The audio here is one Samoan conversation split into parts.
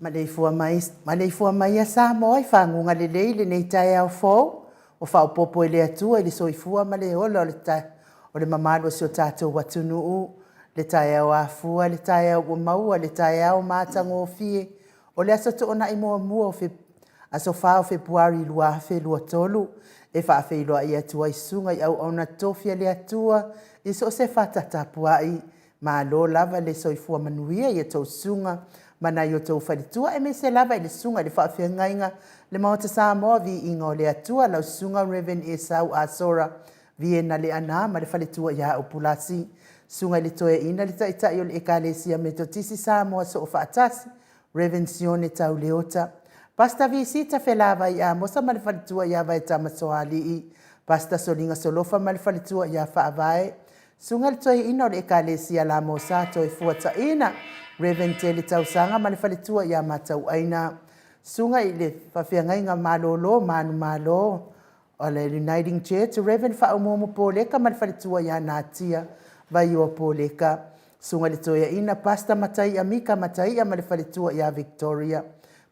Maleifua mai, maleifua maia Samoa i faguga lelei lenei taeao fou ua faaopoopo e le Atua i le soifua ma le ola o le, o le mamalu o si o tatou atunuu. Le taeao afua, le taeao ua maua, le taeao matagofie, o le aso Toonai muamua o aso 4 o Fepuari 2023, e faafeiloai atu ai susuga i auauna totofi a le Atua i so o se fata tapuai. Malo lava le soifua manuia i a outou susuga ma nai o outou faletua, aemaise lava i le susuga i le faafeagaiga le Maota Samoa, viiga o le Atua, lau susuga Reverend Esau Asora Viena Leaana ma le faletua ia Upulasi, susuga i le Toeaina le Taitai o le Ekalesia Metotisi Samoa Soofaatasi, Reverend Sione Tauleota, Pastor Visita Felavai Amosa ma le faletua ia Vaetama Soalii, Pastor Soliga Solofa ma le faletua ia Faavae, Susuga i le Toeaina o le Ekalesia La Mosa Toefuataiga, Reverend Tele Tausaga ma le faletua ia Matauaina, Susuga i le Faafeagaiga Malolo Manumalo o le Uniting Church, Reverend Faaumuumu Poleka ma le faletua ia Natia Vaioa Poleka, Susuga i le Toeaina Pastor Mataia Mika Mataia ma le faletua ia Victoria,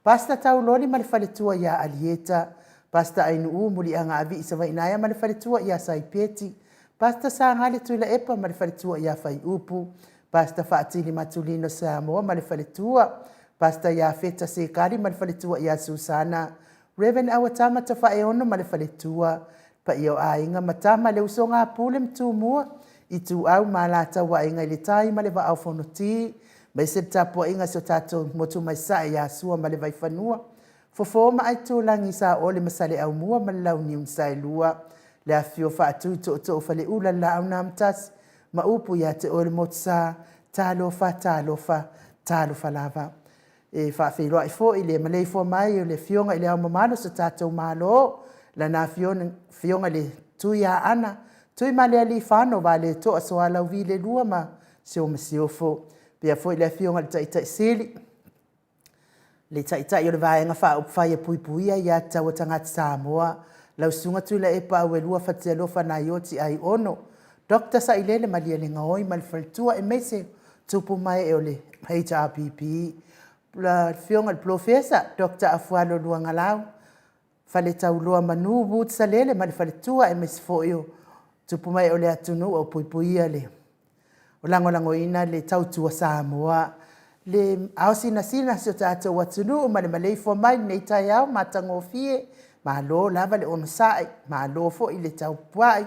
Pastor Tauloli ma le faletua ia Alieta, Pastor Ainuu Muliaga Avii Savainaea ma le faletua ia Saipeti, Pastor Sagale Tuilaepa ma le faletua ia Faiupu, Pastor Faatili Matulino Samoa ma le faletua, Pastor Iafeta Sekali ma le faletua ia Susana, Reverend Auatama Tafaeono ma le faletua, paia o aiga ma tama le usoga a Pule ma Tumua, Ituau ma Alataua Aiga i le Tai ma le Vaa o Fonoti, aemaise le tapuaiga a si o tatou motu mai Sae ia Sua ma le Vaifanua, Fofo ma Aitulagi, Saole ma Saleaaumua ma le Launiu na Saelua, le afifio o Faatui Tootoo Faleula le Laau na Amotasi ma upu ia te oe le Motusa, talofa, talofa, talofa lava. E faafeiloai foi le maleifua mai o le Afioga i Le Ao Mamalu o so tatou Malo, Lana Afioga i le Tuiaana Tuimalealiifano Vaaletoa Sualauvi II ma si ou Masiofo. Faapea foi le Afioga i le Taitai Sili, le Taitai o le Vaega Faaupufai e Puipuia Aia Tatau a Tagata Samoa, lau Susuga Tuilaepa Auelua Fatialofa Naioti Aiono, Dr. Sailele Malielegaoi ma le faletua, aemaise tupu ma ee o le HRPP, le Afioga i le Polofesa Dr. Afualo Luagalau Faletauloa Manu Woods Salele ma le faletua, aemaise foi o tupu ma ee o le atunuu o puipuia le o lagolagoina le tautua Samoa, le ao sinasina si o tatou atunuu ma le maleifua mai i lenei taeao matagofie. Malo lava le onosai, malo foi le tapuai,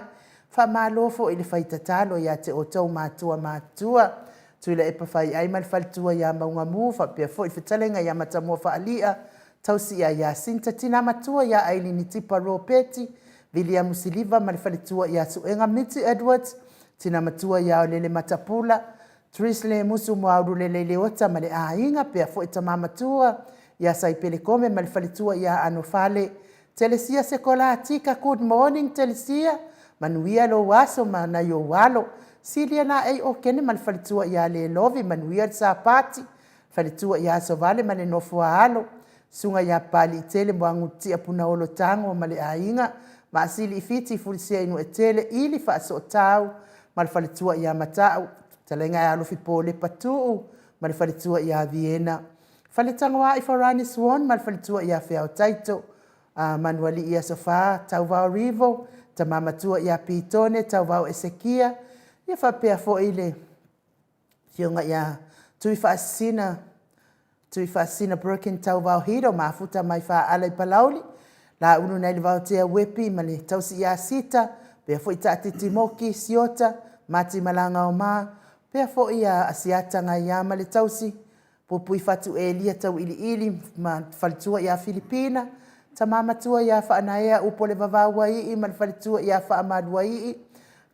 faamalo foi le fai tatalo ia te outou matua matutua, Tuilaepa Faiai ma le faletua ia Maugamu, faapea foi le fetalaiga ia Matamua Faalia, Tausia ia Sinta Tina Matua ia Ailini Tipa Ropeti, Viliamu Siliva ma le faletua ia Suega Miti Edwards, Tina Matua ia Olele Matapula, Tris Lemusu Muaululele Leota ma le aiga, pea foi Tama Matua ia Saipele Kome ma le faletua ia Anofale, Telesia Sekolatika, good morning Telesia, manuia lou aso ma nai ou alo, Silia Laei Okene ma le faletua ia Lelovi, manuia le Sapati, faletua ia Asovale ma le nofo a alo, Susuga ia Papaliitele Muagututia Punaolo Tago ma le aiga, Maasili i Fiti Fulisia i Nuuetele Ili Faasootau ma le faletua ia Matau, fetalaiga ia Alofi Polepa Tuu ma le faletua ia Viena, Faletagoai Farani Swan ma le faletua ia Feao Taito, Manualii Asofa Tauvao Rivo, tama matua ia Pitone Tauvao Esekia, ia faapea foi le Afioga ia Tuifaasisina Tuifaasisina Broken Tauvao Hiro mafuta mai Faaala i Palauli, Laulu nai le Vaotea Uepi ma le tausi ia Sita, pea foi Taatiti Moki Siota, Mati Malagaoma, pea foi ia Asiata Gaia ma le tausi, Puipuifatu Elia Tauiliili ma le faletua ia Filipina, Tama Matua ia Faanaea Upolevavauaii ma le faletua ia Faamaluaii,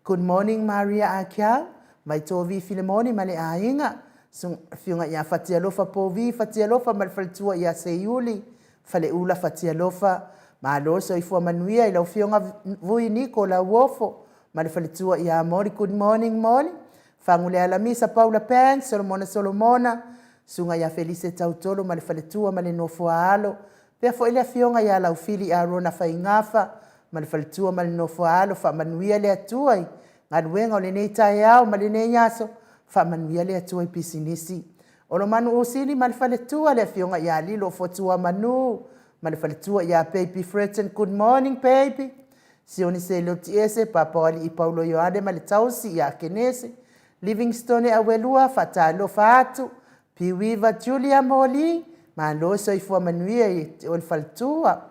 Good morning Maria Akiau, Vaitovi Filemoni ma le aiga, Afioga ia Fatialofa Povi Fatialofa ma le faletua ia Seiuli Faleula Fatialofa. Malo le soifua manuia i lau Afioga Vui Niko Lauofo ma le faletua ia Moli. Good morning Moli. Fagulealamisa Paula Pants, Solomona Solomona, Susuga ia Felise Tautolo ma le faletua ma le nofo a alo, faapea foi le Afioga ia Laufili Arona Faigafa ma le faletua ma le nofo a alo. Faamanuia le Atua i galuega o lenei taeao ma lenei aso, faamanuia le Atua i pisinisi. Olomanu Usili ma le faletua, le afioga ia Lilo Fotuamanu ma le faletua ia Baby Fredson, good morning baby. Sione Seloti Ese, Papa o Alii Paulo Ioane ma le tausi ia Kenese, Livingstone Auelua, faatalofa atu. Piuiva Julia Moli, malo soifua manuia i te oe le faletua.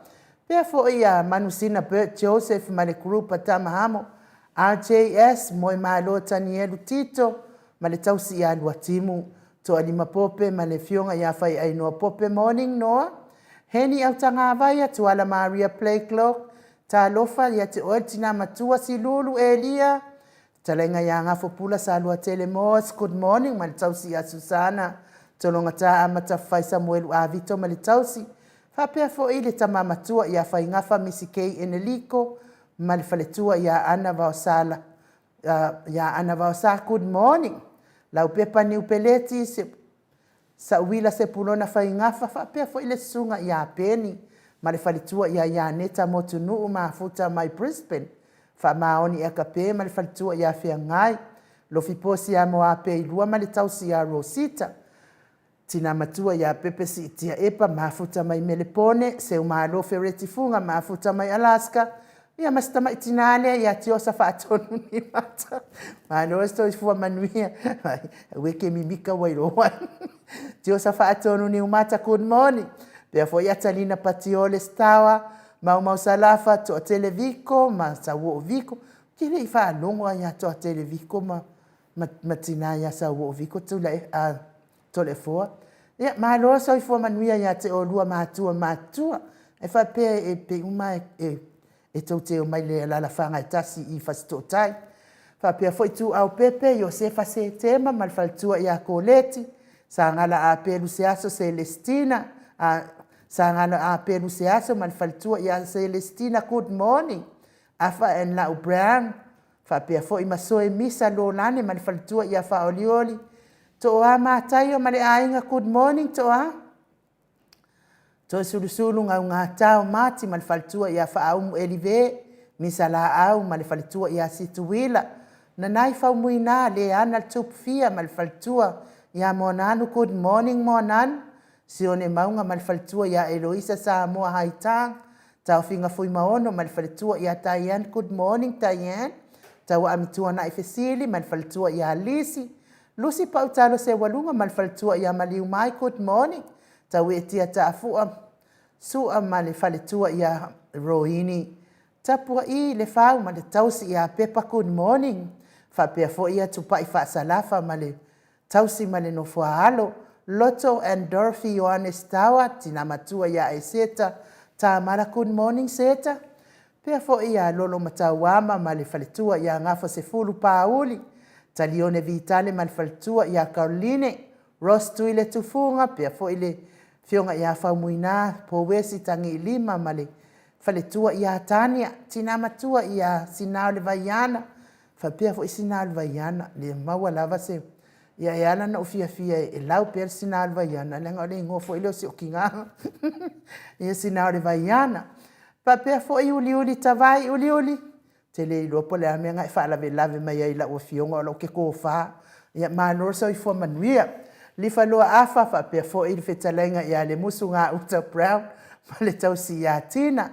Pea foi ia Manusina Bert Joseph ma le group a Tamahamo, RJS, Moemalo Tanielu Tito ma le tausi ia Luatimu, Toalima Pope ma le afioga ia Faiainoa Pope, morning Noa. Heni Autagavaia, Tuala Maria Blakelock, talofa ia te oe le tina matua Silulu Elia, fetalaiga ia Gafopula Saluatele Moss, good morning ma le tausi ia Susana, Tologata Amatafai Samuelu Avito ma le tausi, faapea foi le tama matua ia Faigafa Misi K Eneliko ma le faletua ia Ana Vaosala, ia Ana Vaosa, good morning. Laupepa Niu Peleti, Sauila Sepulona Faigafa, faapea foi le susuga ia Peni ma le faletua ia Ianeta Motunuu Mafuta mai Brisbane, Faamaoni Akape ma le faletua ia Feagai, Lofiposi ia Moapeilua ma le tausi ia Rosita, Tina matua ia Pepe Siitia Epa mafuta mai Melepone, Seumalo Fereti Fuga mafuta mai Alaska, ia ma si tamai tina lea ia Tiosa Faatonu Nimata. Malo le soifua manuia. Aua e ke mimika ua iloa ai. Tiosa Faatonu Niumata, good morning. Pea foi ia Talina Patiole Stawa, Maumau Salafa, Toatele Viko ma Sauoo Viko. Ou te le i faalogo lava ia Toatele Viko ma ma tina ia Sauoo Viko Tulae, a Toleafoa. Ia, malo le soifua manuia ia te oulua matua matutua. E faapea e pei uma e, e tou te omai le alalafaga e tasi i Fasitootai. Faapea foi Ituau Pepe, Iosefa Setema ma le faletua ia Koleti, Sagala Apelu Seaso Selestina, a, Sagala Apelu Seaso ma le faletua ia Selestina, good morning. Afa and Lau Brown, Faapea foi ma Soe Misa Lolane ma le faletua ia Faaolioli, Tooa Mataio ma le aiga Good morning Tooa. Toesulusulu Gaugatao Mati ma le faletua ia Faaumu Elive, Misa Laau ma le faletua ia Situila, Nanai Faumuina Leana Tupufia ma le faletua ia Moananu Good morning Moananu. Sione Mauga ma le faletua ia Eloisa Samoa Haitang, Taofiga Fuimaono ma le faletua ia Diane Good morning Diane, Tauaami Tuanai Fesili ma le faletua ia Lisi, Lucy Pautalo Seualuga ma le faletua ia Maliumai Good morning, Tauetia Taafua Sua ma le faletua ia Roini, Tapua'i Lefau ma le tausi ia Pepa Good morning, faapea foi ia Tupai Faasalafa ma le Tausi ma le nofoa-alo, Loto and Dorothy Ioane Stawa, tina matua ia Eseta, Tamara Good morning Seta. Pea foi ia Lolo Matauama ma le faletua ia Gafa Sefulu Pāuli, Talione Vitale ma le faletua ia Caroline, Ross Tuile Tufuga, pea foi le afioga ia Faumuina Pouesi Tagiilima ma le faletua ia Tania, tina matua ia Sinao Le Vaiana, Faapea foi sina alu vaiana, le maua lava se, ia e ala ona ou fiafia e lau pea le sina alu vaiana, leaga o le igoa foi lea o si ou kiga, ia sina o le vaiana. Faapea foi uliuli tavai, uliuli, ou te le iloa po o le a le mea na e faalavelave mai ai i lau afioga o lea ou te tofa. Ia malo le soifua manuia. Lifaloa Afa faapea foi le fetalaiga ia Lemusu Gauta Brown ma le tausi ia Tina.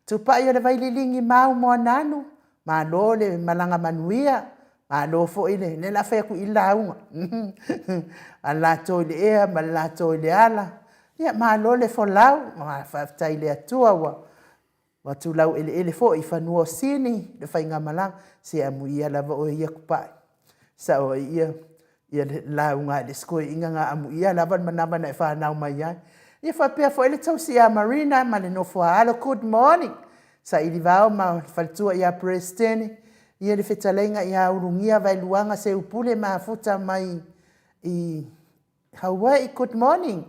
Tupai o le Vaililigi Mau Moananu, Malo le malaga manuia, malo foi le, lea o le a fai atu i i le lauga, a le latou i le ea ma le latou i le ala, ia malo le folau, faafetai i le Atua ua atu laueleele foi i fanua o Sini le faigamalaga. Se amuia lava oe ia Tupai, sao ai ia ia le lauga i le isi toeaina na amuia lava le manava na e fanau mai ai. Ia faapea foi le tausi ia Marina ma le nofo a alo, good morning. Saili Vao ma le faletua ia Peresetene, ia le fetalaiga ia Ulugia Vaeluaga Seupule mafuta mai i Hawaii, good morning.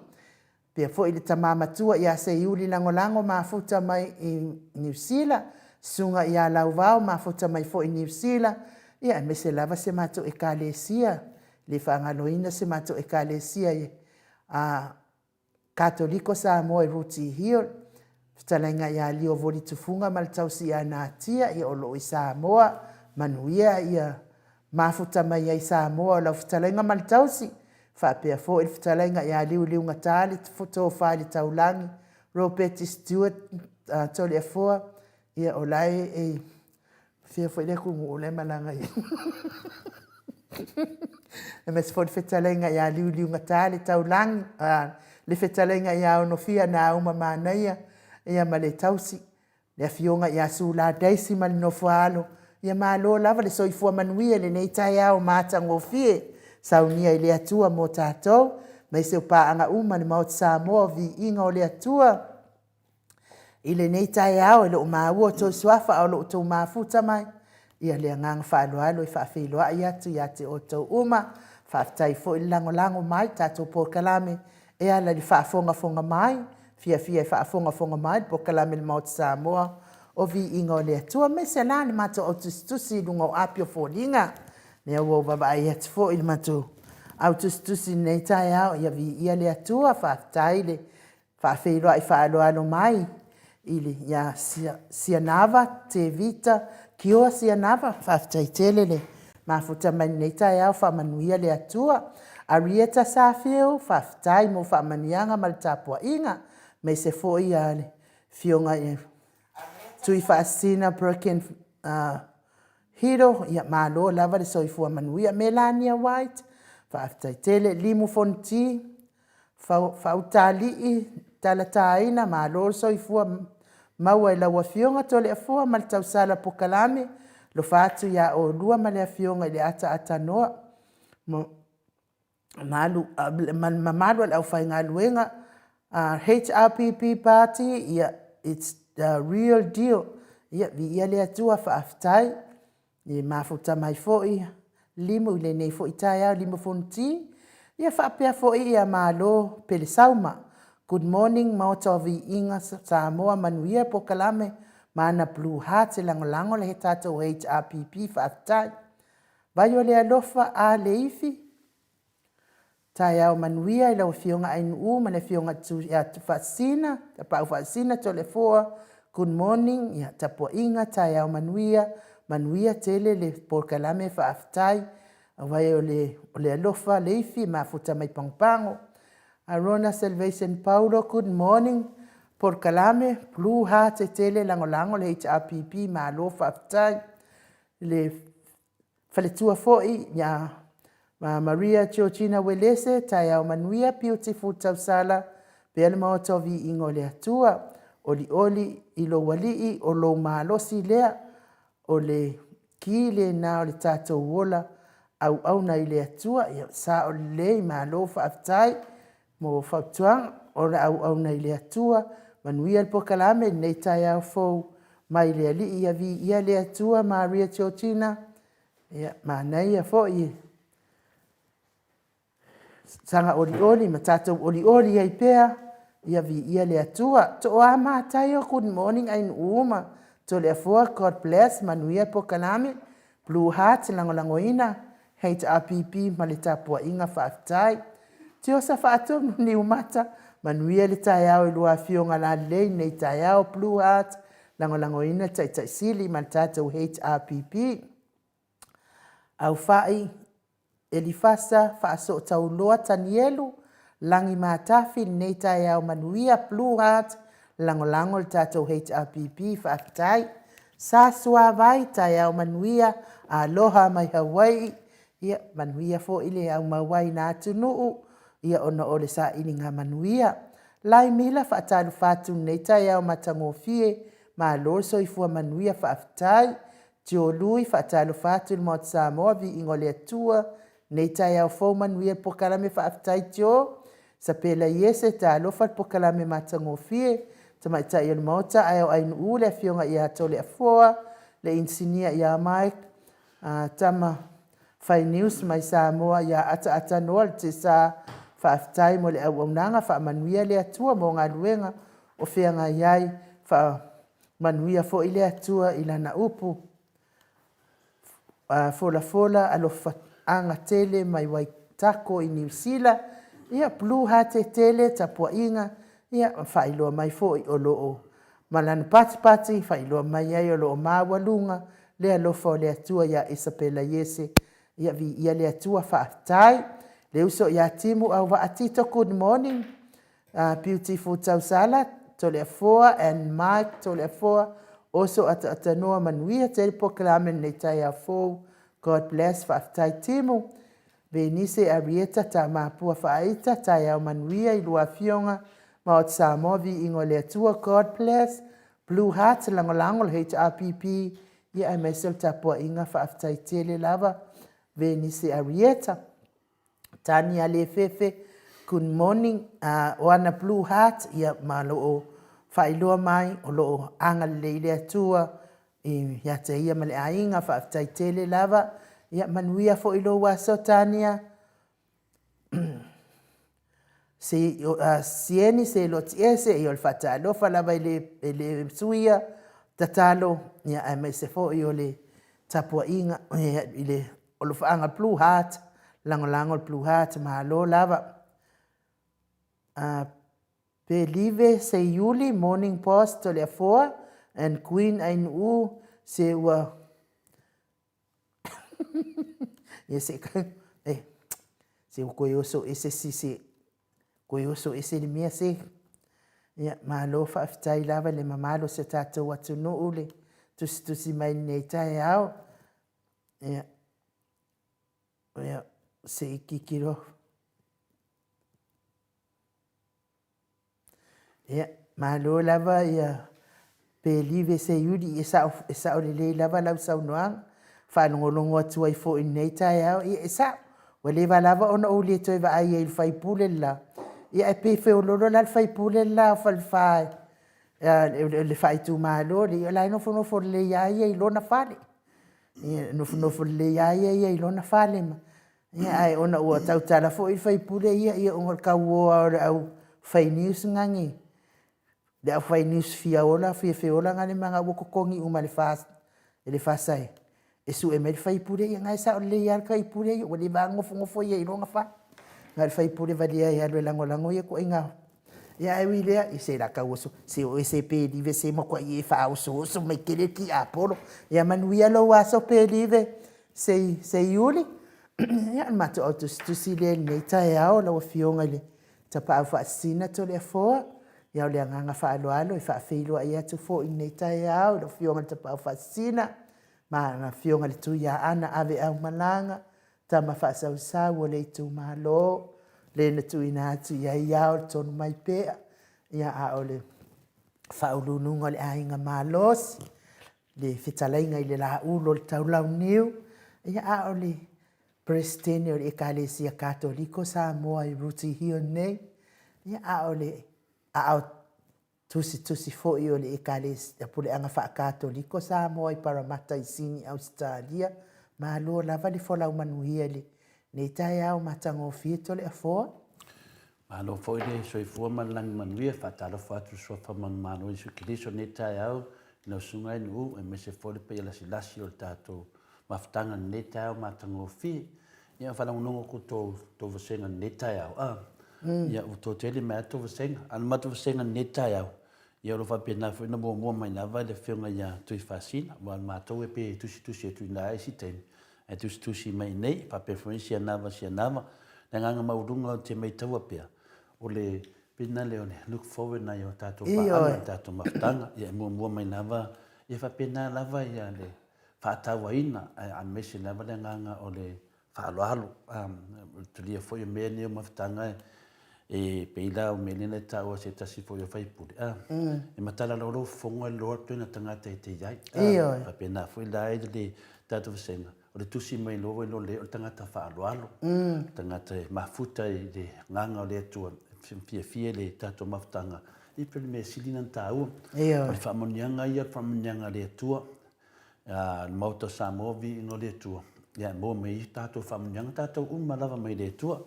Pea foi le tama matua ia Seiuli Lagolago mafuta mai i Niu Sila, susuga ia Lauvao mafuta mai foi i Niu Sila, ia aemaise lava si a matou Ekalesia, le faagaloina si a matou Ekalesia i a Katoliko Samoa i Rooty Hill, fetalaiga ia Lio Voli Tufuga ma le tausi ia Natia, ia o lo o i Samoa, manuia ia mafuta mai ai Samoa o lau fetalaiga ma le tausi. Faapea foi le fetalaiga ia Liuliugata le Tofa i le Taulagi, Ropeti Stewart Toleafoa, ia o la e e fia foi le atunuu o la e malaga i ai. Aemaise foi le fetalaiga ia Liuliugata le Taulagi, le fetalaiga ia Onofia Nauma Manaia, ia ma le tausi, le Afioga ia Sula Daisy ma le nofo a alo, ia malo lava le soifua manuia i lenei taeao matagofie, saunia e le Atua mo tatou, aemaise o paaga uma a le Maota Samoa, o viiga o le Atua. I lenei taeao e le o maua outou suafa a o lo o outou mafuta mai, ia le agaga faaaloalo e faafeiloai atu ia te outou uma. Faafetai foi le lagolago mai i le tatou polokalame e ala i le faafogafoga mai, fiafia e faafogafoga mai i le polokalame a le Maota Samoa o Viiga o le Atua, aemaise la le matou au tusitusi i luga o api o foliga. Lea ua ou vaavaai atu foi i le matou au tusitusi i lenei taeao, ia viia le Atua, faafetai le faafeiloai faaaloalo mai ia Sianava Tevita Kioa Sianava, faafetai tele le mafuta mai lenei taeao, faamanuia le Atua. Arieta Safiu, faafetai mo faamanuiaga ma le tapuaiga, aemaise foi le afioga ia Tuifaasisina Perkin Hiro, ia malo lava le soifua manuia. Melania White, faafetai tele. Limu Fonoti, Faatalii Talataina, malo le soifua maua i lau Afioga Toleafoa ma le tausala polokalame. Alofa atu ia oulua ma le Afioga i le Ataatanoa ma le mamalu o le aufaigaluega. HRPP Party, ia, it's the real deal. Ia, viia le Atua, faafetai le mafuta mai foi limu i lenei foi taeao limu fonoti. Ia faapea foi ia malo Pelesauma. Good morning Maota o Viiga Samoa, manuia polokalame ma ana blue heart e lagolago le tatou HRPP, faafetai. Vai o le alofa a Leifi, taeao manuia i lau Afioga Ainuu ma le Afioga ia Faasisina, Tapaau Faasisina Toleafoa, good morning, ia tapuaiga, taeao manuia, manuia tele le polokalame, faafetai. Vai o le alofa Leifi, mafuta mai Pagopago. Arona Salvation Paulo, good morning, polokalame, blue heart e tele lagolago le HRPP, malo faafetai. Le faletua foi ia Maria Georgina Uelese, taeao manuia, beautiful tausala, pea le maota o viiga o le Atua. Olioli i lou alii, o lou malosi lea, o le ki lena o le tatou ola auauna i le Atua. Ia sao lelei, malo faafetai mo fautuaga, ola auauna i le Atua, manuia le polokalame i lenei taeao fou mai le Alii. Ia viia le Atua. Maria Georgina, ia manaia foi saga olioli ma tatou olioli ai pea, ia viia le Atua. Toa Mataio, good morning Ainuuma, Toleafoa, God bless, manuia polokalame, Blue Heart lagolagoina, HRPP ma le tapuaiga faafetai. Tiosa Faatonu Niumata, manuia le taeao i lua afioga lalelei nei taeao, Blue Heart lagolagoina Taitai Sili ma le tatou HRPP. Aufai Elifasa Faasootauloa Tanielu, Lagi Matafi lenei taeao manuia, Blue Heart lagolago le tatou HRPP, faafetai. Sa Suavai, taeao manuia, aloha mai Hawaii, ia manuia foi le aumauai na atunuu, ia ona o le sailiga manuia. Laimila, faatalofa atu i lenei taeao matagofie, malo le soifua manuia, faafetai. Tiolui, faatalofa atu i le Maota Samoa, viiga o le Atua, lenei taeao fou manuia le polokalame, faafetai Tio. Sapela Iese, talofa le polokalame matagofie, tamaitai o le Maota, ae o Ainuu le Afioga ia Toleafoa, le inisinia ia Mike, Tama Fai News mai Samoa ia Ataatanoa le Tesa, faafetai mo le auaunaga, faamanuia le Atua mo galuega o feagai ai, faamanuia foi le Atua i lana upu folafola alofaga tele mai Waitako i Niu Sila, ia Blue Heart tele tapuaiga, ia faailoa mai foi o lo o ma lana patipati, faailoa mai ai o lo o maualuga le alofa o le Atua ia Isapela Iese, ia viia le Atua, faafetai. Le uso ia Timu Auvaa Tito, good morning. Beautiful Tausala, Toleafoa and Mike Toleafoa, oso ataatanoa manuia tele polokalame lenei taeao fou. God bless, faafetai Timu. Venise Arieta Tamapua Faaita, taeao manuia i lua afioga, Maota Samoa, viiga o le Atua, God bless. Blue Heart, lagolago le HRPP, ia aemaise o le tapuaiga, faafetai tele lava Venise Arieta. Tania Lefefe, good morning. O ana Blue Heart, ia ma lo o faailoa mai o lo o agalelei le Atua ia te ia ma le aiga, faafetai tele lava. Ia manuia foi lou aso Tania. Sieni se Lotiese, ia o le faatalofa lava i le suia tatalo, ia aemaise foi o le tapuaiga i le alofaaga Blue Heart, lagolago le Blue Heart, malo lava. Pelive Seiuli, Morning Post, Toleafoa and Queen Ainuu, se ua ia se eh, se ua koe oso ese si se koe oso ese le mea se. Ia, malo faafetai lava i le mamalu o si o tatou atunuu le tusitusi mai i lenei taeao. Ia, ia, se i tilotilo. Ia, malo lava ia Pelive Seiuli, e sao, e sao lelei lava lau saunoaga. Faalogologo atu ai foi i lenei taeao, ia e sao. Ua leva lava ona ou le toe vaai ai i le faipule le la. Ia ae pei e feoloolo la le faipule le la o Falefa le faaitumalo le, o la e nofonofo lelei lava ia i lona fale. Ia, nofonofo lelei lava ia i lona fale ma Ia, ae ona ua tautala foi le sui usufono ia, ia ona o le tauoa o le au fai news nani, le au fai news fia ola fia feola nani ma ua totogi uma e le FAST e sue mai le sui usufono ia, na e sao lelei lava le sui usufono ia, ua leva lava ona nofonofo ia i lona fale. Na o le sui usufono valea e alu e lagolago ia ituaiga. Ia ae ui i lea, ia se la tau oso, se o ese Pelive se matuai e faaosooso mai tele le tiapolo. Ia manuia lou aso Pelive, Seiuli. Ia, o le matou au tusitusi lea i lenei taeao lau Afioga i le Tapaau Faasisina Toleafoa. Ia, o le agaga faaaloalo e faafeiloai atu foi i lenei taeao i lau Afioga i le Tapaau Faasisina ma le Afioga i le Tuiaana Aveaumalaga, tama faasausau o le itumalo, le na tuuina atu i ai ao le tonu mai pea, ia, a o le faauluuluga o le aiga malosi, le fetalaiga i le Laulu o le Taulauniu, ia, a o le Peresetene o le Ekalesia Katoliko Samoa i Rooty Hill nei, ia, a o le aao tusitusi foi o le Ekalesia Puleaga Faakatoliko Samoa i Paramata i Sini, Ausetalia. Malo lava le folau manuia i lenei taeao matagofie Toleafoa. Malo foi le soifua ma le lagi manuia. Faatalofa atu i le Suafa manumalo Iesu Keriso i lenei taeao i lau Susuga i Nu'u aemaise foi le paia lasilasi o le tatou mafutaga i lenei taeao matagofie. Ia faalogologo atu tou tou vasega i lenei taeao. Ah, ia ua toatele mai lava tou vasega. A o le matou vasega i lenei taeao, ia o lo o faapena foi ona muamua mai lava le Afioga ia Tuifasina, aua o matou e pei e tusitusi atu i ina i isi taimi, ae tusitusi mai i inei, faapea foi Sianava Sianava. Le agaga maualuga ou te maitaua pea, o le pina lea o le look forward nai o tatou paaga, o tatou mafutaga, ia e muamua mai lava, ia faapena lava ia le faatauaina, aemaise lava le agaga o le faaaloalo. O le talia foi o mea nei o mafutaga e pei la o mea nei na taua e se tasi foi o sui usufono, e matala loa lou fofoga i le atu o tagata e te i ai. Ioe. Faapena foi la i le tatou vasega, o le tusi mai loa ua iloa o le tagata faaaloalo, le tagata e mafuta i le agaga o le Atua, e fiafia i le tatou mafutaga, ia pei o le mea sili lena ona taua. Ioe. O le faamanuiaga ia o le faamanuiaga a le Atua, le Maota o Samoa, viiga o le Atua, ia e maua mai ai tatou faamanuiaga, tatou uma lava mai le Atua.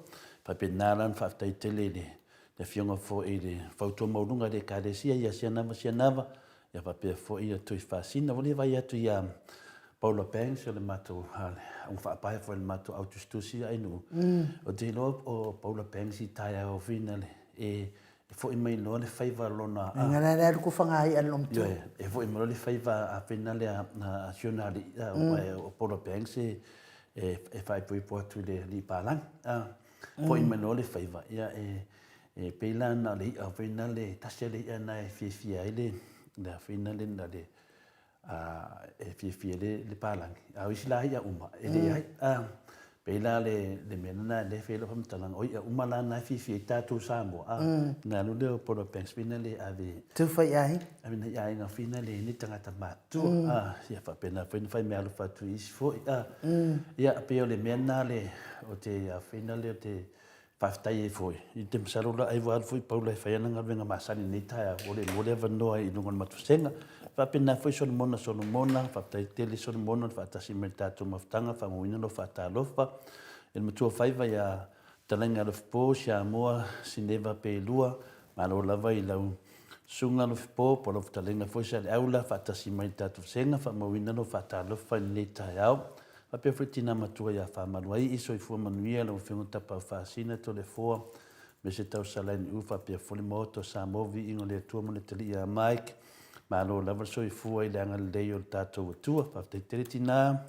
E faapena la ona faafetai tele i le Afioga foi i le fautua maualuga i le Ekalesia ia Sianava Sianava, ia faapea foi ia Tuifasina. Ua le vaai atu ia Paula Banks o le matou augafaapae foi o le matou au tusitusi ia Ainuu. Ou te iloa o Paula Banks i taeao fina le e E foi mai loa le faiva lona a. Nga la la luku whanga i along tu. Ioe, e foi mai loa le faiva a pena le a si ona alii, o Paula Banks e e faaipoipo atu i le alii palagi. Fo'i mai loa le faiva, ia e e pei la na o le i'a foi na le tasi a le i'a na e fiafia ai le le a foi na le na le a e fiafia ai le le palagi. A o isi la i'a uma e leai. A pei la le le mea lena lea e fai ai lau faamatalaga, o i'a uma la na e fiafia ai tatou Samoa, a na alu lea o Paula Banks foi na le ave Tufa i aiga. Ave nai aiga foi na le ni tagata matutua, a ia faapena foi na fai meaalofa atu i isi foi, a ia pei o le mea lena le o te a foi na le o te faafetai ai foi i te masalo la ai ua alu foi Paula e fai ana galuega masani i lenei taeao, ua le maua le avanoa i luga o le matusega. Faapena foi Solomona Solomona, faafetai tele Solomona le faatasi mai i le tatou mafutaga, faamauina lou faatalofa. I le matua faiva ia Fetalaiga Alofipo, Siamoa, Sineva Pelua, malo lava i lau Susuga Alofipo, po o lau fetalaiga foi Saleaula, faatasi mai i le tatou vasega, faamauina lou faatalofa i lenei taeao. Faapea foi tina matua ia Faamaluaii, soifua manuia lau Afioga Tapaaufaasina Toleafoa, aemaise Tausalainiu faapea foi le Maota o Samoa, viiga o le Atua ma le Atalii ia Mike. Malo lava le soifua i le agalelei o le tatou Atua. Faafetai tele tina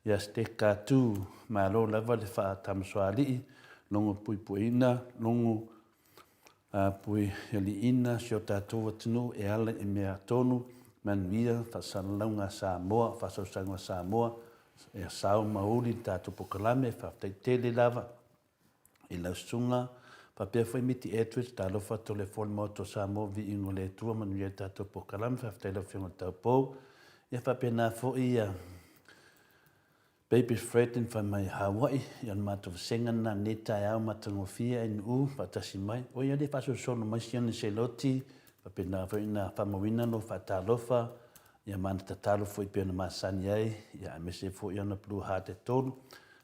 ia Steka Tu, malo lava le faatamasoalii, logo puipuiina, logo Puialiiina si o tatou atunuu e ala i mea tonu, manuia, faasalalauga a Samoa, faasausauga a Samoa, ia sao ma uli le tatou polokalame, faafetai tele lava i lau susuga, faapea foi Miti Edward, talofa Toleafoa le Maota o Samoa, viiga o le Atua, manuia le tatou polokalame, faafetai i lau Afioga i le Taupou, ia faapena foi ia Baby Fred and fai mai Hawaii, ia o le matou vasega lena i lenei taeao matagofie ai Nu'u faatasi mai. O ia lea e faasolosolo mai si ana seloti, faapena foi ona faamauina lou faatalofa, ia ma ana tatalo foi pei ona masani ai, ia aemaise foi ona Blue Heart e tolu.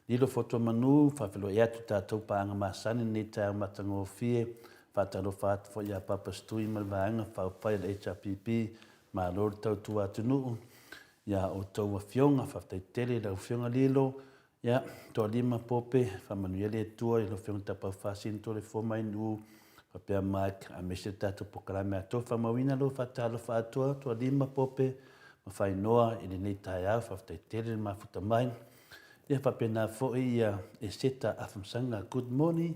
Lilo Fotuamanu, faafeiloai atu i tatou paaga masani i lenei taeao matagofie. Faatalofa atu foi ia Papa Stui ma le vaega faaupufai a le HRPP, malo le tautua atunuu. Ia outou afioga, faafetai tele i lau afioga Lilo, ia Toalima Pope, faamanuia le Atua i lau afioga Tapaufasini Toleafoa Mainuu, faapea Mike, aemaise le tatou polokalame atoa. Faamauina lou faatalofa atoa Toalima Pope ma Fainoa i lenei taeao, faafetai tele le mafuta mai. Ia faapena foi ia Eseta Afamasaga, good morning.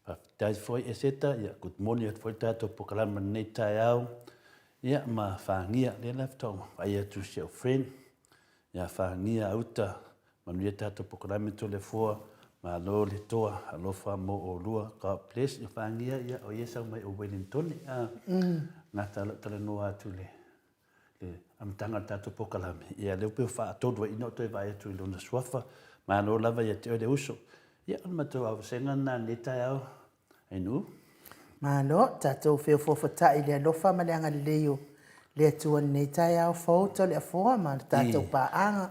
Faafetai foi Eseta, ia good morning atu foi le tatou polokalame i lenei taeao. Ia ma Fagia, lea la faatoa vaai atu si au friend ia Fagia Auta, manuia tatou polokalame Toleafoa, malo le toa, alofa mo olua, God bless. Ia Fagia, ia o ia sau mai o Wellingtone, a gata lau talanoa atu le le amataga o le tatou polokalame, ia lea ua pei ua faatolu ai ina o toe vaai atu i lona suafa, malo lava ia te oe le uso. Ia o le matou avasega lena i lenei taeao. Ainuu. Malo, tatou feofoofotai i le alofa ma le agalelei o le Atua i lenei taeao fou Toleafoa ma le tatou paaga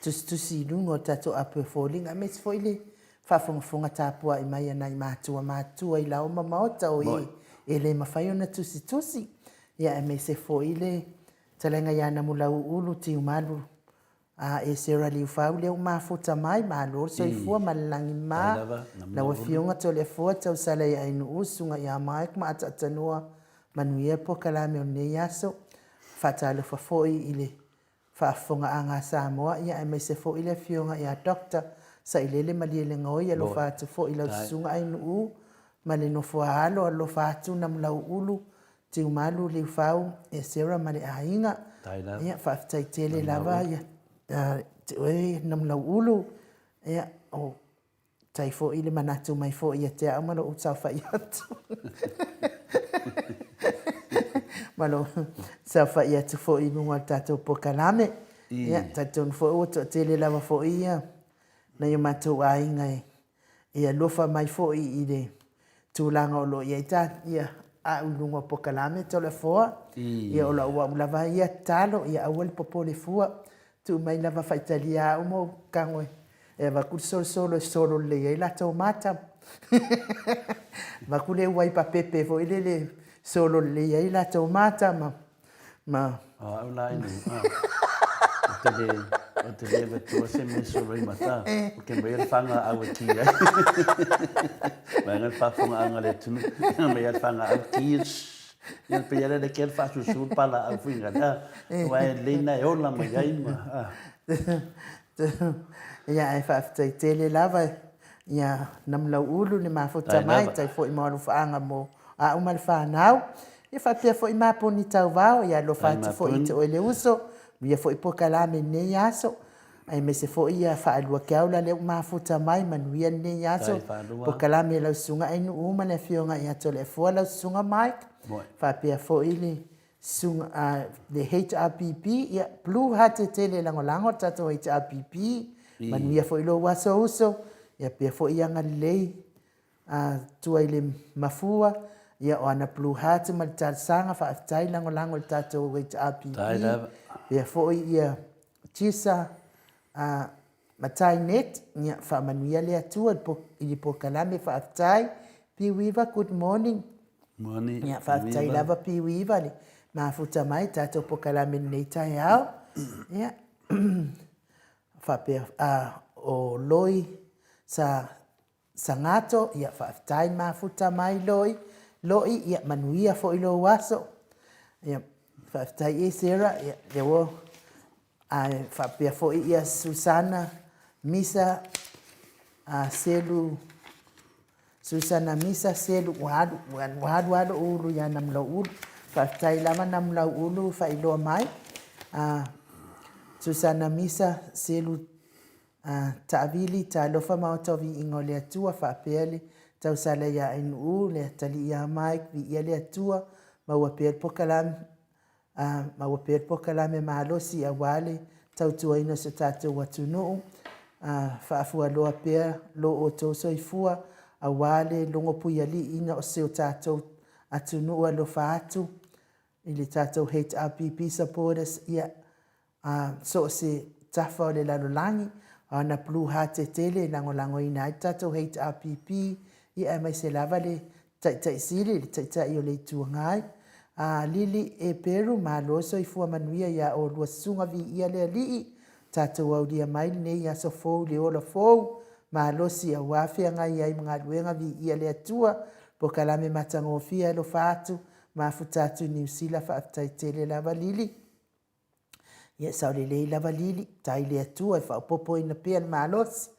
tusitusi i luga o le tatou apu e foliga aemaise foi le faafogafoga tapuai mai a nai matua matutua i lao ma maota o e e le mafai ona tusitusi ia aemaise foi le fetalaiga ia Namulauulu Tiumalu A e Sarah Liufau lea ua mafuta mai, malo le soifua ma le lagi ma lau Afioga Toleafoa Tausala ia Ainuu, Susuga ia Mike ma Ataatanua, manuia le polokalame o lenei aso. Faatalofa foi i le faafofogaaga a Samoa ia aemaise foi le Afioga ia Doctor Sailele Malielegaoi, alofa atu foi i lau Susuga Ainuu ma le nofo a alo, alofa atu Namulauulu Tiumalu, Liufau, Esera ma le aiga. Ia, faafetai tele lava ia te oe Namulauulu. Ia, o tai foi le manatu mai foi ia te au ma lou saofai atu. Ma lou saofai atu foi i luga o le tatou polokalame. Ia, talitonu foi ua toatele lava foi ia nai o matou aiga e e alofa mai foi i le tulaga o lo o i ai ta ia au i luga o polokalame Toleafoa. Ia o lau au lava ia tatalo, ia aua le popole fua, tuu mai lava faitalia au ma ou tago e avatu le solosolo e solo lelei ai latou mata. Avatu le uai papepe foi lele e solo lelei ai latou mata ma Ma. O au la inu, a. Ou te le, ou te le avatua se mea solo i mata. O ke mai le whanga au e ki ai. Mai le whafongaaga le atunuu. Mai le whanga au ki, ia pe ia le ke le whaasusu pala au fuinga. A, wa e leina e ola mai ai ma, a. Ia, ae faafetai tele lava. Ia Namulauulu le mafuta mai, tai foi mo alofaaga mo au ma le fanau. Ia faapea foi Mapuni Tauvao, ia alofa atu foi i te oe le uso, manuia foi polokalame i lenei aso. Aemaise foi ia Faalua Keaula lea ua mafuta mai, manuia lenei aso. Polokalame lau susuga Ainuu ma le afioga ia Toleafoa lau susuga Mike. Faapea foi le susuga a le HRPP, ia Blue Hearted tele e lagolago le tatou HRPP, manuia foi lou aso uso, ia pea foi ia agalelei a tua i le mafua, ia o ana Blue Heart ma le talosaga, faafetai lagolago i le tatou HRPP, pea foi ia Tisa a Matai Net, ia faamanuia le Atua i le polokalame, faafetai. Piuiva, good morning. Morning. Ia, faafetai lava Piuiva le mafuta mai tatou polokalame i lenei taeao. Ia, faapea, o Loi sa Sagato, ia faafetai mafuta mai Loi, Loi, ia manuia foi lou aso. Ia, faafetai e Sarah, ia, lea ua ae faapea foi ia Susana Misa a Selu Susana Misa Selu ua alu ua alu lava lou ulu ia Namulauulu. Faafetai lava Namulauulu faailoa mai. A Susana Misa Selu A taavili, talofa maota o viiga o le Atua, faapea le tausala ia Ainuu, le atalii ia Mike, viia le Atua, maua pea le pokalame, a maua pea le pokalame malosi aua le tautuaina o si o tatou atunuu, a faafualoa pea lo outou soifua aua le logopuialiiina o si o tatou atunuu alofa atu i le tatou HRPP supporters, ia a so o se tafa o le lalolagi, o ana Blue Heart tetele e lagolagoina ai le tatou HRPP, ia aemaise lava le Taitai Sili, le Taitai o le Itu Agai. A Lili e Peru, malo soifua manuia iā oulua Susuga Viia le Alii, tatou aulia mai lenei aso fou i le ola fou, malosi aua feagai ai ma galuega Viia le Atua, polokalame matagofie alofa atu, mafuta atu i Niu Sila, faafetai tele lava Lili. Ia, sao lelei lava Lili, tai le Atua e faaopoopoina pea le malosi.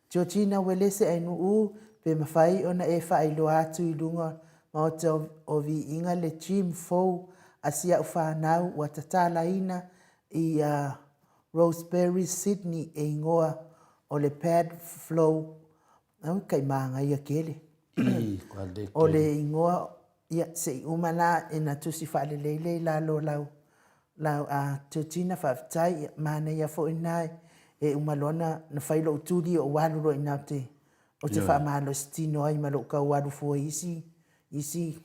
Georgina Uelese Ainuu, pe mafai ona e faailoa atu i luga Maota o Viiga le gym fou a si au fanau ua tatalaina i Rosebery, Sydney e igoa o le Pad Flow, oi kai manaia tele. O le igoa Ia, se i uma la ina tusi faalelei lea i lalo o lau, lau a Georgina, faafetai. Ia, manaia foi lena e uma loa na, na fai lou tuli ou alu loa i ina ou te, ou te faamalosi tino ai ma lou tau alu fua i isi, isi,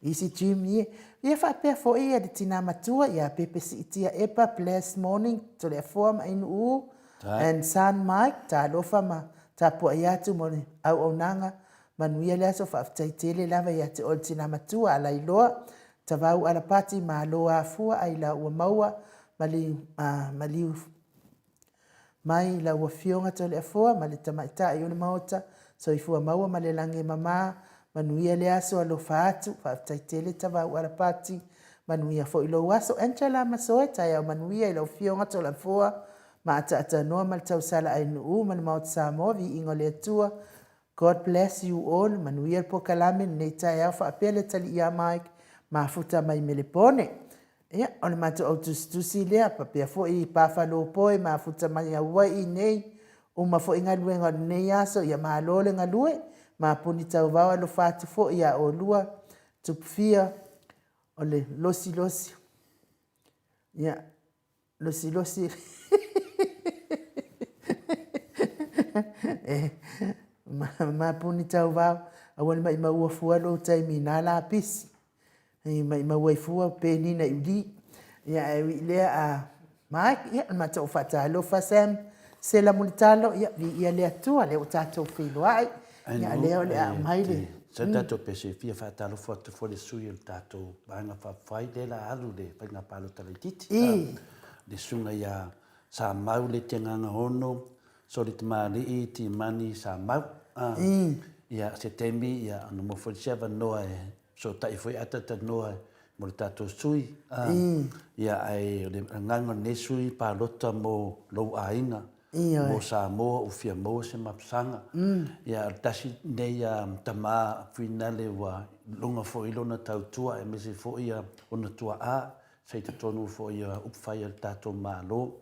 isi gym ia. Ia faapea foi ia le tina matua ia Pepe Siitia Epa, bless morning, Toleafoa ma Ainuu, and son Mike, talofa ma tapuai atu mo le auaunaga Manuia le aso faafetai tele lava ia te oe le tina matua Alailoa Tavau Alapati malo afua ai la ua maua maliu maliu mai lau afioga Toleafoa ma le tamaitai o le maota soifua maua ma le lagi e mama manuia le aso alofa atu faafetai tele Tavau Alapati manuia foi lou aso Angela Masoe taeao manuia i lau afioga Toleafoa ma ataatanoa ma le tausala ainuu ma le maota Samoa viiga o le Atua God bless you all, manuia le polokalame lenei taeao faapea le atalii ia Mike, mafuta mai Melepone. Ia, o le matou au tusitusi lea, faapea foi i Pafalopoe, mafuta mai Hawaii nei, uma foi galuega o lenei aso, ia malo le galue, mapuni tauvao alofa atu foi ia oulua, Tupufia, o le losilosi, ia, Losilosi e mapuni tauvao, aua le maimauina fua lou taimi i na lapisi. E maimau ai fua penina i uli. Ia ae ui i lea a Mike, ia o le matou faatalofa Sam, Sela Mulitalo, ia viia le Atua, lea ua tatou feiloai. Ia lea o le a aumai le... Sa tatou pese fia faatalofa atu foi le sui o le tatou Vaega Faaupufai lea la alu le faiga palota laitiiti. I. Le susuga ia Samau Letegagaono Solitamalii Timani Samau. I. Ia se taimi ia ona maua foi se avanoa e fesootai foi atatanoa mo le tatou sui. I. Ia ae o le agaga o lenei sui palota mo lou aiga. Mo Samoa ua fia maua se mapusaga. Ia, o le tasi lenei tama fuinale ua luga foi lona tautua aemaise foi ona tuaa sa i totonu foi o upufai a le tatou Malo.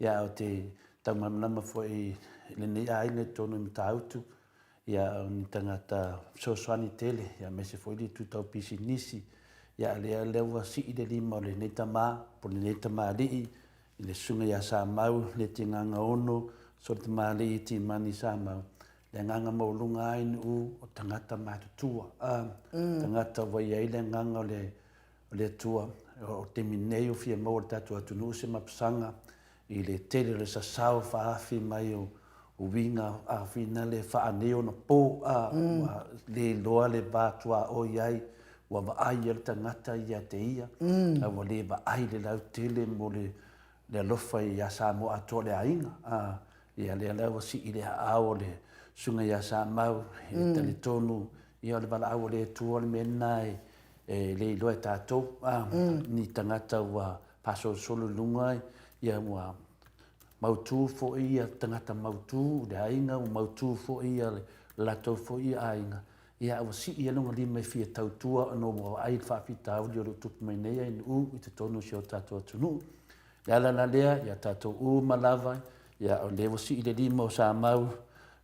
Ia, ou te taumalamalama foi i lenei aiga i totonu i Matautu, ia, o ni tagata fesoasoani tele, aemaise foi le itu tau pisinisi. Ia, a o lea ua sii le lima o lenei tama po o lenei tamalii i le susuga ia Samau Letigaga-ono, Soletamalii Timani Samau, le agaga maualuga lava i Nu'u o tagata matutua, a, tagata ua i ai le agaga o le o le Atua. O le taimi nei ua fia maua e le tatou atunuu se mapusaga i le tele o le sasao faaafi mai o uiga afinale faaneionapo, a, ua le iloa le va tuaoi ai, ua vaai ai le tagata ia te ia, a ua le vaai le lautele mo le alofa ia Samoa atoa le aiga. A, ia lea la ua sii le aao o le susuga ia Samau, e talitonu ia o le valaau a le Atua le mea lena e le iloa e tatou, a, ni tagata ua faasolosolo i luga, ia ua mautu foi ia tagata mautu i le aiga, ua mautu foi ia le latou foi aiga, ia ua sii ai lona lima e fia tautua ona ua vaai i le faafitauli o lo o tupu mai nei atunuu i totonu o si o tatou atunuu. O le ala la lea, ia tatou uma lava, ia o lea ua sii le lima o Samau,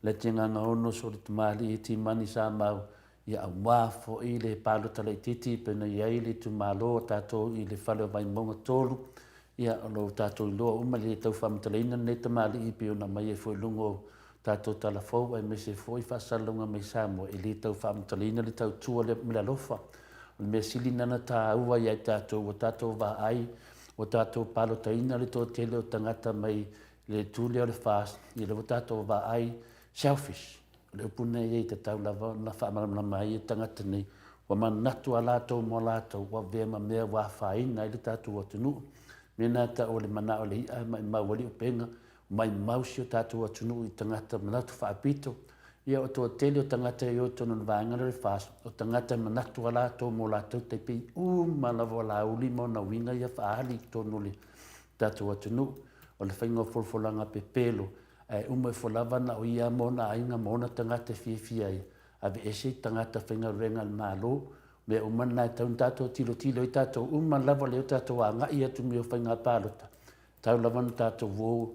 Letiagaga-ono, Solitamalii, Timani Samau, Ia aua foi le palota laitiiti pei ona i ai le itumalo o tatou i le fale o Vaimauga 3, ia o lo o tatou iloa uma e le tau faamatalaina lenei tamalii pei ona aumai ai foi i luga o tatou tala fou aemaise foi faasalalauga mai Samoa, e le tau faamatalaina le tautua ma le alofa. O le mea sili lena ona taua ia i tatou ua tatou vaai, ua tatou palotaina le toatele o tagata mai le itu lea o le FAST, ia lea ua tatou vaai selfish. O le upu lenei e tatau lava ona faamalamalama ai e tagata nei, ua manatu a latou mo latou, ua avea ma mea ua afaina ai le tatou atunuu. Mea na tau o le manao o le i'a e maimau ai le upega, maimau si o tatou atunuu i tagata manatu faapito. Ia o toatele o tagata e o i totonu o le vaega lea o le FAST, o tagata e manatu a latou mo latou taipei uma lava o Laauli ma ona uiga ia faaali i totonu o le tatou atunuu. O le faiga o folafolaga pepelo, Ae uma ifo lava na o ia ma ona aiga ma ona tagata e fiafia ai, aveese tagata faigaluega a le Malo, mea uma na e tatau ona tatou tilotilo ai tatou uma lava lea ua tatou agai atu i mea o faiga palota, tatau lava ona tatou o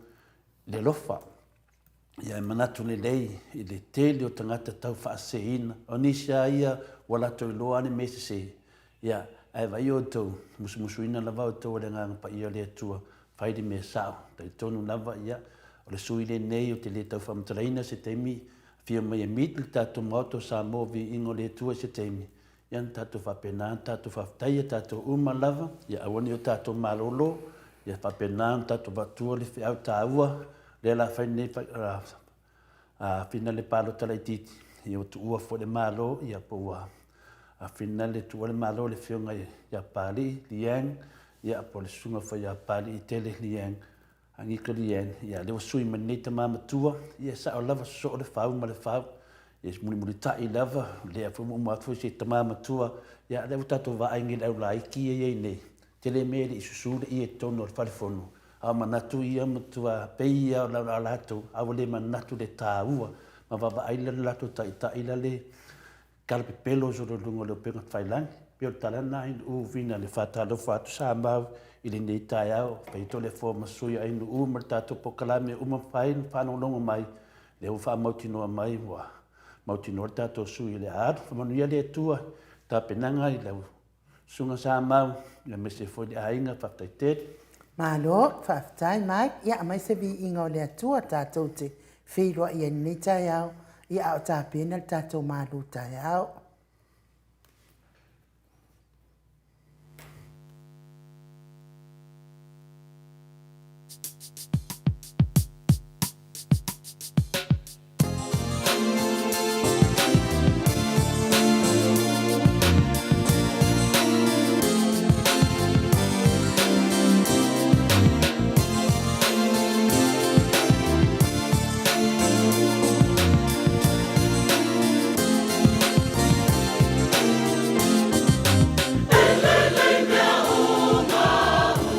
i le alofa. Ia e manatu lelei i le tele o tagata tau faaseseina, o nisi lava ia ua latou iloa lava le mea sese, Ia, ae vaai outou, musumusuina lava outou e le Agaga Paia o le Atua, fai le mea sao. Talitonu lava, ia, o le sui lenei ou te le tau faamatalaina se taimi, afio mai e meet le tatou Maota o Samoa Viiga o le Atua i se taimi, ia ona tatou faapena ona tatou faafetaia tatou uma lava, ia aua ne i o tatou malolo, ia faapena ona tatou avatua le feau taua lea o le a fai nei Finale palota laitiiti, ia ua tuua foi le Malo, ia po ua finale tuua le Malo le Afioga ia Papalii Liang, ia po o le Susuga foi ia Papalii Tele Liang, Agiko Liang, ia lea ua sui mai lenei tama matua, ia e sao lava sosoo le fau ma le fau, ia mulimulitai lava, lea foi ua uma atu foi se tama matua, ia lea ua tatou vaai nei i le aulaiti ia e i ai nei, tele mea e le i susu le ie i totonu o le fale fono, A o manatu ia matua pei ia o a latou, a ua le manatu le taua ma vaavaai la le latou taitai la le talapepelo solo i luga o le upega tafailagi. Pei o le tala lena Ainuu vina le faatalofa atu Samau i lenei taeao, fai atu le afoa ma sui Ainuu ma le tatou polokalame uma fai ma faalogologo mai, lea ua faamautinoa mai ua mautinoa le tatou sui o le a alu. Faamanuia le Atua i tapenaga i lau Susuga Samau, aemaise foi le aiga, faafetai tele. Malo, faafetai Mike. Ia aumai se viiga o le Atua tatou te feiloai ai i lenei taeao, ia a o tapena le tatou malu taeao. E lelei mea uma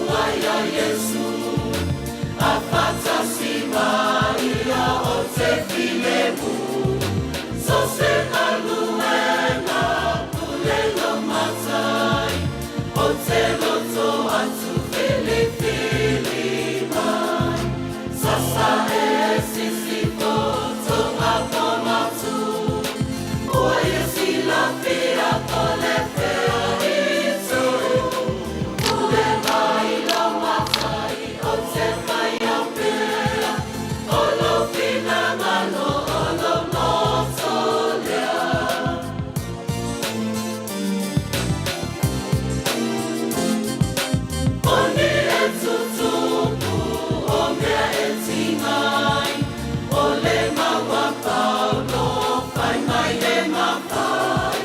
ua iā Iesu. O te loto atu whiliwhili mai Sasa e sisifo tonga pomatu Ua ia silafia po le fea itu Pule mai lo matai o te whaiaupea O lo finangalo o lo loto lea. Oni e tutupu o mea e tingai, o le maua paulo whai mai e mawhai,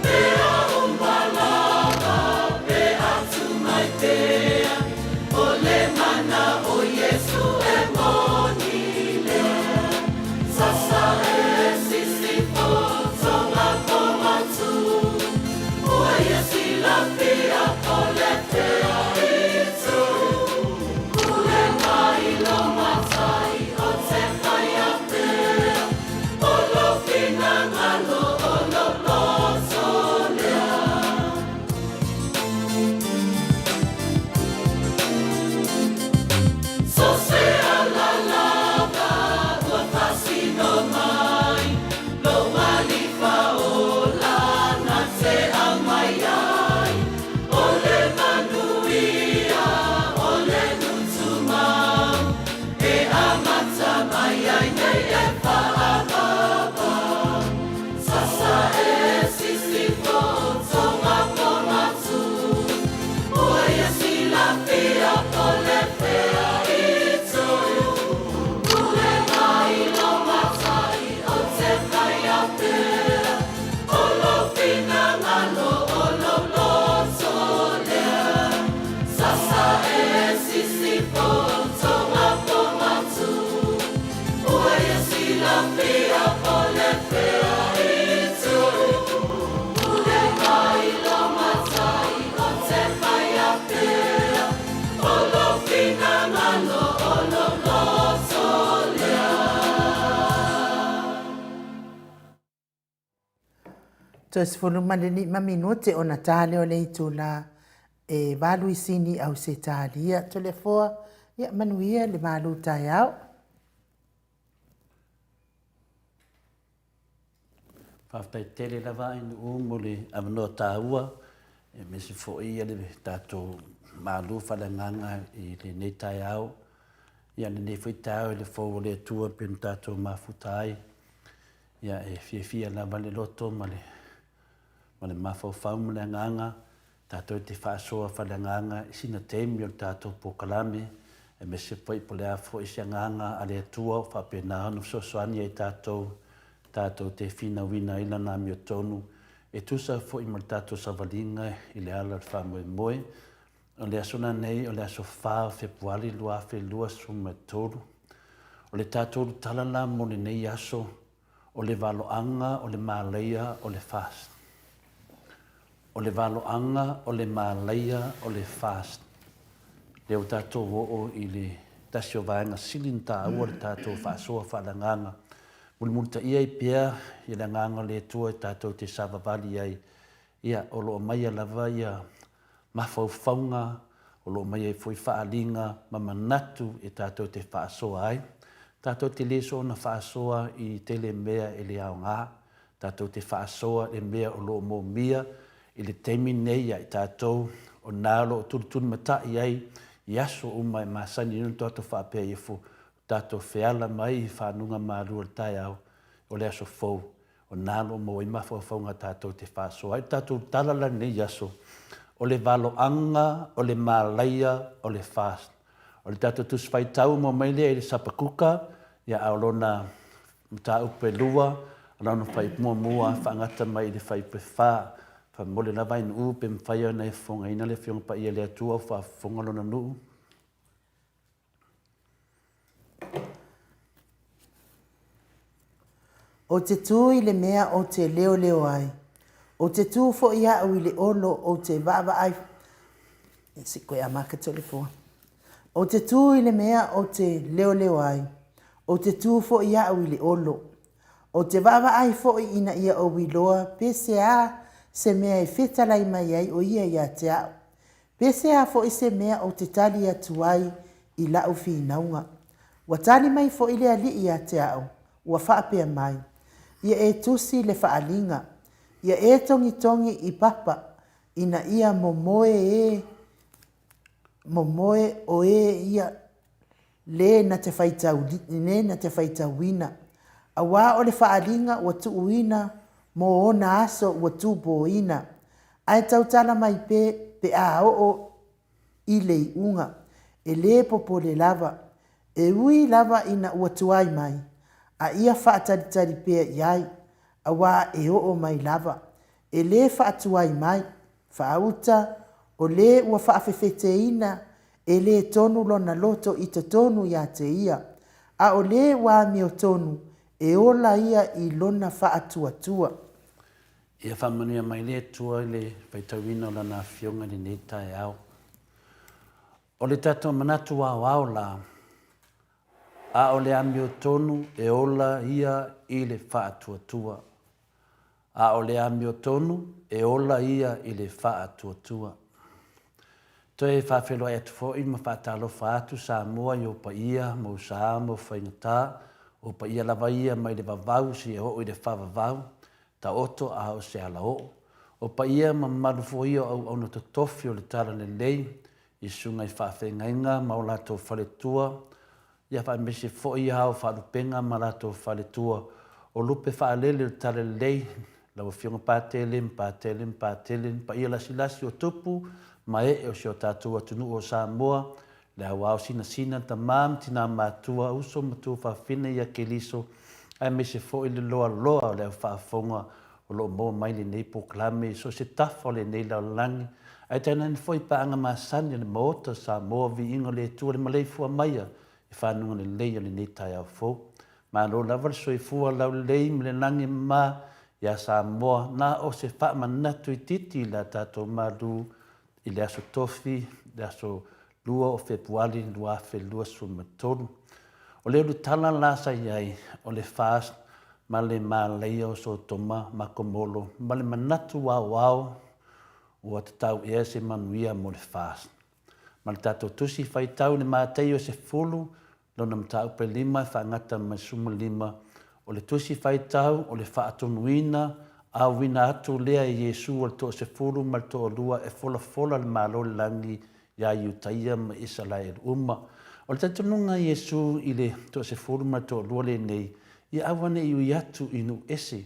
pe a umba lava, pe atu mai pea, o le mana o Iesu e moni lea. Sasa e sisifo tonga pomatu, ua ia silafia po le fea itu. Pule mai lo matai o te whaiapea, o lo finangalo o lo loto lea. So se ala lava ua fasino mai, lo malifa ola na te au mai ai, o le manuia, o le lutumau, e amata mai ai nei e faavava. Sasa e sisifo tonga pomatu, ua ia silafia po le fea itu. Pule mai lo matai o te whaiapea, o lo finangalo o lo loto lea. Sasa e sisifo tonga pomatu, ua ia silafia po le fea itu. Pule mai lo matai o te whaiapea, o lo finangalo o lo loto lea. Toe 15 minute ona ta lea o le itula e valu i sini Ausetalia. Toleafoa, ia manuia le malu taeao. Faafetai tele lava Ainuu mo le avanoa taua aemaise foi le tatou malu faaleagaga i lenei taeao. Ia lenei foi taeao i le fou o le Atua pei ona tatou mafuta ai. Ia e fiafia lava le loto ma le ma le mafaufau ma le agaga tatou te faasoa faaleagaga i sina taimi o le tatou polokalame, aemaise foi po o le a foi se agaga a le Atua o faapena ona fesoasoani ai tatou, tatou te finauina ai Lana amiotonu e tusa foi ma le tatou savaliga i le ala o le faamoemoe. O le aso lenei o le aso 4 o Fepuari 2023. O le tatou tala la mo lenei aso, o le valoaga o le malaia o le fast. O le valoaga o le malaia o le fast. Lea ua tatou oo i le tasi o vaega sili ona taua le tatou faasoa faaleagaga. Mulimulitaia ai pea i le agaga o le Atua e tatou te savavali ai. Ia, o lo o aumaia lava ia mafaufauga, o lo o aumaia ai foi faaaliga ma manatu e tatou te faasoa ai. Tatou te le soona faasoa i tele mea e le aoga. Tatou te faasoa i le mea o lo o moomia i le taimi nei ia i tatou, o na o lo o tulitulimatai ai i aso uma e masani ai ona tatou faapea ifo, tatou feala mai i fanuga malu o le taeao, o le aso fou, o na o lo o maua ai mafaufauga tatou te faasoa ai. O le tatou tala la lenei aso, o le valoaga, o le malaia, o le fast. O le tatou Tusi Faitau maua mai lea i le Sapakuka, ia a o lona mataupu e lua, o lona fuaiupu muamua faagata mai i le fuaiupu e fa. Faamomoli lava i nuu pe mafai ona e fofogaina le Afioga Paia i le Atua ua faafofoga lona nuu. Ou te tū i le mea ou te leoleo ai. Ou te tū foi au i le olo ou te vaavaai Se koe amaka tolefoa. Ou te tū i le mea ou te leoleo ai. Ou te tū foi au i le olo. Ou te vaavaai foi ina ia ou iloa pe se a se mea e fetalai mai ai o ia ia te au. Pe sea foi se mea ou te tali atu ai i la'u finauga. Ua tali mai foi le Alii ia te a'u, ua faapea mai, Ia e tusi le faaaliga, ia e togitogi i papa, ina ia momoe e momoe o e ia le na te faitau, le na te faitauina, auā o le faaaliga ua tuuina mo ona aso ua tuboina, ae tautala mai pe, pe a oo i le iuga, e lē popole lava, e ui lava ina ua tuai mai, a ia faatalitali pea i ai, auā e oo mai lava, e lē faatuai mai, faauta, o lē ua faafefeteina e lē tonu lona loto i totonu iā te ia, a o lē ua amiotonu e ola ia i lona faatuatua. Ia faamanuia mai le Atua i le faitauina o Lana Afioga i lenei taeao. O le tatou manatu aoao la, a o le amiotonu e ola ia i le faatuatua. A o le amiotonu e ola ia i le faatuatua. Toe faafeiloai atu foi ma faatalofa atu Samoa i ou paia ma ou sa ma ou faigata, o paia lava ia mai le vavau seia oo i le faavavau, taoto a o se alaoo. O paia ma mamalu foi ia o auauna totofi o le Talalelei i susuga i faafeagaiga ma o latou faletua, ia faamaise foi ao faalupega ma latou faletua o lupe faalele o le Talalelei, lau Afioga Patele ma Patele ma Patele, le paia lasilasi o tupu ma ee o si o tatou atunuu o Samoa, le aoao sinasina, tama ma tina matua, uso ma tuafafine ia Keliso, aemaise foi le loaloa o le au faafofoga o lo o maua mai lenei polokalame i so o se tafa o lenei lalolagi, ae tainane foi paaga masani a le Maota o Samoa, viiga o le Atua i le maleifua maia i fanuga lelei o lenei taeao fou. Malo lava le soifua laulelei ma le lagi e mama iā Samoa, na o se faamanatu itiiti i la tatou malu i le aso Tofi, le aso 2 o Fepuari 2023. O le ulutala la sa i ai, o le FAST ma le Malaia o Sotoma ma Komolo ma le manatu aoao ua tatau ea se manuia mo le FAST. Ma le tatou tusi faitau i le Mataio 10 lona mataupu e lima e faagata mai 15, o le tusi faitau o le faatonuina auina atu lea e Iesu o le toasefulu ma le toalua e folafola le Malo o le lagi iā Iutaia ma Isaraelu uma. O le talitonuga a Iesu i le toasefulu ma le toalua lenei, ia aua ne i ui atu i nuu ese,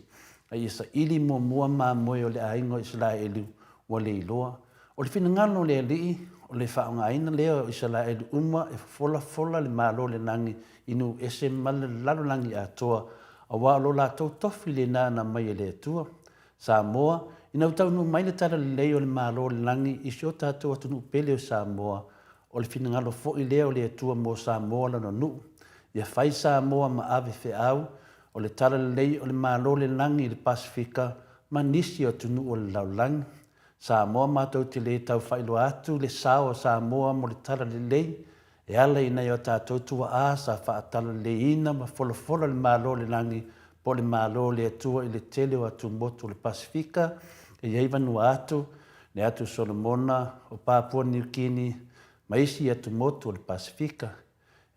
a ia saili muamua mamoe o le aiga o Isaraelu ua le iloa. O le finagalo o le Alii, o le faaaogaina lea o Isaraelu uma e folafola le Malo o le lagi i nuu ese ma le lalolagi atoa, aua o lo latou tofi lena na aumai e le Atua. Samoa, ina ua taunuu mai le talalelei o le Malo o le lagi i si o tatou atunuu pele o Samoa, o le finagalo foi lea o le Atua mo Samoa lona nuu. Ia fai Samoa ma ave feau o le talalelei o le Malo o le lagi i le Pasefika ma nisi o atunuu o le lalolagi. Samoa matou te le tau faailoa atu le sao o Samoa mo le talalelei e ala i nai o tatou tuaa sa faatalaleiina ma folafola le Malo o le Lagi po o le Malo o le Atua i le tele o atumotu o le Pasefika e i ai Vanuatu, le Atu Solomona, o Papua Niu Kini ma isi atumotu o le Pasefika.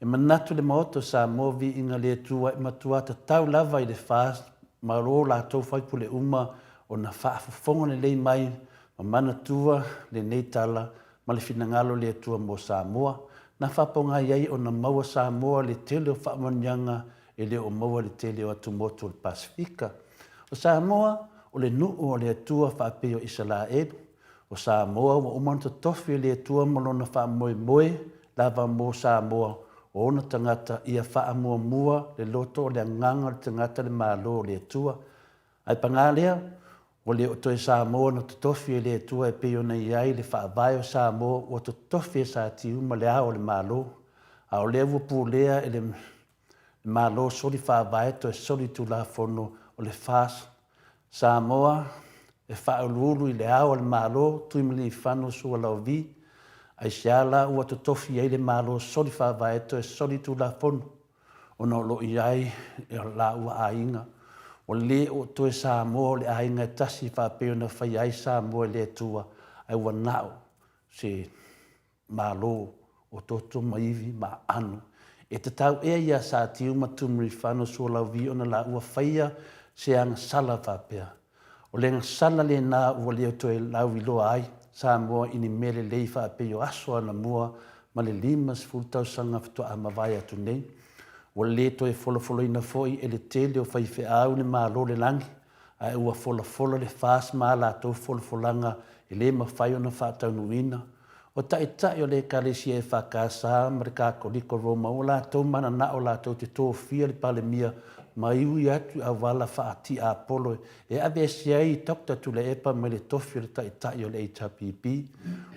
E manatu le Maota o Samoa viiga le Atua e matua tatau lava i le FAST ma lo latou faipule uma ona faafofoga lelei mai ma manatua lenei tala ma le finagalo o le Atua mo Samoa, na faapogai ai ona maua Samoa le tele o faamanuiaga e le o maua i le tele o atumotu o le Pasefika. O Samoa, o le nuu o le Atua faapei o Isalaelu. O Samoa ua uma ona totofi e le Atua ma lona faamoemoe lava mo Samoa, o ona tagata ia faamuamua le loto o le agaga o le tagata le Malo o le Atua. Ae pagā lea, ua le o toe Samoa na totofi e le Atua e pei ona i ai le Faavae o Samoa ua totofi e Satiuma le Ao o le Malo, a o lea ua pulea e le Malo soli Faavae toe soli Tulafono o le FAST Samoa e faauluulu i le Ao o le Malo Tuimalealiifano Sualauvi, aisea la ua totofi ai le Malo soli Faavae toe soli Tulafono? Ona o lo o i ai laua aiga, ua le o toe Samoa o le aiga e tasi faapei ona faia ai Samoa e le Atua, ae ua nao. se Malo o toto ma ivi ma aano. E tatau ea ia Satiu ma Tumurifano Sualauvi ona laua faia se agasala faapea. O le agasala lena ua le toe lauiloa ai Samoa i ni mea lelei faapei o aso anamua ma le 50 tausaga faatoa mavae atu nei. Ua le toe folafolaina foi e le tele o faifeau le Malo le lagi, ae ua folafola le FAST ma a latou folafolaga e le mafai ona faataunuuina. O taitai o le Ekalesia EFKS ma le Katoliko Roma ua latou mananao latou te tofia le Palemia ma iui atu i auala faa-tiapolo e aveese ai Doctor Tuilaepa mai le tofi o le taitai o le HRPP.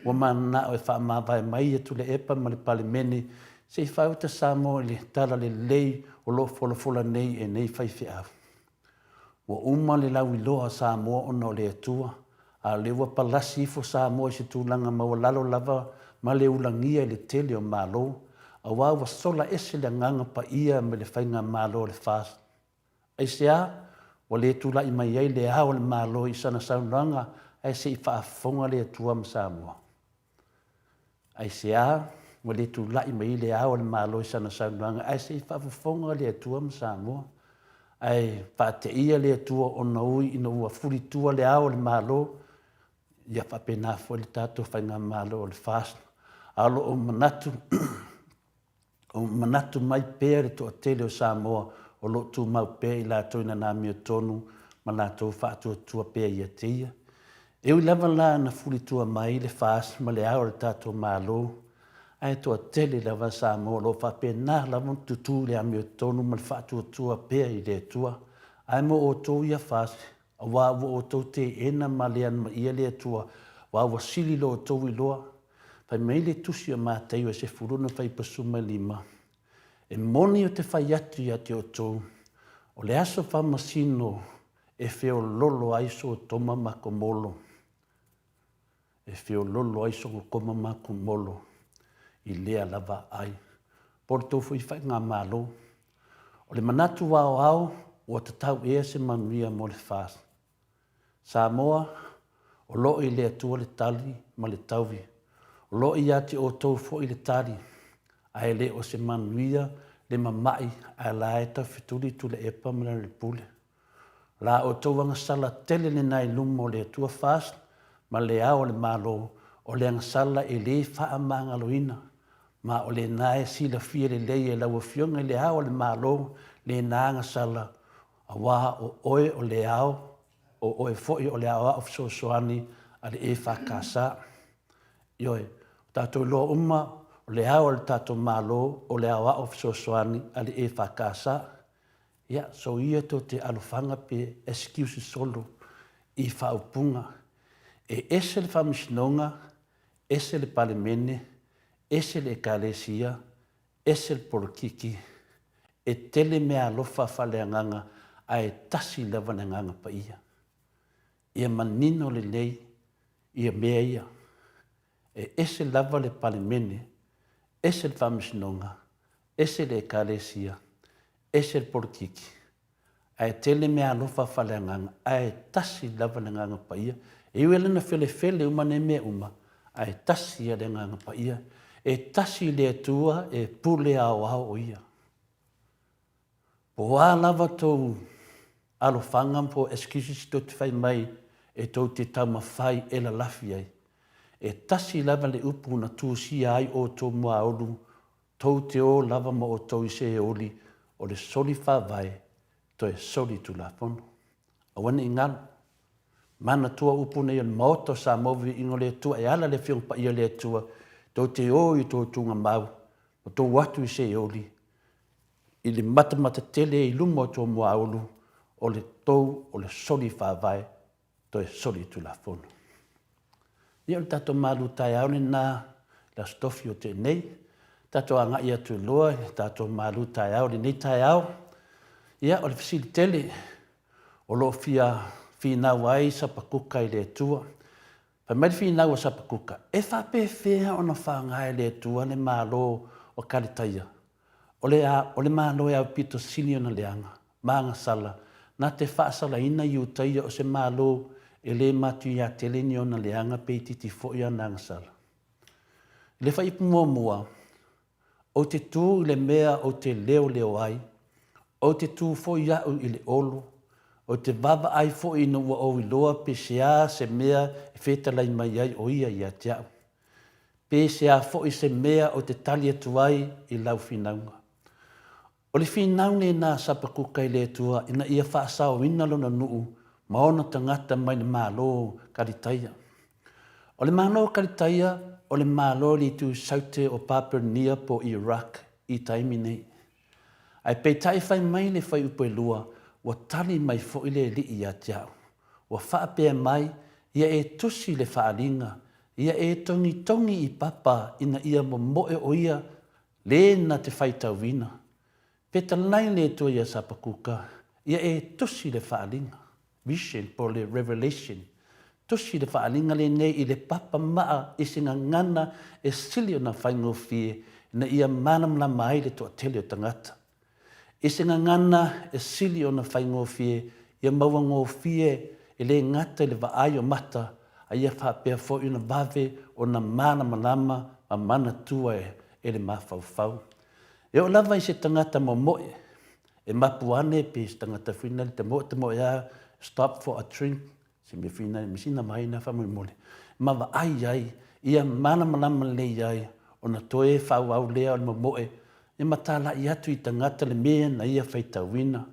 Ua mananao e faamavae mai ia Tuilaepa ma le Palemene se i faauta Samoa i le talalelei o lo o folafola nei e nei faifeau. Ua uma le lauiloa a Samoa ona o le Atua, a o lea ua palasi ifo Samoa i se tulaga maualalo lava ma le ulagia i le tele o Malo, aua ua sola ese le Agaga Paia mai le Faigamalo a le FAST. Aisea ua le tulai mai ai le Ao o le Malo i sana saunoaga ae se i faafofoga le Atua ma Samoa? Aisea ua le tulai mai ai le Ao o le Malo i sana saunoaga ae se i faafofoga le Atua ma Samoa? Ae faateia le Atua ona ui ina ua fulitua le Ao o le Malo, ia faapena foi le tatou Faigamalo o le FAST. A o lo o manatu O manatu mai pea le toatele o Samoa o lo o tumau pea i latou i lana amiotonu ma latou faatuatua pea ia te ia. E ui lava la na fulitua mai le FAST ma le ao o le tatou Malo, ae toatele lava Samoa o lo o faapena lava ona tutū i le amiotonu ma le faatuatua pea i le Atua. Ae mo outou ia FAST, Aua ua outou teena ma leanmaia le Atua, aua ua sili lo outou iloa. Fai mai le tusi o Mataio e sefulu na faipasuma lima, E moni o te fai atu ia te outou, o le aso faamasino e feololo ai Sotoma ma Komolo, e feololo ai Sotoma ma Komolo i lea lava ai. Po o le tou foi faigamalo. O le manatu aoao ua tatau ea se manuia mo le FAST. Samoa, o lo o i le Atua le tali ma le taui. O lo o ia te outou foi le tali, ae le o se manuia le mama'i ae la e taufetuli Tuilaepa ma lana Pule. La outou agasala tele lena i luma o le Atua FAST ma le Ao o le Malo, o le agasala e le faamagaloina, ma o lena e silafia lelei e lau Afioga i le Ao o le Malo lena agasala, aua o oe o le Ao, o oe foi o le Aoao Fesoasoani a le EFKS. Ioe, o tatou iloa uma, o le Ao o le tatou Malo o le Aoao Fesoasoani a le EFKS. Ia, so ia tou te alofaga pe excuse solo i faaupuga. E ese le Faamasinoga, ese le Palemene, ese le Ekalesia, ese le polokiki. E tele meaalofa faaleagaga ae tasi lava le Agaga Paia. Ia manino lelei ia mea ia. E ese lava le Palemene, ese le Faamasinoga, ese le Ekalesia, ese le polokiki, ae tele meaalofa faaleagaga, ae tasi lava le Agaga Paia. E ui lava ina felefele uma nei mea uma, ae tasi ia le Agaga Paia. E tasi le Atua e pule aoao o Ia. Po o a lava tou alofaga po o excuses tou te fai mai e tou te taumafai e lalafi ai, e tasi lava le upu na tusia ai outou muaulu tou te o lava ma outou i se eoli o le soli faavae toe soli tulafono. Aua ne i galo. Manatua upu nei o le Maota o Samoa Viiga o le Atua e ala le Afioga Paia o le Atua tou te o i outou tugamau ma tou o atu i se eoli i le matamata tele i luma o tou muaulu o le tou o le soli faavae toe soli tulafono. Ia o le tatou malu taeao lena i le Aso Tofi o tea nei. Tatou agai atu loa i le tatou malu taeao i lenei taeao. Ia o le fesili tele o lo o fia finau ai Sapakuka i le Atua. Fai mai le finau a Sapakuka, e faapefea ona faaaoga e le Atua le Malo o Kaletaia O le a, o le Malo e aupito sili ona leaga, ma agasala, na te faasalaina Iutaia o se Malo e le matuia tele ni ona leaga pe itiiti foi ana agasala. I le fuaiupu muamua, Ou te tū i le mea ou te leoleo ai, ou te tū foi au i le olo, ou te vaavaai foi ina ua ou iloa pe seā se mea e fetalai mai ai o ia ia te au, pe seā foi se mea ou te tali atu ai i lau finauga. O le finau lena a Sapakuka i le Atua ina ia faasaoina lona nuu ma ona tagata mai le Malo Kalitaia. O le Malo Kalitaia o le Malo i le itu saute o Papelonia po Iraq i taimi nei. Ae peitai fai mai le fuaiupu e lua, ua tali mai foi le Alii ia te au. Ua faapea mai, Ia e tusi le faaaliga, ia e togitogi i papa ina ia momoe o ia Le na te faitauina. Fetalai le Atua ia Sapakuka, ia e tusi le faaaliga, vision po o le revelation. Tusi le faaaliga lenei i le papa maa i se gagana e sili ona faigofie ina ia malamalama ai le toatele o tagata. I se gagana e sili ona faigofie ia mauagofie e le gata i le vaai o mata a ia faapea foi ona vave ona malamalama ma manatua e le mafaufau. E oo lava i se tagata momoe, e mapu ane pe se tagata foi lea tamoetamoe lava, stop for a drink, se mea foi lea, masina mai na faamolemole, ma vaai ai, ia malamalama lelei ai ona toe faaauau lea o le momoe e matalai atu i tagata le mea na ia faitauina.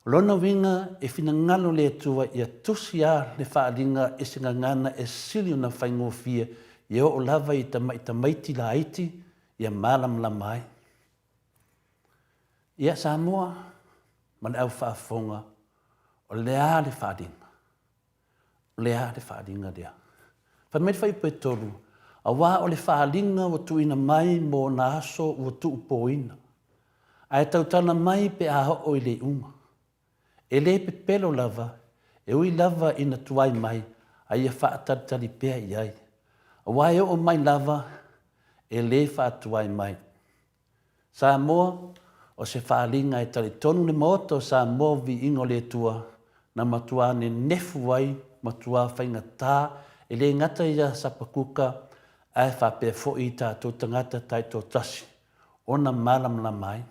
O lona uiga, e finagalo le Atua ia tusi a le faaaliga i se gagana e sili ona faigofie ia oo lava i tamai tamaiti laiti ia malamalama ai. Ia Samoa ma le au faafofoga, o le a le faaaliga? O le a le faaaliga lea? Fai mai le fuaiupu e 3, Aua o le faaaliga ua tuuina mai mo ona aso ua tuupoina, ae tautala mai pe a oo i le iuga. E le pepelo lava, e ui lava ina tuai mai, a ia faatalitali pea i ai. Aua e oo mai lava, e le faatuai mai. Samoa, o se faaaliga e talitonu le Maota o Samoa o Viiga o le Atua, na matuā nenefu ai, matuā faigata, e le gata ia Sapakuka, ae faapea foi i tatou tagata taitoatasi, ona malamalama ai.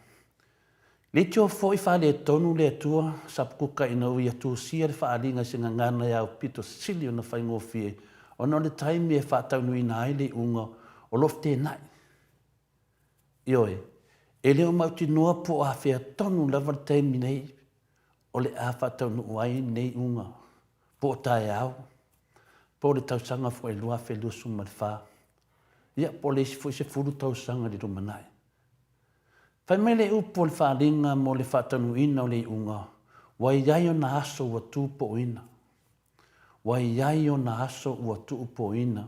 Leitio foi faaletonu le Atua, Sapakuka ina ua ia tusia le faaaliga i se gagana e aupito sili ona faigofie, ona o le taimi e faataunuuina ai le iuga o lo o fetenai. Ioe, e le o mautinoa po o afea tonu lava le taimi nei o le a faataunuu ai nei uga, po o taeao, po o le tausaga foi 2024, ia po o le isi foi 10 tausaga i le lumanai. Fai mai le upu o le faaaliga mo le faataunuuina o le iuga, ua i ai ona aso ua tupouina. Ua i ai ona aso ua tuupoina.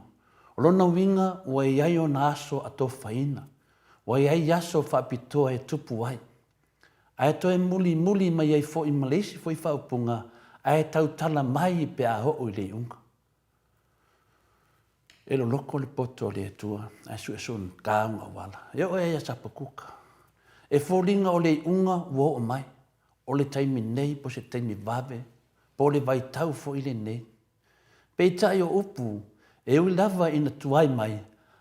O lona uiga ua i ai ona aso atofaina. Ua i ai aso faapitoa e tupu ai. Ae toe mulimuli mai ai foi ma le isi foi faaupuga, ae tautala mai pe a oo i le iuga. E loloko le poto o le Atua ae suesue ka ona auala. E oo ai ia Sapakuka. E foliga o le iuga ua oo mai. O le taimi nei po o se taimi vave, po o le vaitau foi lenei. Peitai o upu, e ui lava ina tuai mai,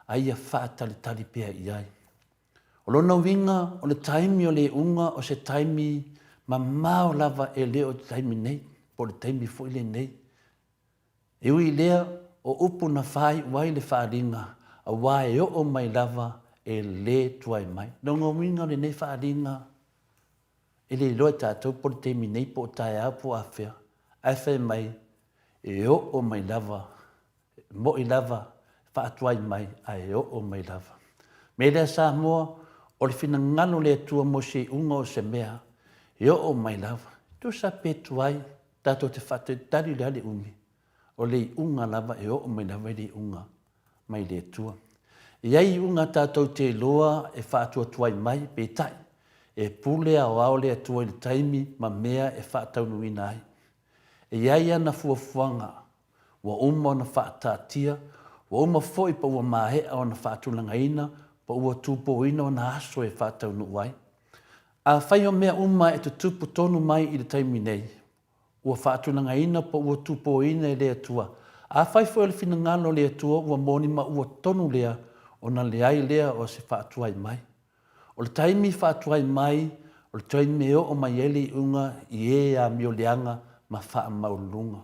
a ia faatalitali pea i ai. O lona uiga, o le taimi o le iuga o se taimi mamao lava e le o le taimi nei, po o le taimi foi lenei. E ui i lea, o upu na faaiu ai le faaaliga, aua e oo mai lava e le tuai mai. Lona uiga o lenei faaaliga, E le iloa e tatou po o le taimi nei po o taeao po o afea, ae fai mai, e oo mai lava, e moi lava, e faatuai mai, ae oo mai lava. Mea lea Samoa, o le finagalo o le Atua mo se iuga o se mea, e oo mai lava. Tusa pe tuai, tatou te faatalitali o le a le umi, o le iuga lava e oo mai lava i le iuga mai le Atua. E i ai iuga tatou te iloa e faatuatuai mai, peitai, e pule aoao le Atua i le taimi ma mea e faataunuuina ai. E i ai ana fuafuaga ua uma ona faataatia, ua uma foi pa ua maea ona faatulagaina pa ua tupouina ona aso e faataunuu ai. Afai o mea uma e tutupu tonu mai i le taimi nei, ua faatulagaina po ua tupoina e le Atua. Afai foi o le finagalo o le Atua ua moni ma ua tonu lea, ona leai lea o se faatuai mai. O le taimi faatuai mai, o le taimi e oo mai ai le iuga i e amio leaga ma faamaualuluga.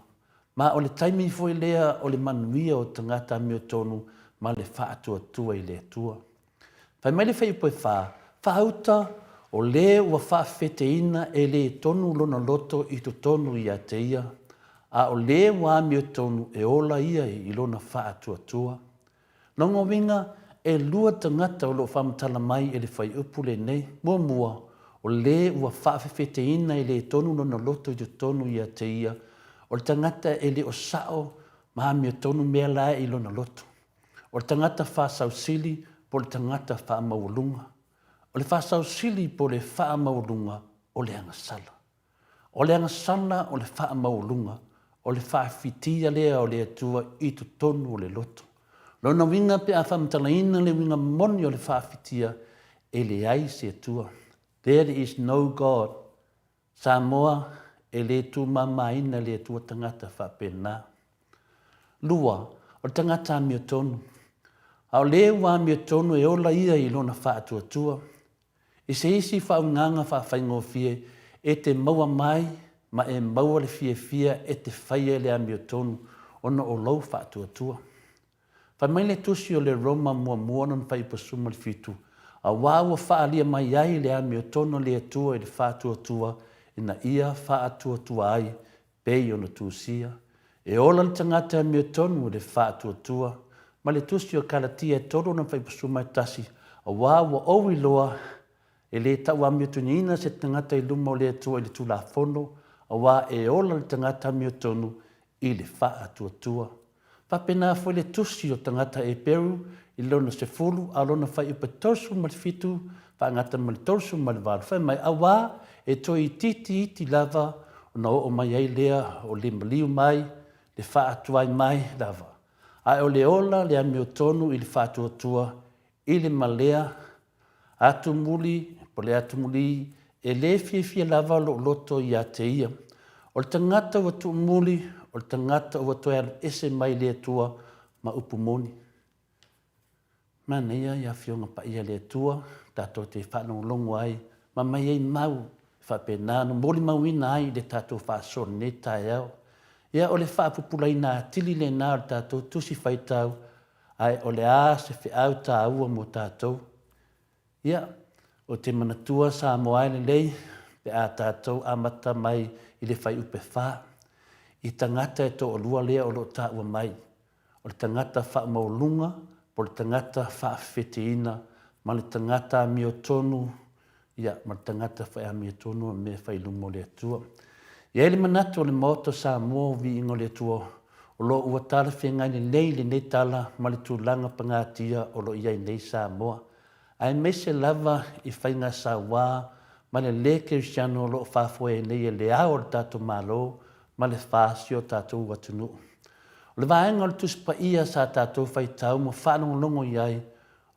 Ma o le taimi foi lea o le manuia o tagata amiotonu ma le faatuatua i le Atua. Fai mai le fuaiupu e fa, Faauta, o le ua faafefeteina e le tonu lona loto i totonu ia te ia, a o le ua amiotonu e ola ia i lona faatuatua. Lona uiga, e lua tagata o lo o faamatala mai e le fuaiupu lenei. Muamua, o le ua faafefeteina e le tonu lona loto i totonu ia te ia, o le tagata e le o sao ma amiotonu mea la e i lona loto. O le tagata faasausili po o le tagata faamaualuga. O le faasausili po o le faamaualuga o le agasala. O le agasala o le faamaualuga, o le faafitia lea o le Atua i totonu o le loto. Lona uiga pe a faamatalaina le uiga moni o le faafitia, e leai se Atua. There is no God. Samoa, e le tumamaina le Atua tagata faapena. Lua, o le tagata amiotonu. A o le ua amiotonu e ola ia i lona faatuatua. I se isi faauigaga faafaigofie, e te maua mai ma e maua le fiafia e te faia i le amiotonu ona o lou faatuatua. Fai mai le tusi o le Roma muamua lona fuaiupu 17, Auā ua faaalia mai ai le amiotonu a le Atua i le faatuatua ina ia faatuatua ai pei ona tusia, e ola le tagata e amiotonu i le faatuatua, ma le tusi o Kalatia e 3 lona fuaiupu 11, Auā ua ou iloa, e le tauamiotoniina se tagata i luma o le Atua i le Tulafono, auā e ola le tagata amiotonu i le faatuatua. Faapena foi le tusi o tagata Eperu i lona sefulu a o lona fuaiupu 37 faagata ma le 38, fai mai, Auā e toe itiiti iti lava ona oo mai ai lea o le maliu mai, le faatuai mai lava, ae o le ola le amiotonu i le faatuatua i le malea atu muli, po le atu mulī, e le fiafia lava lou loto ia te ia. O le tagata ua tuumuli, o le tagata ua toe alu ese mai le Atua ma upu moni. Manaia i Afioga Paia a le Atua, tatou te faalogologo ai ma aumai ai mau e faapena ona molimauina ai le tatou faasoa i lenei taeao. Ia, o le faapupulaina atili lena o le tatou Tusi Faitau Ae o le a se feau taua mo tatou? Ia, ou te manatua Samoa e lelei pe a tatou amata mai i le fuaiupe fa, i tagata e toalua lea o lo o taua mai, o le tagata faamaualuga po o le tagata faafefeteina ma le tagata amiotonu Ia, ma le tagata fai amiotonu o le mea e fai i luma o le Atua. E i ai le manatu o le Maota o Samoa o Viiga o le Atua, o lo o ua talafeagai lelei lenei tala ma le tulaga pagatia o lo o i ai nei Samoa, aemaise lava i faiga sauā ma le lē kerisiano o lo o faafoe ai nei e le Ao o le tatou Malo ma le fa si o tatou atunuu. O le vaega o le Tusi Paia sa tatou faitau ma faalogologo i ai,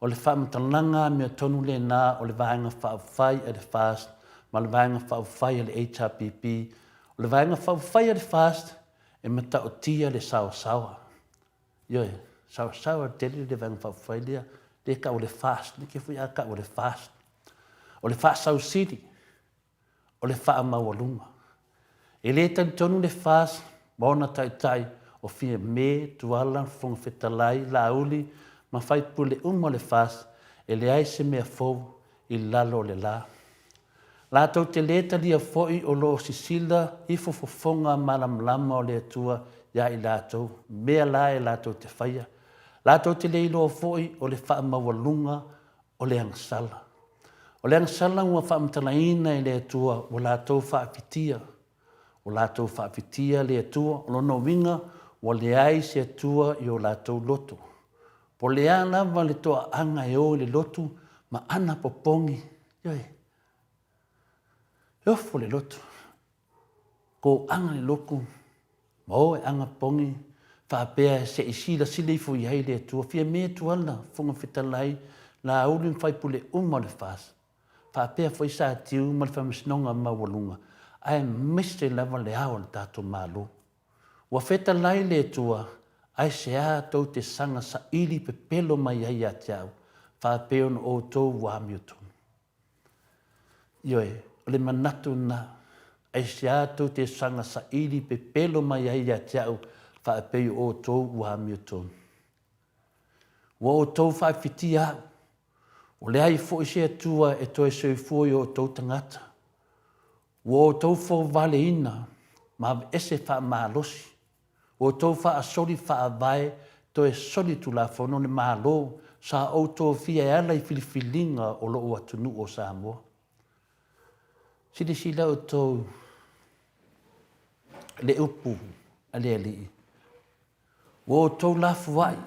O le faamatalaga amiotonu lena o le Vaega Faaupufai a le FAST ma le Vaega Faaupufai a le HRPP. O le Vaega Faaupufai a le FAST e matautia le saoasaoa. Ioe, saoasaoa tele le Vaega Faaupufai lea, lea e tau o le FAST, like foi a tau o le FAST. O le faasausili. o le faamaualuga. E le talitonu le FAST ma ona taitai o Fiame, Tuala, Fofoga Fetalai, Laauli ma faipule uma o le FAST e leai se mea fou i lalo o le la. Latou te le talia foi o lo o sisila ifo fofoga malamalama o le Atua ia i latou, mea la e latou te faia. Latou te le iloa foi o le faamaualuga o le agasala. O le agasala ua faamatalaina e le Atua ua latou faafitia. Ua latou faafitia le Atua, o lona uiga ua leai se Atua i o latou loto. Po o le a lava le toaaga e o i le lotu ma ana popogi, ioe, e ofo le lotu. Toaga le lotu ma o e aga pogi faapea se i silasila ifo i ai le Atua. Fiame Tuala, Fofoga Fetalai, Laauli ma faipule uma o le FAST, faapea foi Satiu ma le Faamasinoga Maualuga, aemaise lava le Ao o le tatou Malo. Ua fetalai le Atua. Aisea tou te saga saili pepelo mai ai ia te au, faapei ona outou ua amiotonu? Ioe, o le manatu lena, aisea tou te saga saili pepelo mai ai ia te au, faapei o outou ua amiotonu? Ua outou faafitia au, ua leai foi se Atua e toe soifua i o outou tagata. Ua outou fouvaleina ma aveese faamalosi, ua outou faasoli faavae toe soli tulafono le Malo sa ou tofia e ala i filifiliga o lou atunuu o Samoa. Silasila outou i le upu a le Alii, Ua outou lafuai,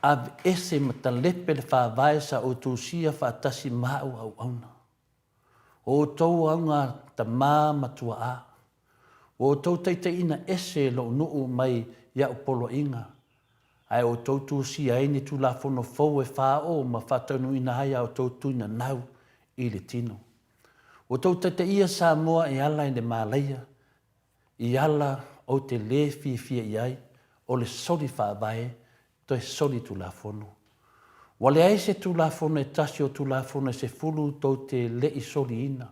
aveese ma talepe le faavae sa ou tusia faatasi ma au auauna. O outou auga tama ma tuaa, ua outou taitaiina ese lou nuu mai i au poloaiga, ae outou tusia ai ni tulafono fou e faaoo ma faataunuuina ai a outou tuinanau i le tino. Ua outou taitaia Samoa e ala i le malaia, i ala ou te lē fiafia i ai, o le soli faavae, toe soli tulafono. Ua leai se tulafono e tasi o tulafono e sefulu tou te le i soliina.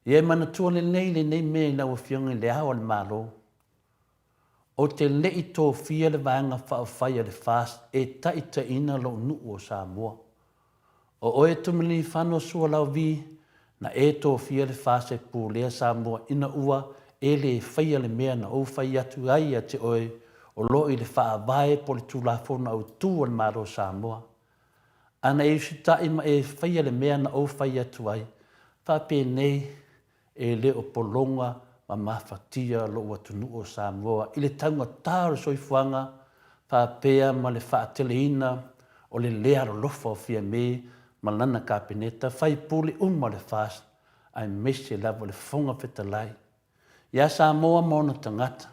Ia e manatua lelei lenei mea i lau Afioga i Le Ao o le Malo. Ou te le i tofia le Vaega Faaupufai a le FAST e taitaiina lou nuu o Samoa. O oe Tuimalealiifano Sualauvi, na e tofia le FAST e pulea Samoa ina ua e le faia le mea na ou fai atu ai ia te oe o lo o i le Faavae po o le Tulafono Autu a le Malo o Samoa. A na e usitai ma e faia le mea na ou fai atu ai, faapenei E le o pologa ma mafatia lou atunuu o Samoa i le taugata o le soifuaga faapea ma le faateleina o le le alolofa o Fiame ma lana Kapeneta, faipule uma o le FAST aemaise lava o le Fofoga Fetalai ia Samoa ma ona tagata.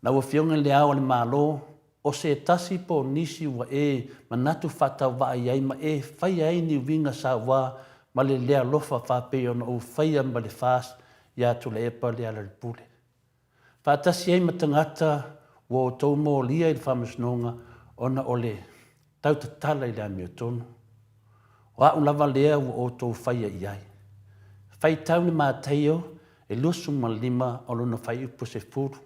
Lau Afioga i Le Ao o le Malo, o se tasi po o nisi ua e manatu faatauvaa i ai ma e faia ai ni uiga saua ma le le alofa faapei ona ou faia ma le FAST ia Tuilaepa Lealailepule. Faatasi ai ma tagata ua outou molia i le Faamasinoga ona o le tautatala i le amiotonu. O a'u lava lea ua outou faia i ai. Faitau le Mataio e 25 o lona fuaiupu 10.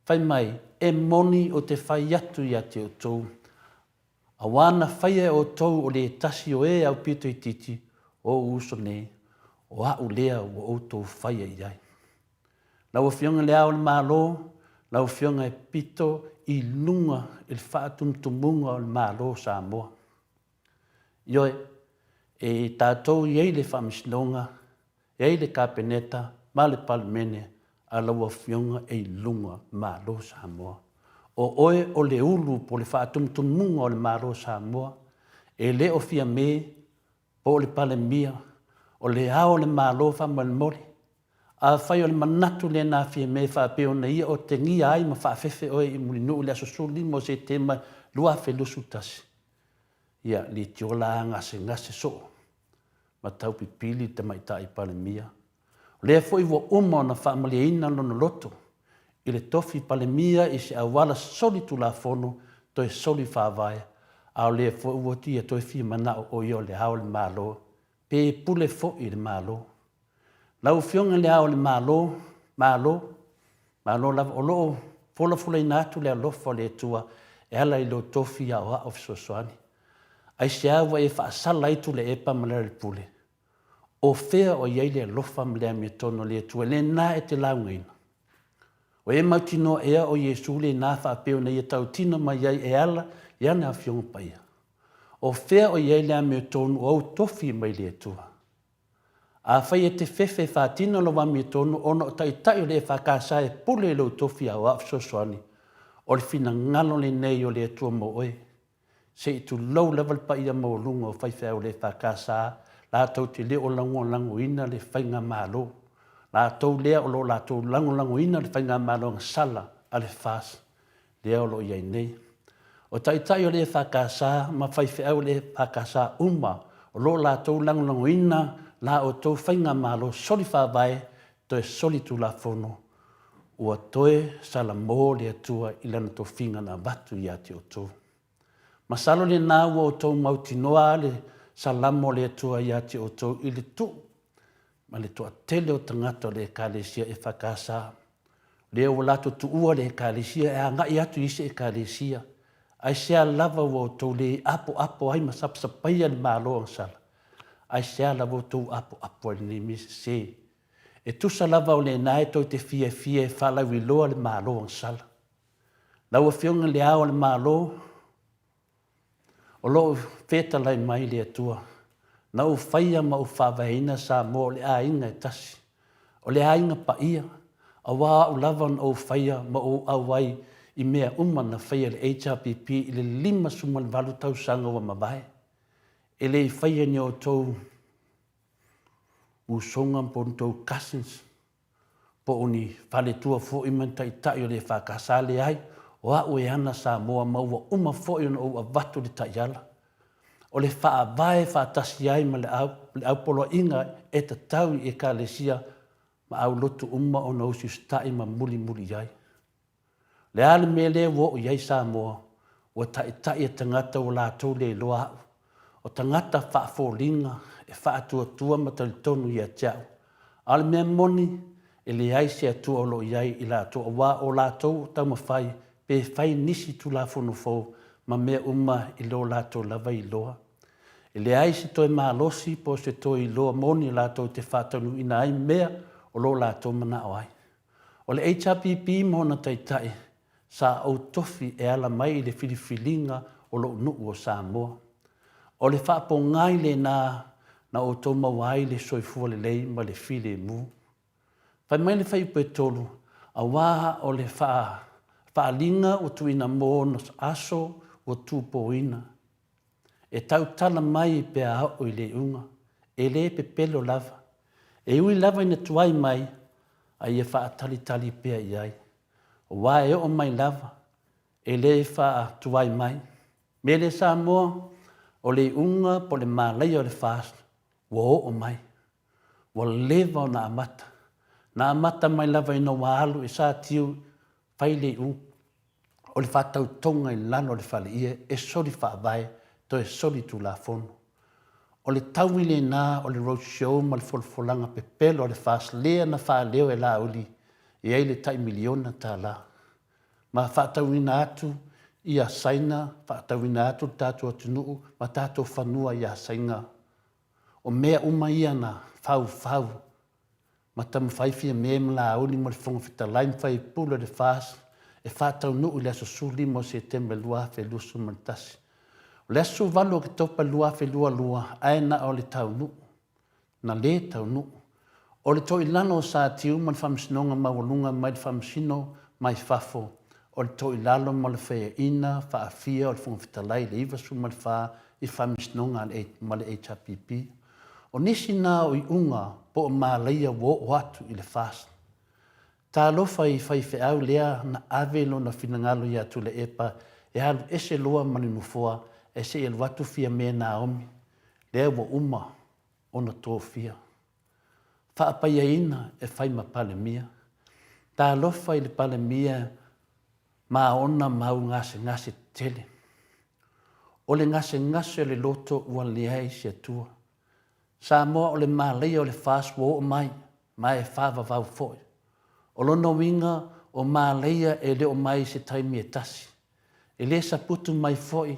Fai mai, E moni ou te fai atu ia te outou, auā na faia e outou o le tasi o e aupito itiiti o ou uso nei, o a'u lea ua outou faia i ai. Lau Afioga i Le Ao o le Malo, lau Afioga e pito i luga i le faatumutumuga o le Malo o Samoa. Ioe, e tatou i ai le Faamasinoga, e ai le Kapeneta ma le Palemene, a lau Afioga e i luga Malo o Samoa. O oe o le ulu po o le faatumutumuga o le Malo o Samoa, e le o Fiame po o le Palemia, o le Ao o le Malo faamolemole. Afai o le manatu lena Fiame faapea ona ia otegia ai ma faafefe oe i Mulinuu i le aso 15 o Setema 2021, ia leitioa la gasegase soo ma taupipili le Tamaitai Palemia. O lea foi ua uma ona faamalieina lona loto i le tofi Palemia i se auala soli tulafono toe soli faavae, a o lea foi ua ia toe fia manao o ia o le Ao o le Malo pe pule foi i le Malo. Lau Afioga i le Ao o le Malo, Malo, Malo lava, o lo o folafolaina atu le alofa o le Atua e ala i lou tofi aoao fesoasoani. Aisea ua e faasala ai Tuilaepa ma Lealailepule? O fea o i ai le alofa ma le amiotonu o le Atua lena e te laugaina? O e mautinoa ea o Iesu lena faapea ona ia tautino mai ai e ala i ana Afioga Paia? O fea o i ai le amiotonu o au tofi mai le Atua? Afai e te fefe e faatino lou amiotonu ona o taitai o le EFKS e pule i lou tofi aoao fesoasoani, o le finagalo lenei o le Atua mo oe. Se i tulou lava le paia maualuga o faifeau o le EFKS latou te le o lagolagoina le faigamalo, latou lea o lo o latou lagolagoina le faigamalo agasala a le FAST lea o lo o i ai nei. O taitai o le EFKS ma faifeau o le EFKS uma o lo o latou lagolagoina la outou faigamalo soli faavae toe soli tulafono. Ua toe salamo le Atua i Lana tofiga na avatu ia te outou. Masalo lena ua outou mautinoa le salamo o le Atua ia te outou i le tuu ma le toatele o tagata o le Ekalesia EFKS. Lea ua latou tuua le Ekalesia e agai atu i isi Ekalesia. Aisea lava ua outou le apoapo ai ma sapasapaia le Malo agasala? Aisea lava outou apoapo ai i lenei mea sese? E tusa lava o lena e tou te fiafia e faalauiloa le Malo agasala. Lau Afioga i le Ao o le Malo, o lo o fetalai mai le Atua, na ou faia ma ou faavaeina Samoa o le aiga e tasi, o le aiga paia, aua o au lava na ou faia ma ou auai i mea uma na faia e le HRPP i le 58 tausaga ua mavae. E le i faia ni outou usoga po o ni tou cousins, po o ni faletua foi ma ni taitai o le EFKS, leai, o au e ana Samoa ma ua uma foi ona ou avatu le taiala. O le faavae faatasi ai ma le aupoloaiga e tatau i Ekalesia ma aulotu uma ona usiusitai ma mulimuli i ai. Le a le mea lea ua oo i ai Samoa, ua taitai e tagata ua latou le iloa au. O tagata faafoliga e faatuatua ma talitonu ia te au. A o le mea moni, e leai se Atua o lo o i ai i latou aua o latou o taumafai pe fai nisi Tulafono fou ma mea uma i lo latou lava iloa. E leai se toe malosi po o se toe iloa moni latou te faataunuuina ai mea o lo latou manao ai. O le HRPP ma ona taitai sa ou tofi e ala mai i le filifiliga o lou nuu o Samoa. O le faapogai lena na outou maua ai le soifua lelei ma le filemu. Fai mai le fuaiupu e 3, Aua o le faaaliga ua tuuina mo ona aso ua tupoina. E tautala mai pe a oo i le iuga, e le pepelo lava. E ui lava ina tuai mai, a ia faatalitali pea i ai. Aua e oo mai lava, e le faatuai mai. Mele Samoa, o le iuga po o le malaia o le FAST ua oo mai. Ua leva ona amata. Na amata mai lava ina ua alu i Satiu fai le iuga o le faatautoga i lalo o le faleie e soli faavae toe soli tulafono. O le taui lena o le road show ma le folafolaga pepelo a le FAST lea na faaleo e Laauli e ai le tai miliona tala. Ma faatauina atu ia Saina, faatauina atu le tatou atunuu ma tatou fanua ia Saina. O mea uma ia na faufau ma taumafai Fiame ma Laauli ma le Fofoga Fetalai ma Faipule o le FAST e faataunuu i le aso 15 o Setema 2021. O le aso 18 o Oketopa 2022 ae na o le taunuu, na le taunuu. O le toilalo o Satiu ma le Faamasinoga Maualuga mai le Faamasino mai fafo, o le toilalo ma le faiaina faafia o le Fofoga Fetalai i le 94 i Faamasinoga a le ma le HRPP. O nisi na o iuga po o malaia ua oo atu i le FAST. Talofa i faifeau lea na ave lona finagalo ia Tuilaepa e alu ese loa ma le nofoa ae se i alu atu Fiame Naomi, lea ua uma ona tofia. Faapaiaina e fai ma Palemia. Talofa i le Palemia ma ona mau gasegase tetele. O le gasegase o le loto ua leai se Atua. Samoa o le malaia o le FAST ua oo mai, ma e faavavau foi. O lona uiga, o malaia e le o mai i se taimi e tasi. E le saputu mai foi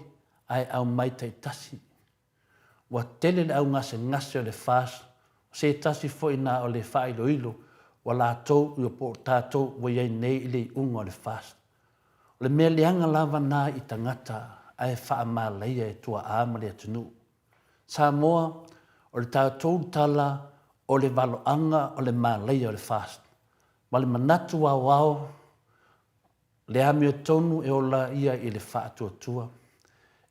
ae aumai taitasi. Ua tele le au gasegase o le FAST, o se tasi foi na o le faailoilo ua latou ua po o tatou ua i ai nei i le iuga o le FAST. O le mea leaga lava na i tagata ae faamalaia e tuaa ma le atunuu. Samoa, o le tatou tala o le valoaga o le malaia o le FAST ma le manatu aoao Le amiotonu e ola ia i le faatuatua.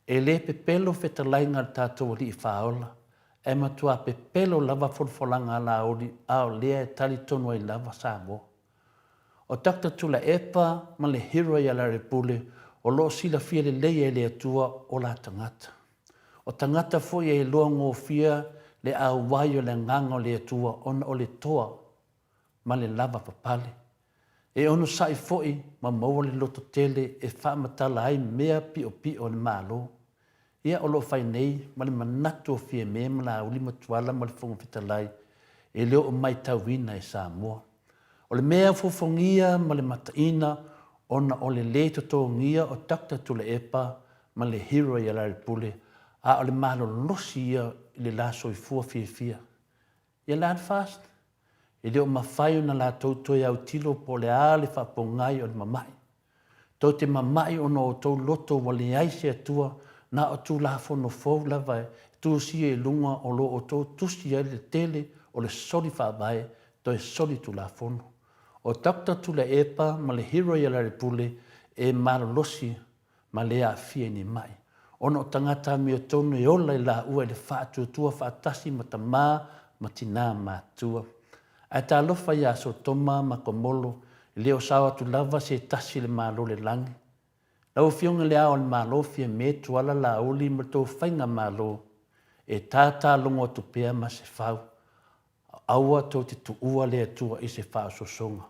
E le pepelo fetalaiga a le tatou Alii Faaola, ae matua pepelo lava folafolaga a Laauli a o lea e talitonu ai lava Samoa. O Doctor Tuilaepa ma le hero ia Lealailepule o lo o silafia lelei e le Atua o la tagata. O tagata foi e iloa gofie le auai o le Agaga o le Atua ona o le toa ma le lavapapale. E onosai foi ma maua le lototele e faamatala ai mea piopio a le Malo. Ia o lo o fai nei ma le manatu o Fiame ma Laauli ma Tuala ma le Fofoga Fetalai e le o maitauina e Samoa. O le mea fofogia ma le mataina ona o le lē totogia o Doctor Tuilaepa ma le hero ia Lealailepule a o le malolosi ia i le la soifua fiafia. Ia le a le FAST? E le o mafai ona latou toe autilo po o le a le faapogai o le mama'i. Tou te mama'i ona o outou loto ua leai se Atua, na o Tulafono fou lava e tusia i luga o lo outou tusi ai le tele o le soli faavae toe soli Tulafono. O Doctor Tuilaepa ma le hero ia Lealailepule e malolosi ma le aafia i ni ma'i, ona o tagata amiotonu e ola i laua i le faatuatua faatasi ma tamā ma tinā matutua. Ae talofa iā Sotoma ma Komolo, e le o sao atu lava se tasi i le Malo o le lagi. Lau Afioga i Le Ao o le Malo, Fiame, Tuala, Laauli ma le tou Faigamalo, e tātā logo atu pea ma se fau, aua tou te tuua le Atua i se faaosoosoga.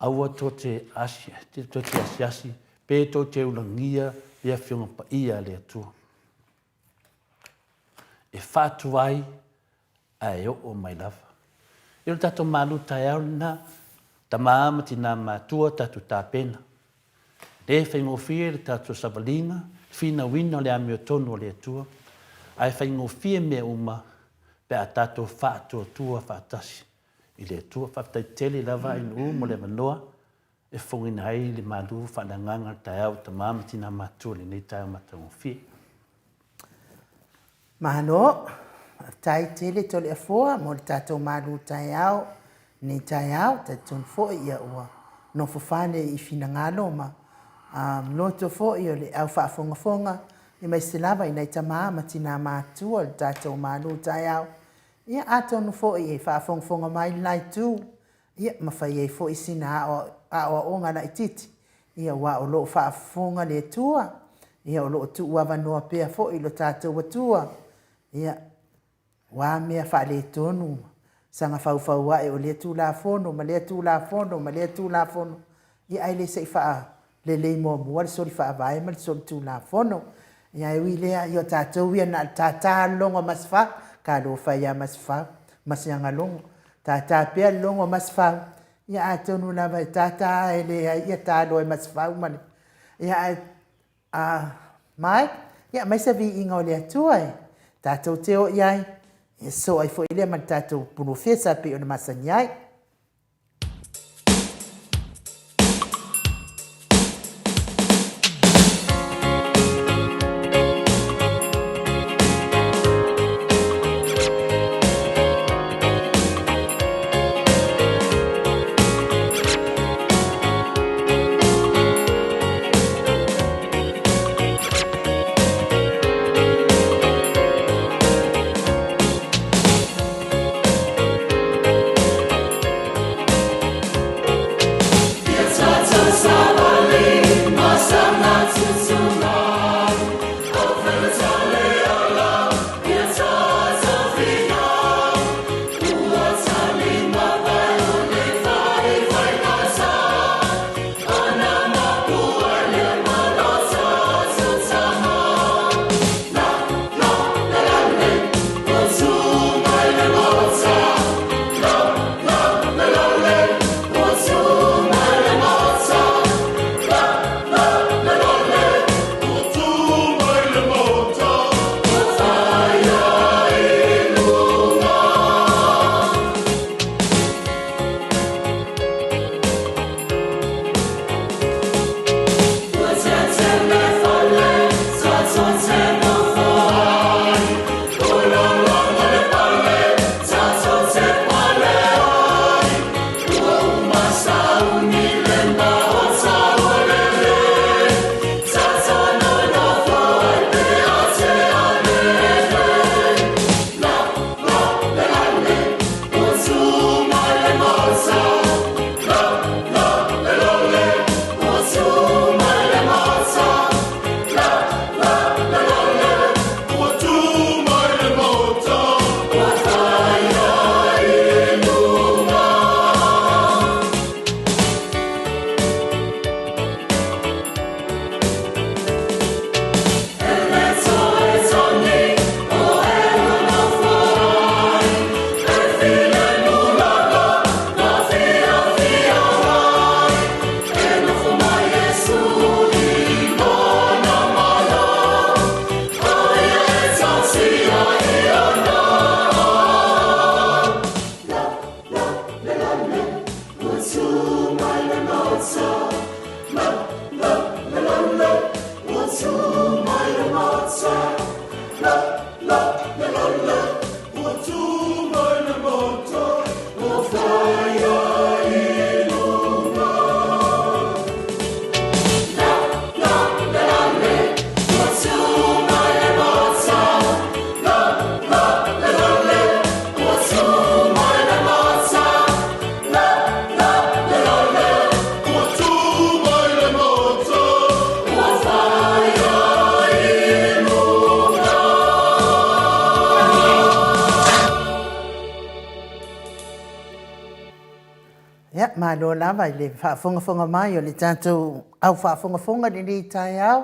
Aua tou te asiasi pe tou te ulagia le Afioga Paia a le Atua. E faatuai ae oo mai lava. Ia o le tatou malu taeao lena, tama ma tina matua tatou tapena. E le faigofie le tatou savaliga, le finauina o le amiotonu a le Atua, ae faigofie mea uma pe a tatou faatuatua faatasi i le Atua. Faafetai tele lava Ainuu mo le avanoa e fofogaina ai le malu faaleagaga le taeao i tama ma tina matutua i lenei taeao matagofie. Malo, faafetai tele Toleafoa mo le tatou malu taeao lenei taeao. Talitonu foi ia ua nofo fale i finagalo ma loto foi o le au faafogafoga aemaise lava i nai tama ma tina matutua o le tatou malu taeao. Ia, atonu foi e faafogafoga mai le la itu, ia, ma fai ai foi sina aoaoga laitiiti, ia, aua o lo o faafofoga le Atua, ia, o lo o tuuavanoa pea foi lo tatou Atua, ia, o a mea faaletonu ma saga faufauae o lea Tulafono ma lea Tulafono ma lea Tulafono, ia, ae le se i faalelei muamua le soli faavae ma le soli Tulafono. Ia, ae ui i lea, ia o tatou ia na o le tata lava le logo a Masefau, talofa e ia Masefau ma si ana logo, tata pea le logo a Masefau, ia atonu lava e tata lava e leai, ia ta loa e Masefau ma le... Ia ae a Mike, ia aumai se viiga o le Atua e tatou te o i ai, ia sosoo ai foi lea ma le tatou polofesa e pei ona masani ai. malo lava i le faafogafoga mai o le tatou au faafogafoga i lenei taeao,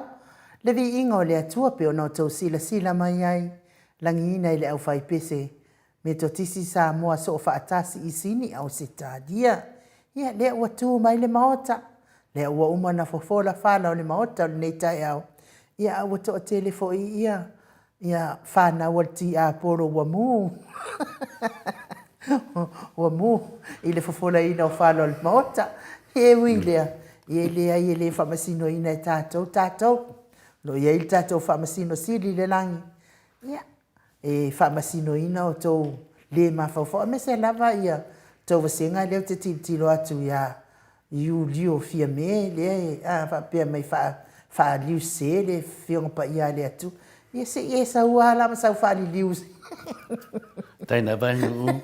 le viiga o le Atua pei ona outou silasila mai ai, lagiina i le aufaipese Metotisi Samoa Soofaatasi i Sini Ausetalia. Ia, lea ua tu mai le Maota, lea ua uma ona fofola fala o le Maota o lenei taeao, ia a ua toatele foi ia ia fanau a le tiapolo ua mu ua mu i le fofolaina o fala o le Maota. E ui i lea, ia e leai e le faamasinoina e tatou tatou, o lo o i ai le tatou Faamasino Sili i le lagi, ia, e faamasinoina outou le mafaufau, aemaise lava ia tou vasega lea ou te tilotilo atu ia Iulio Fiame lea e a faapea mai faaliu sese le Afioga Paia a le Atua. Ia se i e saua lava la ma sau faaliliu. Tai lava e nuu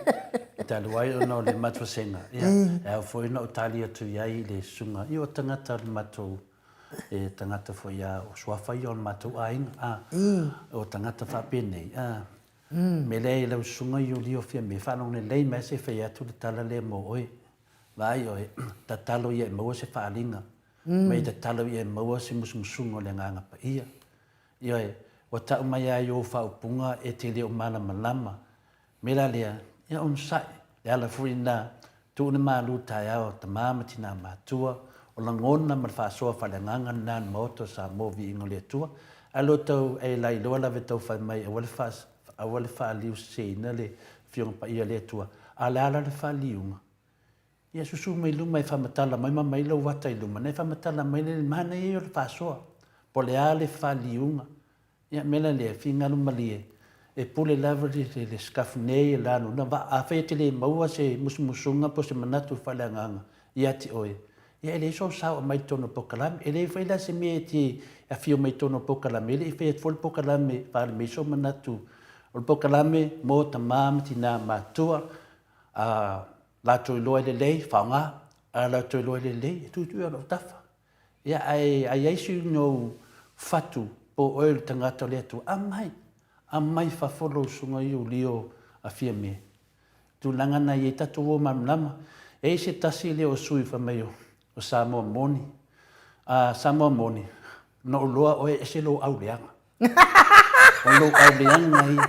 talu ai ona o le matou vasega, ia, e ao foi ona ou tali atu i ai i le susuga, ia o tagata o le matou e tagata foi a o suafa ia o le matou aiga, a, o tagata faapenei, a, mea lea i lau susuga Iulio Fiame, faalogo lelei mai se i fai atu le tala lea mo oe. Vaai oe, tatalo ia e maua se faaaliga, ma ia tatalo ia e maua se musumusuga o le Agaga Paia. Ioe, ua tau mai lava i ou faaupuga e te le o malamalama mea la lea, ia onosai, le ala foi lena, tuu le malu taeao a tama ma tina matua, o lagona ma le faasoa faaleagaga lena i le Maota o Samoa Viiga o le Atua. Ae lo tau e lailoa lava e tau fai mai aua le faa, aua le faaliu seseina le Afioga Paia a le Atua, a o le a la le faaliuga? Ia susu mai luma e faamatala mai ma mai lou ata i luma, na e faamatala mai le manaia ia o le faasoa, po o le a le faaliuga. Ia, mea la lea, finagalo malie, e pule lava le sikafu nei e la lona vaa. Afai e te le maua se musumusuga po o se manatu faaleagaga ia te oe, ia e leai sou sao aumai i totonu o le polokalame. E leai foi la se mea e te afio mai i totonu o le polokalame, e le i faia atu foi le polokalame e faaali mai sou manatu. O le polokalame mo tama ma tina matutua, a latou iloa e lelei, faaaoga, a latou iloa e lelei, e tuitui lava i lou tafa. Ia, ae a i ai si nou fatu po o oe o le tagata o le Atua, aumai, aumai i fafo lou usuga Iulio a Fiame. Tulaga na i ai tatou o malamalama. E i ai se tasi lea o sui fai mai o Samoa moni. A Samoa moni, na ou iloa oe e ese lou auleaga. O lou auleaga ia.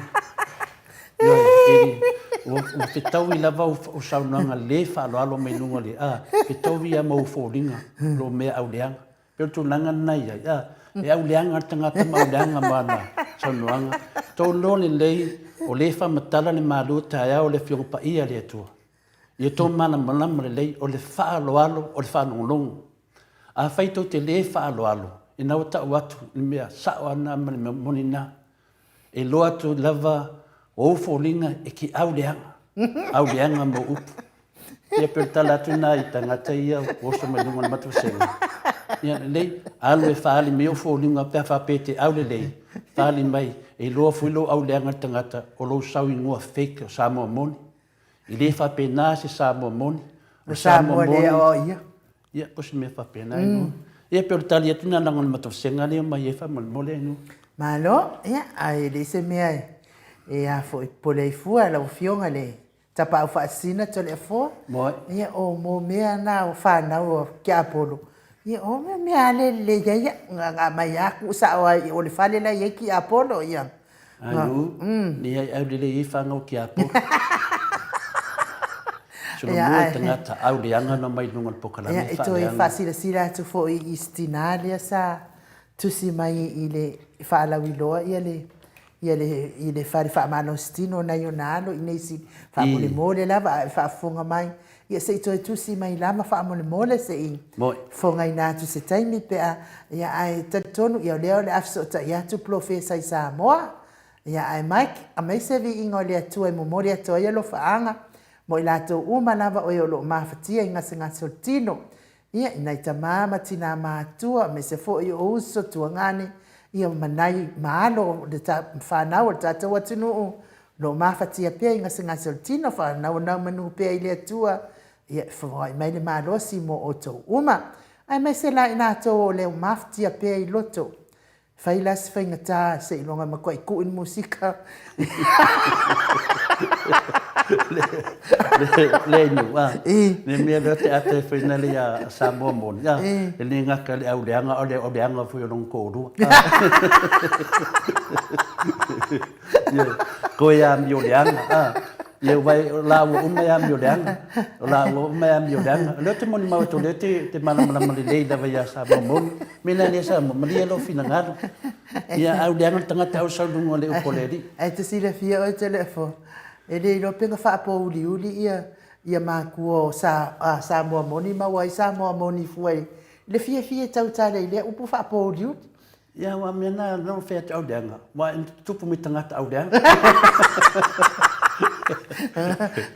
Ioe, e, ua, ua fetaui lava ou saunoaga le faaaloalo mai luga o le, a, fetaui lava ma ou foliga, lou mea auleaga. Pei o le tulaga lena e i ai, a, e auleaga le tagata ma auleaga ma ana saunoaga. Tou iloa lelei, o lea e faamatala le malu taeao o le Afioga Paia a le Atua. Ia outou malamalama lelei, o le faaaloalo o le faalogologo. Afai tou te le faaaloalo, ina ua tau atu le mea sao lava lena ma le mea moni lena, e iloa atu lava o ou foliga e te auleaga, auleaga ma ou upu. Ia pei o le tala atu lena i tagata ia ua oso mai luga o le matou vasega. Ia lelei, alu e faaali mai ou foliga pe a faapea e te aulelei, faaali mai, e iloa foi lou auleaga i le tagata o lou sauigoa fake o Samoa moni. E le faapena se Samoa moni. O Samoa moni. Ia, ia po se mea faapena mm. inu. Ia pe o le tali atu na langa o le matavasega lea mai e faamolemole inu. Malo, ia, ae le se mea e, e a foi pole ai fua lau afioga le tapaau faasina Toleafoa. Moe. Ia, o mo mea na o whanau o Kiapolo. Ia, o mea mea ale le ia ia, nga, nga mai aku sa o ai o le fale la ia Kiapolo, ia. Anu, leai au lelei ai whangau ki a Poro. Solomua i tangata au leanga na mai lunga o le pokalame Ia, e toe faasilasila atu foi i si tinā lea sa tusi mai i le faalauiloa ia le ia le i le fale faamalositino nai ona alo i nei si faamolemole lava a e faafofoga mai ia se i toe tusi mai lava faamolemole se i fofogaina atu se taimi pe a ia ae talitonu ia o lea o le a fesootai atu Polofesa i Samoa ia ae Mike aumai se viiga o le Atua e momoli atu ai alofaaga mo i latou uma lava o e o lo o mafatia i gasegase o le tino ia i nai tama ma tinā matua aemaise foi o uso tuagane ia ma nai ma alo o le whanau o le tatou atunuu o lo o mafatia pea i gasegase o le tino whanauanau manu pea i le Atua ia e whawai mai le malosi mo outou uma aemaise la i latou o lea mafatia pea i loto. Fai la se faigata seiloga e matuai kui le musika. Le nu, a. Le mea lea te ata e fai nale ia Samoa moni, a. E le gata le au leaga, o le au leaga foi o lona toalua. Toe amio leaga, a. Ia aua o laua uma e amio leaga. O laua uma e amio leaga. O lea ou te molimau atu o lea te malamalama lelei lava ia Samoa moni. Mea lea Samoa, malie lou finagalo. Ia au leaga le tagata au sau i luga o le upu a le Alii. Ae te silafia oe Toleafoa, e le iloa pe na faapouliuli ia ia matua o Samoa moni ma ua ai Samoa moni fua i le fiafia e tautala i lea upu faapouliuli. Ia aua o mea na na fai atu au leaga, aua e tutupu mai tagata au leaga.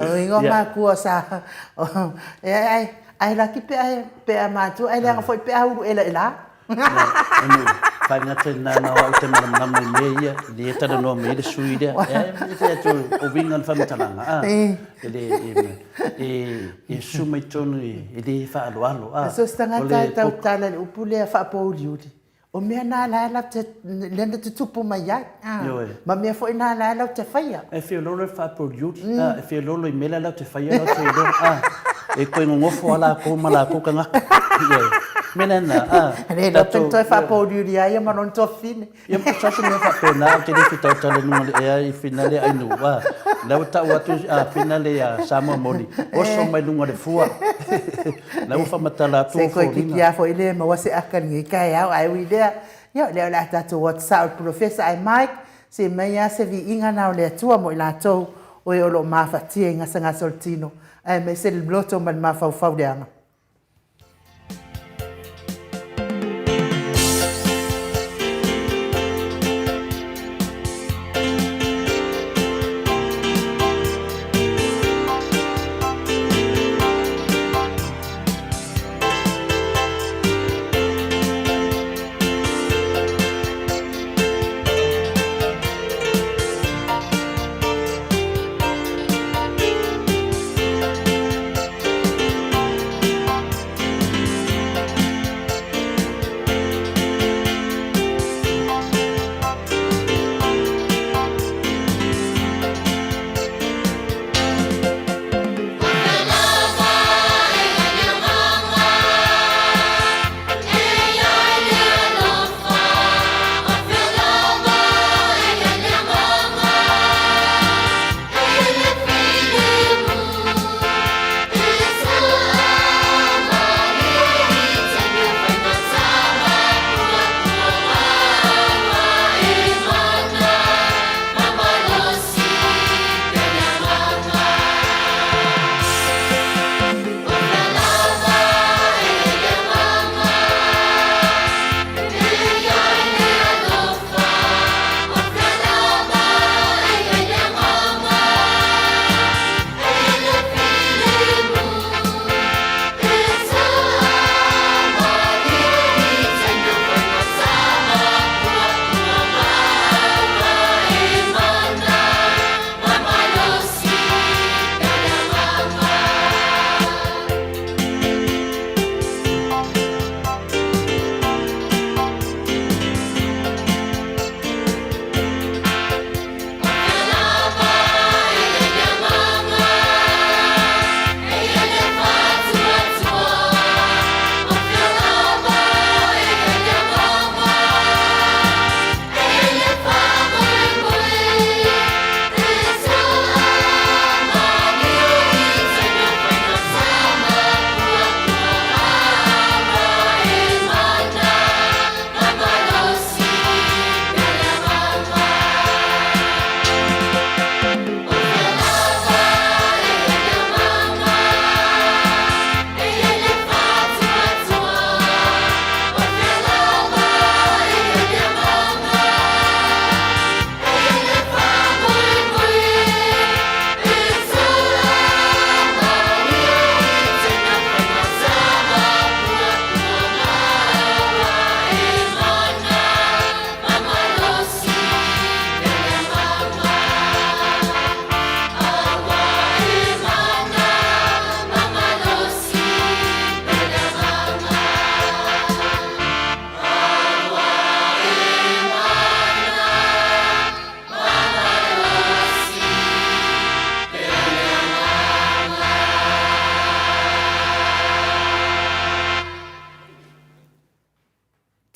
O ingoa matua sa e ai laki pe a pe a matua ai leaga foi pe a ulu ela ela. Fai ngata na na au te malamalama i mea ia, le e talanoa mai ai le sui lea. E fai atu o uiga o le faamatalaga, a, e le, e, e susu mai totonu e le faaaloalo, a. So se tagata e tautala i le upu lea faapouliuli, O mea na la e latou te, lea na tutupu mai ai, Ioe. ma mea foi na la e latou te faia. E feoloolo le faapouliuli, a, e feoloolo i mea la latou te faia latou te iloa, a, e toe nonofo lava latou ma latou tagata. Ioe. O mea la na, a, E le iloa pe na toe faapouliuli ai ia ma lona tuafafine. Ia, po o se mea faapena, ou te le fia tautala i luga o le ea i finale ai nuu, a, la ua tau atu a finale ia Samoa moni, oso mai luga o le fua. La ua faamatala atu Se koe kiki lava foi lea e maua se aka i lenei taeao, ae ui lea, ia o lea o le a tatou o atu sao i le Polofesa ae Mike, se i aumai lava se viiga na o le Atua mo i latou o e o lo o mafatia i gasegase o le tino, aemaise le loto ma le mafaufau leaga.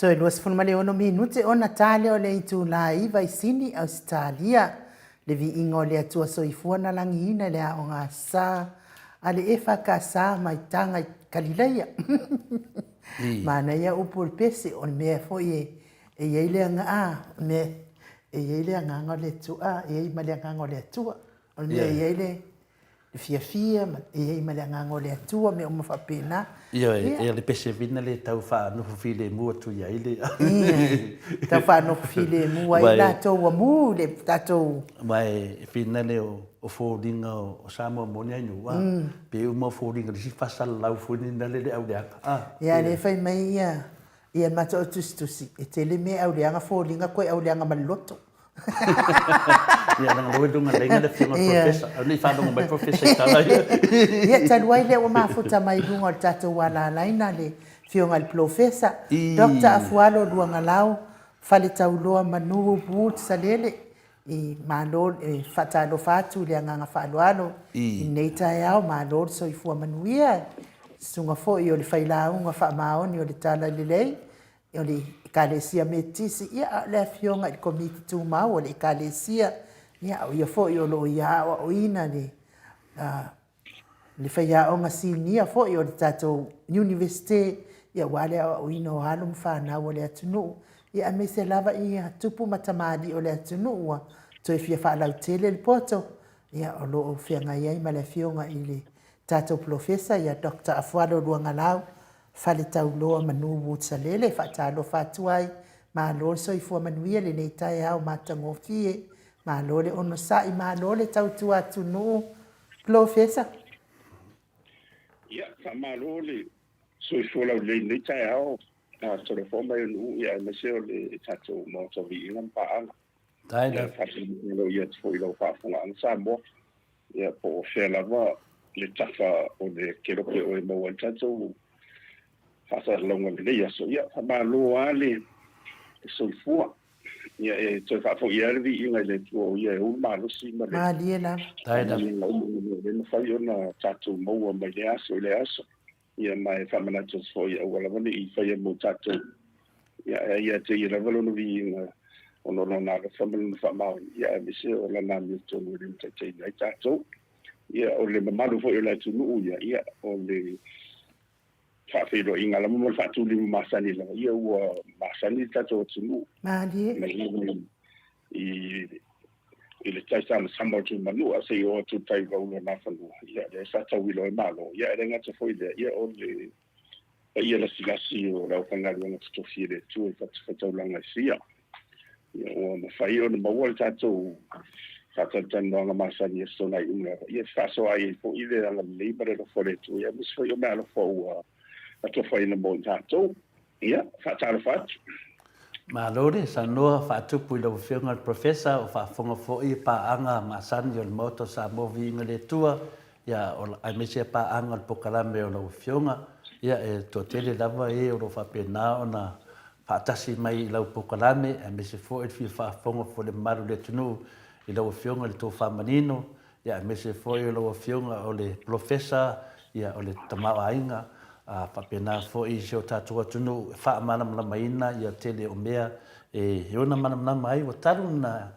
Toe 26 minute ona ta lea o le itula e 9 i Sini, Ausetalia. Le viiga o le Atua Soifua na lagiina i le aoga sa a le EFKS mai Taga i Kalilaia. Manaia upu o le pese, o le mea foi e i ai le agaga, mea e i ai le agaga o le Atua, e i ai ma le agaga o le Atua. O le mea e i ai le fiafia ma e i ai ma le agaga o le Atua, mea uma faapena. Ioe, e o le pese vina le tau faanofo filemu atu i ai le. Ia, tau faanofo filemu ai latou ua mu i le tatou. Aua e fina le o foliga o Samoa moni ai nuu, a, pe uma o foliga le isi faasalalau foi lena le le auleaga, a. Ia, lea fai mai ia, ia le matou tusitusi, e tele mea e auleaga foliga koe auleaga ma le loto. Ia, leaga lea ua i luga laina le afioga i le Professor. Aua ne i faalogo mai le Professor i tala ia. Ia, talu ai lea ua mafuta mai luga o le tatou alalaina le afioga i le Polofesa, Doctor Afualo Luagalau, Faletauloa Manu Wood Salele, i malo, e faatalofa atu i le agaga faaaloalo i lenei taeao, malo le soifua manuia, susuga foi o le failauga faamaoni o le Talalelei, o le Ekalesia Metotisi, ia a o le Afioga i le Komiti Tumau o le Ekalesia, ia a o ia foi o lo o ia aoaoina le le faiaoga sinia foi o le tatou Iunivesite, ia aua le aoaoina o alo ma fanau a le atunuu, ia aemaise lava ia tupu ma tamalii o le atunuu ua toe fia faalautele le poto, ia o lo o feagai ai ma le Afioga i le tatou Polofesa ia Doctor Afualo Luagalau Faletauloa Manu Woods-Salele e faatalofa atu ai. Malo le soifua manuia lenei taeao matagofie. Malo le onosai, malo le tautua atunuu. Polofesa. Ia, faamalo le soifua laulelei i lenei taeao. Talofa mai o Nuu ia aemaise o le tatou Maota o Viiga ma Paaga. Ia, faafetai atu foi i lau faafofogaaga Samoa. Ia, po o fea lava le tafa o le kelope o e maua ai le tatou faasalalauga i lenei aso. Ia, faamalo lava le soifua. Ia, e toe faafoi lava le viiga i le Atua o Ia e ou le malosi ma le Malie lava. faamanuiaga uma o lea e mafai ona tatou maua mai lea aso i lea aso. Ia, ma e faamanatu atu foi, aua lava ne i faia mo tatou, ia, ae ia te Ia lava Lona viiga ona o Lona alofa ma Lona faamaoni, ia, aemaise o Lana amiotonu e limataitaiina ai tatou. Ia, o le mamalu foi o le atunuu ia, ia, o le faafeiloaiga lava ma le faatulima masani lava, ia, ua masani le tatou atunuu. Malie. Mai lava i i le tai samasama o Tuimanua seia oo atu i le tai ulaula o Nafanua, ia lea sa tauilo ai Malo. Ia e le gata foi i lea, ia o le paia lasilasi o le aufaigaluega totofi e le Atua i fatafaitaulaga e fia. Ia ua mafai ona maua le tatou faatalatalanoaga masani i aso nai uma lava, ia e fefaasoaai ai foi le agalelei ma le alofa o le Atua, ia aemaise foi o meaalofa ua atofaina mo i tatou. Ia, faatalofa atu. Malo le saunoa faatupu i lau Afioga i le Professor, o faafofoga foi paaga masani o le Maota o Samoa Viiga i le Atua, ia, aemaise a paaga o le polokalame o lau Afioga, ia, e toatele lava e o lo o faapena ona faatasi mai i lau polokalame, aemaise foi le fia faafofoga foi o le mamalu o le atunuu i lau Afioga i le tofa manino, Ia, aemaise foi o lau Afioga o le Polofesa, ia, o le tamaoaiga, a faapena foi i si o tatou atunuu e faamalamalamaina ia tele o mea e ona malamalama ai. Ua talu ona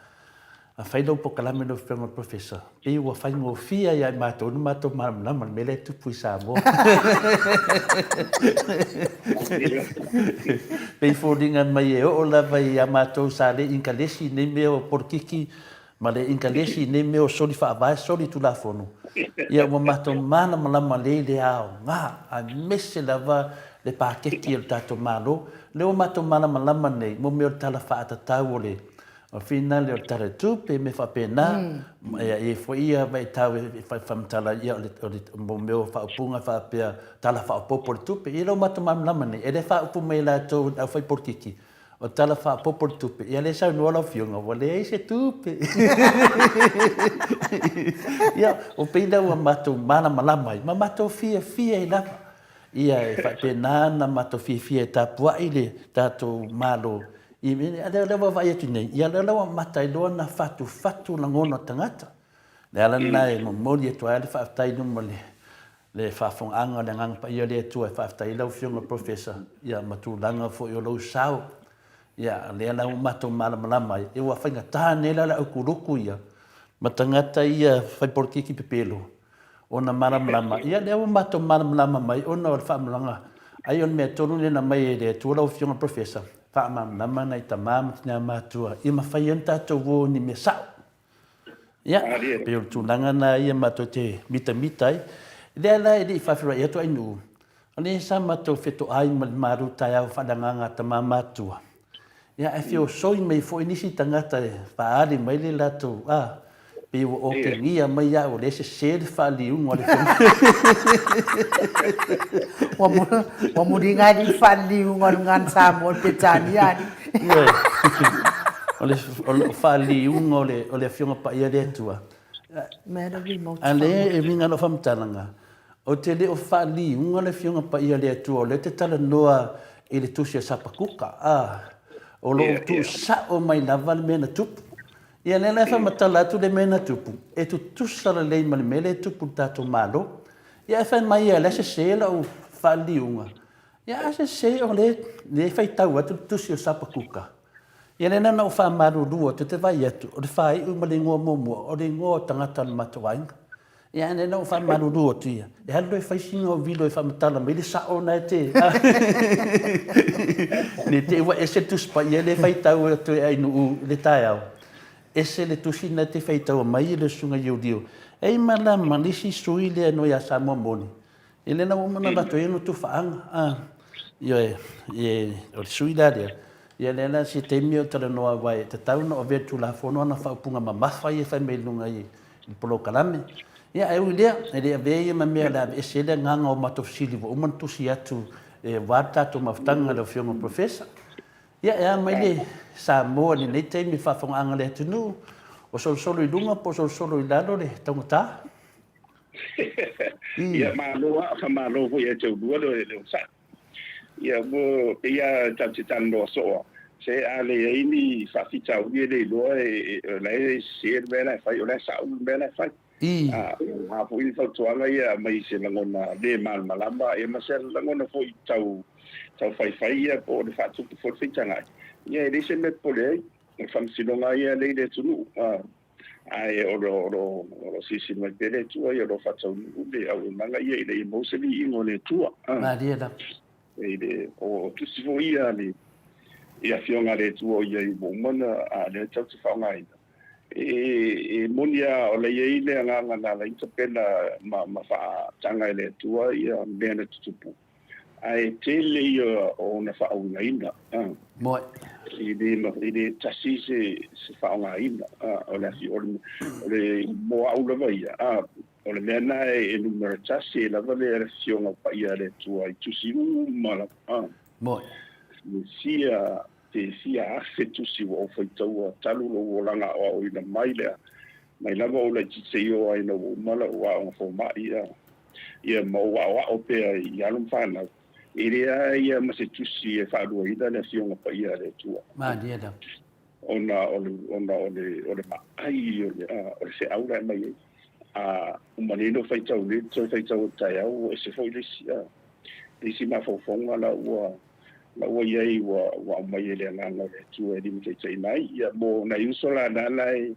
fai lau polokalame lau Afioga i le Polofesa, pei ua faigofie ia i matou ona matou malamalama i le mea lea e tupu i Samoa. Pei e foliga mai e oo lava ia matou sa le Ikalesi nei mea o polokiki ma le Ingalesi i nei mea o soli faavae, soli tulafono, ia ua matou malamalama lelei le aoga aemaise lava le paketi a le tatou Malo. O lea ua matou malamalama nei mo mea o le Tala Faatatau o le finale o le Tala o le Tupe, mea faapena, ia e i ai foi ia vaitau e faamatala ai o le mo mea o faaupuga faapea Tala Faaopoopo o le Tupe. Ia o lea ua matou malamalama nei, e le faaupu mai e latou le aufaipolokiki, O Tala Faaopoopo o le Tupe, ia lea e saunoa lau Afioga, ua leai se tupe. Ia, o pei lea ua matou malamalama ai, ma matou fiafia ai lava. Ia, e faapena ona matou fiafia e tapuai le tatou Malo i mea nei. A lea ua vaai atu nei, ia lea ua amata ai loa ona fatufatu lagona o tagata. O le ala lena e momoli atu ai le faafetai i luma o le. le faafogaaga o le Agaga Paia o le Atua e faafetai ai lau Afioga Professor ia ma tulaga foi o lou sao. Ia, lea la ua matou malamalama ai, ua faigata nei la le aukuluku ia ma tagata ia fai polokiki pepelo ona malamalama. Ia lea ua matou malamalama mai ona o le faamalamalamaga ai o le mea tonu lea na aumai e le Atua lau Afioga Professor, faamalamalama nai tama ma tina matua ia mafai ai ona tatou o i ni mea sao. Ia, pei o le tulaga lena ia matou te mitamita ai. Lea la e le i faafeiloai atu Ainuu, o lea sa matou fetoai ma le malu taeao faaleagaga a tama matua. Ia, ae feosoi mai foi nisi tagata e faaali mai le latou, a, pei ua otegia mai au o lea e sese le faaliuga o le Ua muliga ai le faaliuga o le Gagana Samoa i le Peretania alii. Ioe. O le faaliuga o le Afioga Paia a le Atua. A lea e uiga lau faamatalaga, ou te le o faaliuga le Afioga Paia a le Atua, o lea ou te talanoa i le tusi a Sapakuka, a, o lo o tuusao mai lava le mea na tupu. Ia lea la e faamatala atu le mea na tupu, e tutusa lelei ma le mea lea e tupu i le tatou Malo. Ia ae fai mai ia, o le a sese lau faaliuga. Ia a sese o lea e faitau atu le tusi o Sapakuka. Ia lea na ou faamalulu atu, ou te vaai atu, o le faaiu ma le igoa muamua, o le igoa o tagata o le matou aiga. Ia a lea na ou faamalulu atu ia, e alu loa e fai sina ovilo e faamatala mai le sao na e te... Ne i te i ua ese le Tusi Paia lea e faitau atu e Ainuu i le taeao, ese le tusi na te faitaua mai e le Susuga Iulio. E i ma la ma le isi sui lea no ia Samoa moni, e lea na ua uma ona avatu ai ona tufaaga. A, ioe, e, o le sui la lea, ia lea la se taimi o talanoa aua e tatau ona avea le Tulafono ana faaupuga mamafa ia e fai mai i luga i le polokalame. Ia, ae ui i lea, e le avea ia ma mea o le a aveese ai le agaga o matou fesili ua uma ona tusi atu aua le tatou mafutaga lau Afioga i le Professor. Ia, e a mai le Samoa i lenei taimi i le faafofogaaga a le atunuu, o solosolo i luga po o solosolo i lalo le taugata? Ia, malo lava, faamalo foi ia te oulua le onosai. Ia, ua pei lava tatou te talanoa soo lava, se a leai ni faafitauli e le iloa o la e sese le mea la e fai, o la e sao le mea la e fai. A o a foi ni fautuaga ia e aumai i se lagona le malamalama ia ma se lagona foi tau tau faifai ia po o le faatupu foi le faitagai, ia e leai se mea e popole ai. O le faamasinoga lava ia lea i le atunuu, ae o lo o lo o lo o silasila mai pea le Atua ia o lo o faataunuu le auaunaga ia ina ia maua se viiga o le Atua. Malie lava. E le o tusi foi ia a le i Afioga a le Atua o i ai ua uma ona a lea tatou te faaaogaina. E moni lava o la e i ai le agaga na ala ai ona tapena ma faataga e le Atua ia mea na tutupu, ae tele ia o ona faauigaina. Moe. E le tasi se faaaogaina. O le mo au lava ia, o le mea lena e numera tasi e lava le Afioga Paia a le Atua i tusi uma lava. Moe. Mesia Pe fia afe tusi ua ou faitaua talu lou olaga aoaoina mai lea, mai lava ou laitiiti seia oo ai ina ua uma lau aoga fomai ia, ia ma ou aoao pea i alo ma fanau. E leai ia ma se tusi e faaluaina le Afioga Paia a le Atua. Malie lava. Ona o le, ona o le, o le maai o le, o le feau la e aumai ai. A uma nei ona ou faitau nei, toe faitau atu taeao ua ese foi le isi, le isi mafaufauga la ua, la ua i ai ua aumai e le Agaga o le Atua e limataitaiina ai. Ia, mo nai uso la na la e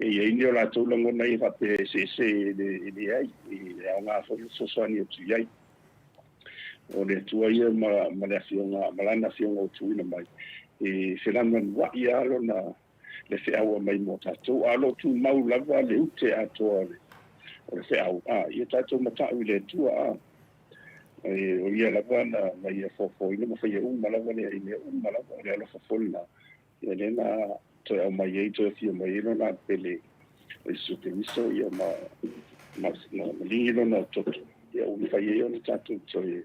i ai ni o latou lagona ia faapea e eseese e leai, e aoga foi le fesoasoani atu i ai. O le Atua ia ma, ma le Afioga, ma Lana Afioga ua tuuina mai, e felanulanuai lava lona, le feau aumai mo tatou, a o lo o tumau lava le ute atoa o le, o le feau, a, ia tatou matau i le Atua, a. E, o ia lava na, na ia foafoaina ma faia uma lava lea i mea uma lava, o le alofa foi lena, ia lea na toe aumai ai, toe afio mai ai lona pele o Iesu Keriso, ia ma, ma, ma, ma ligi lona toto, ia ua mafai ai ona tatou toe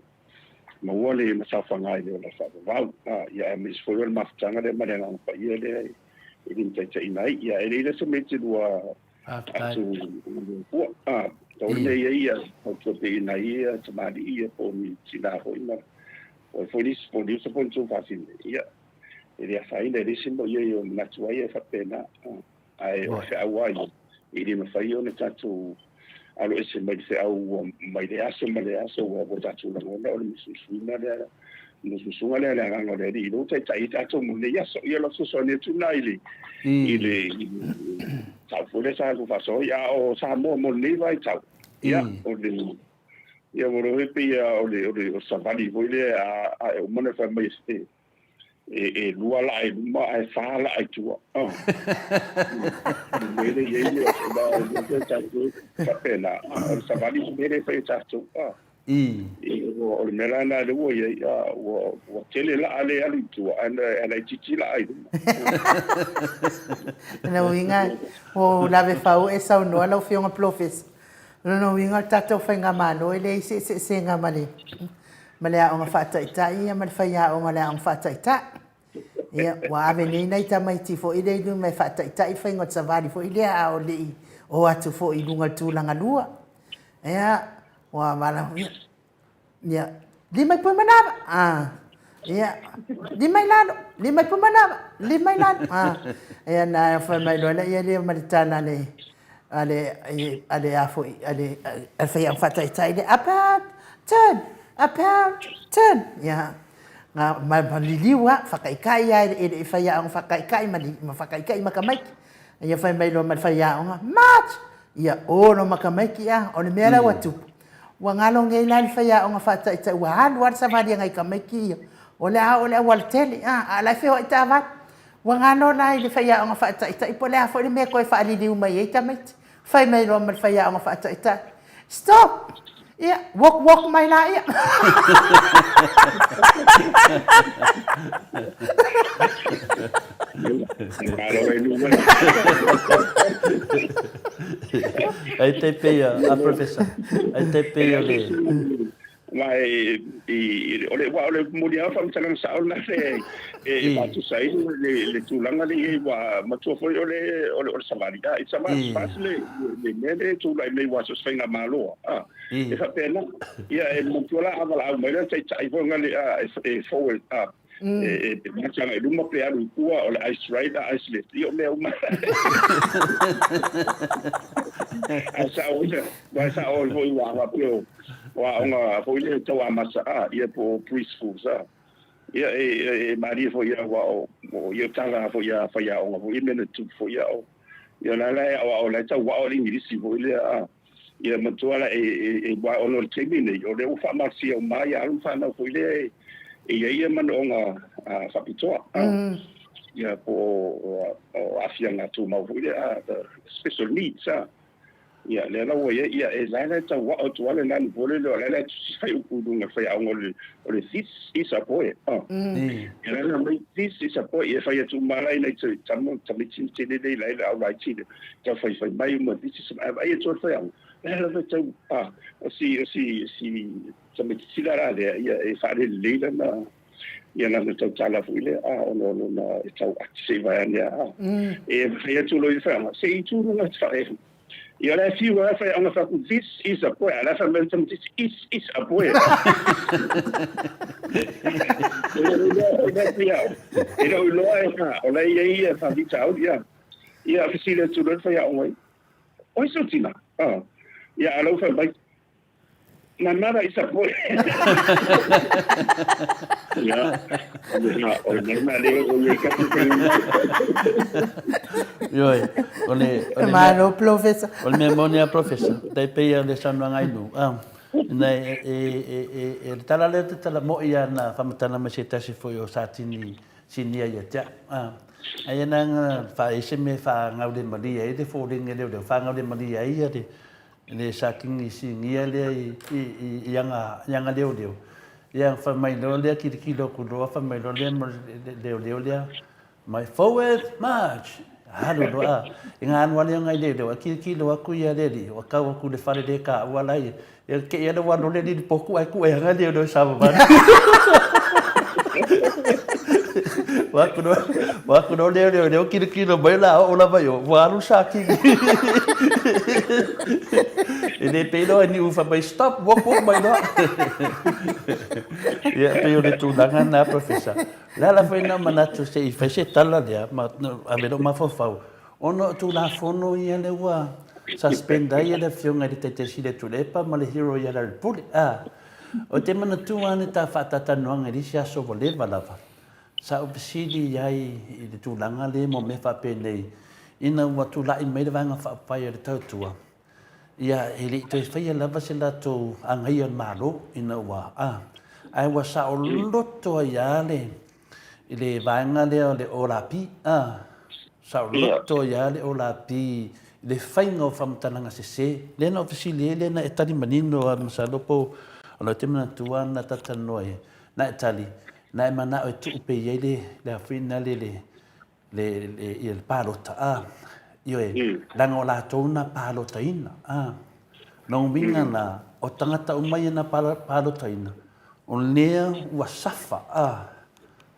maua le masaofaga i le ola faavavau. A, ia aemaise foi o le mafutaga lea ma le Agaga Paia lea e limataitaiina ai. Ia, e leai la se mea e te lua atu ua. A, tau le mea ia ia, fautua pea i nai ia tamalii ia po o ni tinā foi ma o ai foi nisi, po o ni uso foi ni tuafafine. Ia, e le afaina, e leai se mea o i ai o manatu ai e faapena. Ae o le feau lava ia, e le mafai ona tatou. alo ese mai le feau ua mai le aso ma le aso ua ua tatou lagona o le mususuina lea mususuga lea le agaga o le Alii lea ua taitai ai tatou mo lenei aso. Ia o lau fesoasoani atu lena i le i le tau foi lea sa faasoa ai, a o Samoa mo lenei vaitau, ia o le ia ua iloa pei o le o le savali foi lea a e uma ona fai mai e e lua laa i luma ae fa laa i tua. Le mea lea e i ai le tatou faapena, o le savali le mea lea e fai e tatou. O le mea la lena lea ua i ai, ua tele laa lea e alu i tua ae laitiiti laa i luma. O lona uiga, ua ou lave fau e saunoa lau Afioga Polofesa. O lona uiga o le tatou faigamalo e leai se eseesega ma le ma le aoga faataitai ia ma le faiaoga o le aoga faataitai. Ia, ua ave nei nai tamaiti foi lea i luma e faataitai le faiga o le savali foi lea a o le i o atu foi i luga o le tulaga lua. Ia, ua valaaulia, ia, lima i Puimanava, ah, ia, lima i lalo, lima i Puimanava, lima i lalo, ah. Ia, na fai mai loa lea lea ma le tala a le, a le, a le a foi, a le, a le faiaoga faataitai lea, about turn, about turn. Ia, ma, ma liliu lava, fakaikai lava e le faiaoga fakaikai ma, ma fakaikai ma tamaiti. Ia fai mai loa ma le faiaoga, march! Ia, o loa ma tamaiti, a, o le mea la ua tupu, ua galo nei la le faiaoga faataitai, ua alu lava le savali a nai tamaiti ia, o le a oo i le aualatele, a, a o la e feoai taavale. Ua galo la i le faiaoga faataitai po o le a foi le mea e toe faaliliu mai ai tamaiti. Fai mai loa ma le faiaoga faataitai, Stop! Ia, walk walk mai laia. Ai te pei a Professor. Ai te pei o le Ma e, i, o le, o le moli lava faamatalaga sao lena e, e faatusa ai le, le tulaga lea i ai, ua matua foi o le, o le, o le savali. Ah, it's a march past le, le mea lea e tulai mai ua so o se faigamalo lava. Ah, e faapena. Ia, e matua la a valaau mai le taitai foi le, ah, e, e forward, ah, e, e march agai i luma pe alu i tua, o le ice right a ice left. Ia, o mea uma. Ae sao ia, ae sao foi ua faapea o, O aoga foi lea e tau amata a, ia po o pre-schools a. Ia e, e malie foi ia aua o, o ia tala foi a faiaoga foi ia mea na tupu foi ia o. Ia la la e aoao la e tau ao le Igilisi foi lea a. Ia matua la e, e, e wa ona o le taimi nei, o lea ua faamalosia uma ai alo ma fanau foi lea e, e i ai ia manaoga faapitoa. A. Ia po o, o aafiaga tumau foi lea a, the special needs a. Ia, lea la ua i ai, ia, e la la e tau ao atu lava le nanu foi lele, o la la e tusi fai upu i luga o le faiaoga o le, o le this is a boy. Oh. Ia la la mai, this is a boy, ia fai atu uma la ina i te tama, tamaiti ni tele le ila ila au laiti le, tau fai fai mai uma, this is a, ai e tua le faiaoga. La la la tau, ah, o si, o si, si, tamaiti sila la lea, ia, e faalelelei lana, ia lana tautala foi lea, ah, ona o lona e tau ati se i vaeane a, ah. E fai atu loa i le faiaoga, se i tu luga atu fae. Ia la e fiu lava faiaoga fai atu, this is a boy. A la e fai mai le tamaitiiti, is is a boy. E le o iloa e ha, o la e i ai ia faafitauli, ia. Ia fesili atu loa le faiaoga ia, o ai sou tina? Ah. Ia a la ua fai mai, My mother is a boy. Ia, o le mea lea o ia i ka Ioe, o le... O le Malo, Professor. O le mea moni a Professor, tai pei o le saunoaga i nu. Ah, ina e, e, e, e, e le tala lea te tala moi a na whamatana mai se tasi foi o Satini sinia ia te au. Ah, ai ana nga whaese me whangaure maria e te fōrenge leo leo, whangaure maria ia te, Le sa kingi singia lea i, i, i, i anga, i anga leoleo. Ia whai mai loa lea kilikilo aku loa, whai mai loa lea mo le leoleo lea. Mai forward march! Alu loa. I ngā anu ale o ngai leoleo, a kilikilo aku ia le li, wa kau aku le whare le ka ua lai. Ia ke ia le wa lole li poku ai ku e hanga leoleo sa mawani. Wa ku no, wa ku no leo leo leo kilo kilo mai la o la mai o wa alu sa ki. E le pe loa ni ufa mai stop walk walk mai loa. Ia pe o le tulaga na professor. La la foi na manatu se i fai se tala lea ma ave lo mafaufau. Ona o Tulafono ia le ua Suspend ai e le Afioga i le Taitai Sili a Tuilaepa ma le hero ia Larry Pule. A, ou te manatua lava le ta faatatalanoaga i le isi aso ua leva lava, sa ou fesili i ai i le tulaga lea mo mea faapenei, ina ua tulai mai le Vaega Faaupufai a le Tautua, ia e le i toe faia lava se latou agaia o le Malo ina ua, a, ae ua saoloto ai lava le, i le vaega lea o le OLAP, a, saoloto ai lava le OLAP i le faiga o faamatalaga sese. Lea na ou fesili ai, lea na e tali manino lava, masalo po o lau te manatua na ta talanoa ai, na e tali, na e manao e tuu pea i ai le, le a foi lena le, le, le, le, ia le palota, a, ioe, leaga o latou na palotaina, a. Lona uiga la, o tagata uma ia na palotaina, o lea ua safa, a,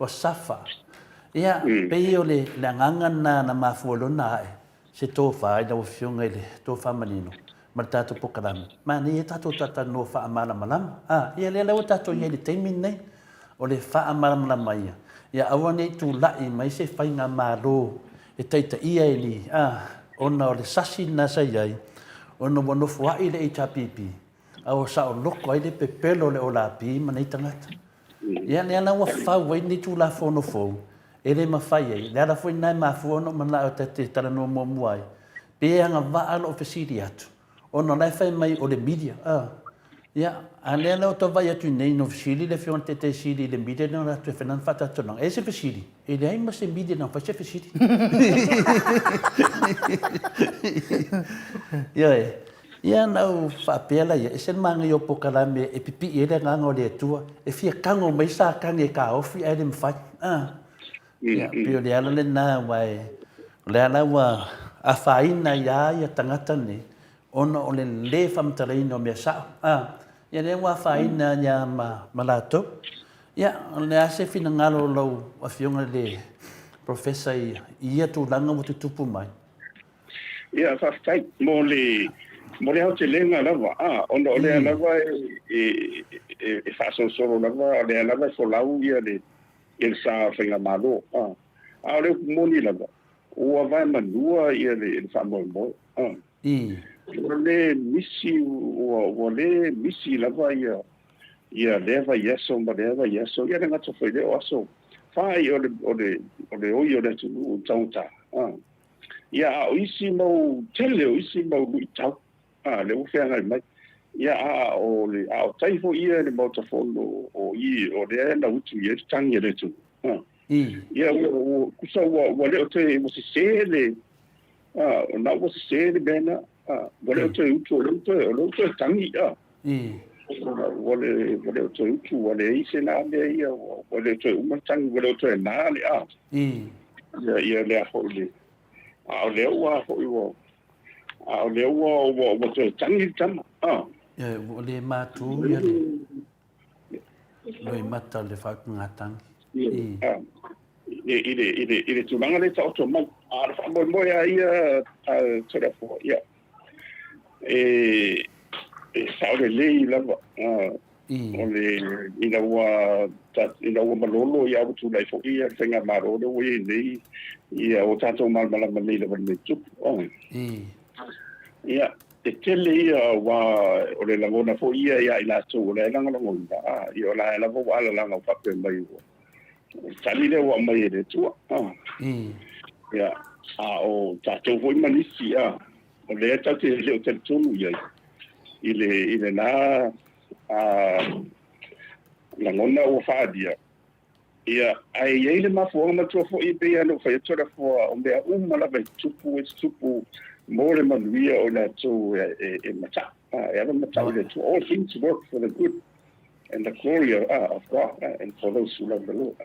ua safa. Ia, pei o le, le agaga lena na mafua lona ae, se tofa i lau Afioga i le tofa manino ma le tatou polokalame. Manaia tatou talatalanoa faamalamalama. A, ia lea la ua tatou i ai i le taimi lenei, o le faamalamalama ia, ia aua ne i tulai mai se faigamalo e taitaia e ni, a, ona o le sasi lena sa i ai, ona ua nofoai le HRPP, a ua saoloko ai le pepelo o le olapi ma nei tagata. Ia, lea la ua fau ai lenei Tulafono fou, e le mafai ai. Le ala foi lena e mafua ona ou manao ta te talanoa muamua ai, pe agavaa lou fesili atu, ona o la e fai mai o le media, a. Ia, a lea la ua tau vaai atu nei, na fesili le Afioga i le Taitai Sili i le media lea na latou e fai lana faatalatalanoaga. E i ai se fesili? E leai ma se media na fai se fesili. Ioe. Ia na ou faapea la ia, ese le manaia o polokalame e pipii ai le agaga o le Atua, e fia tago mai Satani e taofi ae le mafai. A. Ia, pei o le ala lena aua e, o le ala ua afaina ai lava ia tagata nei, ona o le lē faamatalaina o mea sao. A. Ia lea ua afaina ai lava ma, ma latou. Ia, o le a se finagalo o lau Afioga i le Professor i ia tulaga ua tutupu mai? Ia, faafetai mo le mo le aotelega lava, a, ona o lea lava e, e, e, e faasolosolo lava, o lea lava e folau ia le, ia le sa o le faigamalo, a. A o le upu moni lava, ua vae manua ia le, le faamoemoe, a. Ua le misi, ua, ua le misi lava ia, ia lea vaiaso ma lea vaiaso, ia le gata foi lea o aso fai o le, o le, o le oi o le atunuu taugata, a. Ia, a o isi mau tele o isi mau luitau, a, lea ua feagai mai. Ia, a o le, a o tai foi ia i le Maota Fono o i, o lea na utu i ai le tagi a le atunuu. A. Ia, ua, ua, kusa ua, ua le o toe, ua sese le, a, o na ua sese le mea na, a, ua le o toe utu, o lea ua toe, o lea ua toe tagi, a. Ua le, ua le o toe utu, ua leai se na mea ia, ua, ua le o toe uma le tagi, ua le o toe nā le, a. Ia, ia lea foi le, a o lea ua foi ua, a o lea ua, ua, ua toe tagi le tama, a. Ia, ua le matu ia le loimata o le faautugatagi. Ia, i, i, le, i, le, i le tulaga lea e taoto mai. A o le faamoemoe lava ia a Toleafoa, ia, e, e sao lelei lava, a, o le, ina ua, ina ua malolo, ia, ua tulai foi ia le faigamalo lea ua i ai nei, ia, ua tatou malamalama nei lava i le mea e tupu. Ia, e tele ia aua o le lagona foi ia ia i latou o la e lagolagoina, a, ia o la e lava ua alalaga ua faapea mai ua, o le tali lea ua aumai e le Atua. A, ia, a o tatou foi ma nisi, a, o lea tatou te le o talitonu i ai i le, i lena, a, lagona ua faaalia. Ia, ae i ai le mafuaaga matua foi e pei lava ona ou fai atu Toleafoa, o mea uma lava e tutupu, e tutupu mo le manuia o i latou e matau, e ava matau i le Atua. All things work for the good and the glory of, of God and for those who love the Lord.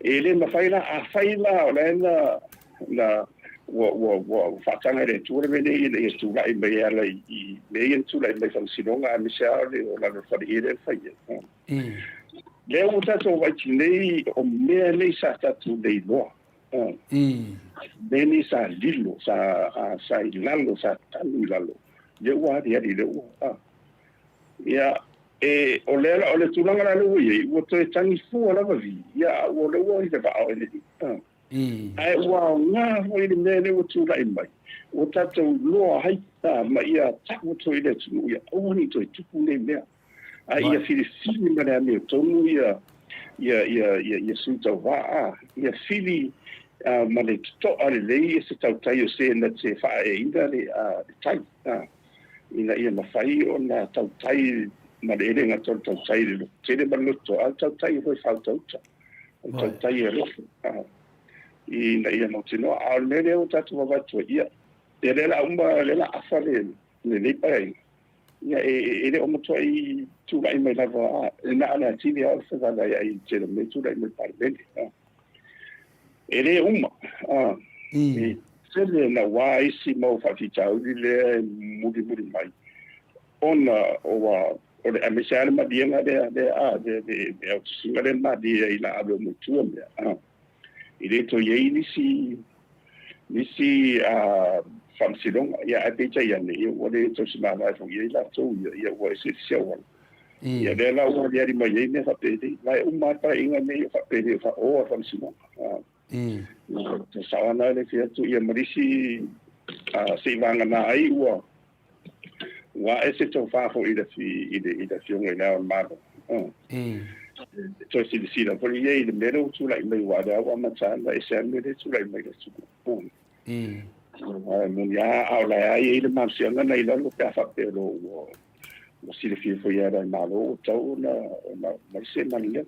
E le mafai la, afai la o la e na, na ua, ua, ua faataga e le Atua le mea nei ina ia tulai mai e ala i, i mea ia na tulai mai i faamasinoga aemaise lava o le, o lalo o le faleie lea na fai ai. Lea ua tatou vaai nei, o mea nei sa tatou le iloa. Mea nei sa lilo, sa, sa i lalo, sa tanu i lalo. Lea ua aliali, lea ua... Ia, e, o lea la, o le tulaga la lea ua i ai, ua toe tagi fua lava vi, ia, a ua lea ua i le vaa o Eleni. Ae ua aoga foi le mea lea ua tulai mai. Ua tatou iloa ai ma ia tau atu ai i le atunuu ia aua ne i toe tupu nei mea, a ia filifili ma le amiotonu ia ia ia ia ia sui tauva a ia fili ma le totoa lelei ia se tautai o se na te faaeaina le le tai a ina ia mafai ona tautai ma le e le gata o le tautai i le lototele ma le lototoa, a o le tautai foi faautauta, o le tautai e alofa a ina ia mautinoa. A o le mea lea ua tatou vaavaai atu ai, ia, ia lea o le a uma, lea o le a afa lenei Paeaiga, ia, e le o matuai tulai mai lava, a, e na o le atili lava o le fevaveaiai i le tele o mea e tulai mai i le Palemene. A, e le uma, a, e tele naua isi mau faafitauli lea e mulimuli mai, ona ua o le aemaise lava le maliega lea lea a le le le autasiga lea na malie ai la ave uma i tua mea a e le toe i ai nisi nisi a faamasinoga ia ae peitai ane ia ua le tausi mavae foi i ai latou ia ia ua eseese auala ia lea la ua aliali mai ai mea faapenei ma e uma lava le paeaiga nei o faapenei o faaoa le faamasinoga a Ia sao ana le fia atu ia ma nisi se i vagana ai ua ua ae se tofa foi i le i le i le Afioga i Le Ao o le Malo. E toe silasila foi ia i le mea lea ua tulai mai aua o lea ua amata ona ese lava le mea lea e tulai mai i le atunuu. Ae moni lava a o la e lava e i ai le malosiaga na i lalo pe a faapea o lo o ua ua silafia foi e le Malo ua tatau ona ona aumai se maliega.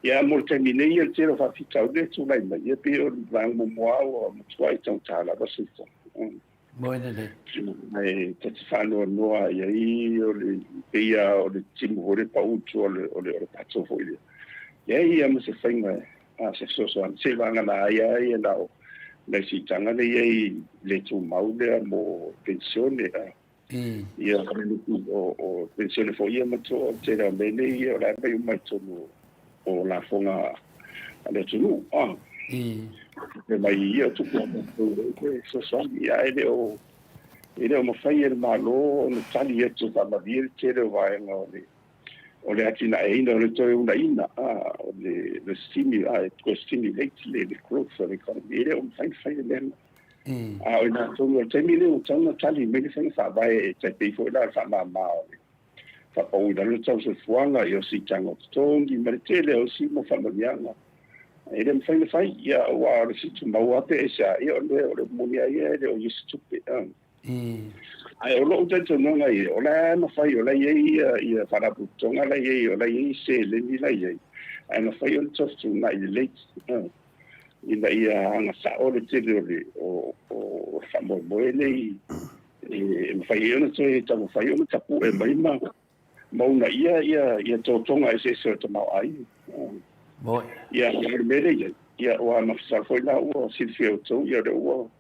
Ia mo le taimi nei ia le tele o faafitauli e tulai mai, ia pei o le vaega muamua ua matuai taugata lava le soifuaga. Moe lelei. Ae ta te faanoanoa i ai o le pei lava o le timu foi lea pau i tua o le o le o le pato foi lea. Leai lava ma se faiga a se fesoasoani seiavagana ai lava ia na o nai siitaga lea e i ai le tumau lea mo penisione a Ia o o penisione foi ia matua o le tele o mea nei ia o la e aumai uma i totonu o lafoga a le atunuu a. Tupe mai ia o tupe a tatou e fesoasoani ia ae le o e le o mafai e le Malo ona tali atu e faamalie le tele o vaega o le o le atinaeina o le toe uunaina a o le le stimulate e toe stimulate le le growth of the economy e le o mafai ona fai le mea lena. A o i ina tonu o le taimi lea ua tatau ona tali mai le faiga faavae e tai pei foi la o le faamama o le faapau i lalo le tau soifuaga, ia o siitaga o totogi ma le tele o isi mau faamanuiaga. E le mafai ona fai, ia aua o le tumau lava pe aisea, ia o le o le moni lava ia e le o i ai se tupe. Ae o lou talitonuga ia, o la e mafai, o la e i ai ia, ia faalapotopotoga la e i ai, o la e i ai seleni la e i ai, ae mafai ona toe fetuunai lelei. Ina ia agasao le tele o le o o le faamoemoe lenei e mafai ai ona toe taumafai ona tapue mai ma ma uunaia ia ia totoga eseese o le tamaoaiga. Moe. Ia, o le mea lea e i ai, ia aua na masalo foi la ua silafia e outou, ia o lea ua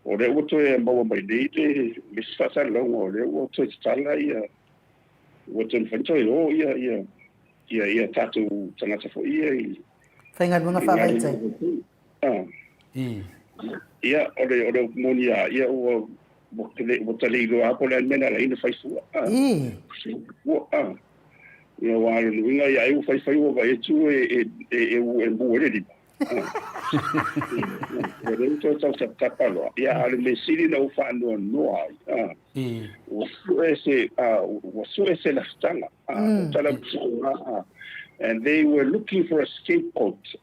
o lea ua toe maua mai nei le le isi faasalalauga o lea ua toe tatala ia ua toe mafai ona toe o ia ia ia ia tatou tagata foi ia i Faigaluega faavaitaimi. Ia, o le o le upu moni lava, ia ua ua ua ta le iloa lava po o le a le mea na ala ai ona fai fua. Fua, Ia aua o lona uiga ia ai ua fai fai ua vaai atu e e e e mu ai le lima. Ia lea ua toe tautapatapa loa. Ia a o le mea sili ona ou faanoanoa ai, ua sue se ua sue se lafutaga. O tala a and they were looking for a scapegoat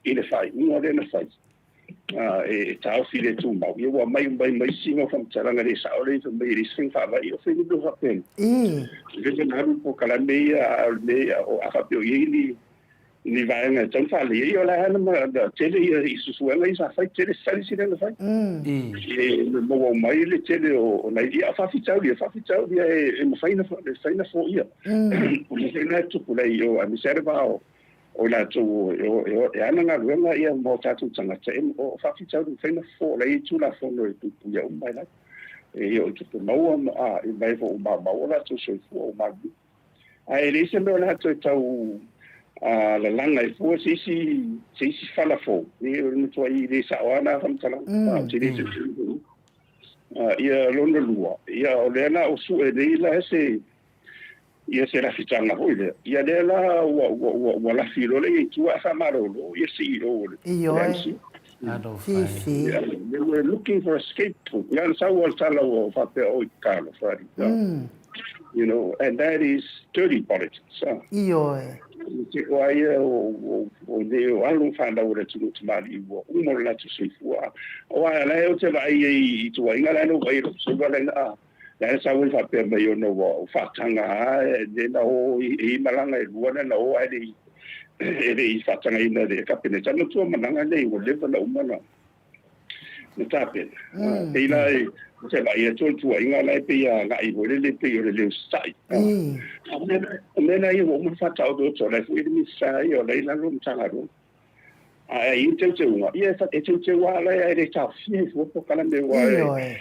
i le faaiuga lea na fai e taofi le tumau. Ia ua aumai uma ai ma isi mau faamatalaga le sao lea fai mai e leai se faiga faavae. O fea mea faapena? Lea na alu polokalame ia a o le mea a faapea o i ai ni ni vaega e tatau ona faaleleia. Ia o la e lava na tele ia i suesuega ia sa fai, tele studies ia na fai. E maua uma ai le tele o nai, ia faafitauli, faafitauli e mafai ona mafai ona foia. O le mea lena e tupu nei i o, aemaise lava le va o i latou e ana galuega ia ma o tatou tagata, o faafitauli e mafai ona fofo, o la e i ai Tulafono e puipuia uma ai lava. E oo i tupe maua ma e foi ua maumau o latou soifua ua maliliu. Ae leai se mea o le a toe tau lalaga ai fua se isi, se isi fala fou. E o le matuai le sao lava na faamatalaga. Ou te le talitonu foi. Ia lona lua, ia o lea la ua sue nei la se ia se lafitaga foi lea. Ia lea la ua ua ua, ua lafi loa lea i tua ae faamalolo ia CEO o le Ioe. MC. Talofa e. Yeah, they were looking for a scapegoat. Ia na sau o le tala ua faapea oi talofa alii. You know, and that is dirty politics. Ioe. Te koa ia o nei o alo whanau o le atunuu tamalii ua uma o le latou soifua. Aua la e ou te vaai ai i tuuaiga la e na ou vaai i lou soifua la e na la e sau ai faapea mai ona ua faataga lava e na o i malaga e lua na o ae le i e le i faatagaina e le Kapeneta. Na tua malaga nei ua leva na uma na na tapena. Pei la e te vaai atu o le tuuaiga la e pei a agai foi lele pei o le le usitai. O mea la ia ua uma ona faataoto atu, o la e foi le Minisita ia o la e i lalo o le Matagaluega. Ae i teuteuga, ia e teuteu lava la e le taofia ai fua polokalame aua e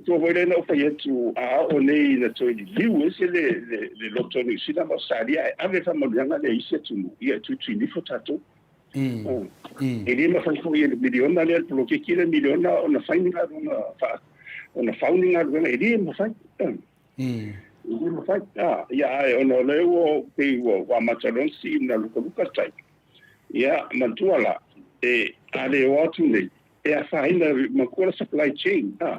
tua foi lea na ou fai atu a oo nei ina toe liliu ese le loto o Niu Sila ma Ausetalia ae ave le faamanuiaga lea i isi atunuu, ia e tuituinifo tatou. E le mafai foi e le miliona lea, le poloketi lea miliona ona fai ni galuega, ona fau ni galuega, e le mafai. E le mafai. Ia ae ona o lea ua pei ua amata loa ona sii ma lukaluka le tai. Ia, manatua la, e a le o atu nei, e afaina manatua le supply chain, a.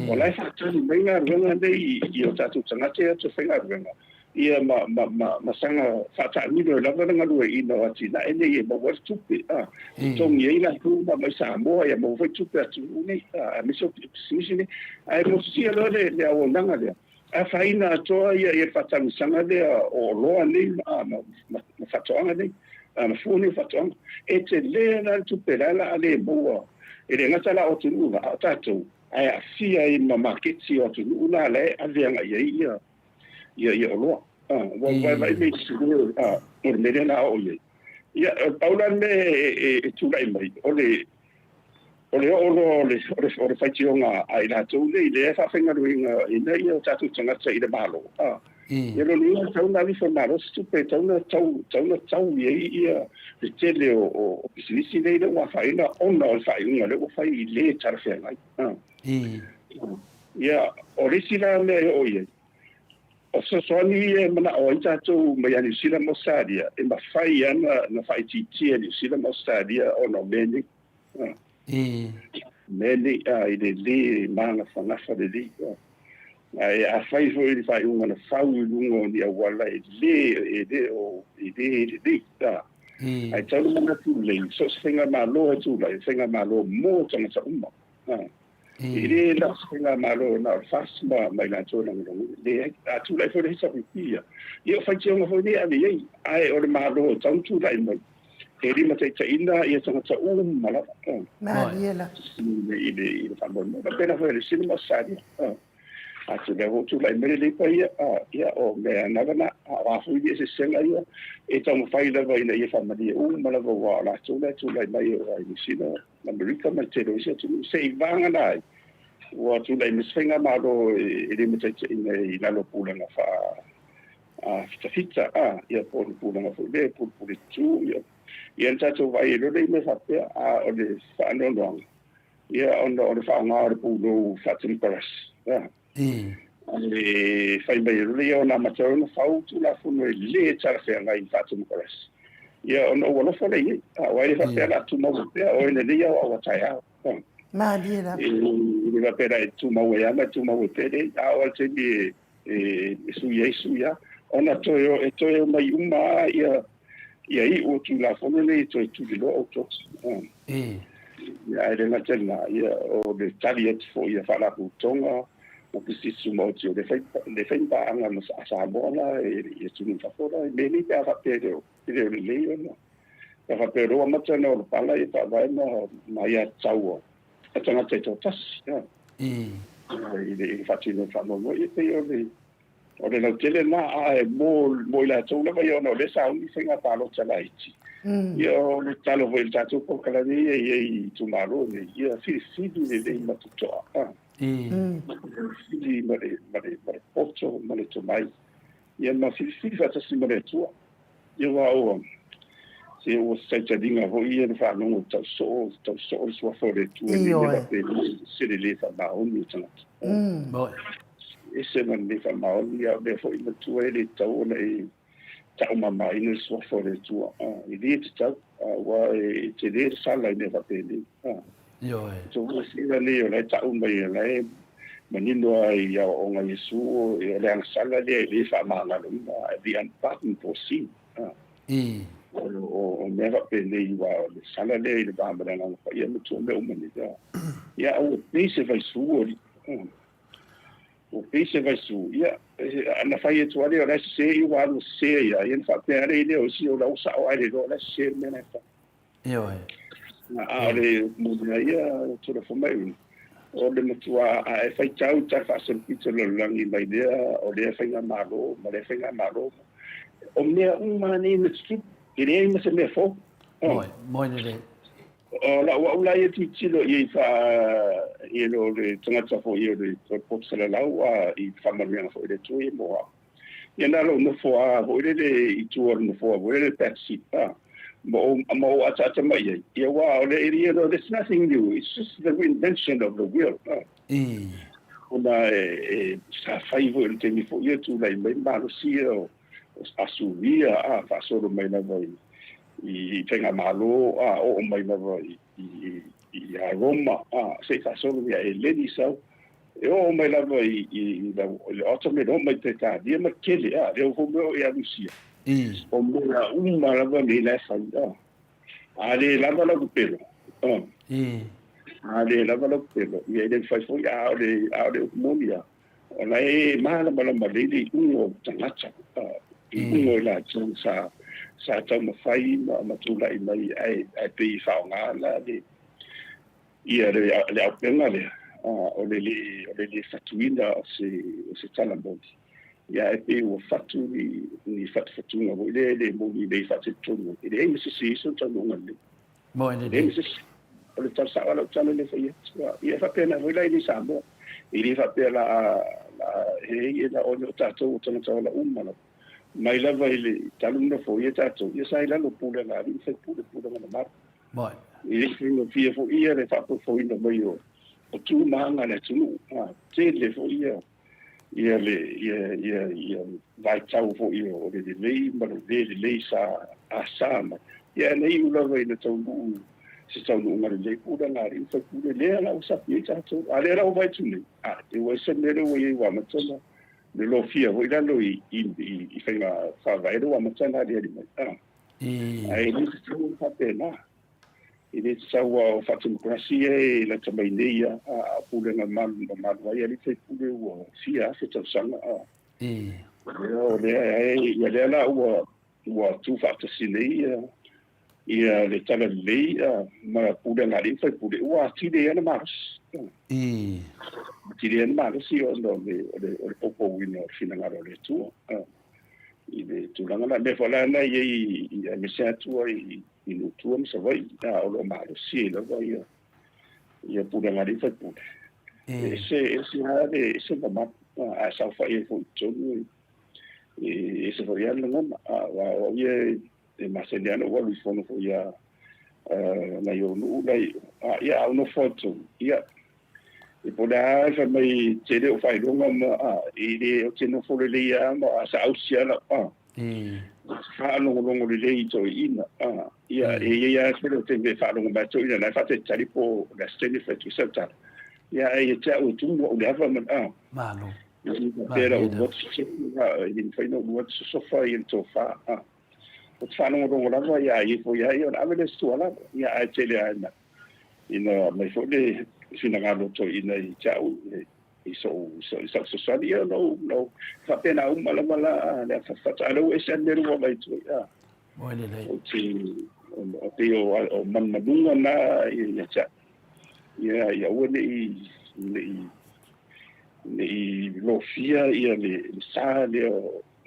O la e faatali mai galuega nei i o tatou tagata ia toe faigaluega, ia ma, ma, ma, ma saga faataamilo ai lava le galueaiina o atinae nei e maua ai le tupe, a. Totogi ai latou ma mai Samoa, ia maua foi tupe a atunuu nei, a, aemaise o pisinisi nei. Ae motusia loa le, le auaunaga lea, afaina atoa ia, ia le faatamisaga lea o oloa nei ma, ma, ma, ma faatoaga nei, a, ma fua nei o faatoaga. E tele la le tupe la o le a le maua, e le gata la o atunuu la, a o tatou, ae aafia ai ma maketi o atunuu la la e ave agai ai ia, ia, ia oloa. A, ua vaivai mea i le a, o le mea lea o le a oo i ai. Ia, pau la le mea e tulai mai, o le, o le oo loa o le, o le, o le faitioga a i latou nei, lea e faafaigaluega ina ia o tatou tagata i le Malo, a, ia lona uiga e tatau ona alu ifo e le Malo se tupe e tatau ona tau, tatau ona tau i ai ia le tele o, o, o pisinisi nei lea ua afaina ona o le faaiuga lea ua fai i le talafeagai. A. Ia, o le isi la mea e oo i ai, O fesoasoani ia e manao ai tatou mai ia Niu Sila ma Ausetalia, e mafai lava ona faaitiitia e Niu Sila ma Ausetalia ona o mea nei. Mea nei, i le lē magafagafa lelei. Ae afai foi le faaiuga na fau i luga o ni auala e lē, e le o, e lē lelei. Ae tatau ona manatu lelei, so o se faigamalo e tulai, o faigamalo mo tagata uma. E le na o se faigamalo na o le FAST ma ma i latou e lagolagoina. Leai, a tulai foi le HRPP ia, ia o faitioga foi nei e ave i ai, ae o le Malo e tatau ona tulai mai e limataitaiina ia tagata uma lava. Malie la. I le i le faamoemoe. Faapena foi le Sina ma Ausetalia. A tulai foi tulai mai le Labour ia, ia o mea lava na, a o a foi ni eseesega ia, e taumafai lava ina ia faamalie uma lava aua o latou la e tulai mai i Niu Sila Amerika ma le tele o isi atunuu, seiavagana ai ua tulai mai se faigamalo e limataitaiina i lalo o pulega faafitafita, a, ia po o le pulega foi lea e pulepule tu, ia, ia na tatou vaai ai loa lea i mea faapea, a o le faanoanoaga, ia ona o le faaaoga o le pulou faatemokarasi, a. E fai mai loa lea ona amata ona fau Tulafono e le talafeagai i faatemokarasi. Ia ona ou alofa lea i ai. A o ai le faapea o le a tumau ai pea, o lelei lava au a taeao. Malie lava. E le faapea la e tumau ai lava ma e tumau ai pea, leai. A oo lava i le taimi e sui ai, sui lava. Ona toe, e toe omai uma lava ia ia iu o Tulafono nei e toe tuliloa outou. Ia, ae le gata i lena, ia, o le tali atu foi a Faalapotopotoga ma Pisinisi Tumaoti o le fai, le faigapaaga ma a Samoa la i atunuu i fafo la, i mea nei pe a faapea e le o, e le o lelei ona, pe a faapea o lea ua amata ona olopala ia faavae ma, ma aiatatau a, a tagata e toatasi, ia, i le, i le faatinoina o le faamoemoe. Ia, pei o le, O le lautele lena, ae mo, mo i latou lava ia ona o lea sa umi faiga palota laiti. Ia o le tatalo foi i le tatou polokalame ia e i ai i itumalo nei, ia filifili lelei ma totoa. Ah. Filifili ma le, ma le, ma le poto ma le tomai. Ia ma filifili faatasi ma le Atua. Ia aua ua, se ua taitaliga foi ia le faalogo tau soo, tau soo le suafa o le Atua i le mea faapena, se le le faamaoni o tagata. Ese ma le le faamaoni, a o lea foi matua e le tatau ona e taumamaina le suafa o le Atua. E le tatau. Aua e tele le sala i mea faapenei. Ioe. Sila nei o la e ta'u mai, o la e manino lava i aoaoga a Iesu, o le agasala lea e le faamagaloina, the unpardonable sin. O mea faapenei, aua o le sala lea i le va ma le Agaga Paia ma tua mea uma nei. Ia, aua pei se vaisu o alii. Ua pei se vaisu, ia, ana fai atu lava lea o la e sese, ia ua alu e sese ai lava, ia ona faapea lava lea o isi o la ua sao ae le iloa o la e sese le mea la e fai. Ioe. A o le moni a ia, tulafono mai, o le matua a e faitau i tala faasolopito o le lalolagi mai lea, o lea faigamalo ma lea faigamalo, o mea uma nei na tutupu, e leai ma se mea fou. Moe, moe lelei. O lau au la ia tilotilo i ai faa i o le tagata foi o le poto salalau a i faamanuiaga foi le Atua ia mo au. Ia na lou nofo a foi lele i tua o le nofoa foi lele back seat a ma o ma o ataata mai ai. Ia aua o le you know there's nothing new, it's just the reinvention of the wheel. A. Ona e sa fai foi i le taimi foi ia tulai mai malosi ia o Asuria a faasolo mai lava i i faigamalo a oo mai lava i i i Roma a se i faasolo ia Eleni sau e oo mai lava i i i le Ottoman oo mai Peretania ma tele a lea ua foi o ia Rusia o mea uma lava nei la e fai a a le lava lau pepelo a a le lava lau pepelo ia e le mafai foi a o le a o le upu moni a O la e malamalama lelei le iuga o tagata, iuga o i latou sa sa taumafai ma ma tulai mai ae ae pei e faaaoga la le ia le le auupega lea o le le o le le fatuina o se o se tala moni. Ia ae pei ua fatu ni ni fatufatuga foi lea e le moni lelei faatetonu. E leai ma se isi o taunuuga lelei. Moe lelei. O le tala sao a lau tala lea fai atu. Ia e faapena foi la i nei Samoa. E le faapea la la he ia la ona o tatou o tagata ola uma lava. Mai lava i le talu ona nofo ia tatou, ia sa i lalo o pulega a alii ma faipule, pulega mamalu. Moe. E le faigofie foi ia le faafoefoeina mai o tu ma aga a le atunuu. Tele foi ia ia le ia ia ia vaitau foi o le lelei ma le le lelei sa asa mai. Ia na iu lava ina taunuu se taunuuga lelei pulega a alii ma faipule lea la ua sapi ai tatou. A lea la ua vaai atu nei, a e ua ese le mea lea ua i ai ua amata ona lofia foi lalo i i i faiga faavae lea ua amata ona aliali mai. Ae le tatau ona faapena. E le tatau a o faatemokarasi ia e lata mai nei a o pulega mamalu ai alii faipule ua fia afe tausaga a. O lea e ia lea la ua ua tu faatasi nei ia ia le tala lelei ma pulega a alii faipule ua atili ai le malosi. Atili ai le malosi ona o le o le o le poupouina o le finagalo o le Atua i le tulaga la mea foi la na i ai i aemaise atu ai i nuu tua ma Savaii, a o lo o malosi ai lava ia ia pulega a alii faipule. E ese ese lava le ese le mamalu, a e saofai ai foi i totonu e ese foi lava le lagona. Aua o au ia e masani lava ona ou alu i fono foi a nai ou nuu la i o, ia a ou nofo atu totonu, ia e po o le a fai mai tele o faailoga ma e le ou te nofo lelei lava ma saausi lava lau faalogologo lelei i toeaiina. Ia, e i ai lava se taimi e faalogo mai toeaiina la e faatalitali po o le a se taimi e fai atu ai sau tala. Ia, ae ia te au e tumu au i le ava ma le, Malo. Faapea la ou alu atu e le mafai ona ou alu atu sosofa ia le tofa. Ou te faalogologo lava, ia a i ai foi lava, ia ona ave lea o se tuualalo. Ia, ae tele lava ina ina aumai foi le finagalo o toeaiina i te au i sou i sau fesoasoani, ia ona ou faapena uma lava la le afatafata. A o lea ua ese lava le mea lea ua aumai atu ai, a. Moe lelei. Ou te, o pei o manumanuga na ia te au. Ia, ia aua ne i, ne i, ne i lofia ia le sa lea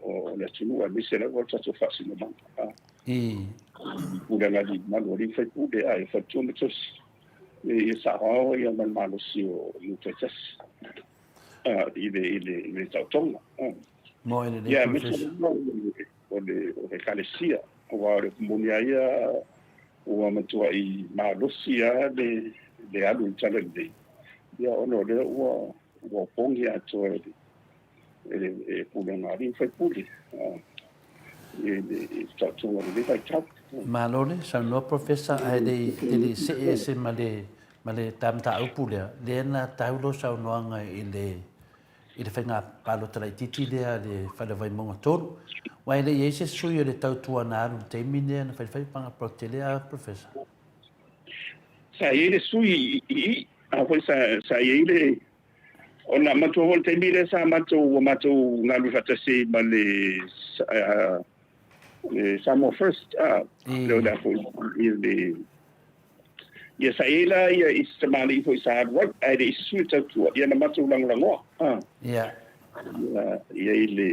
o le atunuu aemaise lava o le tatou faasinomaga. Pulega a alii mamalu, alii ma faipule, a ia faletua ma tosi. Ia saoao ia ma le malosi o nuu taitasi i le i le i le taotoga. Moe lelei Ia, aemaise lava o le o le Ekalesia, aua o le upu moni lava ia ua matuai malosi lava le le alu i le tala lelei, ia ona o lea ua ua opogi atoa e le e le pulega a alii ma faipule i le taotoga o lenei vaitau. Malo le saunoa Professor ae le i te le i see ese ma le ma le ta mataupu lea, lea na tau lou saunoaga i le i le faiga palota laitiiti lea a le Fale o Vaimauga 3. Aua e le i i ai se sui o le tautua na alu i le taimi lea na faifai panga palota tele a Professor. Sa i ai le sui i i, a foi sa sa i ai le ona matua foi le taimi lea sa matou ua matou galulue faatasi ai ma le le Samoa First, a, le o le a foi i le ia sa i ai la ia i se tamalii foi sa alu ai, ae le i se sui o tautua, ia na matou lagolagoa, a. Ia. Ia, ia i le,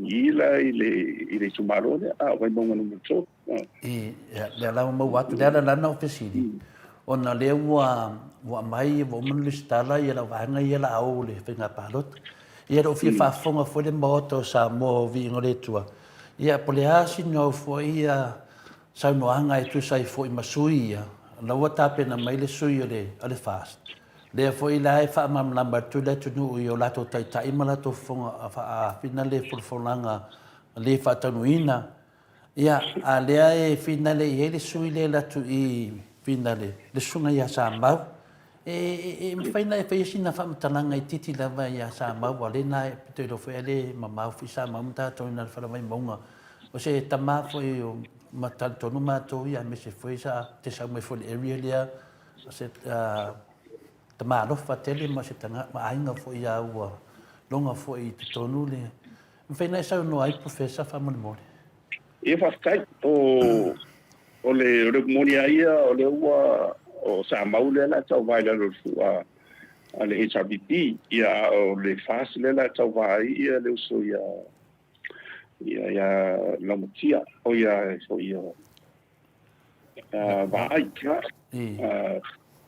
i la i le, i le itumalo lea, a, o Vaimauga Nu.3. A. I, ia, lea la ua maua atu, lea la lana o fesili, ona lea ua, ua aumai, ua uma ona lesitala ia lau vaega ia la a o le faiga palota. Ia lou fia faafofoga foi le Maota o Samoa o Viiga o le Atua, ia po o le a sina au foi ia saunoaga e tusa ai foi ma sui ia, la ua tapena mai le sui o le, o le FAST, lea foi la e faamalamalama atu le atunuu i o latou taitai ma latou fofoga faaafina le folafolaga le faataunuina. Ia, a lea e finale i ai le sui lea e alu atu i finale, le susuga ia Samau, e, e mafai ona e faia sina faamatalaga itiiti lava ia Samau, aua o lea na e pito iloa foi a le mamao foi Samau ma tatou i ina i le fale Vaimauga. O se tama foi o ma talitonu matou ia aemaise foi sa te sau mai foi i le area lea, o se tama alofa tele ma se tagata ma aiga foi ia ua loga foi i totonu le Mafai ona e saunoa ai Professor faamolemole. Ia faafetai. O o le o le upu moni lava ia o lea ua o Samau lea la tauva i lalo o le fua a le HRPP ia a o le FAST lea la tauva ai ia le uso ia ia ia Laumatia o ia foi ia Vaai.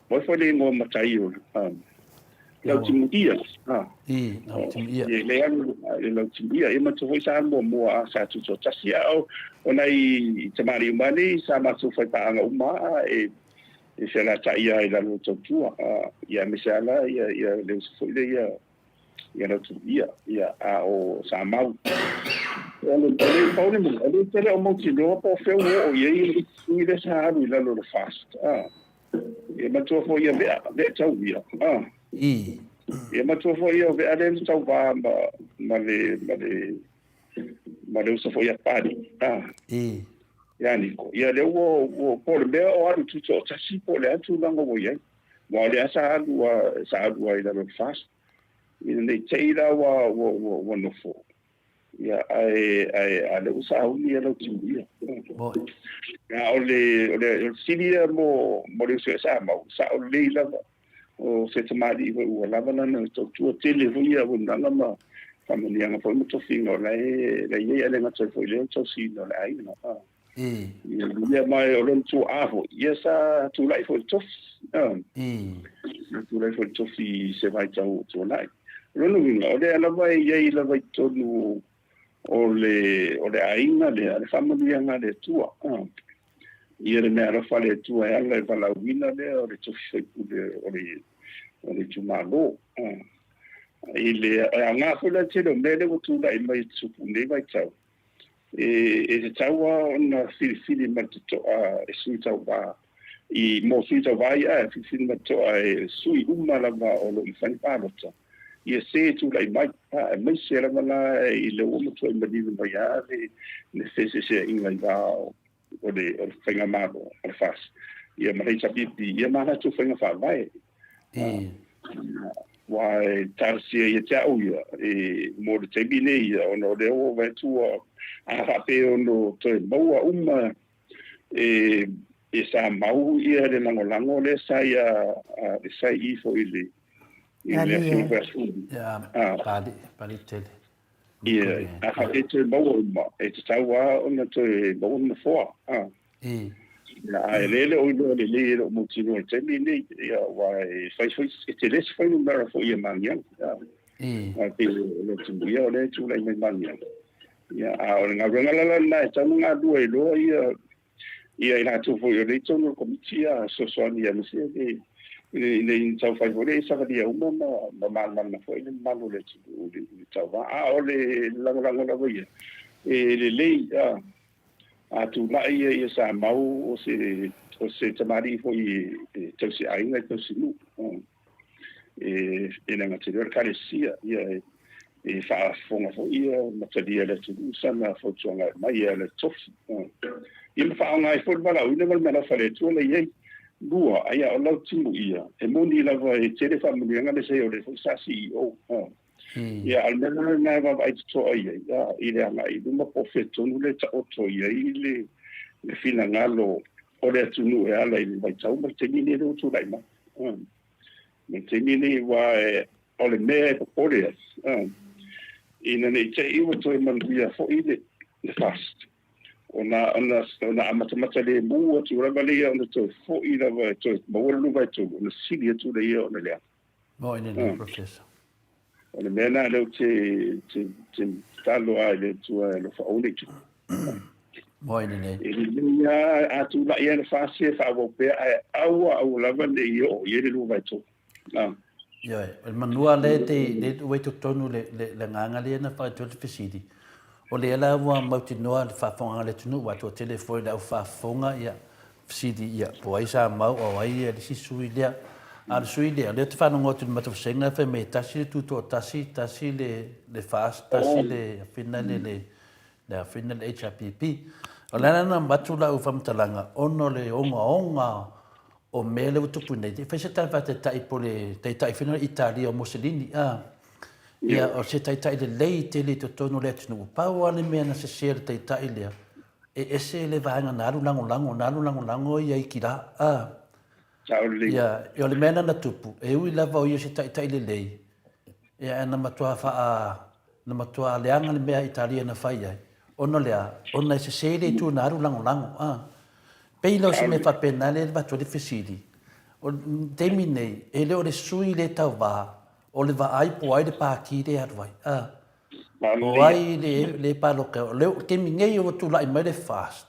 Moe foi le igoa matai o Lautimuia. I, Lautimuia. E le alu le Lautimuia. Ia matou foi sa alu muamua a sa tutoatasi. A o nai tamalii uma nei sa matou fai paaga uma a e fealatai lava i lalo o tautua. Ia aemaise lava la ia le uso foi lea ia ia Lautimuia. Ia a o Samau. O le pau le mea, o le tele o mautinoa po o fea ua oo i ai le isi sui lea sa alu i lalo o le FAST. Ia matua foi ia vea, vea tau ia. Ah. I. Ia matua foi ia vea le tau va ma ma le ma le ma le uso foi ia pali. Ah. I. Ia niko. Ia le ua ua po le mea o alu tutoatasi po o le a tulaga ua i ai. Aua o lea sa alu sa alu ai i lalo o le FAST. Ina nei te i la ua ua ua, ua nofo. Ia, ae, ae, a lea ua sauni ia Lautimuia. A o le, o le, o le fesili ia mo, mo le uso ia Samau, sao lelei lava. O se tamalii foi ua lava lana tautua tele foi ia auaunaga ma faamanuiaga foi ma tofiga o la e, la e i ai, ae le gata ai foi i lea o le tausiina o le aiga. Ia, ma o lona tuaa foi, ia sa tulai foi i le tofi. Sa tulai foi i le tofi i se vaitau o tuanai. O lona uiga, o lea lava e i ai lava i totonu o le, o le aiga lea, le faamanuiaga a le Atua. Ia le meaalofa a le Atua e ala i le valaauina lea o le tofi faipule o le, o le itumalo. I le, e aoga foi la le tele o mea lea ua tulai mai i tupu i lenei vaitau, E tatau lava ona filifili ma le totoa e sui tauva i mo sui tauva ia ae filifili ma le totoa e sui uma lava o lo o mafai ona palota ia se tulai mai aemaise lava la i le ua matuai manino mai lava le le feeseeseaiga i va o le o le faigamalo o le FAST ia ma le HRPP ia ma latou faiga faavae. Aua e talosia ia te au ia, e, mo le taimi nei ia, ona o lea ua ou vaai atu ua, a faapea e ono toe maua uma e, e sa mau ia le lagolago lea sa ia, a, le sa i foi i le, i le afioga foi a Suli. Ia, pali, pali tele. Ia, a faapea e toe maua uma, e tatau lava ona toe maua le nofoa. A. Ia, ae le le o iloa lelei e le o mautinoa i le taimi lenei, ia, aua e fai foi, e tele se fuainumera foi ia Magiagi. Aua e pei o Leutimuia o lea e tulai mai Magiagi. Ia, a o le galuega la lena e tatau ona galue ai loa ia, ia i latou foi o lea i totonu o le Komiti ia fesoasoani aemaise le ina ia taumafai foi lea e savalia uma ma ma malamalama foi le mamalu o le atunuu i le tauva. A o le lagolago lava ia, e lelei, a. A tulai ia ia sa mau o se o se tamalii foi e tausi aiga e tausi nuu. E e le gata i lea o le Ekalesia, ia e e faafofoga foi ia ma talia e le atunuu sana fautuaga e aumai e ala i tofi. Ia ma faaaoga ai foi le valaauina ma le meaalofa a le Atua la i ai. Lua, aia o lau timu ia, e moni lava e tele faamanuiaga lea sa i ai o lea foi sa CEO. Ia, a o le mea la lena e vaavaai totoa i ai, i le agai i luma po o fea tonu lea e taoto i ai le le finagalo o le atunuu e ala i le vaitau ma le taimi lenei lea ua tulai mai. Ma le taimi lenei aua o le mea e popole ai, ina ne i te i ua toe manuia foi le le FAST, ona ona ona amatamata lemu atu lava lea ona toe foi lava e toe maua le 2/3 ona sili atu lea ona leaga. Mo ina nei, Professor. O le mea lena lea ou te, te, te tatalo lava i le Atua e alofa aua ne i tupu. Mo ina nei. E lelei lava a tulai lava le FAST e faaauau pea, ae aua aua lava ne i oo i ai le 2/3. Ah. Ioe, o le manua lea e te, lea ua i totonu le, le, le agaga lea na whakaatu ai le fesili, o lea la ua mautinoa le faafofogaaga a le atunuu, aua toatele foi le au faafofoga, ia, fesili, ia, po o ai sa mau a o ai le isi sui lea. A o le sui lea, o lea ou te faalogo atu i le matou vasega fai mai e tasi le tutoatasi, tasi le, le FAST, tasi le afina le, le, le afina le HRPP. O le ala lena na avatu lau faamatalaga, ona o le ogaoga o mea lea ua tupu nei, e fai se tala faataitai po o le taitai foi lea o Italia o Mussolini, a, ia, o se taitai lelei tele i totonu o le atunuu. Pau lava le mea na sese e le taitai lea, e ese le vaega na alu lagolago, na alu lagolago ia Ikila, a. Ia, o le mea lena na tupu, e ui lava o ia o se taitai lelei, ia, ae na matua faa, na matua leaga le mea Italia na fai ai, ona o le a? Ona e sese le itu na alu lagolago, a. Pei la o se mea faapena lea e avatu ai le fesili, o le taimi nei, e le o le sui le tauva, o le vaai po o ai le pati lea e alu ai, a. O ai le, le paloka, o le taimi nei ua tulai mai le FAST,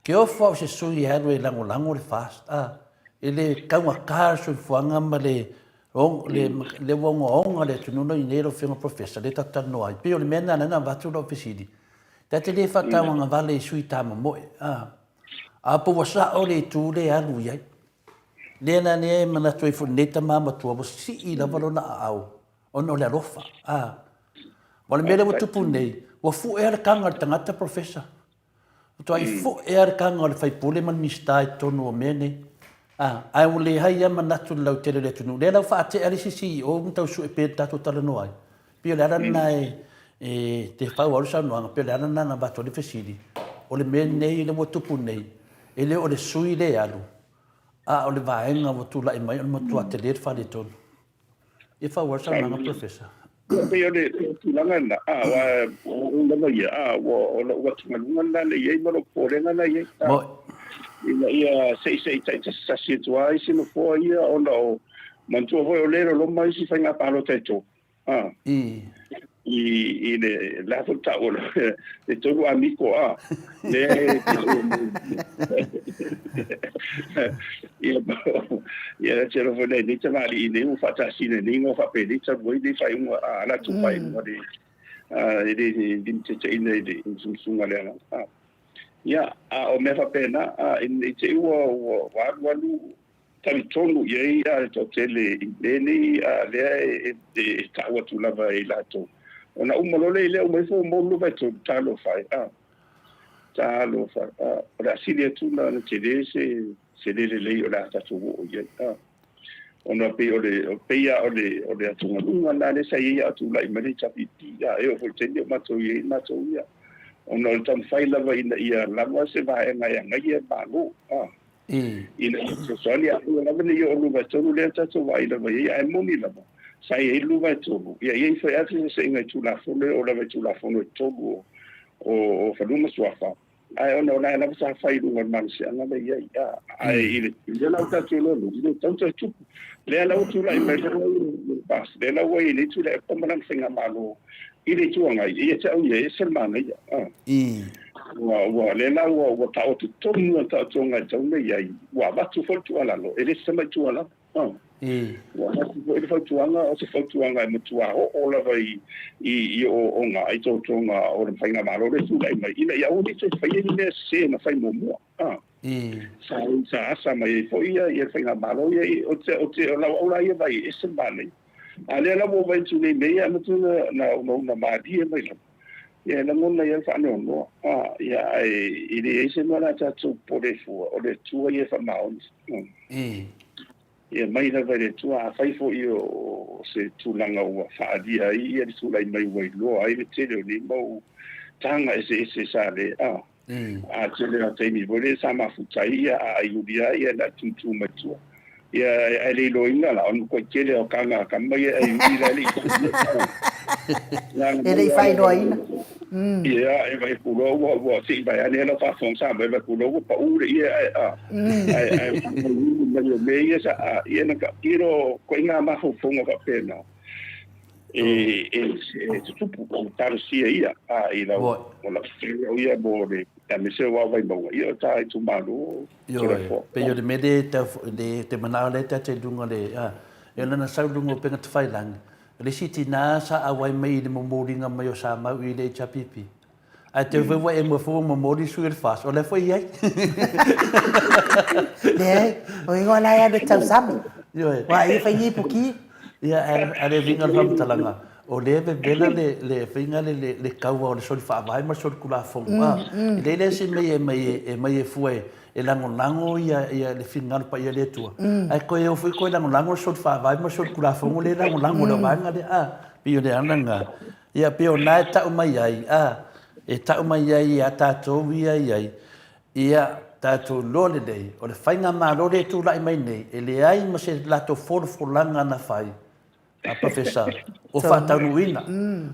Ke ofo au i se sui e alu e lagolago le FAST, a, e le taugata le soifuaga ma le, le, le ua ogaoga le atunuu nei nei lau Afioga Professor, lea tatou te talanoa ai. Pei o le mea lena lea na avatu lau fesili, ta te le faatauagavale i sui tamomoe, a, a po ua sao le itu lea e alu i ai. Lea la lea e manatu ai foi lenei tama matua, ua sii lava lona aao ona o le alofa, a. Aua o le mea lea ua tupu nei, ua fue lava le taga o le tagata Professor. Matuai foe lava le taga o le faipule ma le Minisita i totonu o mea nei. A, ae ua leai lava manatu i le lautele o le atunuu. Lea la ua faatea le isi CEO ma tau sue pea le tatou talanoa ai. Pei o le ala lena e, e te fau au le saunoaga, pei o le ala lena na avatu ai le fesili, o le mea lenei lea ua tupu nei, e le o le sui lea e alu, a o le vaega ua tulai mai o le matua tele le faaletonu. Ia faaauau le saunoaga Professor. Ia pei o le tulaga lena, a, aua o au lava ia, a, ua, o lou atugaluga lena na i ai ma lou popolega na i ai, a, ina ia se i se i taitasitasi atu lava isi nofoa ia ona o, manatua foi o lea e loloma isi faiga palota e tolu, a, i, i le, le a foi taua le tolu amiko, a, lea e ia, ia te alofa nei nei tamalii nei ua faatasina nei ingoa faapenei talu ai nei faaiuga a latou faaiuga le e le limitateina i le musumusuga le agaga. Ia, a o mea faapena, a ina ne i te i ua ua alu alu talitonu i ai le toatele i mea nei a lea e e tau atu lava e i latou. Ona uma loa lea i lea uma ifo ua 2/3, talofa e, a. Talofa, a, o le a sili atu ona tele se se le lelei o le a tatou oo i ai. A. Ona pei o le, pei lava o le, o le atugaluga lena lea sa i ai a o tulai mai le HRPP, a e oo foi i le taimi o matou i ai matou ia. Ona o le taumafai lava ina ia lava se vaega e agaia le Malo, a. Ina ia fesoasoani, a aua lava ne i oo i le 2/3 lea tatou vaai lava i ai, ae moni lava, sa i ai le 2/3, ia i ai foi lava se eseeseiga i Tulafono, e oo lava i Tulafono e 3 o, o Fanua ma Suafa, Ae ona o la e lava sa fai i luga o le malosiaga lea i ai. Ae i le lea la ua tatou iloa nei, e le tatau ona toe tupu. Lea la ua tulai mai foi le FAST, lea la ua i ai nei Tuilaepa ma lana faigamalo i le Itu Agai, ia te au ia, e ese le manaia. Ua, ua, lea la ua, ua taoto tonu lava le taotoga e tatau ona i ai, ua avatu foi le tuualalo, e le se tamai tuualalo. Ua avatu foi le fautuaga, o se fautuaga e matua oo lava i i ooooga ai tautoga o le faigamalo lea e tulai mai, ina ia aua ne i toe faia ni mea sese na fai muamua. Sa sa asa mai ai foi ia le faigamalo ia, o te o te o lau au la ia vaai e ese le manaia. A lea la ua ou vaai atu nei i mea ia, amata ona unauna malie mai lava. Ia e lagona ai lava le faanoanoa. Ia ae e leai se mea o le a tatou popole ai fua, o le Atua ia e faamaoni. Ia mai lava i le Atua, afai foi o se tulaga ua faaalia ai ia le tulai mai ua iloa ai le tele o nei mau taga eseese sa le a. A tele lava taimi foi lea sa mafuta ai ia a aiuli lava ia na tutu mai tua. Ia ae le iloaina la, o le matuai tele o taga a tama ia e aiuli la e le i E le i faailoaina. Ia, e vaai atu loa ua, ua, se i vaeane lau faafofoga Samoa, e vaai atu loa ua pau le ie ae, a, ae, ae mai o mea ia sa, a, ia na tautino ituaiga mafaufauga faapena, e, e, e tutupu, o talosia ia, a, i lau, o lau o ia mo le, aemaise o au Vaimauga, ia o ta itumalo, Ioe, pei o le mea lea e tau, le, te manao lea ta te luga le, a, e ona na sau luga o upega tafailagi, O le isi tinā sa auai mai i le momoliga mai o Samau i le HRPP. Ae teu foi ua e moe foi ua momoli le sui o le FAST, o lea foi e i ai. Leai, o igoa la e alu e tausami. Ioe. Ua ia fai ni ipuki. Ia, ae le uiga o le faamatalaga, o lea e vevela le, le faiga le, le, le kaua o le soli faavae ma le soli kulafono. A, e leai la se mea e mai e mai e fua e, e lagolago ia, ia le finagalo paia o le Atua, ae toe o foi toe lagolago le soli faavae ma le soli kulafono lea e lagolago i le vaega lea, a, pei o le ala lena. Ia, pei o lena e tau mai ai, a, e tau mai ai ia tatou ia i ai, ia tatou iloa lelei, o le faigamalo lea e tulai mai nei, e leai ma se latou folafolaga na fai, a Professor, o faataunuuina.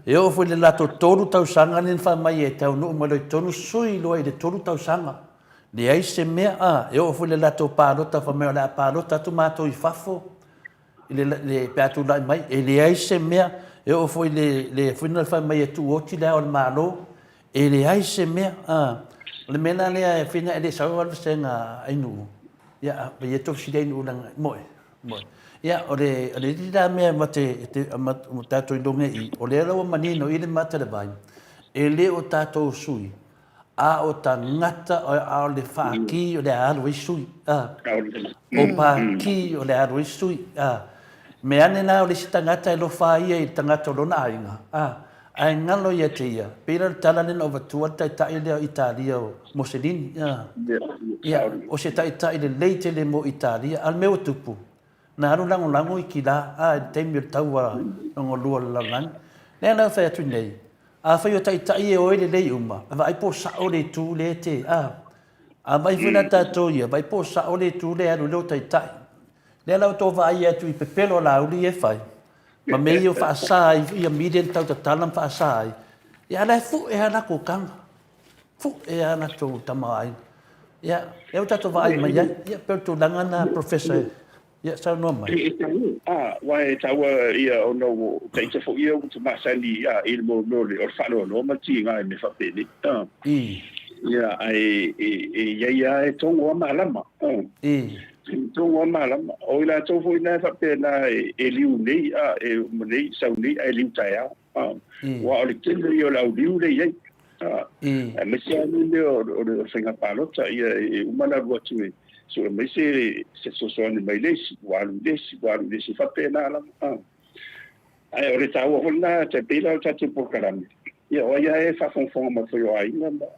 E oo foi i le latou 3 tausaga lea na fai mai e taunuu mai loa i totonu sui loa i le 3 tausaga. Leai se mea, a, e oo foi i le latou palota fai mai o le a palota atu matou i fafo i le, le, pe a tulai mai, e leai se mea. E oo foi i le, le foi na fai mai e tuoti le Ao o le Malo, e leai se mea. A, o le mea la lea e fina e le sau lava le vasega a Ainuu, ia, a, ia tofisilia Ainuu leaga, moe. Ia, o le, o le isi la mea ma te, te, ma, tatou iloga i, o lea la ua manino i le mata le vai, e le o tatou sui, a o tagata, a o le faaki o le a alu ai sui, a, o pākī o le a alu ai sui, a, me ane la o le isi tagata e lofa ia i le tagata o lona aiga, a, Ae galo ia te ia, pei la o le tala lea na ou avatua le taitai lea o Italia o Mussolini, a. Ia, o se taitai lelei tele mo Italia, a o le mea ua tupu, na alu lagolago i kila, a, i le taimi o le taua lona lua o le lalolagi. Lea la ou fai atu nei, afai o taitai e o ai lelei uma, vaai po o sao le itu lea e te, a. A vaai foi la tatou ia, vaai po o sao le itu lea e alu ai lou taitai. Lea la ua tou vaai atu i pepelo a Laauli ia e fai, ma mea ia ua faasa ai ia media na tau tatala ma faasa ai, ia a la e fue lava latou taga, fue lava latou tamaoaiga. Ia, lea ua tatou vaai mai ai, ia pei o le tulaga lena Professor, ia saunoa mai. E taua, a, aua e taua ia ona ua taita foi ia ua masani a i le mea o le faanoanoa ma le tiga i mea faapenei. A. Ia, ae e i ai lava e togo lava malama. Togo lava malama. O i latou foi na e faapena e liu nei, a, e uma nei, sau nei, ae liu taeao. A, aua o le tele ia o le auliu lea e i ai. A, aemaise lava le mea o le faiga palota, ia e uma ona alu atu e sue mai se fesoasoani mai le isi, ua alu i le isi, ua alu i le isi, e faapena lava. A. Ae o le taua foi lena, tai pei la o le tatou polokalame, ia o ai lava e faafogafoga mai foi o aiga ma,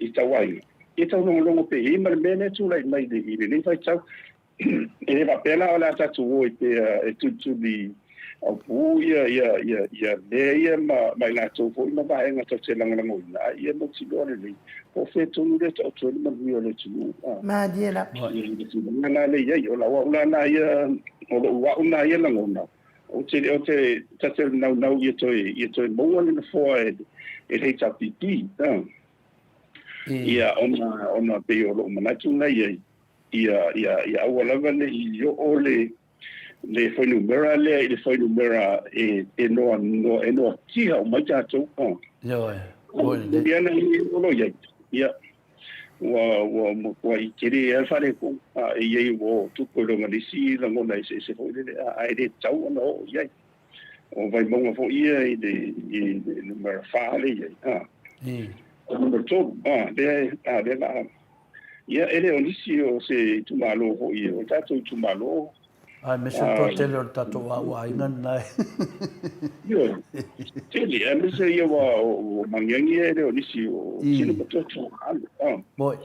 i tau aiga, ia tau logologo pea i ai ma le mea lea e tulai mai i lenei vaitau. E le faapea la o le a tatou o ai pea e tulituli aupu ia, ia, ia, ia mea ia ma, ma i latou foi ma vaega tatou te lagolagoina, a ia mautinoa lelei, po o fea tonu lea e taoto ai le manuia o le atunuu. Malie lava. Ia, le tulaga la lea e i ai, o lau au la na ia, o lou au na ia lagona, Ou te le o te ta te naunau ia toe ia toe maua le nofoa e e le HRPP a. Ia ona ona pei o lou manatu na i ai ia ia ia aua lava ne i oo le le fuainumera lea i le fuainumera e e noa noa e noatia uma ai tatou a. Ioe, oi lelei. Ia na i o lo i ai. Ia. Ua ua matuai tele lava le faaletonu, a e i ai ua oo tupu ai loa ma le isi lagona eseese foi lele, a ae le tatau ona oo i ai. O Vaimauga foi ia i le i le numera 4 lea e i ai, a. O le numera 3, a, lea a lea la ia e le o nisi o se itumalo foi o le tatou itumalo. Aemaise le toatele o le tatou aoaiga lena e. Ioe, tele, aemaise ia ua o Magiagi e le o nisi o tino ma toto alo. Moi.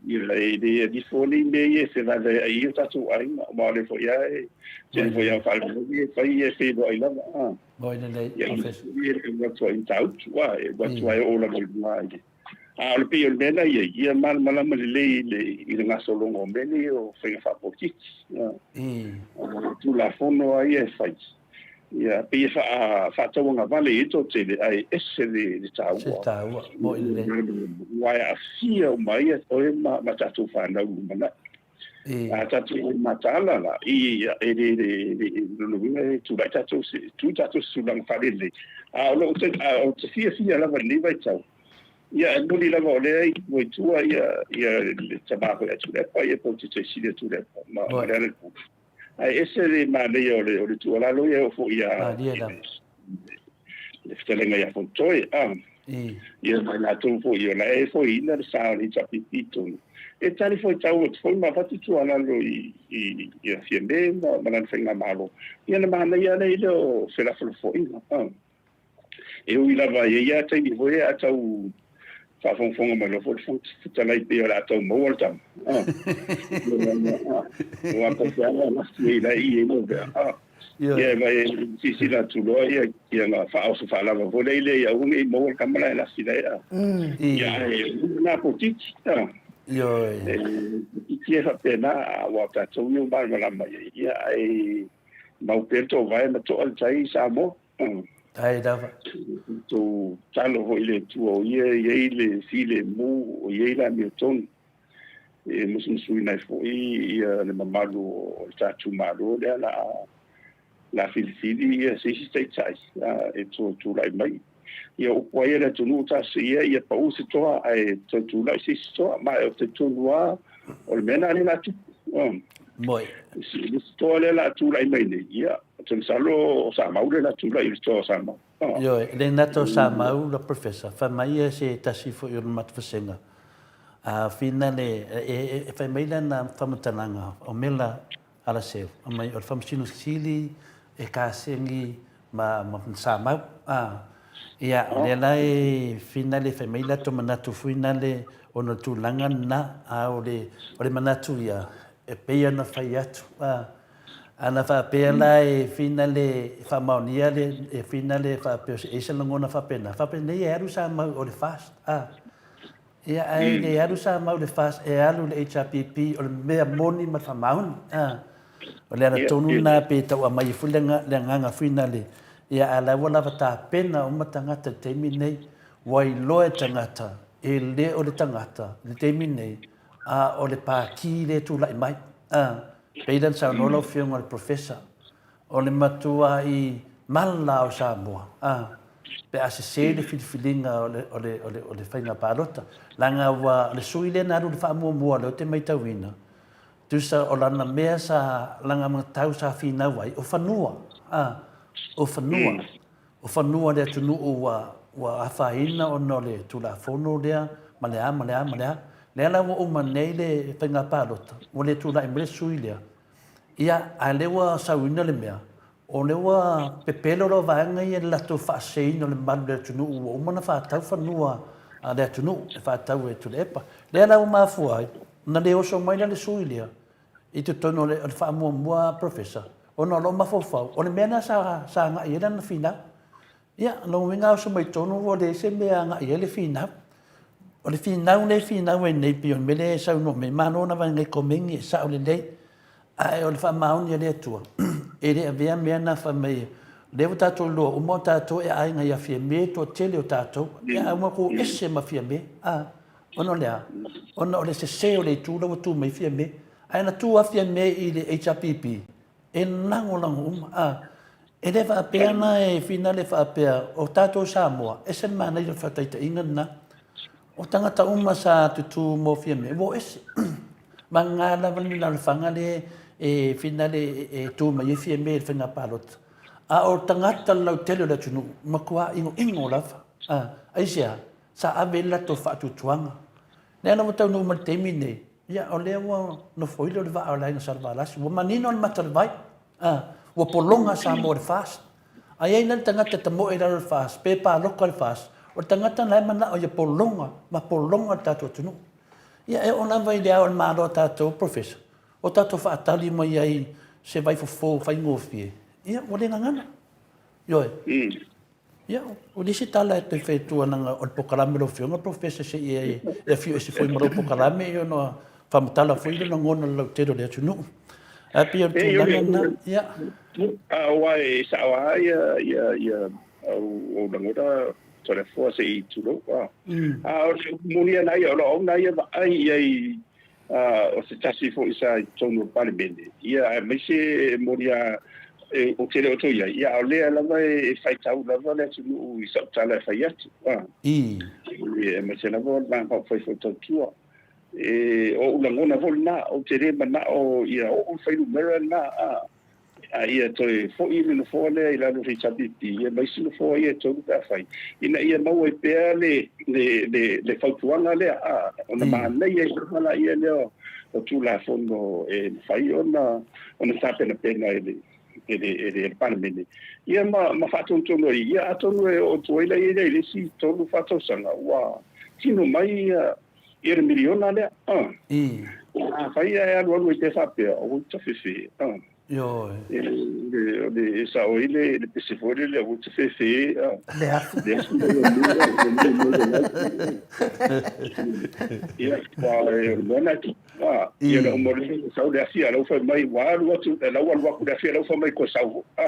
Ia e le alifo nei mea ia e fevaevaeai ai o tatou aiga, aua o lea foi lava e tele foi lava faalavelave e fai e feiloai lava. Moi lelei, Ia e alu atu ai i Matautu, e alu atu ai oo lava i luga i le A o le pei o le mea la i ai, ia malamalama lelei i le, i le gasologa o mea nei o faiga faapolokiki. O le Tulafono lava ia e fai, ia pei e faa, faatauagavale i ai le toatele, ae ese le, le taua. Se taua, moni lelei. Aua e aafia uma ai oe ma, ma tatou fanau i le lumanai. A tatou mataala la, i, e le, le, le, lona uiga e tulai tatou se, tu tatou se tulaga faalelei. A o lou, a ou te fiafia lava i lenei vaitau, ia e moni lava o lea ua i tua ia, ia le tama foi a Tuilaepa, ia po o le Taitaisili a Tuilaepa ma, ma Lealailepule. Ae ese le manaia o le, o le tuualalo ia e oo foi ia, le fetalaiga ia Fonotoe, a. Ia ma i latou foi o la e foeina le sa o le HRPP i totonu, e tali fuaitau atu foi ma avatu tuualalo i, i, ia Fiame ma, ma lana faigamalo. Ia ona manaia lea lea o felafolafoaiga. A. E ui lava e i ai lava taimi foi ia a tau faafogafoga mai loa foi le Fofoga Fetalai pei o le a tau maua le tama. A. Aua faapea lava lasi ai la i i ai loa. A. Ia ma e silasila atu loa ia ia na faaoso faalava foi lea ia aua ne i maua le tama la e lasi la e a. Ia ae na potiti. Ioe. E potiti e faapena aua o tatou ia ua malamalama i ai. Ia ae mau pea le toovae ma toa le tai i Samoa. Ai lava. Tou tatalo foi i le Atua o ia e i ai le filemu, o i ai le amiotonu. E musumusuina ai foi ia le mamalu o le tatou Malo lea la la filifili ia se isi taitai e toe tulai mai. Ia upu ai le atunuu tasi ia ia pau se toa ae toe tulai se isi toa. Ma ou te talitonu lava o le mea lena lea la tupu. Moi. Le toa lea la tulai mai nei, ia, ou te masalo o Samau lea la tulai i le toa o Samau. Ioe, e le gata o Samau la Professor, fai mai ia se tasi foi o le matou vasega, a fina le, e fai mai lana faamatalaga o mea Alaseu, mai o le Faamasino Sili e kasegi ma ma Samau, a. Ia, o lea la e fina le fai mai latou manatu foi nale ona o le tulaga lena, a o le, o le manatu ia, e pei ona fai atu, a. Ana faapea la e fina le faamaonia le, e fina le faapea o se ese lagona faapena, faapenei e alu Samau o le FAST, a. Ia, ae le alu Samau i le FAST, e alu i le HRPP, o le mea moni ma le faamaoni. A, o le ala tonu lena pe tau aumai ai foi le agaga foi lena le, ia, a o la ua lava tapena uma tagata i le taimi lenei, ua iloa e tagata, e le o le tagata i le taimi lenei, a o le Pati lea e tulai mai. A, pei la ona saunoa lau Afioga i le Professor, O le matuai mala o Samoa, a, pe a sese le filifiliga o le, o le, o le, o le faiga palota. Leaga ua, o le sui lea na alu i le faamuamua lea ou te maitauina, tusa o lana mea sa lagamatau sa finau ai, o fanua, a, o fanua, o fanua o le atunuu ua, ua afaina ona o le Tulafono lea, ma le a, ma le a, ma le a. Lea la ua uma nei le faiga palota, ua le tulai mai le sui lea, Ia, a lea ua sauina le mea, o lea ua pepelo lau vaega ia i le latou faaseseina o le malu i le atunuu ua uma ona faatau fanua a le atunuu e faatau e Tuilaepa. Lea la ua mafua ai ona le oso mai la le sui lea i totonu o le faamuamua a Professor ona o lou mafaufau, o le mea lena sa agai i ai lana finau. Ia, o lona uiga a oso mai totonu ua leai se mea e agai i ai le finau. O le finau lea e finau ai nei pei o le mea lea e saunoa mai, malo lava i nai komeni e sao lelei, ae o le faamaoni a le Atua, e le avea mea na fai mai, lea ua tatou iloa uma o tatou e aiga ia Fiame, toatele o tatou, ia ae ua matou ese ma Fiame, a, ona o le a? Ona o le sese o le itu la ua tu mai Fiame. Ae na tu lava Fiame i le HRPP, E lagolago uma. A, e le faapea na e finale faapea o tatou Samoa, ese le manaia o le faataitaiga lena. O tagata uma sa tutū mō Fiame, ua o ese. Vagana lava le lalofaga lea e finale e tū mai ai Fiame i le faiga palota. A o tagata lautele o le atunuu, matua inoino lava. Aisea? Sa ave i ai le latou faatuatuaga. Lea la ua taunuu mai i le taimi lenei, ia o lea ua nofoilo le vaa o le Aiga Salevalasi, ua manino le mata o le vai, ua pologa Samoa i le FAST. A i ai la le tagata e tamoe i lalo o le FAST, pe paloka le FAST, o le tagata la e manao ia pologa ma pologa le tatou atunuu. Ia e oo lava i le ao o le Malo a tatou, Professor, o tatou faatali mai ai se vaifofo faigofie, ia ua le gagana. Ioe. Ia, o le isi tala e toe fai atua leaga o le polokalame a lau Afioga Professor se i e afio ese foi ma lau polokalame ia ona faamatala foi le lagona o le lautele o le atunuu. Ae pei o le tulaga lena, ia. Aua e sao lava ia ia ia ou lagona Toleafoa se i tulou. A o le moni lava ia, o lau lena ia vaai i ai o se tasi foi sa i totonu o le Palemene, ia aemaise e moni lava ou te le o toe i ai, ia a o lea lava e faitau lava le atunuu i sau tala e fai atu, aemaise lava o le Vaega Faaupufai foi Tautua. E, o ou lagona foi lena, ou te le manao ia oo le fuainumera lena, A ia toe foi le nofoa lea i lalo o le HRPP ia ma isi nofoa ia e tolu pe afai, ina ia maua ai pea le, le, le, le fautuaga lea, a, ona manaia ai lava laia lea o Tulafono e mafai ona, ona tapenapena e le, e le, e le Palemene, ia ma, ma faatonutonu ai, ia atonu e oo atu ai laia i le isi tolu, fa tausaga, ua tino mai ia, ia le miliona lea. A. Afai ae alualu ai pea faapea, ua tafefe. A. Ioe. E, o le, e sao ai le, le pese foi lele, ua tafefe. A. Le afu. Le afu. Ia, ua, o le mea lena e A, ia le uma o le sau le afi, a lau fai mai, ua alu atu, e lau alu atu le afi, a lau fai mai koe sau. A.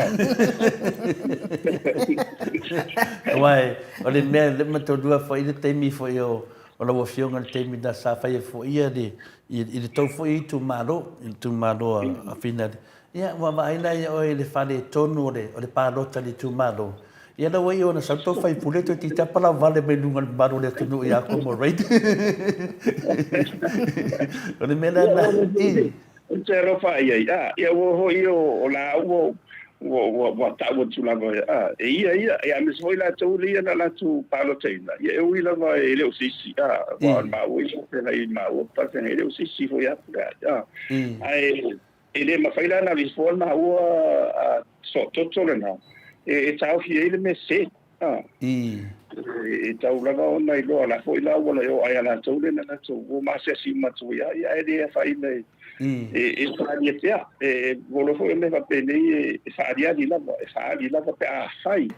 Aua o le mea, le manatua foi le taimi foi o, o lau Afioga i le taimi na sa fai ai foi ia le, i le tou foi itumalo, i le itumalo a Finale. Ia, ua vaai la ia oe i le faaletonu o le, o le palota i le itumalo. Ia la ua iu ona sau tou faipule toeitiiti lava palavale mai luga o le mamalu o le atunuu ia Comrade. O le mea la lena, i. Ou te alofa i ai, a, ia ua hoi o, o lāua ua, ua, ua ta'u atu lava, a, e ia ia, ia aemaise foi latou lea na latou palotaina, ia e ui lava e le o se isi, a, aua o māua i feagai māua ma Palefeagai, e le o se isi foi atu le a, ae e le mafai la ona alu ifo māua a soototo lena, e taofi ai le mea sese. A. E tau lava ona iloa la foi la auala e oo ai a latou lea na latou ua maasiasi uma atu ai ia ae le afaina e e faaalia pea. E ua foi o mea faapenei e faaaliali lava, e faaali lava pe a fai,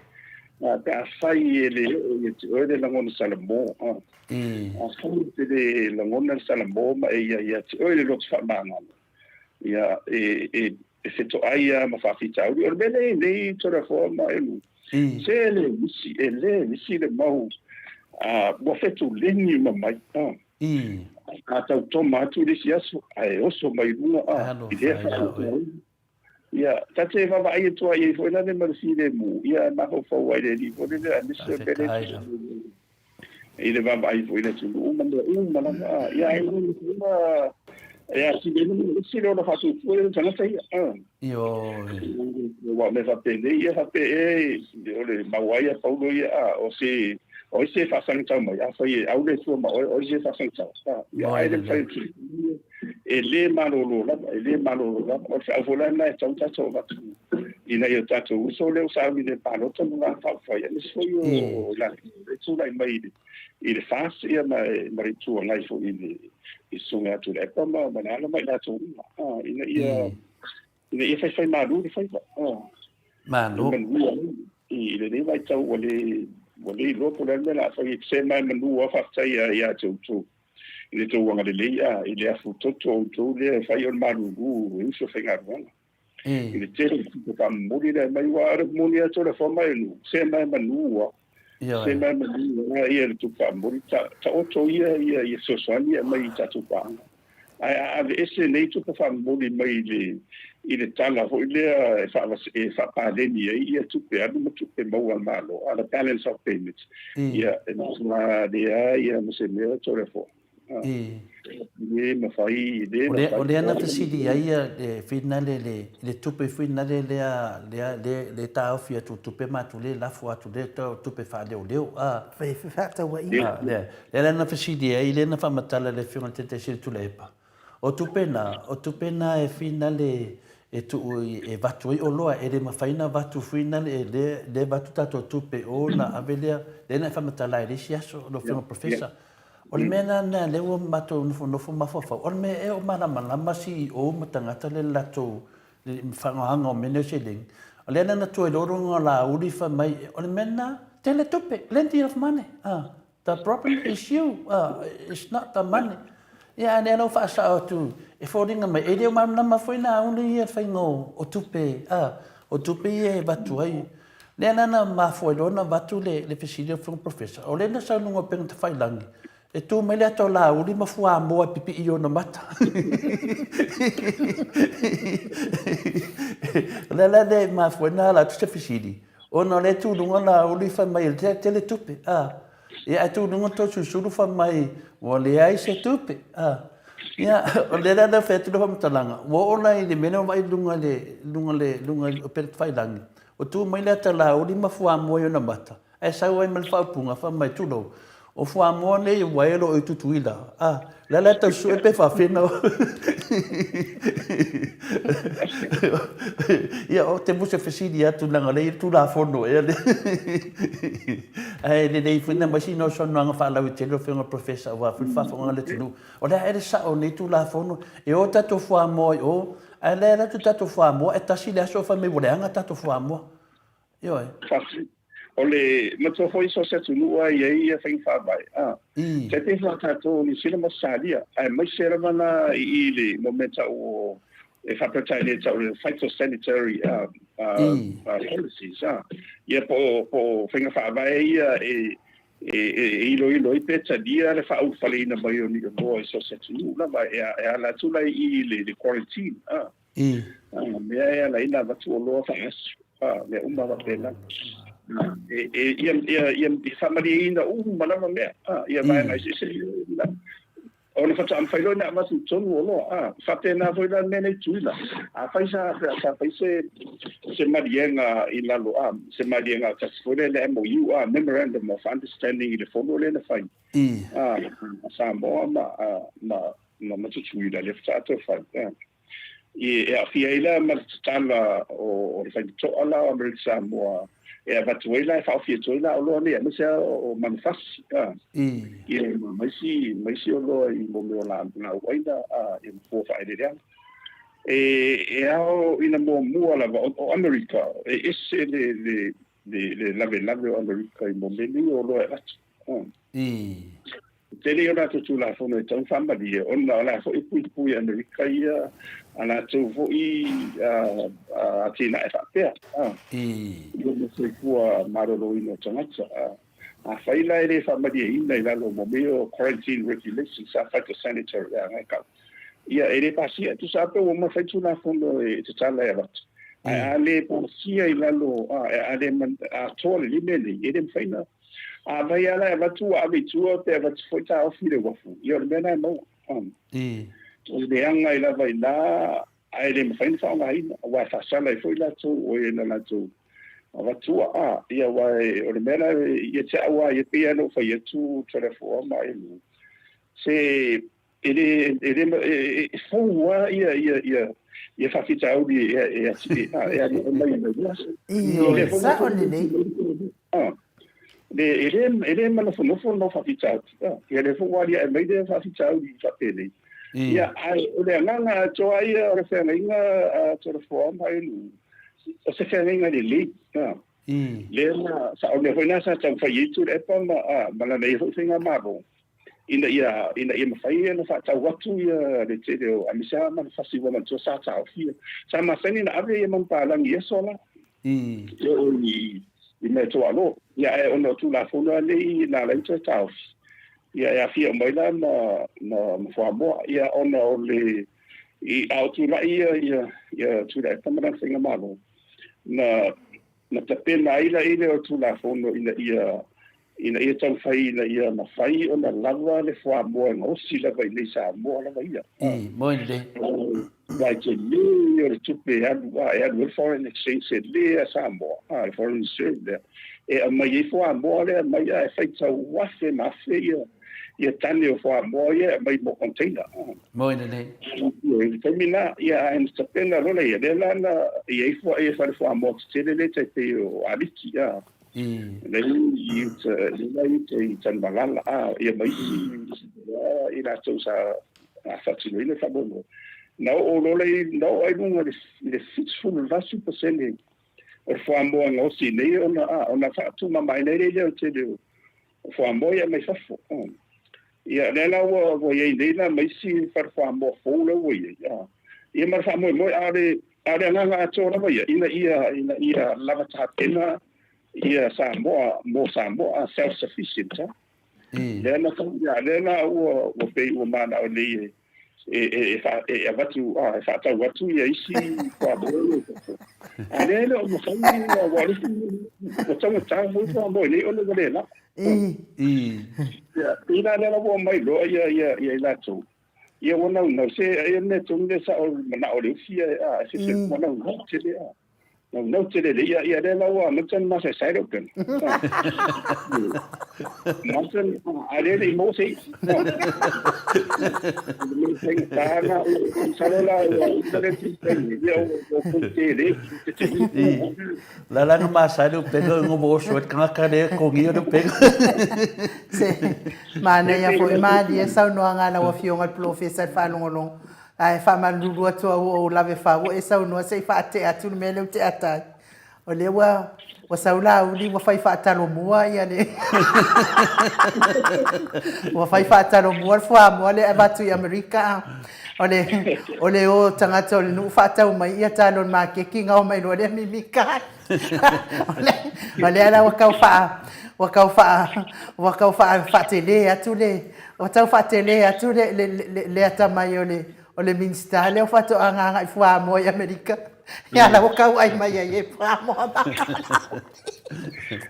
pe a fai e le oo ia te oe le lagona salamo. A fai e te le lagona le salamo ma e ia ia te oe le loto faamagalo, ia e e e fetoai lava ma faafitauli. O le mea lea i nei Toleafoa ma Elu, se e le misi, e le misi le mau ua fetuleni uma mai. A tau toma atu le isi aso, ae oso mai luga i lea faafitauli. Ia, ta te vaavaai atu ai i ai foi lale ma le filemu, ia e mafaufau ai i le alii foi lele, aemaise o le mea lea i le vaavaai foi i le atunuu ma mea uma lava. Ia, ae e atili ai le isi le ola faatuatua o le tagata ia. Ioe. Aua o mea faapenei, ia faapea ea o le mau ai a Paulo ia, a, o se, o ai se faasagatau mai, afai e au le Atua ma oe, o ai se faasagatau. Ia, ae le mafai e le malolo lava, e le malolo lava. O le feau foi la lena e tatau ona tatou avatu i nai o tatou uso lea ua sauni i le palota ma Vaega Faaupufai, aemaise foi o i latou e tulai mai i le FAST ia ma le Itu Agai foi i le Susuga ia Tuilaepa ma Leala ma i latou uma, ina ia ina ia faifaimalu le faiva. Malo. Manuia i lenei vaitau ua le ua le iloa po o le a le mea o le a fai. Se ma e manu lava faafetai ia te outou i le tou agalelei i le afutoto o outou lea e fai o le malulu e uso faigaluega. I le tele o tupe faamomoli lea mai, aua o le moni lava Toleafoa ma Elu, se ma e manu lava. Se ma e manu lava ia le tupe faamomoli, taoto ia ia fesoasoani e aumai i tatou paaga. Ae a aveese nei tupe faamomoli mai le i le tala foi lea e e faapaleni ai ia tupe alu ma tupe maua a le Malo, a le balance of payments. Ia, e matua leai ia ma se mea Toleafoa. I. Le mafai, le mafai. O lea na fesili ai le finale le le tupe finale lea lea le le taofi atu tupe ma atu le lafo atu le tupe faaleoleo a. Fai fefaatauaiga. Lea lea na fesili ai lea na faamatala e le Afioga i le Taitaiseseina Tuilaepa. O tupe na, o tupe na e finale e tuu e avatu ai oloa, e le mafai ona avatu finale e le le avatu tatou tupe o ona ave lea, lea na e faamatala ai i le isi aso lau Afioga Professor. O le mea lena lea ua matou nofonofo mafaufau, o le mea ea o malamalama CEO ma tagata lea i le latou faaaogaina o mea nei o seleni. O lea la na tuai loa luga o Laauli fai mai, o le mea lena, tele tupe, plenty of money. The problem is you, it's not the money. Ia, a o lea la ua faasao atu, e foliga mai, e le o malamalama foi Laauli ia i le faiga o tupe, o tupe ia e avatu ai. Lea la na mafua ai loa ona avatu le fesili a le Afioga Professor, o lea na sau i luga o upega tafailagi, e tu mai le ata o Laauli ma fuamoa e pipii i ona mata. O lea la e mafua ai ona ala atu se fesili, ona o lea e tu i luga Laauli fai mai e tele tupe, a. Ia ae tu i luga Toeolesulusulu fai mai ua leai se tupe, a. Ia, o lea la na fai atu le faamatalaga, ua oo la i le mea lea ua vaai i luga i le, luga le, luga i le upega tafailagi, Ua tu mai le ata Laauli ma fuamoa i ona mata, ae sau ai ma le faaupuga, fai mai, Tulou, o fuamoa nei ua elo i Tutuila, a, la la tau sue pe faafena o. Ia, o te musa fesili atu leaga o lea e i ai le Tulafono ea lea. Ae lelei foi na aumai sina saunoaga faalauaitele lau Afioga i le Professor aua foi le faafofoga a le atunuu. O le a ea le sao o nei Tulafono, e o tatou fuamoa i o, Ae lea e alu atu tatou fuamoa e tasi le aso fai mai ua leaga tatou fuamoa. Ioe. Faafetai. O le matua foi so o se atunuu lava e i ai ia faiga faavae, a. Tai pei foi o tatou o Niu Sila ma Ausetalia, aemaise lava la i i le mo mea tau o e faapea e tau o le phytosanitary policies, a. Ia po o po o faiga faavae ia e e iloilo ai pe talia le faaulufaleina mai o ni oloa i so o se atunuu lava e ala atu la i i le quarantine, a. A, mea e ala ai ona avatu oloa faaasu, a, mea uma faapena. E, e, ia, ia, ia faamalieina uma lava mea, a, ia vaega eseese ia. Ona faatoa mafai loa ona avatu i totonu oloa, a, faapena foi la le mea nei Tutuila. Afai sa, sa fai se, se maliega i lalo, a, se maliega tasi foi lea le MOU, a, Memorandum of Understanding i le fono lea na fai, a, a Samoa ma, a, ma, ma, ma Tutuila, lea faatoa toe fai, a. E aafia ai la ma le tatala o le faitotoa la o Amerika Samoa e avatu ai la e faaofi atu ai la oloa nei aemaise lava o manufasi a ia ma isi ma isi oloa i mo mea o laau aina a ia ma fua faaeleeleaga. E e ao ina muamua lava o Amerika e ese le le le lavelave o Amerika i mo mea nei o oloa e avatu. E tele o latou Tulafono e tatau ona faamalie, ona o la foi e puipui e Amerika ia a latou foi atinae faapea, i le soifua maloloina o tagata. Afai la e le faamalieina i lalo o mea o quarantine regulations, a phytosanitary agai kau, ia e le pasia. E tusa lava pe ua uma ona fai Tulafono e tatala e avatu, ae a le pasia i lalo, a le atoa lelei mea nei, e le mafai ona Afai lava la e avatu ua ave i tua pe avatu foi taofi i le uafu, ia o le mea lena e maua. O le leaga ai lava i ina ae le mafai ona faaaogaina aua e faasala ai foi latou o e na latou avatua. A, ia aua o le mea la ia te au lava ia pei lava ona ou fai atu Toleafoa ma Elu, se e le, e le, e fou lava ia, ia, ia, ia faafitauli e, e, e, e aliae mai i le aso. Ioe, sao lelei. Le, e le, e le manofonofo le mau faafitauli. Ia lea foi ua aliae mai le faafitauli faapenei. Ia, ae o le agaga atoa ia o le feagaiga a Toleafoa ma Elu, o se feagaiga lelei. Lea na, sa, o le mea foi lena sa taumafai ai Tuilaepa ma, ma lana ia foi faigamalo, ina ia, ina ia mafai ona faatau atu ia le tele o, aemaise lava manufasi ua manatua sa taofia. Sa masani ona ave ia manupalagi i aso la. E oo i, i mea tuaalo. Ia ae ona o Tulafono lava nei na ala ai ona toe taofi, ia e aafia uma ai la ma, ma, ma fuamoa. Ia ona o le. I a o tulai ia ia ia Tuilaepa ma lana faigamalo, na na tapena ai la i le o Tulafono ina ia ina ia taumafai ina ia mafai ona lava le fuamoa e gaosi lava i nei Samoa lava ia. I, moe lelei. Aua e tele o le tupe e alu a e alu ai le foreign exchange tele a Samoa, a le foreign reserve lea e aumai ai fuamoa lea aumai a e faitau afe ma afe ia ia tane o fuamoa ia e aumai mo container. Moe lelei. I le taimi lena, ia ae na tapena loa lea, lea la na i ai fua ia fale fuamoa tetele lea tai pei o Aliki, a. Lea i uta, lea i uta i Tanumalala, a, ia ma isi, i latou sa faatinoina le faamoemoe. Na oo loa lea, na oo ai luga i le 78% o le fuamoa e gaosi nei ona, a, ona faatumamaina ai lea o le tele o fuamoa ia mai fafo. Ia, lea la ua, ua i ai nei la ma isi fale fuamoa fou lea ua i ai. A, ia ma le faamoemoe, a o le, a o le agaga atoa lava ia, ina ia, ina ia lava tapena ia Samoa mo Samoa, self sufficient. A. Lea na tau, ia, lea la ua, ua pei ua manao nei e, e, e, e, fa, e avatu, a, e faatau atu ia isi fuamoa ia i fafo. A lea e le o mafai, ua o le isi, ua taugata foi fuamoa i nei ona ua le lava. Ia, pei la lea la ua omai loa ia, ia, ia i latou, ia ua naunau, se ia mea tonu lea sa o manao o le ufi ia, a, se, se, ua naunau tele, a. Naunau tele le ia, ia lea la ua amata ona masaesae le upega. Amata a lea le i maua se i'a. Faigata na, masalo la ua uma le taimi, ia ua tele. La la na masae le upega o ngomo oso ai le tagata lea e togia le upega. Se manaia foi malie saunoaga a lau Afioga i le Polofesa i le faalogologo. Ae faamalulu atu au ua ou lave fau ua e saunoa se i faatea atu le mea lea ou te ata ai. O lea ua ua sau Laauli ua fai faatalomua ia le ua fai faatalomua le fuamoa lea e avatu i Amerika a. O le o le o tagata o le nuu faatau mai ia talo i le maketi gao mai loa lea mimika ai. O le o lea la ua tau faa ua tau faa ua tau faa faatele atu le Ua tau faatele atu le, le, le, le atamai o le, o le Minisita lea o Faatoaga agai fuamoa i Amerika. Ia la ua tau ai mai ai e fuamoa ma.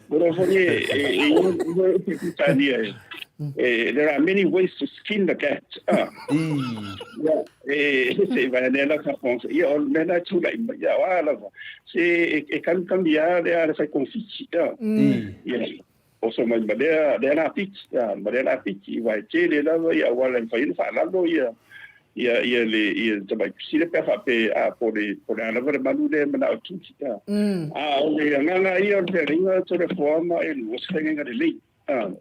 Ora foi e e e e there are many ways to skin the cat. Ah. Yeah, e se vai ne la ka ponsa. Ia o me na tula i ia wa lava. Se e kami kami a le a le fai confiti. Ah. Yeah. Oso mai ma lea, lea la piki, a, ma lea la piki, aua e tele lava ia auala e mafai ai ona faalalo ia, ia, ia le, ia le tamai pisile pe a faapea, a, po o le, po o le a lava le manu lea e manao e tuki, a. A o le agaga ia o le feagaiga Toleafoa e lua se feagaiga lelei, a.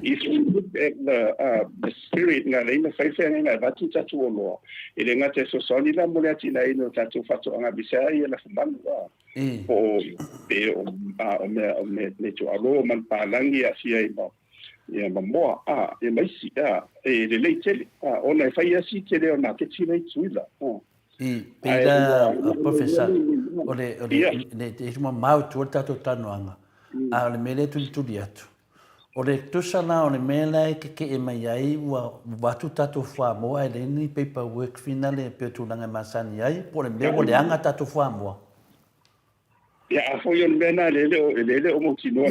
If you look at the, uh, the spirit na ala ai ona fai le feagaiga e avatu tatou oloa, e le gata e fesoasoani la mo le atinaeina o tatou faatoaga aemaise lava ia lafumanu, a. Po o pe o a o mea o mea me tuaʻalo manupālagi e aafia ai ma ia ma moa a ia ma isi a e lelei tele a ona e fai asi tele o maketi nei Tutuila a. I, pei la, Professor, o le, o le, le, te isi mamao i tua le tatou talanoaga, a o le mea lea e tulituli atu, o le tusa la o le mea la e kekeʻe mai ai ua avatu tatou fuamoa ae leai ni paperwork finale e pei o tulaga e masani ai, po o le mea ua leaga tatou fuamoa. Ia, a foi o le mea lena e le o, e le o mautinoa.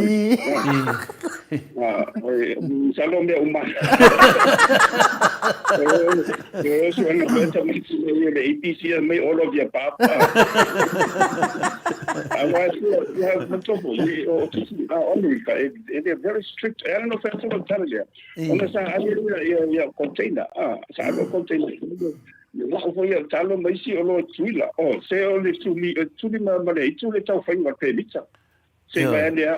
Masalo o mea uma. E oso ana mea tamaiti nei o le ABC a mai all of the above. Aua e fua, ia, matofo, o tisi, a o Amerika, e, they're very strict. E ala no whea tolo tala lea. Ona sa ale ia, ia, ia container, a, sa ale container. Ia la'u foi au talo ma isi oloa i Tutuila. Oh, se o le tuli, tuli ma, ma le aitu le tau faiga o le pemita. Se mai ane a,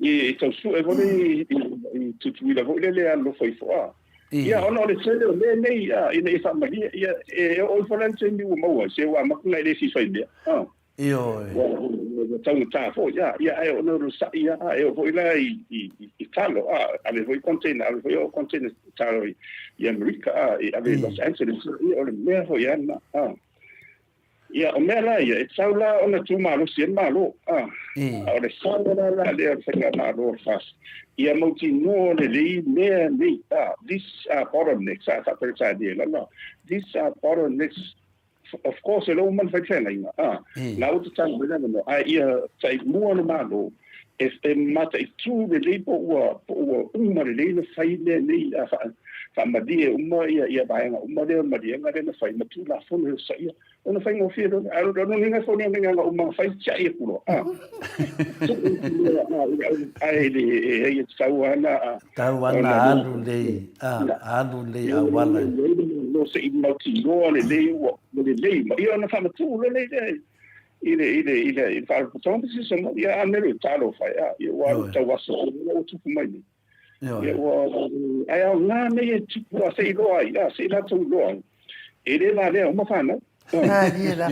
i, i tau su'e foi le i, i, i Tutuila foi lele e alolofa ifo a. Ia, ona o le tele o mea nei, a, ina ia faamalie, ia, e oo ifo la i le taimi ua maua ai, se ua amata ona e le fia fai mea. A. Ioe. Ua taugata foi, a, ia, ae ona o le sa'i a, e oo foi la i, i, i talo, a, ave foi container, ave foi o container talo i, i Amerika, a, i ave i Los Angeles, ia, o le mea foi a lena, a. Ia, o mea la ia, e tatau la ona tumalosi ai le Malo. A, a o le sao la la lea o le Faigamalo o le FAST, ia mautinoa lelei mea nei, a, these are bottlenecks, a, faa-Peretania lava, these are bottlenecks, of course, e le uma ona fai le feagaiga, a, la ua tatau mai le avanoa, ae ia taimua le Malo e, e mataitu lelei po ua, po ua uma lelei ona fai mea nei, a, faa, faamalie uma ia, ia vaega uma lea o le maliega lea na fai ma Tulafono e osaia. Ona faigofie loa lea. Ae o lona uiga foi lea o le agaga uma na fai, tiai atu loa. A. Ae le, e tatau lava ona... Tatau lava ona alu lelei, a, alu lelei auala. No se i mautinoa lelei ua lelei ma ia ona faamatuu loa lea i le i le i le i le faalapotopotoga ma se isi ia a mea talofa e a ia ua alu tau aso ua tupu mai nei. Ia ua ae aoga nei e tupu a se i loa ai, a se i latou iloa ai. E le valea uma fanau. Malie la.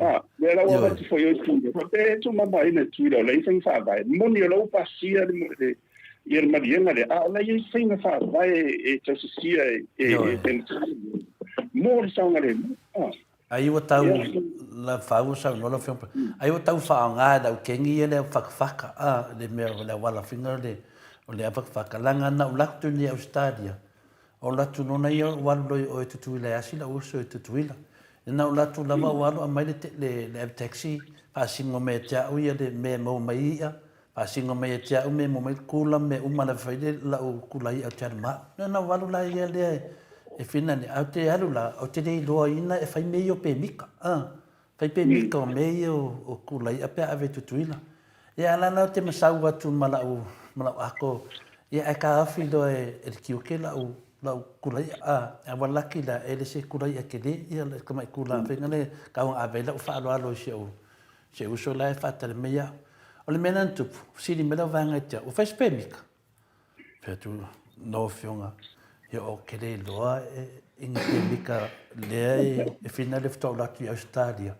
A, lea la ua avatu foi o i faapea e tumamaina e Tutuila o la e i ai faiga faavae. Moni o la ua pasia le, le, ia le maliega lea, a o la e i ai faiga faavae e tausisia e, e, e, mo le saogalemu. A. Ai ua tau la fau o saunoa lau afioga ai ua tau faaaoga e le au kengi ia le au fakafaka a le mea o le auala finga o le o le au fakafaka leaga na ou alu atu nei i Ausetalia ou alu atu nona ia ou alu loa i o i Tutuila e asi lou uso i Tutuila na ou alu atu lava ou alu aumai le le au taxi faasino mai ia te au ia le mea e maua mai ai i'a Faasino mai ia te au me mo mai kula me uma lava fai le lau kula i'a o te alu ma au. Na na walu la ia lea e whina ni au te alu la o te le iloa ina e fai me ia o pemika. Ah, fai pemika o me ia o kula i'a pe ave Tutuila. Ia ala la o te masau atu ma lau, ma lau ako, ia ae ka afi loa e le tiuke lau, lau kula i'a. Ah, a ua laki la e le se kula i'a kele ia le tamai kula faiga le ka ua ave lau faaaloalo i si au Si uso la e faatali mai au. O le mea lena na tupu, fesili mai lau vaega ia te au, ua fai se pemika? Fai atu, no afioga, ia ou te le iloa i ni pemika lea e whina le faatoa ou alu atu i Ausetalia.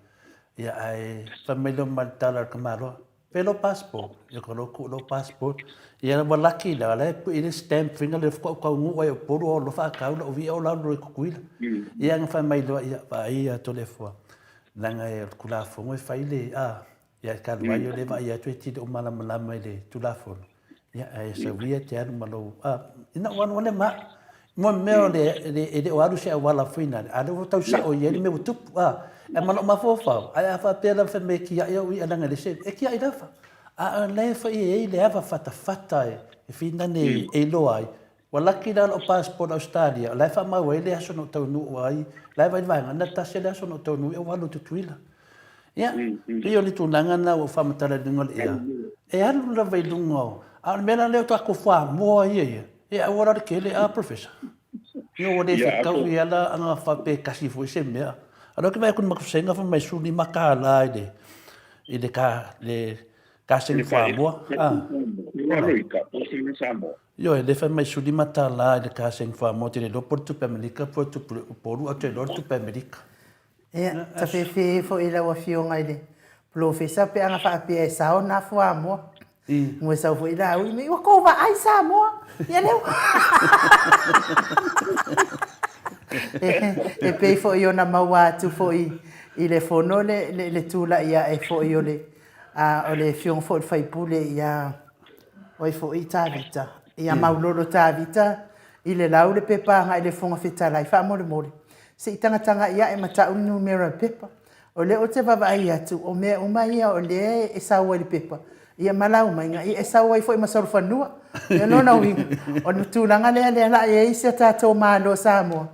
Ia ae fai mai lea ma le tala a le tamaloa, fai lou passport, ia ka lou tuu lou passport. Ia ua laki la, la e pui le stamp faiga lea faatoa ou taunuu ai i Upolu o alofa a tau lau via o la alu loa i Tutuila. Ia na fai mai loa, ia vaai ia Toleafoa, Leaga e o le Tulafono e fai le, a, ia e talu ai o lea e vaai atu e te le o malamalama i le Tulafono, ia ae sau ia e te alu ma lou, a, ina ua alu ane ma au. Mo le mea o le, e le o alu se auala foi nale, a lea ua tau sao i ai le mea ua tupu, a, ae ma lou mafaufau, ae a faapea lava fai mai e tiai au ia leaga e le se, e tiai lava. A o lea foi e i ai le ava fatafata e finane e iloa ai, Ua laki la lou passport Australia, o la e faamau ai le aso na ou taunuu ai, la e vaai le vaega, na tasi le aso na ou taunuu ai, ua alu i Tutuila. Ia, pei o le tulaga lena ua ou faamatala i luga o le ea, e alu lava i luga o, a o le mea la lea o tatou fuamoa ia ia, e aua la le tele a Professor. Ia ua le fetaui lava la ana faapea e tasi foi se mea. A o lea ou te vaai atu i le matou fesoasoani fai mai $15 i le, i le ka, le kasegi fuamoa. Ioe, lea fai mai $15 i le kasegi fuamoa, ou te le iloa po o le tupe Amerika po o le tupe Upolu, ae ou te iloa o le tupe Amerika. Ia, tafefe foi i lau Afioga i le Polofesa pe ana faapea e sao na fuamoa. Ua sau foi Laauli mai, ua tou vaai Samoa, ia lea ua... E pei foi ona maua atu foi i le fono le tulai ae foi o le o le Afioga foi i le sui usufono ia o ai foi Tavita, ia Maulolo Tavita i le lau le pepa agai i le Fofoga Fetalai, faamolemole, se i tagatagai ae ma tau le numera o le pepa. O lea ou te vaavaai atu, o mea uma ia o lea e sau ai i le pepa, ia ma lau maiga, ia e sau ai foi ma solofanua. O lona uiga, o le tulaga lea lea o le a i ai si o tatou Malo o Samoa,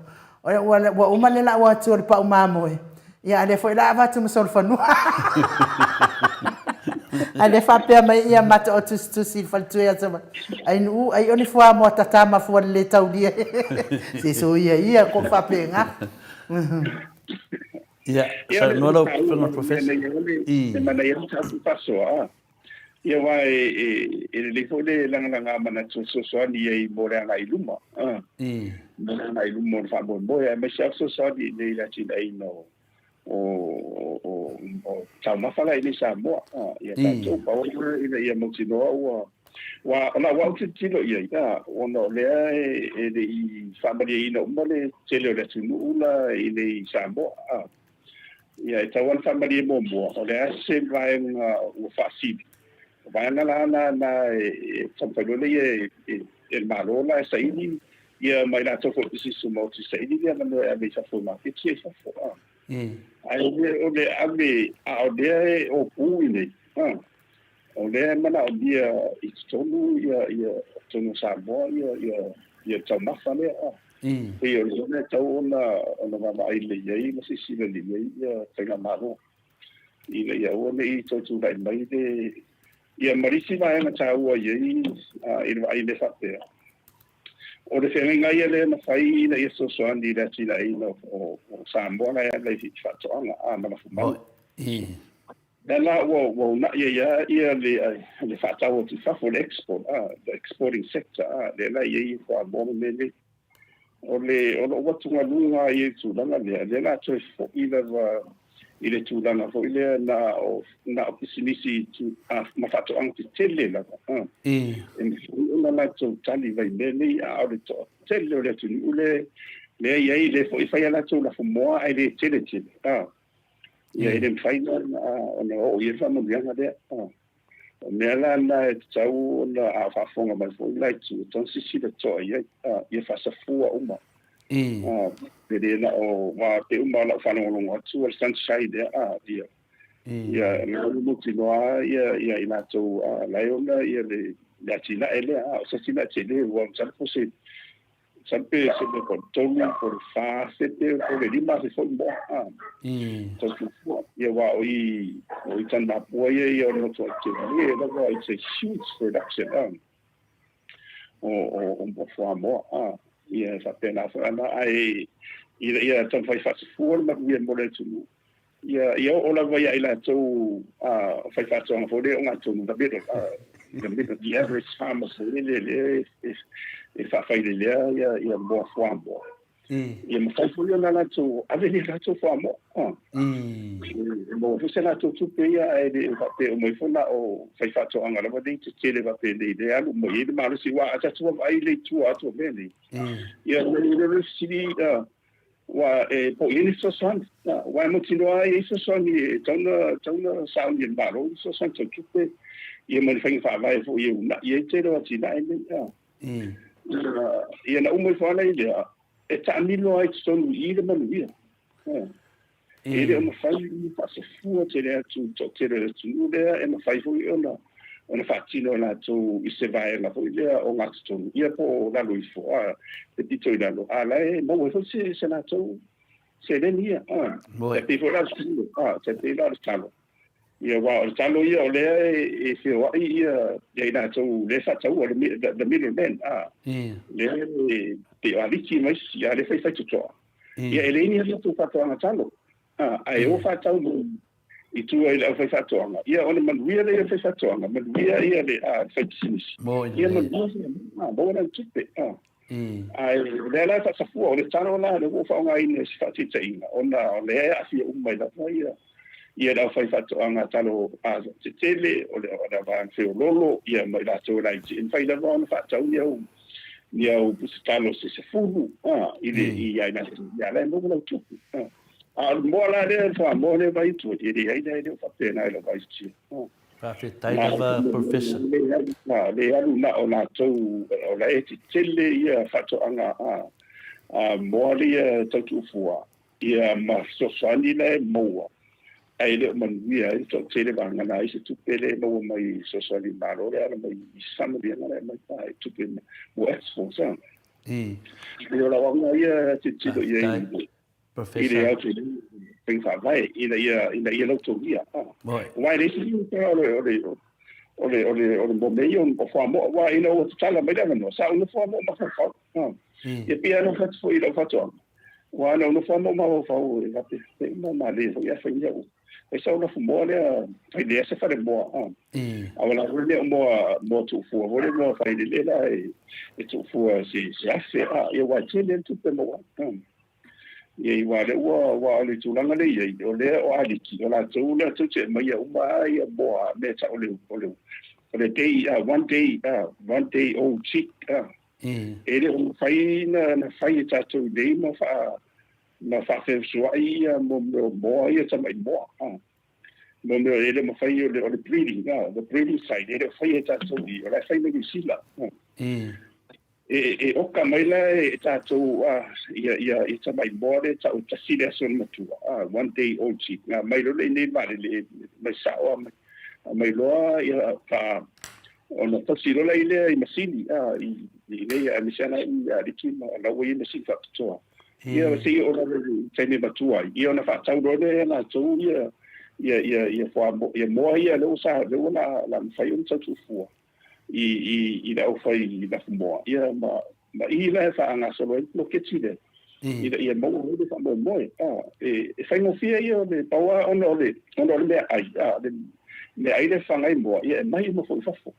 Ua uma le lau atu o le pau mamoe, ia a o lea foi o le a avatu ma solofanua. A lea faapea mai ia mata o tusitusi i le faletua ia Savaii, ai Nu'u, ai o ni fuamoa tata ma fua le le taulia. Se soia ia ko faapena. Ia, saunoa lau Afioga i le Professor. E manaia le tatou faasoa. Ia aua e lelei foi le lagalaga manatu e fesoasoani i ai mo le agai i luma, mo le agai i luma o le faamoemoe, aemaise lava fesoasoani i inei i le atinaeina o taumafa la i inei i Samoa. Ia tatou, pau lava ina ia mautinoa ua, aua o lau lava tilotilo i ai, ona o lea e le i faamalieina uma le tele o le atunuu la i inei i Samoa. Ia, e tatau lava ona faamalie muamua, o le a se vaega ua faasili. O vaega la na na e taumafai loa lea e le Malo la e saili ia ma i latou foi o pisinisi tumaoti e saili le avanoa e ave i fafo i maketi ia i fafo. Ae o le ave, a o lea e opu i inei, o lea e manaomia i totonu ia ia totonu o Samoa ia ia ia taumafa lea. Pei o le mea e tatau ona ona vaavaai lelei ai ma silasila lelei ai ia faigamalo ina ia aua ne i toe tulai mai le ia ma le isi vaega taua i ai i le vaai lea faapea o le feagaiga ia lea na fai ina ia fesoasoani i le atinaeina o Samoa la e ala i faatoaga ma lafumanu. Lea la ua ua uunai ai lava ia le le faatau atu i fafo, le export, the exporting sector, lea la e i ai fuamoa ma mea nei. O le o lou atugaluga i le tulaga lea, lea o le a toe foi lava i le tulaga foi lea na o na o pisinisi ma faatoaga tetele lava, e mafai ona latou tali mai i mea nei, a o le toatele o le atunuu lea lea e i ai, lea foi e fai a latou lafumoā ae le tele tele. Ia e le mafai la ona oo i ai le faamanuiaga lea. O mea la na e tatau ona a o faafofoga mai foi le la itu, e tatau ona silasila totoa i ai, ia faasafua uma. E le na o, aua pei uma lava lau faalogologo atu o le sunshine lea, ia, ia na o mautinoa lava ia i latou la e ona le atinae lea, o se atinae tele, ua masalo po o se Masalo pe se mea po o le 3 po o le 4,000 pe o le 5,000 foi moa tautuafua. Ia aua o i o i Tanumapua ia ia o le matua tele lava, it's a huge production o o o fuamoa ia e faapena foi ana ae ina ia taumafai faasafua le manuia mo le atunuu. Ia, ia oo lava ia i latou faifaatoaga foi lea ogatotonu, the middle, the middle, the average farmer foi lele lea e faafailelea ia, ia moa fuamoa. Ia mafai foi ona latou ave ni latou fuamoa. E maua foi se latou tupe ia, ae le faapea uma ifo na o faifaatoaga lava nei tetele faapenei lea e alu mai ai le malosi, aua a tatou vaavaai i le i tua atu o mea nei, ia, o le fesili, Aua e po o i ai ni fesoasoani. Aua e mautinoa lava e i ai fesoasoani e tatau ona, tatau ona sauni e le Malo ni fesoasoani tau tupe, ia ma ni faiga faavae foi e uunai ai le tele o atinae nei. Ia, na uma ifo lava la i lea, e taamilo lava i totonu i i le manuia. E le o mafai ona faasafua tele atu i le toatele o le atunuu lea, e mafai foi ona ona faatino e latou i se vaega foi lea ogatotonu, ia po o lalo ifo, a, le pito i lalo, a la e maua ai foi se, se latou seleni ia. A, tai pei foi la o le talo, a, tai pei la o le talo. Ia, aua o le talo ia o lea e, e feoai ia, ia i latou lea e faataua, le, the, the middle man, a, lea e pei o aliki ma isi, a lea e faifai totoa. Ia, e leai ni a latou faatoaga talo, a, ae o faatau mai i tua i le aufaifaatoaga, ia ona manuia lea i le aufaifaatoaga, manuia ia le faipisinisi, ia manuia maua lana tupe. Ae o lea la e faasafua, o le talo la lea ua ou faaaogaina i se faataitaiga, ona o lea e aafia uma ai lava ia ia le aufaifaatoaga talo tetele, o le vaega feoloolo, ia ma i latou e laiti, e mafai lava ona faatau ni au ni au pusa talo se 10 i le i a i latou, ia la e maua lau tupe. A o le moa la lea, le fuamoa lea e vaai atu ai, e leai la, e le o faapena i lau vaai atu. Faafetai lava Professor. Le alu na o latou, o la e tetele ia faatoaga a moa lea tau tuufua, ia ma fesoasoani la e maua, ae le o manuia ai le toatele vagana ai se tupe lea e maua mai i fesoasoani Malo lea e ala mai i faamanuiaga la e aumai pa i tupe mo exports. Ia o lau auga ia tilotilo i ai i le aotelega faiga faavae ina ia ina ia lautogia. Aua e leai se mea o le o le o le o le o le mo mea ia o fuamoa aua ina ua tatala mai le avanoa sa ou nofo lava ma ou mafaufau. Ia pei lava ona ou fai atu foi i lau faatoaga, aua na ou nofo lava ma ou mafaufau e faapea, e uma malie foi ae fai ni au fai sau lafumoa lea, fai lea se falemoa. A ua la foi lea o moa moa tuufua foi lea moa fai lele la e tuufua se se $1,000 ia aua e tele le tupe maua ai. Ia aua o lea ua, aua o le tulaga lea e i ai, o lea o aliki, o latou latou te aumaia uma lava ia moa, mea e tau o le, o le, o le day, one day, one day old chick, e le o mafai ona fai e tatou i nei ma faa, ma faafeusuai ia mo mea o moa ia tamai moa. Mo mea e le mafai o le breeding, the breeding site, e le o faia e tatou i, o la e fai mai Niu Sila. E oka mai la e tatou ia tamai moa lea e tau e tasi le aso o le matua, one day old chick, na aumai loa lea i inei i le vaalele, aumai sao lava aumai loa ia faa ona tausi loa lea i masini i inei aemaise lava i Aliki ma la ua i ai masini faapitoa. Ia seia oo lava i le taimi e matua ai, ia ona faatau loa lea e latou ia ia ia ia fuamoa ia moa ia lea ua sa lea ua la mafai ona tau tuufua i i i le aufai lafumoa ia ma ma i la e faagasolo ai le poloketi lea ina ia maua ai le faamoemoe. E faigofie ia o le pau lava ona o le ona o le meaai, le meaai lea e faga ai moa, ia e aumai uma foi i fafo.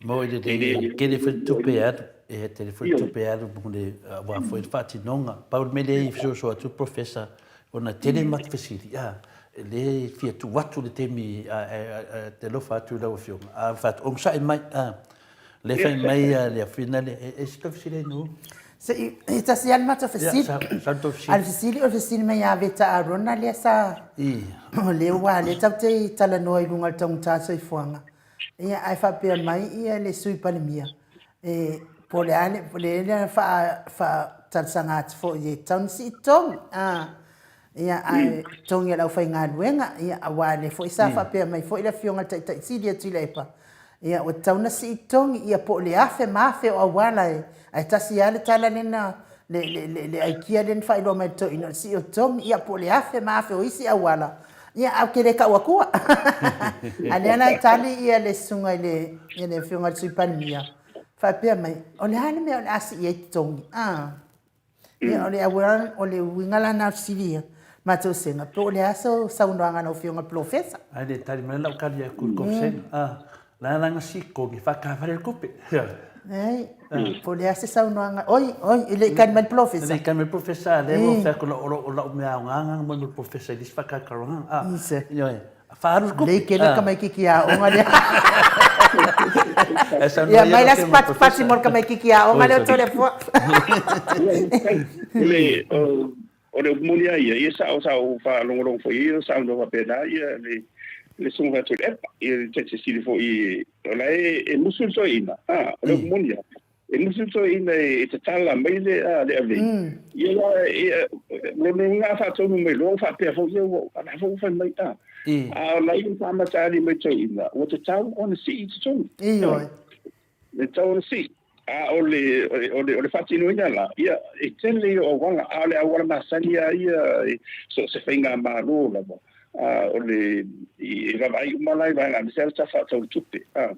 Mo i le tele foi le tupe e alu, e tele foi le tupe e alu mo le aua foi le faatinoga. Pau le mea lea e fesoasoa atu le Professor, ona e tele matou fesili, e le fia tuu atu le taimi e alofa atu i lau Afioga, a fai atu, onosai mai, Lea fai mai a le afina le e se fesili ai nu. Se i tasi lava le matou fesili. A le fesili o le fesili mai ia Veta Arona lea sa lea ua lea tatou te talanoa i luga o le taugata soifuaga. Ia ae faapea mai ia le Sui Palemia e po o le a le lea na faatalosaga atu foi e tatau ona sii totogi. Ia, ae totogi e le aufaigaluega, ia, aua o lea foi sa faapea mai foi le Afioga i le Taitai Sili o Tuilaepa, ia, ua tatau ona sii totogi, ia, po o le afe ma afe o auala e, ae tasi lava le tala lea na, le, le, le, le aikia lea na faailoa mai e le toeaina o le sii o totogi, ia, po o le afe ma afe o isi auala, ia, ae ou te le tau atua. A o lea la e tali ia le susuga i le, ia le Afioga i le Sui Palemia, faapea mai, o le a le mea o le a sii ai totogi? A. Ia, o le auala, o le uiga la lena o le fesili ia matou sega, po o le a sau saunoaga a lau Afioga i le Polofesa? Ai le tali mai lau tali atu i le Kofesega. Ah, la la na sikogi whakawhare le kupe. Ai, po o le a se saunoaga. Oi, oi, e le i tali mai le Polofesa. E le i tali mai le Polofesa, lea ua fai atu o lau mea aoga mo le Polofesa i le isi whakakaraga. Ah, ioe. Faaalu le tupe. Lei kele tamaititi aoga lea. Ia mai la se patipati mo le tamaititi aoga lea o Toleafoa. Le o le upu moni a ia, ia sa o sa ou faalogologo foi ia saunoa faapena ia le le susuga ia Tuilaepa, ia le Taitai Sili foi o la e e musu le toeaina, a o le upu moni a. E musu toeaina e tatala mai le le avei. Ia la ia le mea nga faatonu mai loa faapea foi ia ua la foi ua fai mai a. A o la ia faamatali mai toeaina ua tatau ona sii i totonu. Ioe. Le tatau ona sii. A o le o le o le faatinoina la, ia e tele ia o auala, a o le auala masani lava ia so o se faigamalo lava. A o le e vaavaai uma la i vaega aemaise lava le Tala Faatatau o le Tupe. A.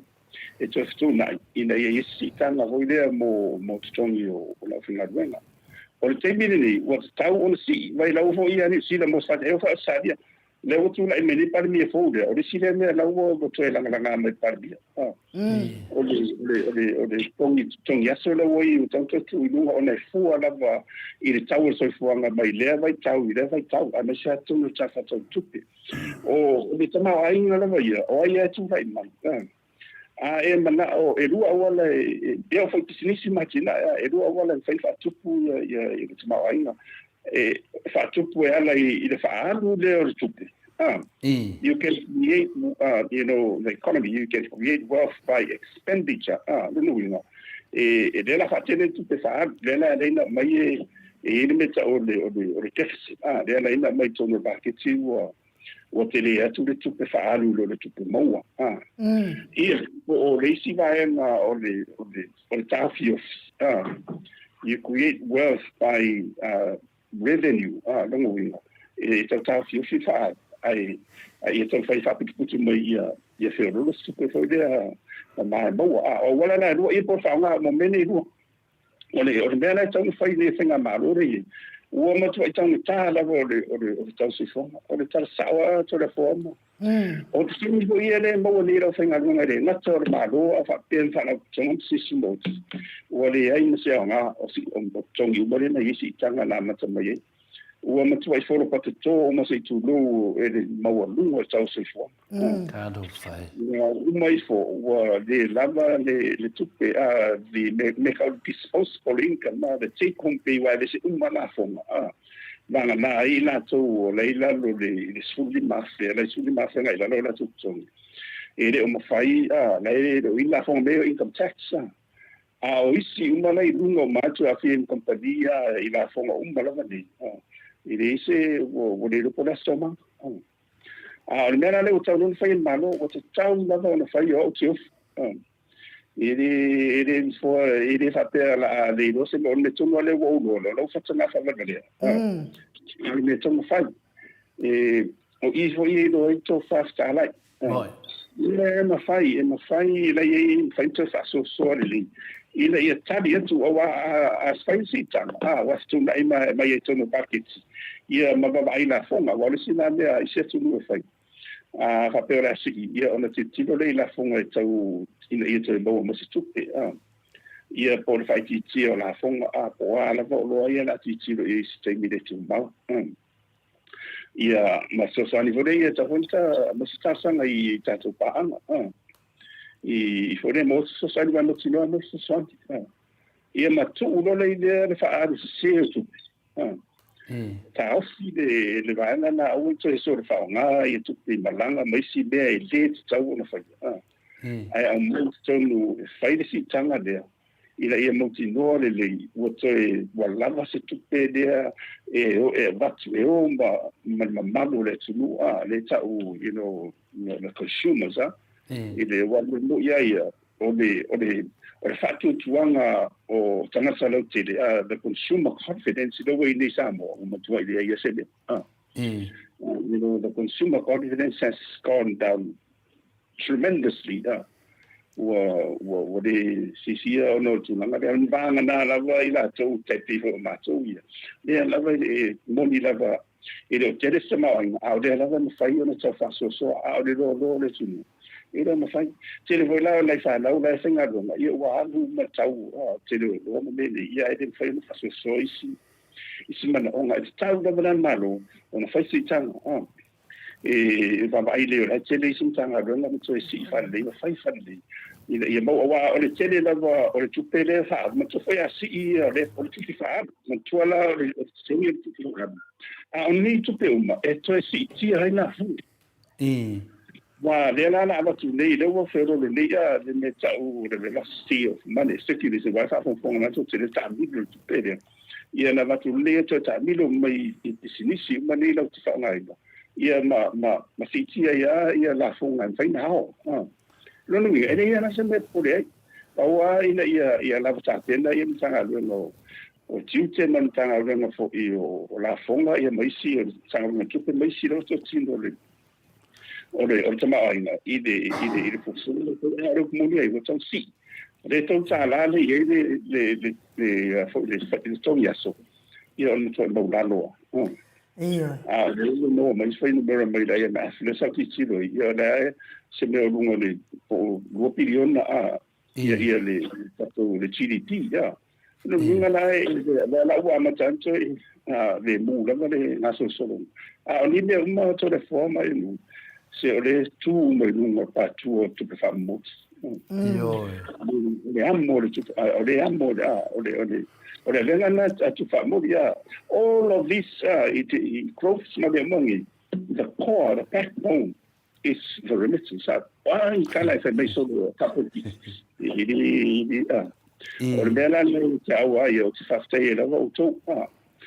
e toe fetuunai ina ia i ai se siitaga foi lea mo mo totogi o le aufaigaluega. O le taimi lenei, ua tatau ona sii mai lau foi ia Niu Sila mo se eo foi Ausetalia, lea ua tulai mai nei Palemia fou lea, o le isi lea mea la ua toe lagalaga mai Palemia. O le o le o le o le totogi totogi aso lea ua i ua tatau toe tuu i luga ona e fua lava i le tau o le soifuaga mai lea vaitau i lea vaitau aemaise lava totonu o le Tala Faatatau o le Tupe. O le tamaoaiga lava ia, o ai lava e tulai mai, a e manao, e lua auala e, e oo foi i pisinisi ma atinae, e lua auala e mafai ona faatupu ia, ia, ia le tamaoaiga. E faatupu e ala i, i le faaalu lea o le tupe. You can create, you know, the economy, you can create wealth by expenditure. Lona uiga, e, e lea la faatele le tupe faaalu, lea la e ala ai ona aumai e, E i ai le mea tau o le, o le, o le deficit, a, lea la ina aumai totonu o le paketi ua, ua tele atu le tupe faaalu i lo le tupe maua, a. Ia, po o le isi vaega o le, o le, o le taofiofi, a, you create wealth by revenue, a, lona uiga, e tau taofiofi le faaalu, ae, ae ia taumafai e faaputuputu mai ia, ia feoloolo se tupe foi lea ma e maua. A, o auala la e lua, ia po o le faaaoga mo mea nei e lua. O le, o le mea la e tatau ona fai nei e Faigamalo lea e i ai, ua matuai taugata lava o le, o le, o le tau soifuaga. O le tala sao lava Toleafoa. O le taimi foi ia lea e maua nei e le aufaigaluega e le gata o le Malo a faapea ma Faalapotopotoga ma se isi motu, ua leai ma se aoga o totogi uma lea na i ai siitaga na amata mai ai. Ua matuai folopatoto uma se i tulou e le maualuga o le tau soifuaga. Talofa e. Ua uma ifo ua le lava le tupe a the mea tau disposable income a the take home pay ua aveese uma lafoga a. Vagana ai i latou o la e i lalo i le 15,000, la e 15,000 agai i lalo o latou totogi, e le o mafai, a, la e le o i ai lafoga mea ia o income tax, a. A o isi uma la e i luga uma atu e aafia ai ma kamupani, a, i lafoga uma lava nei, a, e leai se, ua le iloa po o le a se taumaga. A. A o le mea la lea ua tatau loa ona fai e le Malo, ua tatau lava ona fai o au tiofi. A. E le, e le nofoa, e le faapea o le a le iloa se mea, o le mea tonu lava lea ua ou iloa, o lau fatugao faavalevalea. A o le mea tonu fai. E, o i foi e iloa ai le tofa fetalai. Ia e mafai, e mafai, la i ai, e mafai ona toe faasoasoa lelei, ina ia tali atu, aua a fai le siitaga, a, ua fetuunai mai ai i totonu o paketi, ia ma vaavaai lafoga, aua o le isi lena mea a isi atunuu e fai. A faapea o le a sii, ia ona tilotilo lea i lafoga e tau ina ia toe maua mai se tupe, a. Ia po o le faaitiitia o lafoga, a, po o a lava oloa ia o le a tilotilo i ai i se taimi le tumau. Ia, ma fesoasoani foi lea, ia tatau foi ona aumai se talosaga i tatou paaga, a. I foi lea maua se fesoasoani aua e mautinoa e maua se fesoasoani, a. Ia ma tuu loa lea le faaalu sese o tupe, Taofi le vaega lena, aua le toe soona faaaoga ia tupe i malaga ma isi mea e le tatau ona faia, ae aumai i totonu e fai le siitaga lea ina ia mautinoa lelei ua toe ua lava se tupe lea e e avatu e o ma le mamalu o le atunuu, lea e tau you know the consumers, i le aua o le mea moni lava ia, o le, o le, o le faatuatuaga o tagata lautele, the consumer confidence lea ua i nei i Samoa, ua matuai leai lava se mea. You know, the consumer confidence has gone down tremendously. Ua, ua, ua le siisia ona o le tulaga lea. O ni vagana lava i latou tai pei foi o matou ia. Lea lava e moni lava E le o tele se tamaoaiga, a o lea lava e mafai ona tau faasoasoa, a o le loaloa o le atunuu, e le o mafai. Tele foi la o nai fanau la e faigaluega, ia ua alu uma le tau tele o oloa ma mea nei, ia ae le mafai ona faasoasoa isi, isi manaoga. E tatau lava la i le Malo ona fai siitaga, e vaavaai lelei o la e tele isi Matagaluega ma toe sii faalelei ma fai faalelei ina ia maua, aua o le tele lava o le tupe lea e faaalu, manatua foi a sii ia, o le tupe faaalu, manatua la o le totogi o le tupe faaalu, a o nei tupe uma e toe siitia ai lafoga. Aua lea la o le a avatu nei, lea ua feoloolo nei le mea e tau o le velocity of money circulation, aua e faafogafoga mai tou te le taamilo i le tupe lea. Ia na avatu lelei toe taamilo mai i pisinisi uma nei latou te faaaogaina, ia ma, ma, ma siitia ai lava ia lafoga e mafai ona ao. O lona uiga, e leai lava la se mea e popole ai. Pau lava ina ia, ia lava tapena ia Matagaluega o, o Tiute ma le Matagaluega foi o, o Lafoga ia ma isi, o le Matagaluega o Tupe ma isi lava totino o le, o le, o le tamaoaiga i le, i le, i le fuafuaga. A o le upu moni ai, ua tau sii. O lea e $3 lea e i ai le, le, le, le, foi le, le totogi aso, ia o le matuai maualalo lava. Ioe. A o lea ua maua mai se fuainumera mai le IMF, lea sa tilotilo ai, ia o lea se mea o luga o le po o 2 piliona a ia ia le tatou le GDP ia. O le uiga la e lea la ua amata ai toe le mu lava le gasolosologa. A o ni mea uma Toleafoa ma Inu, se o lea e tu uma i luga o le pātua o tupe faamomoli. Ioe. O le amo o le tupe, o le amo o le, o le, o le, o le avega lena a tupe faamomoli. All of this i growth ma mea uma nei, the core, the backbone is the remittance. Ai tala e fai mai solo kapoti. O le mea la lea ou te au ai, ou te faafetai ai lava outou.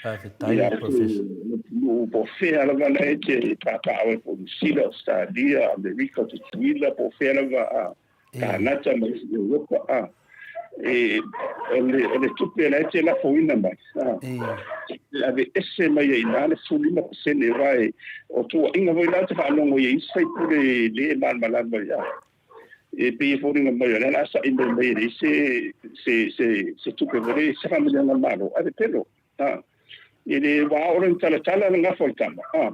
Faafetai, Professor. Atunuu po o fea lava la e te papaaao ai, po o Niu Sila, Ausetalia, Amerika, Tutuila, po o fea lava, a, Kanata ma isi Europa, a, e, o le, o le tupe la e te lafoina mai, a, e aveese mai ai i ina le 15%, aua e, o tuuaiga foi la ou te faalogo i ai isi sui usufono le malamalama i, a, e pei e foliga mai o lea o le a sa'i mai mai e leai se, se, se, se tupe foi lea, se faamanuiaga a le Malo. Ae pepelo, a. E le ua ao loa ona talatala le gafa o le tama, a.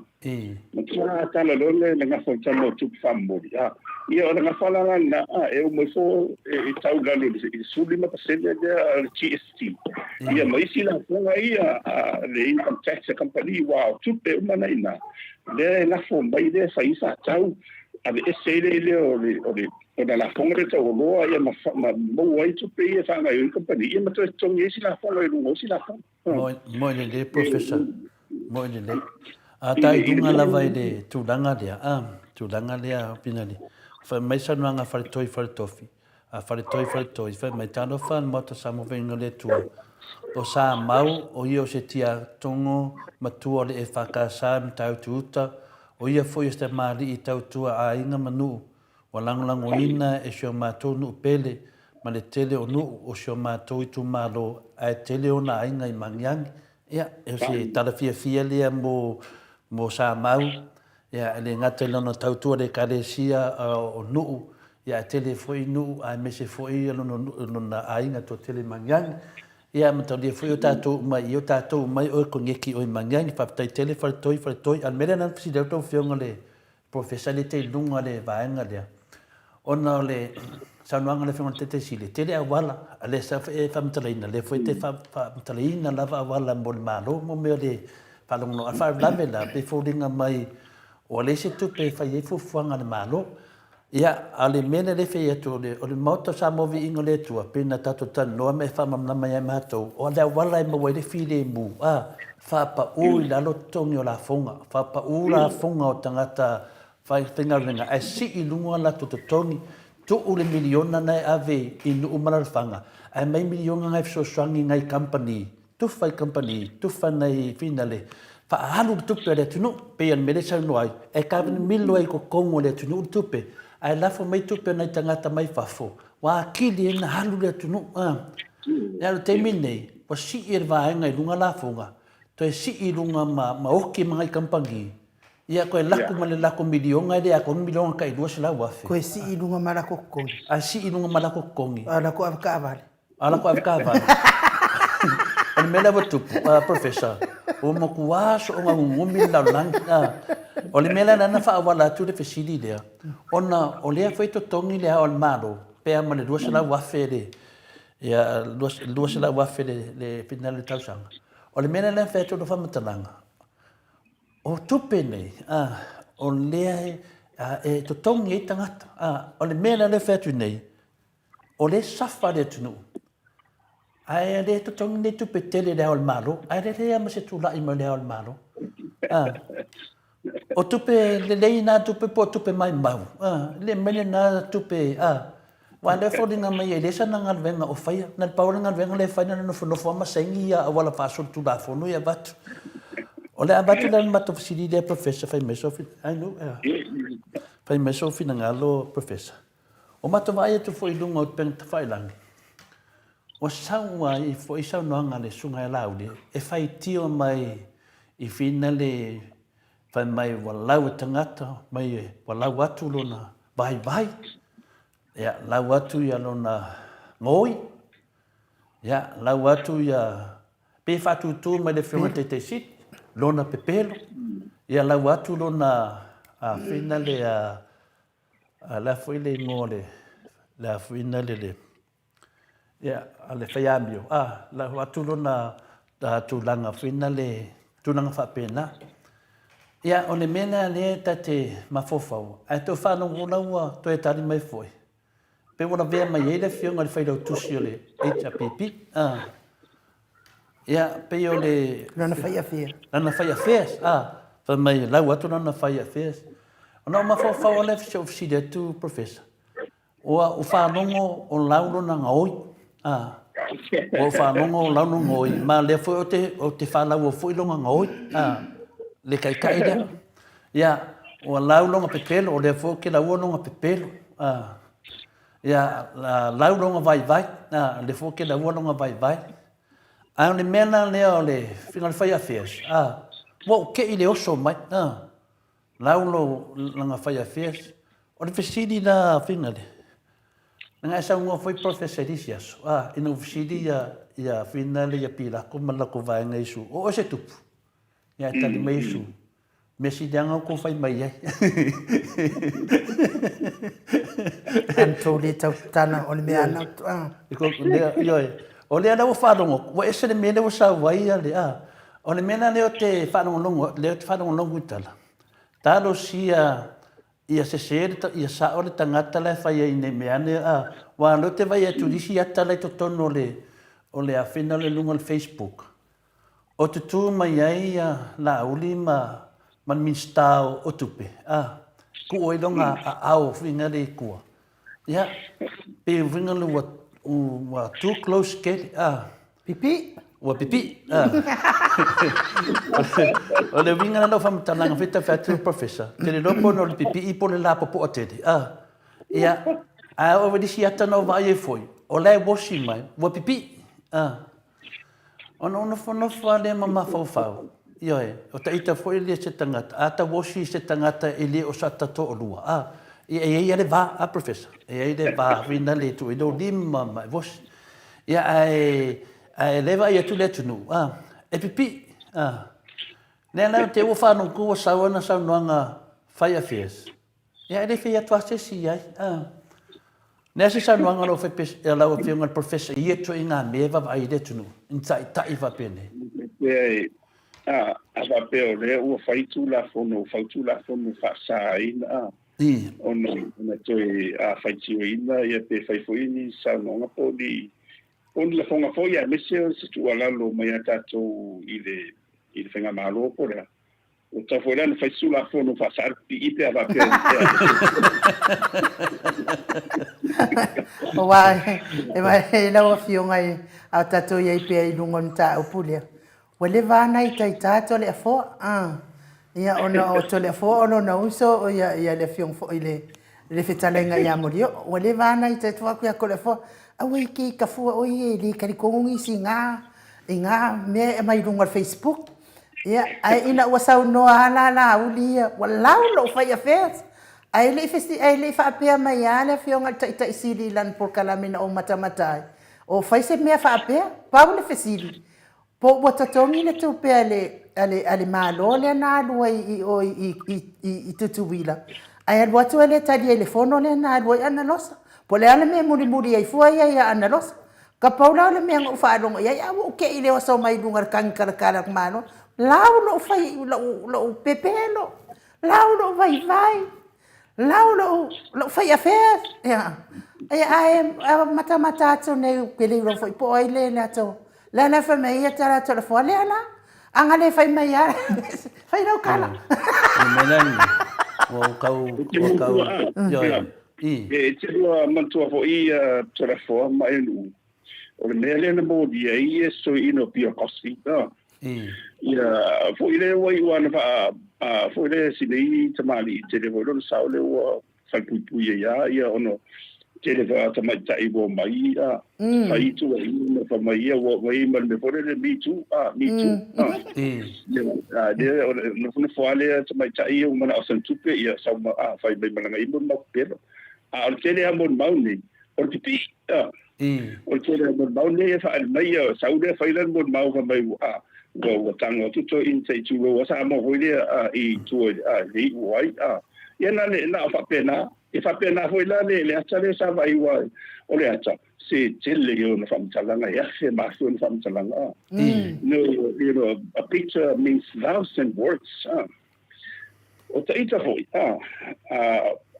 Matua tala loa le, le gafa o le tama o tupe faamomoli, a. Ia o le gafa la lena, a, e uma ifo e tau i lalo i le 15% lea o le GST. Ia ma isi lafoga ia, a, le income tax a kamupani, aua o tupe uma na i ina, lea e lafo mai lea e fai ai faatau, aveese ai le lea o le o le o le lafoga lea taualoa ia ma ma maua ai tupe ia e faagaoioi ai kamupani ia ma toe totogi ai isi lafoga i luga o isi lafoga. Moe, moe lelei Professor. Moe lelei. A ta i luga lava i le tulaga lea, a, tulaga lea, Pinali, fai mai saunoaga Faletoi Faletofi, a Faletoi Faletoi, fai mai, Talofa le Maota Samoa Vaega o le Atua, o Samau, o ia o se tiatogo matua o le EFKS i Matautu Uta, o ia foi o se tamalii tautua aiga ma nuu, Ua lagolagoina e si o matou nuu pele ma le tele o nuu o si o matou itumalo ae tele ona aiga i Magiagi. Ia, o se tala fiafia lea mo, mo Samau, ia, e le gata i lona tautua i le Ekalesia o nuu, ia ae tele foi nuu aemaise foi lona, lona aiga toatele i Magiagi. Ia, mataulia foi o tatou uma i o tatou uma i oe koneki oe i Magiagi. Faafetai tele Faletoi, Faletoi. A o le mea lea na fesili atu lau Afioga i le Professor le te i luga le vaega lea, ona o le saunoaga a le Afioga i le Taitai Sili, e tele auala, a lea sa e faamatalaina, lea foi te faamatalaina lava auala mo le Malo, mo mea o le faalogologo. A o le faalavelave la, pei e foliga mai ua leai se tupe e fai ai fuafuaga a le Malo. Ia, a o le mea lea e fai atu, o le Maota o Samoa Viiga o le Atua, pei ona tatou talanoa ma e faamalamalama ia matou, o le auala e maua ai le filemu, a, faapau i lalo totogi o lafoga, faapau lafoga o tagata faigaluega ae sii i luga o latou totogi, tuu le miliona na e ave i nuu ma alalafaga, ae aumai miliona na e fesoasoani i nai kamupani, tufa i kamupani, tufa nai finale, faaalu le tupe a le atunuu, pei o le mea lea e saunoa ai, e kavanamilo ai i totonu o le atunuu le tupe, ae lafo mai tupe a nai tagata mai fafo, ua atili ai ona alu le atunuu. A o le taimi lenei, ua sii e le vaega i luga lafoga, toe sii i luga ma, ma oki ma nai kamupani, ia toe lako ma le lako miliona, e le atoa ni miliona tai 200,000. Toe sii i luga ma lako totogi. Ae sii i luga ma lako totogi. A lako avetaavale. A lako avetaavale. O le mea lea ua tupu, Professor, ua matua soona gugumi le lalolagi. O le mea lea na faaauala atu le fesili lea, ona o lea foi e totogi le Ao o le Malo, pe a ma le 200,000 le, ia, 200,000 le, le finale o le tausaga. O le mea lea na fai atu lau faamatalaga, o tupe nei, a, o lea e, e totogi ai tagata. A, o le mea lea e fai atu nei, O lea e safa le atunuu, ae le totogi nei tupe tele i le Ao o le Malo, ae le leai lava ma se tulai mai o le Ao o le Malo. A, o tupe lelei na tupe po o tupe maumau, a, le mai lena tupe, a, aua o lea e foliga mai e leai sana galuega o faia, na o le pau lava le galuega lea e fai na o le nofonofo lava ma saini ia auala faasolitulafono ia avatu. O le a avatu la le matou fesili lea Professor fai mai sou, ai no, fai mai sou finagalo Professor. Ua matou vaai atu foi i luga o upega tafailagi, ua sau ai foi saunoaga a le Susuga ia Laauli e faitio mai i finale fai mai ua lau e tagata mai ua lau atu lona vaivai, ia lau atu ia lona goi, ia lau atu ia pe faatūtū mai le Afioga i le Taitai Sili lona pepelo, ia lau atu lona finale a A le a foi le igoa o le, le a foi na le le, ia, a le faiamio, a, la atu lona tulaga foi na le, tulaga faapena. Ia, o le mea lea lea ta te mafaufau, ae toe faalogo la ua toe tali mai foi, pe ua lavea mai ai le afioga i le failautusi o le HRPP, a. Ia, pei o le... Lana fai affairs. Lana fai affairs, a. Fai mai, lau atu lana fai affairs. Ona ou mafaufau lea si ou fesili atu, Professor, ua ou faalogo o lau lona gaoi, a. Ua ou faalogo o lau lona gaoi, ma lea foi ou te, ou te faalaua foi lona gaoi, a, le taitai lea. Ia, ua lau lona pepelo, o lea foi ou te laua lona pepelo, a. Ia, lau lona vaivai, a, lea foi ou te laua lona vaivai. Ae o le mea la lea o le faiga o le fai affairs, a, ua ou te i le oso mai, a, lau lou lana fai affairs. O le fesili la faiga lea, leaga e saunoa foi Professor i le isi aso, a, ina ua fesili ia, ia fina lea ia Pilako ma le latou vaega i Iesu, o oe se tupu? Ia, e tali mai Iesu, Mea sili lava outou fai mai ai. An tou le tau tana o le mea ana ah. Ioe. O lea la ua faalogo, ua ese le mea lea ua sau ai ia le, ah. O le mea la lea ou te faalogologo, lea ou te faalogologo i tala. Talosia ia sese le, ia sao le tagata la e fai ai nei mea ane, ah. Aua o lea ou te vaai atu i isi ata la i totonu o le, o le afina o le luga o le Facebook. O tutū mai ai a Laauli ma ma le Minisita o Tupe, a, kuu ai loga aao fuiga le i tua. Ia, pei o fuiga le ua, ua too close kele, a. Pipii. Ua pipii, a. O le uiga lena o faamatalaga foi ta fai atu le Professor, tele loa po o le pipii po o le lapopoa tele, a. Ia, ae oo i le isi ata na ou vaai ai foi, o la e wosi mai, ua pipii, a. Ona ou nofonofo lava lea ma mafaufau, ioe, o ta ita foi lea se tagata, a tauosi i se tagata e le o sa ta toalua, a, ia, e i ai lava le va, a Professor? E i ai le va whina le tuu i lou lima ma e vosi. Ia, ae, ae lea e vaai atu le atunuu, a, e pipii, a. Lea la te ua faanoku ua sau ana saunoaga fai affairs, Ia, e le fai atu lava se isi i ai. O le a se saunoaga a lau Afioga i le Professor i ia ituaiga mea e vaavaai i le atunuu, ni taitai faapenei? A faapea o lea ua fai Tulafono, ua fau Tulafono faasaina ona toe faitioina ia pe fai foi ni saunoaga po o ni po o ni lafoga foi aemaise o se tuualalo mai a tatou i le i le faigamalo po o le a. Ua tatau foi la ona fai se Tulafono faa-SRPE pe a faapea Aua e lau Afioga e a o tatou i ai pea i luga o le mataupu lea, ua leva lava ona itaita Toleafoa, ia ona o Toleafoa o lona uso ia le Afioga foi i le fetalaiga ia Molioo. Ua leva lava ona itaita, fai atu ia Toleafoa, aua e te ita fua oe ia e le talitonu nisi i na mea e aumai i luga o le facebook. Ia, ae ina ua saunoa lava la Laauli ia, ua lau lou fai affairs. Ae le i fesi, ae le i faapea mai lava le Afioga i le Taitai Sili i lana polokalame na ou matamata ai, o fai se mea faapea. Pau le fesili, po ua totogi le tupe a le, a le, a le Malo lea na alu ai i o i, i, i, i Tutuila, ae alu atu e le talia i le fono lea na alu ai Analosa. Po o le a le mea e mulimuli ai fua ia ia Analosa. Ka pau la o le mea na ou faalogo i ai, a ua ou te i le oso mai luga o le tagi talatala o le Malo, lau lou fai, lou, lou pepelo, lau lou vaivai, lau lou, lou fai afea, ia. Ia, ae matamata atu nei, ou te le iloa foi po o ai le latou, lea la fai mai ia tala atu o le foa, lea la, a na le fai mai lava, fai lau tala. Le mea la lenei, ua ou tau, ua tau, ioe. E te lua manatua foi ia Toleafoa ma Enu'u, o le mea lea na molia ai ia soiina o Bill Cosby, ia foi lea ua iu lava na faa, foi lea si nei tamalii tele foi lona sao lea ua falepuipui ai lava ia ona tele foi a tamaitai ua omai fai tuuaiga ma fai mai ia ua omai ma le mea foi lele me too, me too. Ia, lea o le nofonofo lava lea tamaitai ia ua manao sana tupe, ia sau ma, a, fai mai ma lana imu le mau pepelo. A o le tele lava molimau nei, o le pipii, a. O le tele lava molimau nei e faaali mai, ia, sau lea fai lana molimau fai mai, a, ua, ua tago atu toeaina se i tulou a Samoa foi lea, a, i tua i, a, i le iu o ai, a. Ia na le, na o faapena, e faapena foi la le, le ata lea sa vaai aua o le ata, se tele ia ona faamatalaga, e afe ma afe ona faamatalaga. You know, a picture means thousand words. O ta ita foi,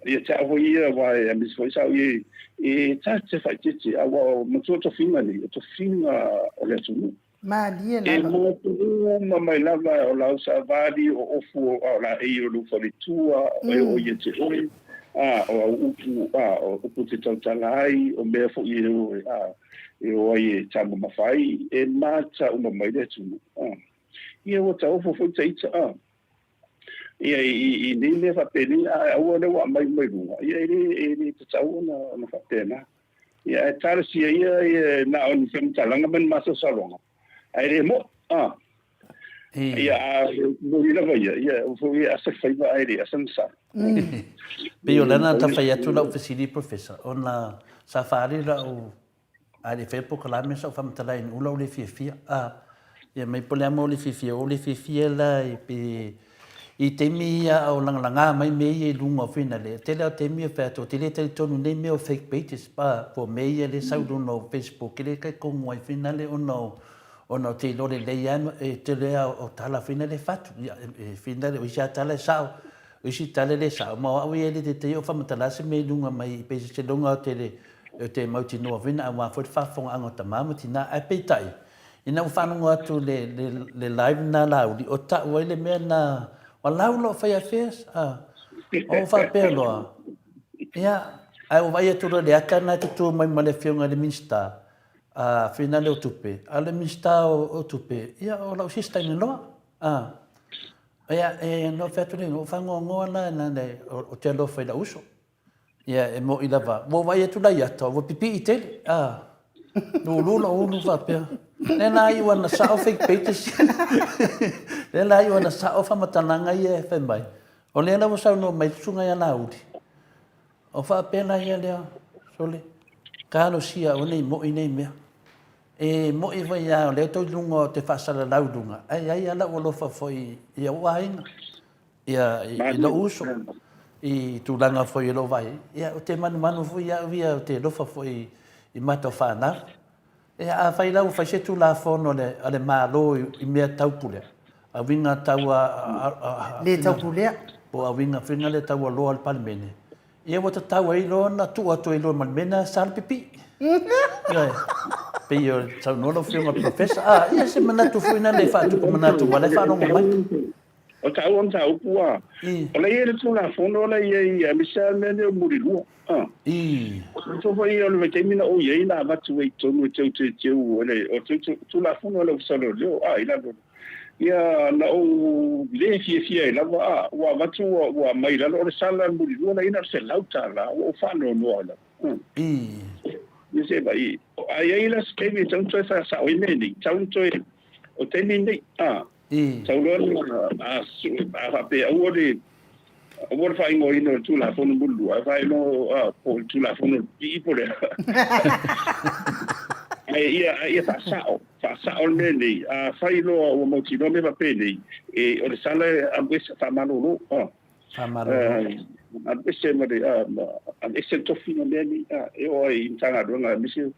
ia te au foi ia, wa e aemaise foi sa au i e ta te whaitete, a wa o matua tofiga nei, o tofiga o le atunuu. Malie lava. E mō uma mai lava o lau savali, o ofu o o laei o lou faletua, e oo ia te oe, a, o au upu, a, o upu te tautala ai, o mea foi e o, a, e o ai e tāmamafa ai, e māta uma mai le atunuu, a. Ia ua taofo foi ta ita, a. Ia i, i, i nei mea faapenei, a aua lea ua aumai uma i luga, ia e le, e le tatau ona, ona faapena. Ia, ae talosia ia ia na o ni faamatalaga ma ni masalosaloga, ae le moʻo, a. Ia, a moni lava ia, ia, foi e asa le faiva ae le asa na sa. Pei o lana ta fai atu lau fesili Professor, ona sa faaali lau A le i faia polokalame sa ou faamatala i ula o le fiafia. A, ia mai po o le a mea o le fiafia, o le fiafia la i pe i taimi ia a o lagalaga mai mea ia i luga o Finale, tele lava o taimi e fai atu ou te le talitonu i nei mea o fake pages, a, po o mea ia lea e sau i luga o Facebook, e le talitonu ai Finale ona o ona ou te iloa lelei lava e tele lava o tala Finale e fatu. Ia, e Finale, o isi lava tala e sao, o isi tala e le sao, ma o au ia e le taitaia o faamatala se mea i luga mai pei se luga o te le E te mautinoa foi na aua foi le faafofogaaga o tama ma tina. Ae peitai, Ina ua faalogo atu i le live lena Laauli, o tau ai le mea lena, ua lau loa fai affairs, a. Ou faapea loa, ia, ae ua vaai atu loa i le ata lena e tutu mai ma le Afioga i le Minisita, a, finale o tupe, a o le Minisita o Tupe, ia, o lau sister in law, a. Ia, e, na ou fai atu lea, ua ou faanoanoa la, leaga ou te alofa i lau uso. Ia, e moni lava, ua ou vaai atu la i ata, ua pipii tele, a, lulu lou ulu faapea. Lea la iu ana sao fake pages. Lea la iu ana sao faamatalaga ia e fai mai. O lea la ua saunoa mai le susuga ia Laauli. O faapea la ia lea, sole, talosia aua ne i moi nei mea. E moi foi lava o lea tou i luga o te faasalalau i luga, ae i ai lava lau alofa foi i ou aiga. Ia, i lou uso, i tulaga foi o lou vaai, ia, ou te manumanu foi au ia, ou te alofa foi i matou fanau. Ia, afai la ua fai se Tulafono a le Malo i mea tau pulea, a uiga tau a... Le tau pulea. Po o uiga foi lea tau aloa le Palemene, ia ua tatau ai loa ona tuu atu ai loa ma le mea lena sa le pipii. Ioe. Pei o saunoa lau Afioga i le Professor, a, ia se manatu foi lena e faatupu manatu aua o la e faalogo mai. O taua mataupu a, o la e i ai le Tulafono la e i ai, aemaise lava le mea lea o Mulilua. A. O foi o le vaitaimi na ou i ai na avatu ai i totonu e teu teuteu o le o Tulafono a le Ofisa o Leoleo a i lalo ia na ou le fiafia ai lava a ua avatu ua ua aumai i lalo o le sala Mulilua la e i ai na o le $100 ua ou faanoanoa ai lava. Ia se vaai a i ai la se taimi e tatau ona toe faasao ai mea nei, tatau ona toe o taimi nei a. Sau loa a faapea aua le aua le faaigoaina o le Tulafono Mulilua, ae faaigoa po o le Tulafono Pipii po o le a. Ae ia ia faasao, faasao le mea nei. Afai loa ua mautinoa mea faapenei, e, o le sala e alu ese, faamalolo. Faamalolo. Alu ese ma le, alu ese le tofi ma mea nei, e oo ai i Matagaluega aemaise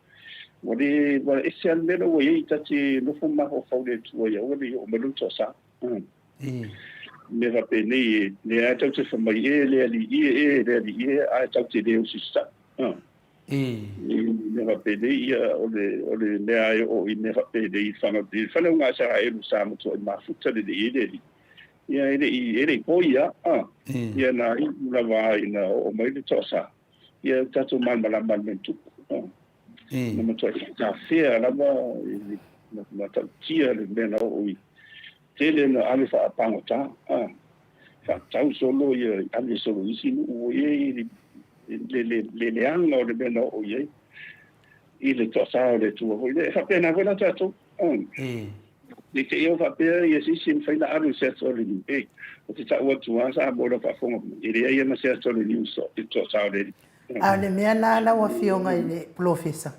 ua le, ua ese lava le mea la ua i ai, ta te nofo ma mafaufau i le Atua ia aua ne i oo mai lona toasa. Mea faapenei, e lea lava tatou te fai mai, e le Alii e, e le Alii e, ae tatou te le usita'i. Mea faapenei, ia, o le, o le mea e oo i mea faapenei i le fanauga a Isaraelu sa matuai mafuta lelei ai le Alii. Ia, e le i, e le i poi lava, a. Ia, na iu lava ina oo mai le toasa, ia, tatou malamalama i le mea na tupu. Na matuai faatafea lava i le matautia le mea na oo i tele na ave faapagota, a. Faatau solo ia, ave solo i isi nuu ua i ai le, le, le leaga o le mea na oo i ai i le toasa o le Atua foi lea. E faapena foi la tatou. Ne i te i ua faapea ia se isi e mafai ona alu i se ata o le niu. Ei, ou te tau atu lava Samoa i lau faafofoga mai, e leai lava ma se ata o le niu i le toasa o le Alii. A o le mea la lau Afioga i le Polofesa,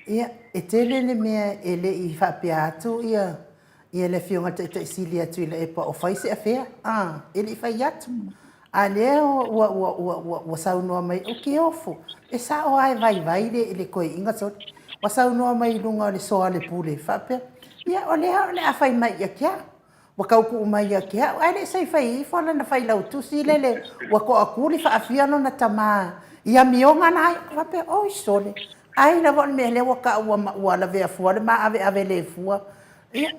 ia, e tele le mea e le i faapea atu ia ia le Afioga i le Taitai Sili a Tuilaepa o fai se afea, a, e le i fai atu. A lea ua, ua, ua, ua, ua saunoa mai, ou te ofo, e sao lava e vaivai le, le toeaina sole. Ua saunoa mai i luga o le soa o le pule, faapea, ia, o lea o le a fai mai ia te au. Ua tau tuu mai ia te au, ae le i sa i fai ifo lana failautusi lele ua toatuli faafia lona tama i amioga la. Ou faapea, oi sole, ai lava o le mea lea ua tau ua, ua lavea fua le maaveave le fua. Ia,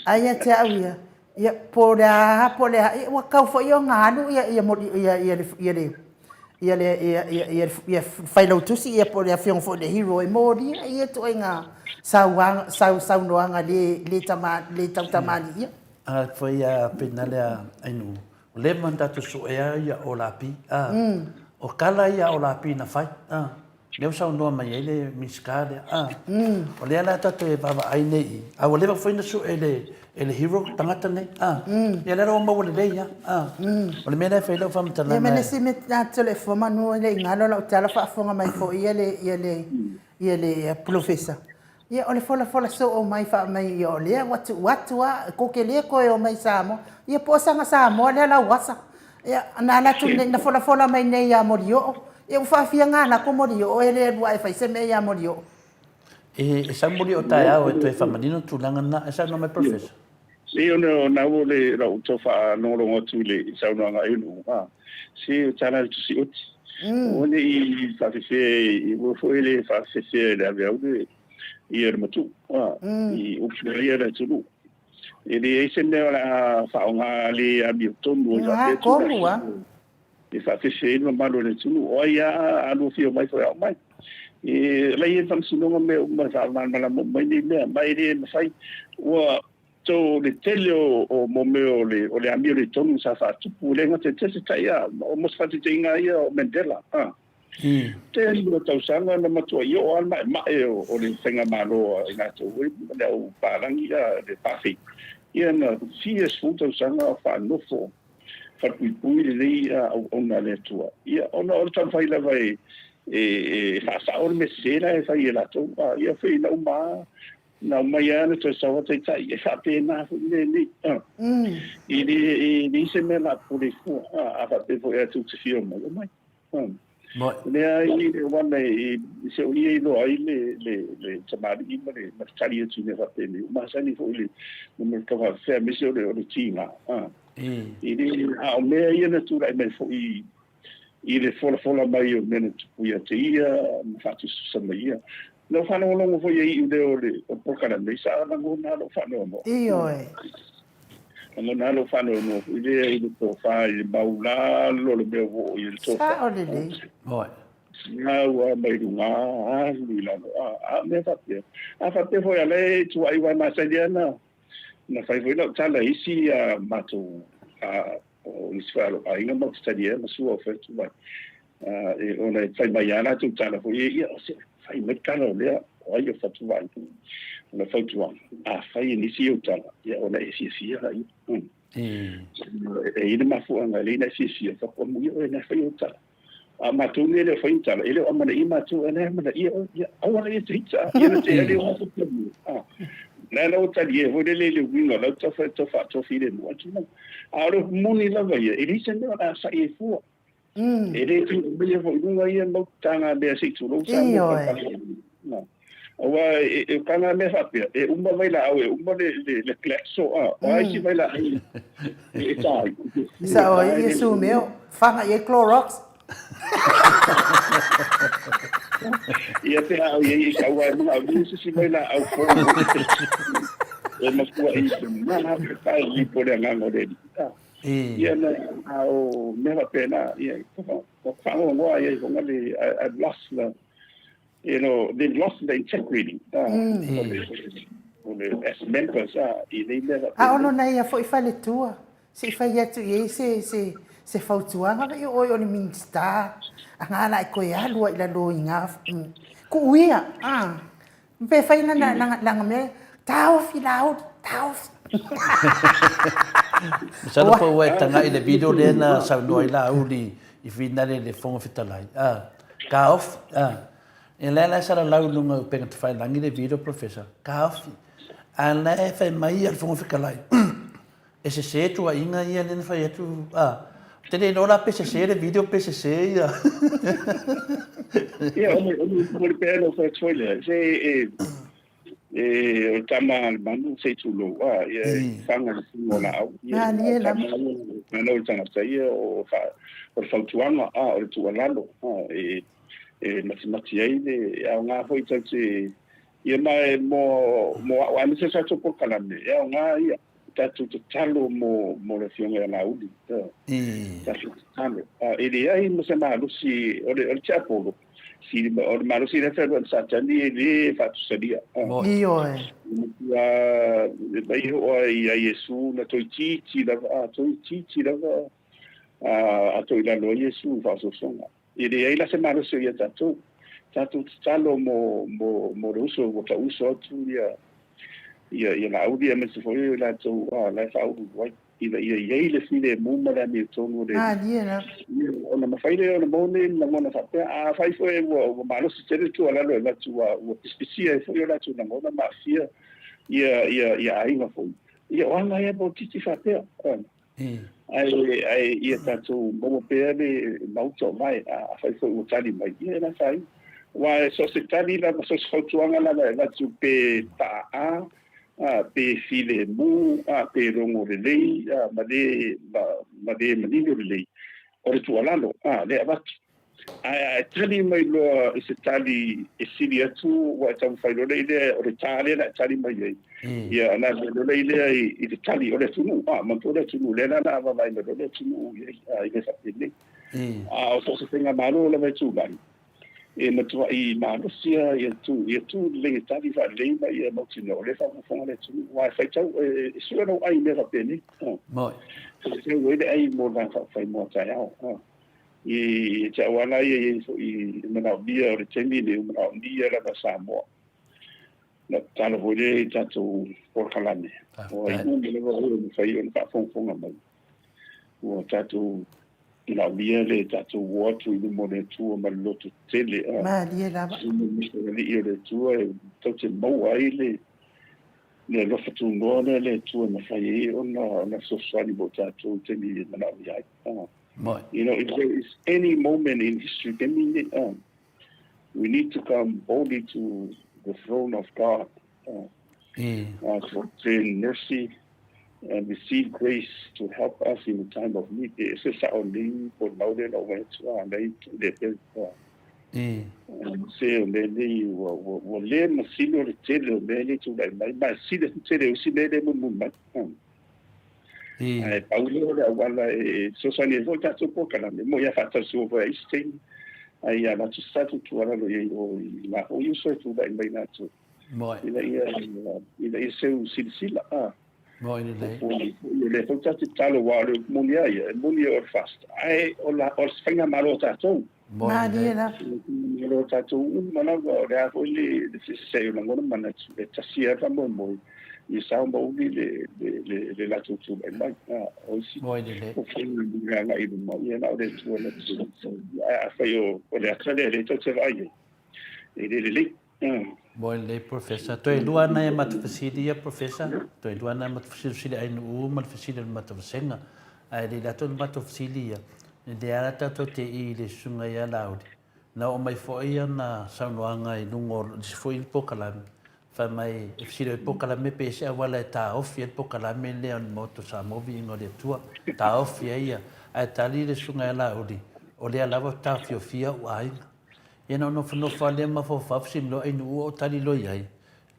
a ia te au ia, ia, po o le a, po o le a, ia, ua tatau foi ona alu ia, ia, ia, ia, le, ia, le, ia, le, ia, ia, ia, ia failautusi ia po o le afioga foi i le hero e molia ia ituaiga sauaga, sau, saunoaga le, le, tama, le tautamalii ia. A foi a pena lea ainu, ua leva ona tatou suea ia Olapi, a, o tala ia a Olapi na fai, a. Lea ua saunoa mai ai le Minisita lea, a, o lea la tatou te vaavaai nei i i, a ua leva foi ona sue e le, e le hero tagata nei, a, ia lea la ua maua lelei lava, a. O le mea lea e fai ai lau faamatalaga. Ia ma le isi mea Toleafoa manu e le i galo lau tala faafofoga mai foi ia le, ia le, ia le Polofesa. Ia o le folafola soo mai faamai ia o lea ua tuu atu a tou te le toe omai i Samoa. Ia po o sana Samoa lea Lauasa. Ia na alu atu nei na folafola mai nei ia Molioo. Ia ua faafia na alu atu Molioo e le alu ae fai se mea ia Molioo. E sau Molioo taeao e toe faamanino tulaga na. E saunoa mai Professor. Se ona o na ua le lau tau faalogologo atu i le saunoaga a Ulu, a, se o tala le tusi oti. Aua ne i faafefea, aua foi le faafefea i le ave au le. Ia le matuu i upu ia le atunuu. E leai se mea o le a faaaoga le amiotonu ai faapea tulafono e faafefe ai le mamalu o le atunuu. O ai lava a lua fia omai foi a omai. E la e i ai le faamasinoga mea uma e faamalamalama uma ai nei mea, ma e le mafai. Ua to le tele o mo mea o le o le amio le tonu sa faatupu, e le gata i te tai a, o mo se faataitaiga ia o Mandela. Tele o tausaga na matuai oo lava le maemae o le faigamalo a i latou foi ma le au palagi a le pafei. Ia na fia sefulu tausaga o faanofo falepuipui lenei auauna a le Atua. Ia ona o le taumafai lava e e faasao le mea sese la e fai e latou. Ia foi na uma lava na aumai lava na toe sau lava taitai. E faapena foi le mea nei. E leai se mea o le a pule fua. A faapea foi lava tou te fia omai, omai. Lea ai le uana e se o ia iloa ai le le le tamalii ma le ma le tali atu i mea faapenei. Ua masani foi le le mea tau faafefea aemaise o le o le tiga. I le a o mea ia na tulai mai foi i le folafola mai o mea na tupu ia te ia ma faatusatusa mai ia. Na ou faalogologo foi e iu lea o le o le polokalame, sa lagona lou faanoanoa. Ioe. Lagona lou faanoanoa foi lea i le tofa i le maulalo o le mea ua oo i ai le tofa. Sao lelei. Oi. Gau lava mai luga alu i lalo. A o mea faapea. A faapea foi a la e tuuai aua e masani lava na na fai foi lau tala i isi a matou a o nisi foi a lou aiga matou te talia ma sua o fai atu mai. Ona e fai mai lava latou tala foi ia, ia se fai mai tala o lea, o ai o Fatuvai. O le fautuaga, a fai e nisi ou tala, ia ona e fiafia laia. E i ai le mafuaaga e lelei ona e fiafia, faatoa amuia oe na fai ou tala. A o matou nei e le o fai ni tala, e le o amanaia matou, a o la e amanaia oe. Ia, aua laia e te ita, ia na te ale o matou talia. La la ua talie foi lele i le uiga o lau tau fai tau faatofilemu atu la. A o le upu moni lava ia, e leai se mea o le a sa'i ai fua. E le tuu maia foi i luga ia mau tagamea se i tulou Samoa palapala. Aua e o tagamea faapea, e uma vailaau, e uma le le le Glaxo, a o a isi vailaau e ta ai. Sao ai Iesu mea, faga i ai Clorox. Ia pe a au i ai aua e manaomia se isi vailaau fou e matuai mana pe lipo le agaga o le Alii. Ia na a o mea faapena, ia faanoanoa ai foi le I've lost the you know they've lost the integrity o le as members i nei mea faapena. A o lona ia foi faletua, se i fai atu i ai se se se fautuaga vei o oe o le Minista, aga la e toe alu ai i lalo i ga kuuia a. Pe fai lana lana lana mea, taofi Laauli, taofi. Masalo po ua e tagai i le video lea na saunoa ai Laauli i finale i le Fofoga Fetalai. Ah, taofi. Ah. E lea la e salalau i luga o upega tafailagi le video, Professor. Taofi. A la e fai mai le Fofoga Fetalai. E sese tuuaiga ia lea na fai atu, a. Ou te le iloa la pe sese le video pe sese ia. Ia, o le, o le, o le pea lou fai atu foi lea, se e, e, o le tama a le manu se i tulou, a, ia, e faga le fuga o laau. Ia, Malie lava. Tama ia, le tagata ia, o, fa, o le fautuaga, a, o le tuualalo, a, e, e matimati ai le, e aoga foi tau te, ia ma e mo, mo au, aemaise sa tatou polokalame, e aoga ia. Tatou tatalo mo mo le Afioga ia Laauli. Tatou tatalo. E leai ma se malosi o le o le tiapolo, si o le malosi lea e fealuai ma Satani e le faatusalia. Ioe. Matua mai oo lava ia Iesu na toeitiiti lava, toeitiiti lava a toilalo ai Iesu i faaosoosoga. E leai la se malosi o ia tatou. Tatou tatalo mo, mo, mo le uso ua tauuso atu ia, ia, ia Laauli aemaise foi o i latou a la e faauluulu ai, ina ia i ai le filemu ma le amiotonu o le Alii. Malie lava. Ia, ona mafai lea ona maua nei lagona faapea, afai foi ua, ua malosi tele le tuualalo e avatu ua, ua pisipisia ai foi o latou lagona ma aafia ia, ia, ia aiga foi. Ia, o aga ia polokiki faapea. Ae, ae ia tatou maua pea le mauta o vae, afai foi ua tali mai, ia e le afaina. Aua so o se tali lava, so o se fautuaga lava e avatu pe paa, pe filemu, pe logo lelei, ma le, ma, ma le manino lelei, o le tuualalo, lea e avatu. Ae a e tali mai loa i se tali e sili atu ua e taumafai loa lea o le tā lea na e tali mai ai. Ia ona alu loa lea i le tali o le atunuu. A, manatua le atunuu lea la na vaavaai mai loa le atunuu i ai i mea faapenei. A o so o se faigamalo lava e tulai, e matuai malosi lava ia tu, ia tu lelei e tali faalelei ma ia mautinoa o lea e faafogafoga le atunuu. Aua e faitau, e sue lou ai i mea faapenei. Faitau ai le ai mo le Vaega Faaupufai mo a taeao. I te au lava ia e i ai foi e manaomia o le taimi lenei, ua manaomia lava Samoa. Na tatalo foi lea i tatou polokalame, o ai uma lava o e mafai ona faafogafoga mai, ua tatou manaomia le tatou o atu i luma o le Atua ma le loto tele. Malie lava. Alii o le Atua e tatou te maua ai le le alofa tunoa lea le Atua e mafai ai ona fesoasoani mo tatou i taimi e manaomia ai. You know, if there is any moment in history, taimi lenei, we need to come boldly to the throne of God to obtain mercy and receive grace to help us in the time of need. E ese sao nei po o le mau lea na ou vaai atu, nei le pe, se o mea nei ua le masino le tele o mea nei tulai mai, ma e sili atu tele o isi mea lea e mulimuli mai. Ae pau lea o le auala e fesoasoani ai foi tatou polokalame, mo ia faatausiua foi a isi taimi, ae ia avatu se tatou tuualalo i ai o i la foi uso e tulai mai latou, ina ia ina ia seu silasila a. Moi lelei. O lea foi tatou te tatalo, aua o le moni lava ia, e moni o le FAST, ae o la o se faigamalo a tatou. Malie lava. Malo a tatou uma lava, o le a foi le feseseai o lagona ma manatu, e tasi lava le faamoemoe, ia sao ma uli le, le, le, le latou tulai mai. O isi, o faiga i agai i luma, ia na o le Atua na te Ae afai o le ata lea, lea tou te vaai ai, e le lelei. Moi lelei Professor. Toe lua nai a matou fesili ia Professor. Toe lua nai a matou fesili, fesili Ainuu ma le fesili a le matou vasega. Ae le i latou le matou fesili ia, e le ala tatou te i i le susuga ia Laauli. Na oo mai foi ana saunoaga i luga o le isi foi polokalame, fai mai e fesili ai polokalame pe i ai se auala e taofi ai le polokalame lea o le Maota o Samoa Viiga o le Atua, taofi ai ia. Ae tali le susuga ia Laauli, o lea lava e taofiofia ou aiga. Ia na ou nofonofo lava lea mafaufau fesili loa Ainuu ua ou tali loa i ai,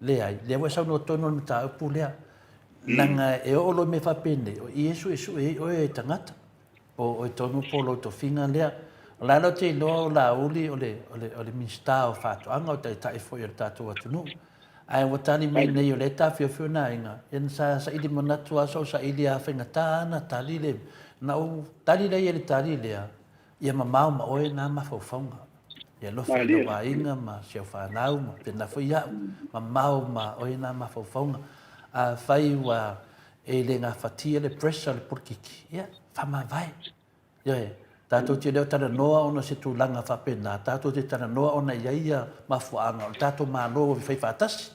Leai, lea ua e saunoa tonu i le mataupu lea. Leaga e oo loa i mea faapenei, o i e suesue ai oe e tagata, po o oe tonu po o lou tofiga lea. O la e ou te iloa o Laauli o le, o le, o le Minisita o Faatoaga, o le Taitai foi o le tatou atunuu. Ae ua tali mai nei o lea e taofiofi ona aiga, ia na sa saili manatu lava, sa ou saili lava faigata lava ona tali le, na ou tali lea i le tali lea, Ia mamao ma oe na mafaufauga. Ia alofa i lou aiga ma si au fanau ma pena foi au. Mamao ma oe na mafaufauga. Afai ua e le gafatia le pressure o le polokiki, ia, faamavae. Ioe, tatou te le o talanoa ona o se tulaga faapena, tatou te talanoa ona e i ai ia mafuaaga o le tatou Malo e fai faatasi.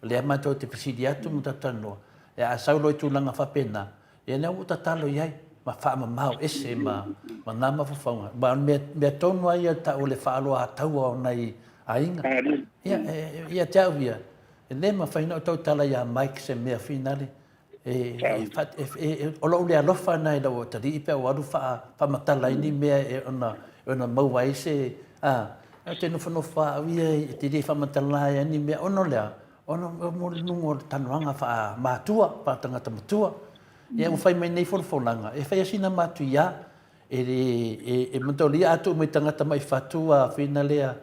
O lea matou te fesili atu ma tatou talanoa, ia a sau loa i tulaga faapena, ia lea ua ou tatalo i ai, ma faamamao ese ma ma nā mafaufauga. Aua o le mea, mea tonu lava ia e tau o le faaaloataua o nai aiga. Ia, ia te au ia, e le mafai ona ou tautala ia Mike se mea finale E, e, o lou le alofa na i lau atalii pe a ua alu faamatala ai ni mea e ona, e ona maua ai se, a, ou te nofonofo lava au ia e te le faamatala ai ni mea, ona o le a? Ona o le luga o le talanoaga faa-matua, faa-tagata matua. Ia ua fai mai nei folafolaga, e fai lava sina matuia, E le, e, e manatua a tuu mai tagata mai fatu a whina lea,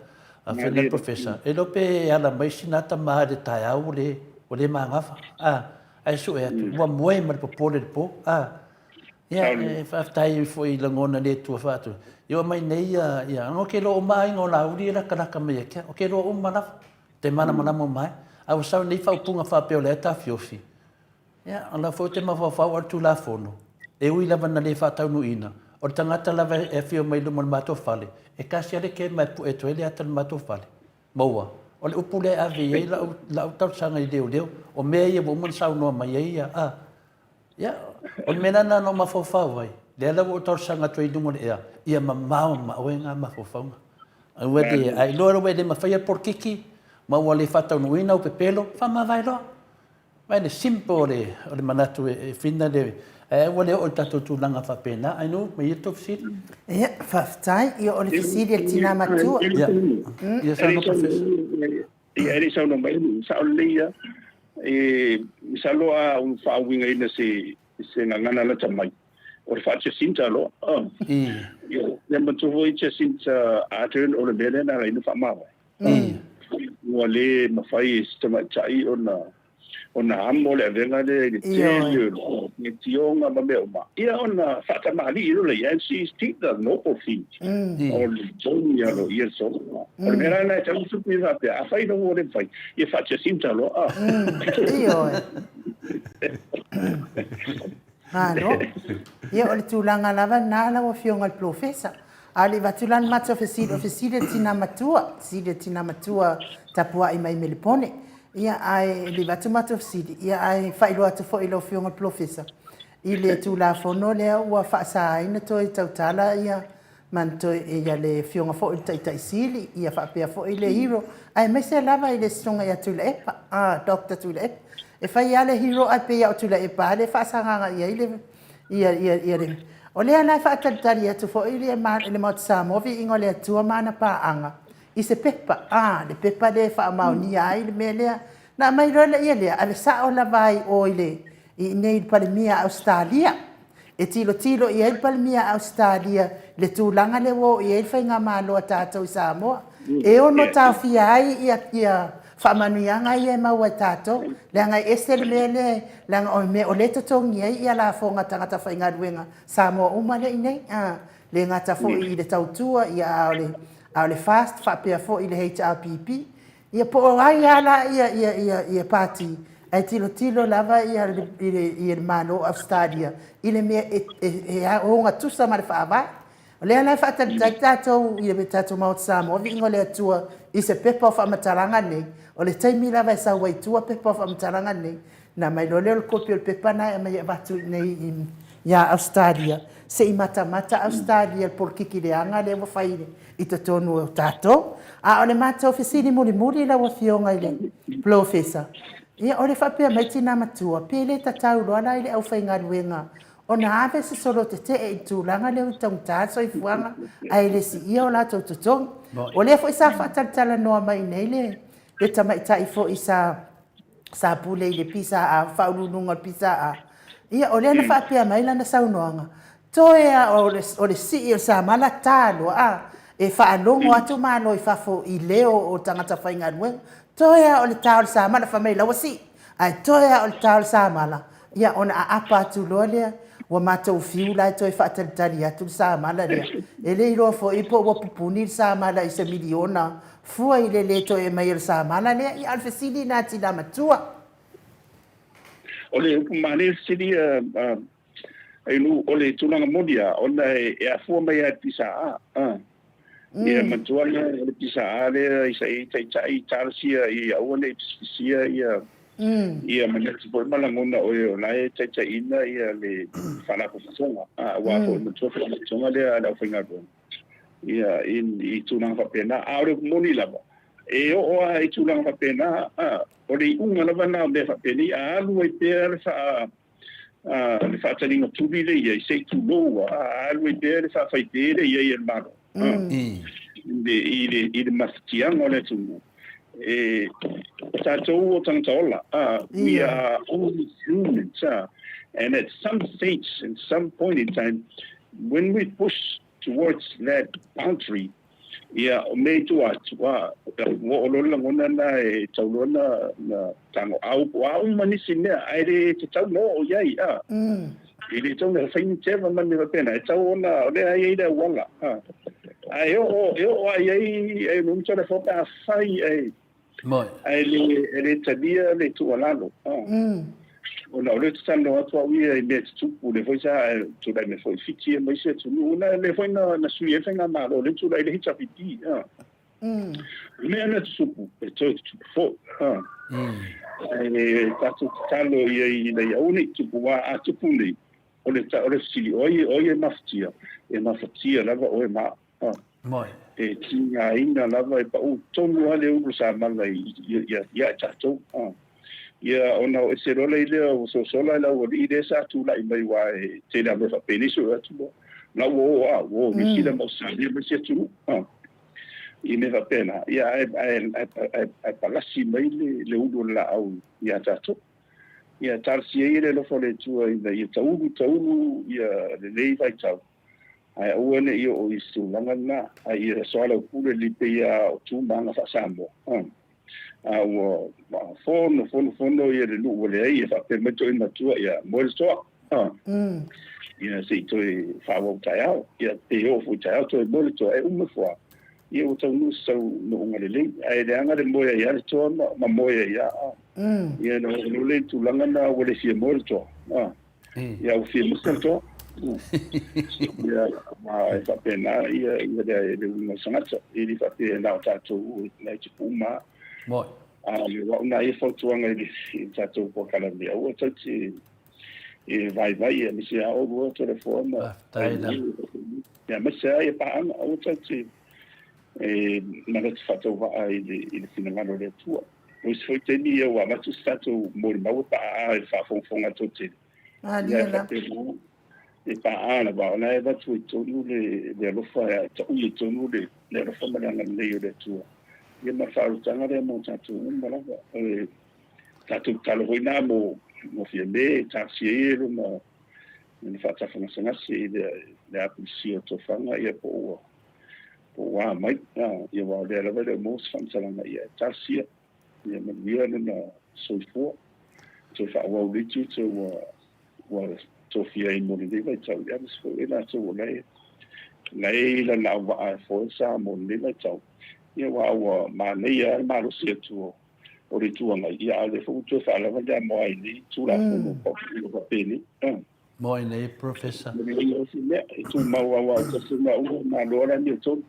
a whina le professor, e iloa pe e ala mai sina tama i le taeao ua le, ua le manava, a, ae sue atu, ua moe ma le popole i le po, a. Ia, e faafetai foi i lagona le Atua faatu. Ia ua mai nei ia, ia, ano ke iloa uma aiga o Laauli e lakalaka mai ia te au, ke iloa uma lava, te malamalama uma ai. A ua sau nei faaupuga faapea o lea e taofiofi, Ia, o la foi ou te mafaufau o le Tulafono, e ui lava ina le faataunuuina, o le tagata lava e afio mai i luma o le matou fale, e tasi lava le kema e pue atu ai le ata o le matou fale. Maua. O le upu lea e ave i ai lau, lau talosaga i leoleo, o mea ia ua uma ona saunoa mai ai ia, a. Ia, o le mea la lena na ou mafaufau ai, lea la ua ou talosaga atu ai i luga o le ea, ia mamao ma oe ngā mafaufauga. Aua le, a iloa ua e le mafaia le polokiki, ma ua le faataunuuina au pepelo, faamavae loa. Mai le simple o le, o le manatu e, e whina le, Ae ua le oo i le tatou tulaga faapena. Ainuu, maia le tou fesili. Ia, faafetai. Ia, o le fesili a le tina matua. Ia, ia saunoa Professor. Ia, e le i saunoa mai, sao lelei ia. E masalo a ou faauigaina se se gagana lata mai, o le faa-Jacinta loa. Ia, ia manatua foi Jacinta Ardern o le mea lea na ala ai ona faamavae. Ua le mafai e se tamaitai ona ona amo le avega lea i le tele o faitioga ma mea uma, ia ona faatamalii loa lea, and she did the noble thing o le togi aloaia le sologa. O le mea la lena e tatau ona tupu ia faapea, afai loa ua le mafai, ia faa-Jacinta loa. Ioe. Malo. Ia, o le tulaga lava lena lau Afioga i le Polofesa. A o le i avatu la le matou fesili, o le fesili a le tina matua, fesili a le tina matua tapuai mai Melepone. Ia, ae le i avatu matou fesili, ia ae faailoa atu foi i lau Afioga i le Polofesa, i le Tulafono lea ua faasa ai ona toe tautala ia ma toe ia le Afioga foi i le Taitai Sili, ia faapea foi le Hero, aemaise lava i le Susuga ia Tuilaepa, Doctor Tuilaepa. E fai lava le Hero ae pei lava o Tuilaepa lava lea e faasagaga i ai le ia ia ia le O lea la e faatalitali atu foi le Maota Samoa, viiga o le Atua ma ana paaga i se pepa, a, le pepa lea e faamaonia ai le mea lea. Na aumai loa lea lea, ave sao lava ai o i le i inei i le Palemia a Ausetalia. E tilotilo i ai le Palemia a Ausetalia i le tulaga lea ua oo i ai le faigamalo a tatou i Samoa, e ono taofia ai ia ia faamanuiaga ia e maua e tatou, leaga e ese le mea lea, leaga o le mea o lea e totogi ai ia lafoga a tagata faigaluega Samoa uma lea e i inei, a le gata foi i le tautua, ia a o le a o le FAST faapea foi i le HRPP. Ia po o ai lava la ia ia ia ia Pati, ae tilotilo lava ia le ia le Malo o Ausetalia i le mea e e ogatusa ma le Faavae. O lea la e faatalitali tatou i le tatou Maota Samoa, viiga o le Atua i se pepa o faamatalaga nei, o le taimi lava e sau ai i tua pepa o faamatalaga nei, ona aumai loa lea o le kopi o le pepa lena e aumai e avatu i inei ia Ausetalia, se i matamata Ausetalia i le polokiki leaga lea ua fai i totonu o tatou. A o le matou fesili mulimuli lau Afioga i le Polofesa, ia o le faapea mai tina matua, pe le tatau loa la i le aufaigaluega ona ave se solo tetee i le tulaga lea ua taugata le soifuaga ae le siia o latou totogi. O lea foi sa faatalatalanoa mai nei le, le tamaitai foi sa sa pule i le PSA, faauluuluga o le PSA, ia o lea na faapea mai lana saunoaga, toe a o le, o le sii o le samala ta loa, a, e faalogo atu Malo i fafo i leo o tagata faigaluega, toe a o le ta o le samala, fai mai la ua sii, ae toe a o le ta o le samala, ia ona aapa atu loa lea, ua matou fiu la e toe faatalitali atu le samala lea, e le iloa foi po ua pupuni le samala i se miliona fua i le le toe aumai o le samala lea. Ia, a o le fesili lena a tina matua. O le upu manaia fesili a Ainu, o le tulaga moni lava, ona e afua mai lava i le PSA. Ia manatua lea, o le PSA lea i sa i taitai talosia ia aua ne i pisipisia ia ia manatu foi ma lagona o e o la e taitaiina ia le Faalapotopotoga. Aua foi manatua Faalapotopotoga lea a le aufaigaluega. Ia, i, i tulaga faapena. A o le upu moni lava, e oo lava i tulaga faapena, a, o le iuga lava lena o mea faapenei, a alu ai pea le faa, a, le faataliga tuli lea i ai, se i tulou lava, a alu ai pea le faafaipē lea i ai e le Malo, a, i le, i le, i le mafatiaga o le atunuu, e, o tatou o tagata ola, a, we are only humans, a, and at some stage, at some point in time, When we push towards that boundary, ia, o mea i tua atu, a, ua oo loa le lagona lena e tau loa na, na tago au po o a uma nisi mea, ae le tatau ona oo i ai, a. E le tatau ona fai ni teva ma ni mea faapena, e tatau ona, o lea e i ai le auala, a. Ae oo, e oo lava i ai, e umu pe a fai ae, Ae le, e le talia le tuualalo. Ona o lea ou te talanoa atu au ia i mea tutupu, lea foi sa tulai mai foi i Fiti ma isi atunuu, na, lea foi na, na sui ai le faigamalo, lea tulai le HRPP. O mea na tutupu, e toe tutupu foi. Ae tatou tatalo i ai ina ia aua ne i tupu, aua a tupu nei, o le, o le fesili, o ai, o ai e mafatia? E mafatia lava oe ma au. E tigaina lava, e pau tonu lava le ulu samala ia i tatou. Ia, ona o ese loa lea ua sosola e le aualii lea sa tulai mai aua e tele lava mea faapenei sue atu loa. La ua o lava, ua o i Niu Sila ma Ausetalia ma isi atunuu, i mea faapena, ia ae, ae, ae, ae palasi mai le, le ulu o le laau ia tatou. Ia talosia ia le alofa o le Atua ina ia taulu, taulu ia lenei vaitau, ae aua ne i oo i se tulaga lena, a ia soalaupule lelei pei lava o tu ma aga faa-Samoa. A ua fono, fono, fono ia le nuu ua leai, ia faapea mai toeaina matua, ia moe le toa. Ia se i toe faaauau taeao, ia pe oo foi taeao toe moe le toa, e uma ifo lava, ia ua taunuu se taunuuga lelei. Ae leaga le moe ai lava le toa ma moe ai lava. Ia ona oo loa lea i le tulaga lena ua le fia moe le toa. Ia ua fia muta le toa. Ia, ma e faapena ia, ia le, le uiga o le tagata. E le faapea na o tatou e tupu uma lava. Moi. A o au na ia fautuaga i le, i le tatou polokalame, aua tatou te e vaivai aemaise lava oulua Toleafoa ma Faafetai lava. Ia, aemaise lava ia paaga, aua tatou te e manatu faatauvaa i le, i le finagalo o le Atua. O isi foi taimi ia ua avatu se tatou molimau e paa i le faafogafoga a toatele. Malie Ia e lava. faapena, e paa lava, o la e avatu ai tonu le, le alofa, e taui ai tonu le, le alofa ma le agalelei o le Atua. Ia ma le faaolataga lea mo tatou uma lava. O le tatou tatalo foi lena mo, mo Fiame, e talosia ia lona, lona faatafagasegase i le, le apulisia o tofaga, ia po ua po ua a mai, ia aua o lea lava e le o maua se faamatalaga, ia e talosia, ia manuia lona soifua, toe faaauau le tiute ua ua tofia ai mo lenei vaitau, ia aemaise foi o i latou o la e la e i lana auvaa e foe sa mo lenei vaitau, ia aua ua manaia lava le malosi atu o o le Itu Agai, ia a o lea foi ua toe faalava le amoa i nei Tulafono faapenei. Moi nei, Professor. Mea, e tumau aua o tasi ma ua malo le amiotonu.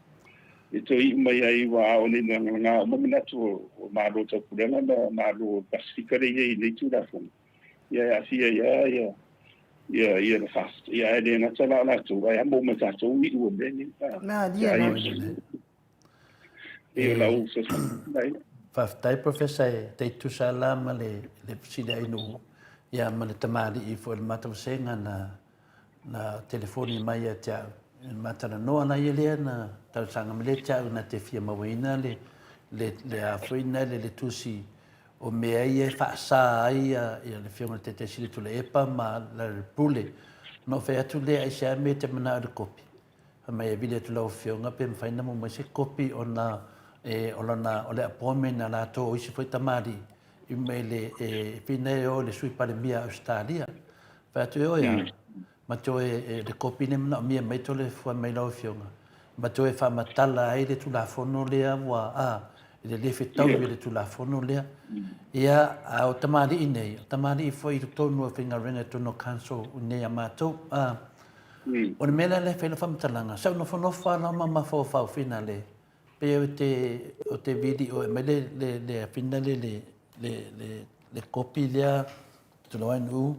E toe iu mai ai ua ao nei lagalaga uma manatu o Malo Taupulega ma Malo Pasifika lea e i ai i nei Tulafono. Ia e aafia ai lava ia ia ia le FAST. Ia ae le gata la o latou, ae amo uma e tatou iu o mea nei. Malie lava. E lau fesoasoani. Faafetai Professor e tai tusa la ma le le fesili a Inu ia ma le tamalii foi o le matou vasega na na telefoni mai ia te au e ma talanoa na ia lea na talosaga mai lea te au na te fia mauaina le le le a foi na le le tusi o mea ia e faasa ai ia ia le Afioga i le Taitai Sili Tuilaepa ma le Pule. Na ou fai atu lea aisea mea e te manao i le kopi. Fai mai e vili atu lau afioga pe mafai ona maua mai se kopi ona e, o lana, o le appointment a latou o isi foi tamalii i mai le, e pei e o i le Sui Palemia a Ausetalia. Fai atu e oe a, ma toe e, le kopi nei manaomia mai tole fua mai lau afioga, ma toe faamatala ai le Tulafono lea ua, a, i le le fetaui o le Tulafono lea. Ia, a o tamalii nei, o tamalii foi i totonu o faigaluega i totonu o council nei a matou, a, O le mea lea lea e fai lau faamatalaga, sa ou nofonofo lava la ma mafaufau finale, pei o te, o te vili o e aumai le, le, le finale le, le, le, le kopi lea, tulou ai nuu,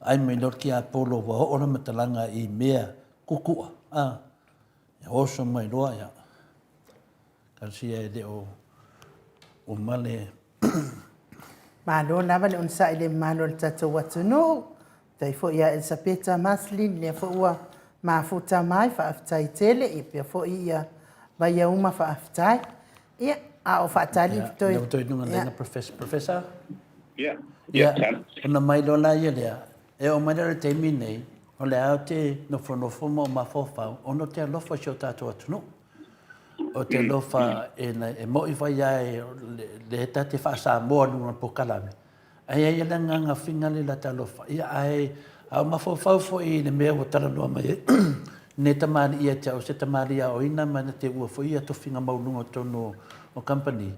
ai mai loa le tiapolo ua oo le matalaga i mea kukua, a, ia oso mai loa, ia, talosia e le o uma le Malo lava le onosai i le mamalu o le tatou atunuu. Faafetai foi ia Elisapeta Maslin, lea foi ua mafuta mai, faafetai tele, ia pea foi ia Vaiauma faafetai. Ia, a o faatali Ia, toe... lea ua toe luga lena Professor. Professor? Ia, Ia, ona mai loa la ia lea, e oo mai la i le taimi nei, o le a ou te nofonofo ma ou mafaufau, ona ou te alofa i si o tatou atunuu. Ou te alofa e, e mo'i fai a e le ta te faa-Samoa luga o le polokalame, ae i ai le agaga finga le lata alofa. Ia, ae a ou mafaufau foi i le mea ua talanoa mai ai lenei tamalii ia te au, o se tamalii aoina ma na te ua foi ia tofiga maualuga i totonu o kamupani,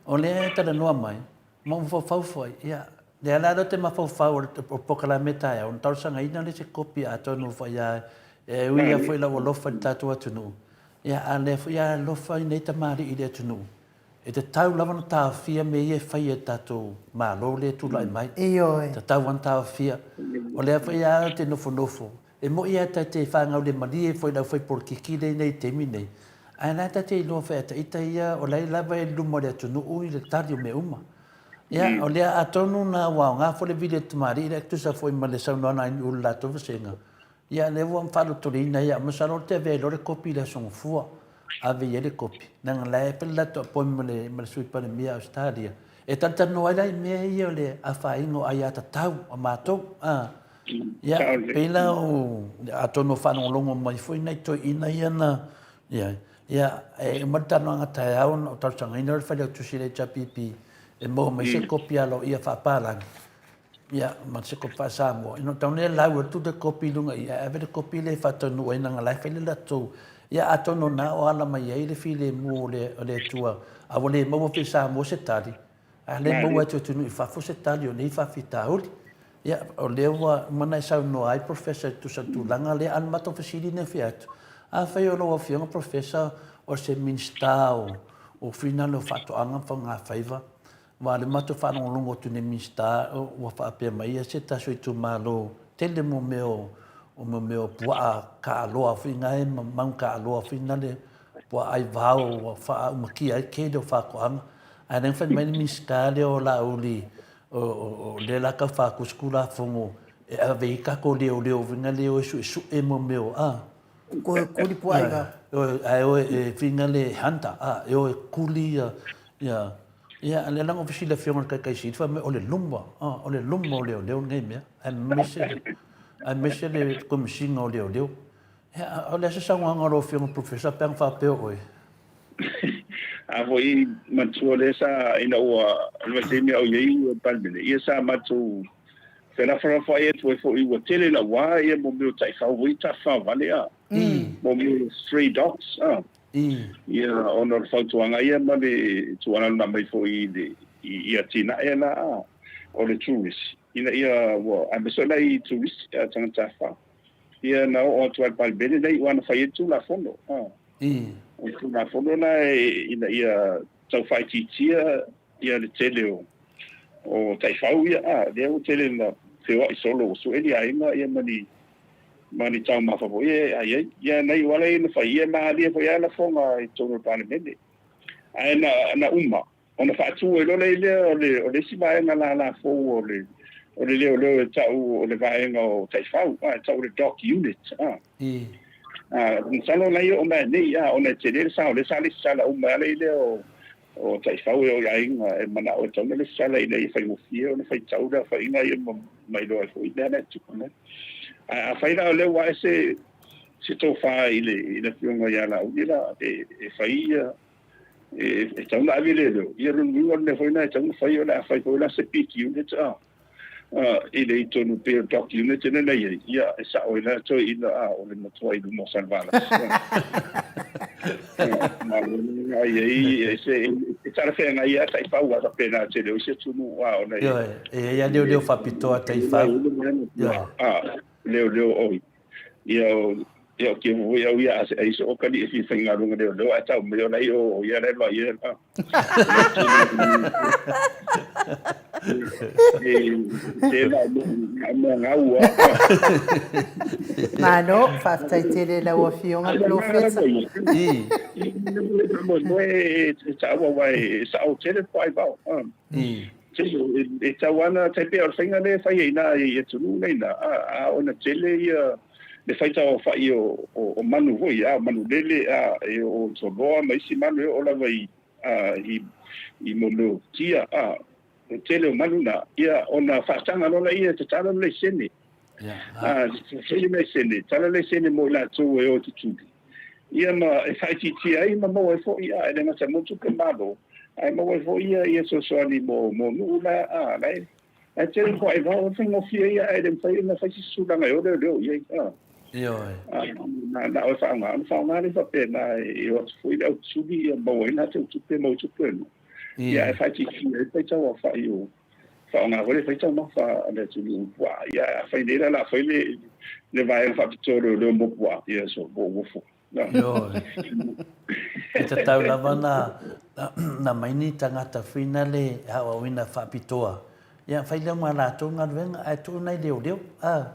o lea e talanoa mai, Ma ou mafaufau foi, ia, lea la ou te mafaufau o le polokalame taeao, ona talosagaina lea se kopi atonu foi a e ui lava foi i lau alofa i le tatou atunuu, ia, a o lea foi a alofa i nei tamalii i le atunuu, e tatau lava ona taofia mea ia e fai e le tatou Malo lea e tulai mai. Ioe. E tatau lava ona taofia. O lea foi a ou te nofonofo, E moni lava ta te fanau le malie foi i le aufaipolokiki lea i nei taimi nei, Ae la ta te iloa foi a ita ia o la e lava i luma o le atunuu i le tali o mea uma. Ia, o lea atonu na ua aoga foi le vili a le tamalii lea e tusa foi ma le saunoaga a i le latou vasega. Ia, lea ua faalutuliina ia, masalo o te avea ai loa le kopi i le Aso Gafua, ave i ai le kopi, leaga la e fai le latou appointment ma le, ma le Sui Palemia a Ausetalia, e talatalanoa ai la i mea ia o le afaina o aiatatau a matou, a. Ia, pei la o, atonu o faalogologo mai foi nai toeaiina ia na i ai, ia, e uma le talanoaga taeao ona ou talosagaina loa le Failautusi a le HRPP e maua mai se kopi aloaia faapalagi, ia, ma se kopi faa-Samoa. Ina ua tau nei lau atu le kopi i luga i i, ae ave le kopi lea e faataunuu ai leaga o la e fai le latou. Ia, atonu o lena o ala mai ai le filemu o le Atua, a ua le maua foi i Samoa se tali, A le maua atu e atunuu i fafo se tali o nei faafitauli. Ia, o lea ua uma ona e saunoa ai Professor e tusa o le tulaga lea, a o le matou fesili lea e fia atu, afai o lau Afioga Professor o se Minisita o finale o Faatoaga ma Faigafaiva, aua o le matou faalogologo atu i le Minisita ua faapea mai ia se tasi o itumalo tele mo mea o mo mea o puaa kaaloa foi na e ma manu kaaloa foi na le puaa aivao ua faaumakia ai tele o faatoaga. Ae lea na fai mai le Minisita lea o Laauli, o lea la tau faatu se Tulafono e ave ai tatou leoleo foi na le o e suesue mo mea o a. Ko e kuli puaa i vao. Ae o e whina le hunter, a, e o e kuli ia, ia, ia, lea la na fesili le Afioga i le Taitai Sili, fai mai o le luma, a, o le luma o leoleo lenei mea, aemaise le, aemaise le Komesina o Leoleo. Ia, o le a se saunoaga a lau Afioga Professor pe ana faapea o oe? A foi manatua lea sa ina ua o le vaitaimi a o i ai le Palemene, ia sa matou felafolafoai atu ai foi ua tele lauā ia mo mea o taifau foi tafafao vale a, mo mea o stray dogs a. Ia ona o le fautuaga ia ma le tuualalo na aumai foi i le i atinae la a o le tourist ina ia ua aemaise o nai tourist tagata tafafao. Ia na oo atu lava i le Palemene na iu lava na fai ai le Tulafono. O le Tulafono la ina ia tau faaitiitia ia le tele o o taifau ia, a, lea ua tele ina feoai solo ua sue ni aiga ia ma ni ma ni taumafa foi ia e ai ai. Ia na iu lava la ia na fai, ia malie foi lava lafoga i totonu o le Palemene. Ae na na uma Ona faatu ai loa lea o le, o le isi vaega lala fou o le, o le leoleo e tau o le vaega o taifau, a, e tau o le dog unit, a. A, masalo la ia oo mai nei, a, ona e tele le sao, lea sa lesitala uma ai lea o, o taifau e o i aiga e manao e tatau ona lesitala ina ia faigofie ona faitau le aofaiga ia ma, ma iloa ai foi mea na e tupu mai. Ae afai la o lea ua ae se, se tofa i le, i le Afioga ia Laauli la, e, e fai ia, e tatau ona ave leoleo, ia lona uiga o le mea foi lena e tatau ona fai o le a fai foi la se big unit a i le i tonu pei o le doc unit lea na i ai, ia e sao ai la toeaina a o le matua i luma o Salevalasi. Malo na i ai e se e talafeagai lava taifau a faapena tele o isi atunuu a ona e e i ai lava leoleo faapitoa taifau. Ioe. A leoleo oi Ia o ia o kia foi au ia ase ai so kali e fi faigaluega leoleo ae tau mai o lai o ia lai loa ia la. E te la mo mo ngau a. Malo, faafetai tele i lau Afioga Polofesa. I. Mo e taua aua e sao tele po ai vao. I. E tau ana, tai pei o le faiga lea e fai ai ina i atunuu nei na, a, a ona tele ia le faitauaofai o, o, o manu foi, a, o manu lele, a, e o soloa ma isi manu e oo lava i, a, i, i mo mea o tia, a, o tele o manu na, ia, ona faataga loa lea e tatala le laisene. A, fai le laisene, tala le laisene mo i latou e o e tutuli. Ia ma e faaitiitia ai ma maua ai foi, a, e le gata mo tupe malo, ae maua ai foi ia, ia fesoasoani mo, mo nuu la, a, la e, la e tele koa e vao, o le faigofie ia, ae le mafai ona fai se isi tulaga e o leoleo i ai, a. Ioe. A, na, na o e faaaoga, ona faaaoga lea faapena e o atu foi le au tutuli ia maua ai latou tupe, maua tupe a nuu. Ia, ae faaitiitia ai le faitauaofai o, faaaoga foi le fai taumafa a le atunuu puaa. Ia, a fai nei la, la fai le, le vaega faapitoa o leoleo mo puaa, ia so, po ua fua. Ioe. E tatau lava na, na mai ni tagata whina le aoaoina faapitoa. Ia, fai lea ma latou galuega, ae tuu nai leoleo, a,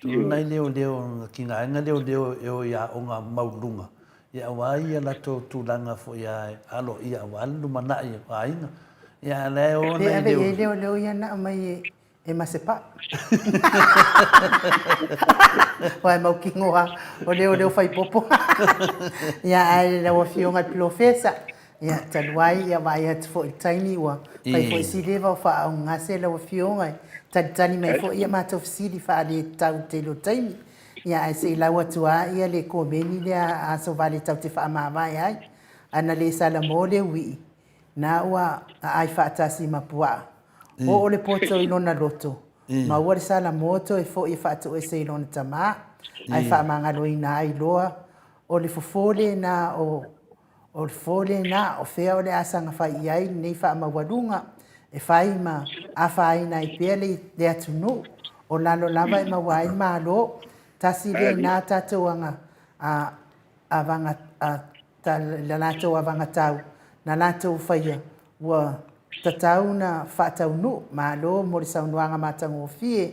tuu nai leoleo ki ngā aiga leoleo e o i aoga maualuluga. Ia aua ia latou tulaga foi a aloaia aua le lumanai o aiga. Ia a la e o Pe nai ave i ai leo. leoleo ia na aumai e e ma se paa. Aua e mautinoa o leoleo fai popo. Ia ae lau Afioga i le Polofesa, ia talu ai ia vaai atu foi i le taimi ua fai foi si leva o faaaugase lau Afioga e talitali mai foi a matou fesili faaletau i le tele o taimi. Ia ae se i lau atu lava ia le komeni lea a Asovale tatou te faamavae ai. A na le salamo le uii, na ua aai faatasi ma puaa. Oo le poto i lona loto, maua le salamo toe foi e faatoese i lona tama, ae faamagaloina ai loa o le fofo lena o O le fofo lena, o fea o le a saga fai i ai lenei faamaualuga e fai ma afaina ai pea le, le atunuu, o lalo lava e maua ai le Malo. Tasi lena tatou aga, a, avaga, a, ta, la latou avagatau na latou faia, Ua tatau ona faataunuu. Malo mo le saunoaga matagofie,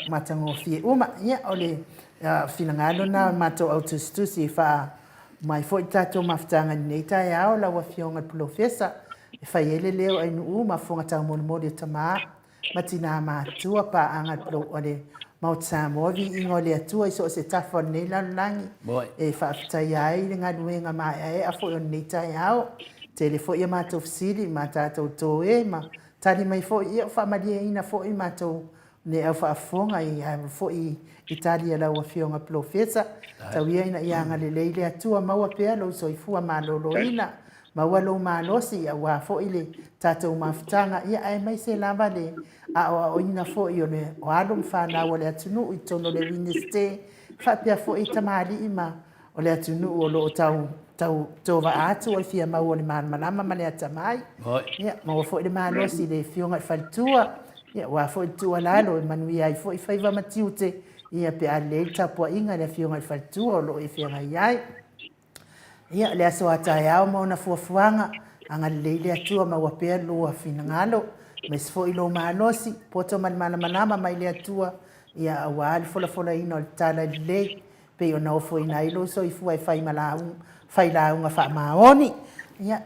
matagofie uma. Ia, o le finagalo lena o le matou au tusitusi e faauma ai foi le tatou mafutaga i lenei taeao, lau Afioga i le Polofesa, e fai ai le leo o Ainuu ma fofoga taumolimoli o tama ma tina matutua, paaga a le Maota Samoa, viiga o le Atua i so o se tafa o lenei lalolagi, e faafetaia ai le galuega maeaea foi o lenei taeao. Tele foi a matou fesili ma tatou toe ma tali mai foi, ia ua faamalieina foi matou nei au faafofoga i foi i tali a lau Afioga Polofesa. Tau ia ina ia agalelei le Atua, maua pea lou soifua maloloina. Maua lou malosi aua foi le tatou mafutaga, ia aemaise lava le aoaoina foi o le o alo ma fanau a le atunuu i totonu o le Iunivesite, faapea foi tamalii ma o le atunuu o lo o tau tau tovaa atu o le fia maua o le malamalama ma le atamai. Ia, maua foi le malosi i le Afioga i le Faletua, ia, aua foi le tuualalo e manuia ai foi faiva ma tiute, ia, pe a lelei le tapuaiga a le Afioga i le Faletua o lo o e feagai ai. Ia, le aso a taeao ma ona fuafuaga, agalelei le Atua maua pea lua finagalo, aemaise foi lou malosi, poto ma le malamalama mai le Atua, ia, aua le folafolaina o le tala lelei, pei ona ofoina ai lou soifua e fai ma lauga, fai lauga faamaoni. Ia,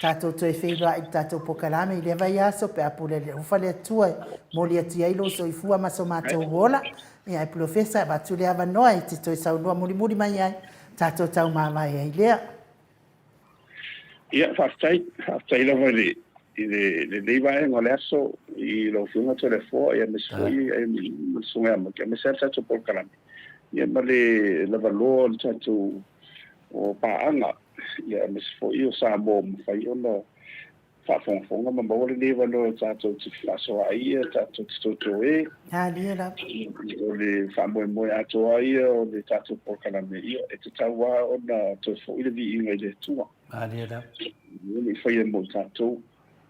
tatou toe feiloai i le tatou pokalame i lea vaiaso pe a pule alofa le Atua e momoli atu i ai lou soifua ma so matou ola. Ia, ae Polofesa, avatu le avanoa e te toe saunoa mulimuli mai ai, tatou taumavae ai lea. Ia, faafetai, faafetai lava i le i le lenei vaega o le aso i lau Afioga Toleafoa, ia aemaise foi ma le Susuga ia Maki, aemaise lava le tatou polokalame, ia ma le lavaloa o le tatou o paaga, ia aemaise foi o Samoa ua mafai ona faafogafoga ma maua lenei avanoa tatou te fefaasoaai ia, tatou te totoe. Malie lava. O le faamoemoe atoa ia o le tatou polokalame, ia e tatau lava ona toe foi le viiga i le Atua. Malie lava. Ia ne i faia mo tatou.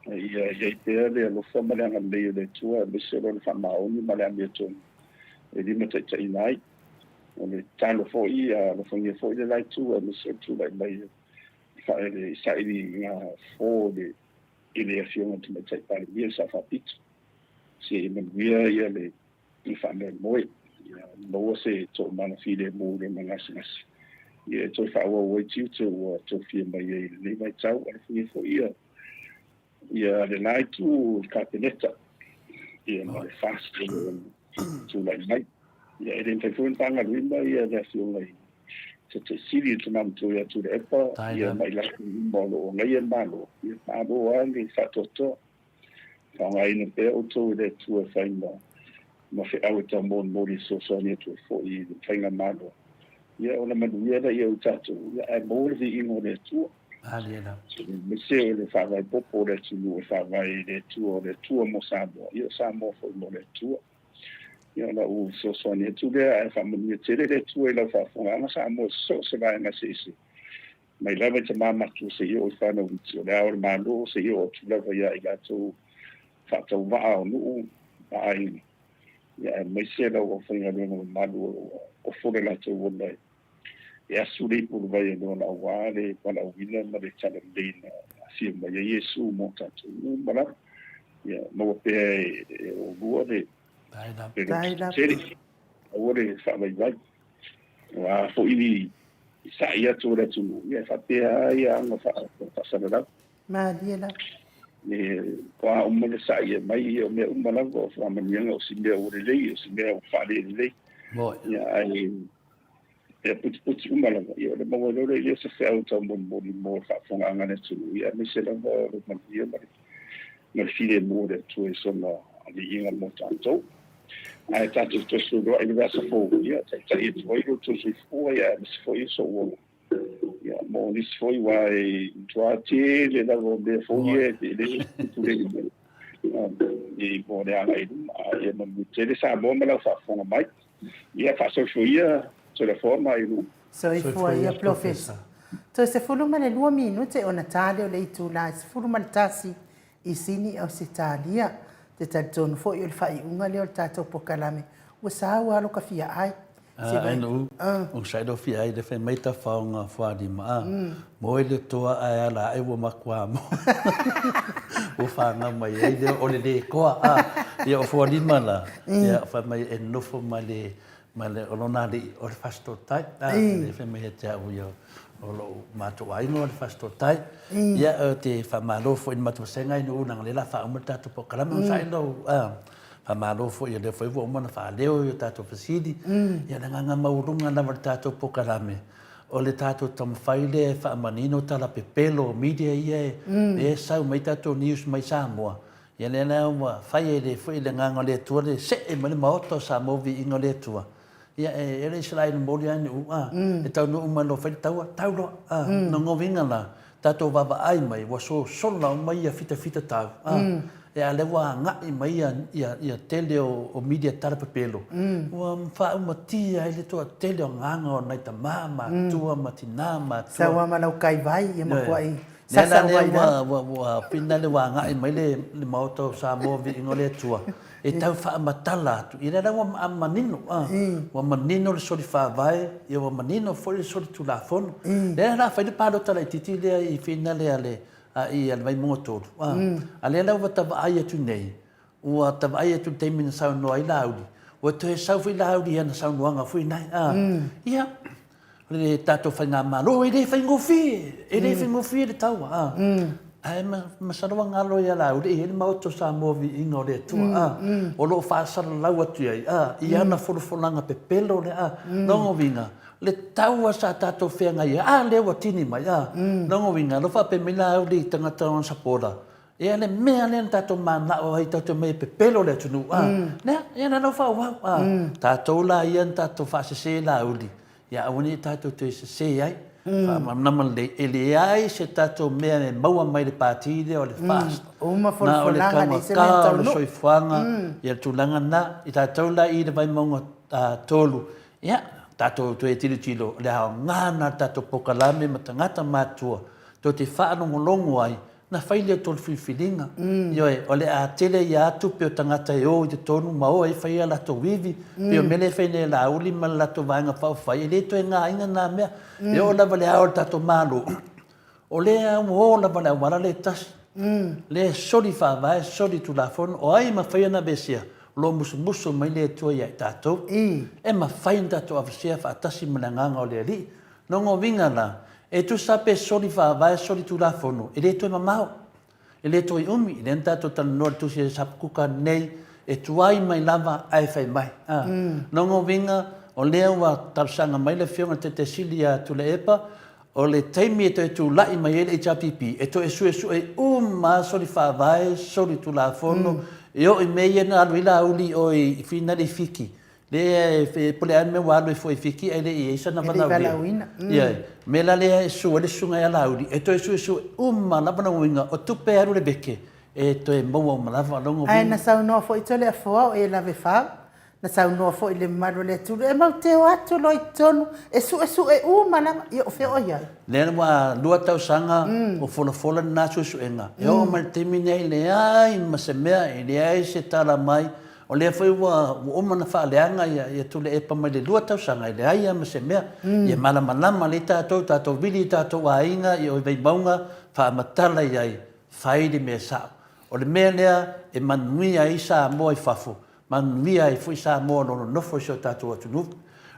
Ia i ai pea le alofa ma le agalelei o le Atua, aemaise o Lona faamaoni ma le amiotonu e limataitaiina ai. O le tatalo foi, ia alofagia foi le la itu, aemaise o le tulai mai o le sailiga fofo i le Afioga i le Tamaitai Palemia, le Sao Faapito. Se i manuia ia le faamoemoe, ia maua se toomaga filemu i lona gasegase, ia e toe faaauau ai tiute ua tofia mai ai i lenei vaitau. Alofagia foi ia Ia le la itu o le Kapeneta, ia ma le FAST o lo o tulai mai. Ia e le mafai foi ona faagaloina ia le Afioga i Taitai Sili, le Tama Matua ia Tuilaepa, ia ma i latou uma o lo o agaia le Malo, ia malo lava le faatoatoa. Faaaogaina pea outou e le Atua e fai ma ma feau e taumolimoli e fesoasoani atu ai foi i le faigamalo, ia ona manuia lea o tatou, ia ae maua le viiga o le Atua. Aemaise o le faavae popo o le atunuu e faavae i le Atua, o le Atua mo Samoa, ia o Samoa foi mo le Atua. Ia o lau fesoasoani atu lea, ae faamanuia tele le Atua i lau faafofogaaga Samoa i so o se vaega eseese, mai lava i tama matua seia oo i fanau iti, o le Ao o le Malo seia oo atu lava ia i latou faatauvaa o nuu ma aiga, ia aemaise lau aufaigaluega mamalu o lo o ofo le latou ola e asu le ipu o le vai e lona aua le valaauina ma le talalelei na afio mai ai Iesu mo tatou uma lava. Ia maua pea e oulua le le loto tele, aua le faavaivai. O a foi ni i sa'i atu o le atunuu, ia e faapea lava ia aga faasalalau. Malie lava. E, o a uma le sa'i e mai, ia o mea uma lava o faamanuiaga, o si mea ua lelei, o si mea ua faalelelei. Ia, ae e putiputi uma lava, ia o le maua loa lea o se feau taumolimoli mo le faafofogaaga a le atunuu, ia aemaise lava o le manuia ma le filemu o le Atua i sona viiga mo tatou. Ae tatou toe feiloai i le vaiaso fou, ia taitai atu ai lo outou soifua, ia aemaise foi o sou ola. Ia mo nisi foi aua e matua tele lava o mea fou ia e le tulei mai i mo le agai i luma. A ia manuia tele Samoa ma lau faafofoga mai. Ia faasoifua ia Toleafoa ma Ailuu. Soifua ia Polofesa. Toe 12 minute ona ta lea o le itula e 11 i Sini, Ausetalia. Te talitonu foi o le faaiuga lea o le tatou pokalame ua sau lava lo ka fia ai. A nu, o sa lo fia ai le fai mai ta faonga fualima a. Moe le toa ae ala ae ua matua mo. Ua whanga mai ai lea o le le koa a. Ia o fualima la, ia fai mai e nofo ma le ma le o lona alii o le Fasitotai. A, le fai mai ia te au ia o lou matou aiga o le Fasitotai. Ia ou te faamalo foi i le matou vasega i nuu leaga o lea o le a faauma le tatou polokalame. Onosai lou faamalo foi o lea foi ua uma ona faaleo i o tatou fesili. Ia o le agaga maualuga lava o le tatou polokalame, o le tatou taumafai lea e faamanino tala pepelo o media ia e sau mai tatou news mai Samoa. Ia lea la ua fai ai le foi le agaga o le Atua le see mai le Maota o Samoa viiga o le Atua. Ia e le Isaraelu momoli lava ni uu a, e taunuu mai loa fai le taua, tau loa. A, lona uiga la, tatou vaavaai mai ua sosola uma ia fitafita tau, a, a lea ua agai mai ia, ia, ia tele o, o media tala pepelo, ua faaumatia ai le toatele o agaga o nai tama matutua ma tina matutua. Sau lava ma lau kaivai, ia matuai Lea la lea ua, ua, ua pina le ua agai mai le, le Maota o Samoa Viiga o le Atua e tau faamatala atu. Ia lea la ua manino, a, ua manino le soli faavae, ia ua manino foi le soli tulafono. Lea la fai le palota laitiiti lea i finale a le, a i a le Vaimauga 3, a, a lea la ua ta vaai atu nei, ua ta vaai atu i le taimi na saunoa ai Laauli, ua toe sau foi Laauli i ana saunoaga foi nae, a, ia, le tatou faigamalo e le faigofie, e le faigofie le taua, a. Ae masalo ua galo ia Laauli e i ai le Maota o Samoa Viiga o le Atua, a, o lo o faasalalau atu i ai, a, i ana folafolaga pepelo lea, a. Lona uiga, le taua sa tatou feagai ai, a lea ua tini mai, a. Lona uiga, o lo o faapea mai Laauli i tagata o ana sapola, Ia le mea lea na tatou manao ai tatou te omai e pepelo le atunuu a. Lea, ia lea la ua faaauau a. Tatou la ia na tatou faasese Laauli, ia aua ne i tatou toe sese ai. Faamalamalama lelei, e leai se tatou mea e maua mai le pati lea o le FAST. Uma Na o le folafolaga, leai se mea taugata o le taunuu. soifuaga, ia le tulaga lena. I tatou la i le Vaimauga 3, ia, tatou toe tilotilo, o le aoga lena o le tatou polokalame ma tagata matutua tou te faalogologo ai Na fai lea o tolu filifiliga. Ioe, o le a tele ia atu pei o tagata e o i totonu ma o ai fai a latou ivi, pei o mea lea e fai nei e Laauli ma le latou vaega faaupufai, e le toe gaina na mea. E oo lava i le ao o le tatou Malo, o lea ua o lava le auala lea e tasi, lea e soli faavae, soli tulafono, o ai e mafai ona aveesea? O lo o musumusu mai le Atua ia i tatou, e mafai ona tatou aveesea faatasi ma le Agaga o le Alii. Lona uiga la, e tusa pe soli faavae, soli tulafono, e le toe mamao, e le toe umi, lea na tatou talanoa i le tusi a Hapakuka nei, e tuai mai lava ae fai mai. A. Lona uiga, o lea ua talosaga mai le Afioga i le Taitai Sili ia Tuilaepa, o le taimi e toe tulai mai ai le HRPP, e toe suesue uma lava soli faavae, soli tulafono, e oo i mea ia na alu ai Laauli i o i Finali i Fiti, Lea e po o le a le mea ua alu ai fua i Fiti ae le i i ai sana valaauina. Ioe. O le mea la lea e susu ai le susuga ia Laauli, e toe suesue uma lava lona uiga, o tupe e alu i le veke, e toe maua uma lava lona uiga. Ae na saunoa foi Toleafoa o e lave fau, na saunoa foi i le mamalu o le atunuu, e matou te o atu loa i totonu e suesue uma lava, ia o fea o i ai? Lea ua lua tausaga o folafola lena suesuega, e oo mai i le taimi lenei e leai ma se mea, e leai se tala mai O lea foi ua uma ona faaleaga ia Tuilaepa mai le lua tausaga e leai lava ma se mea. Ia malamalama lelei tatou, tatou vili i tatou aiga i o i Vaimauga, faamatala i ai, fai le mea sao. O le mea lea e manuia ai Samoa i fafo, manuia ai foi Samoa o lo o nonofo i si o tatou atunuu.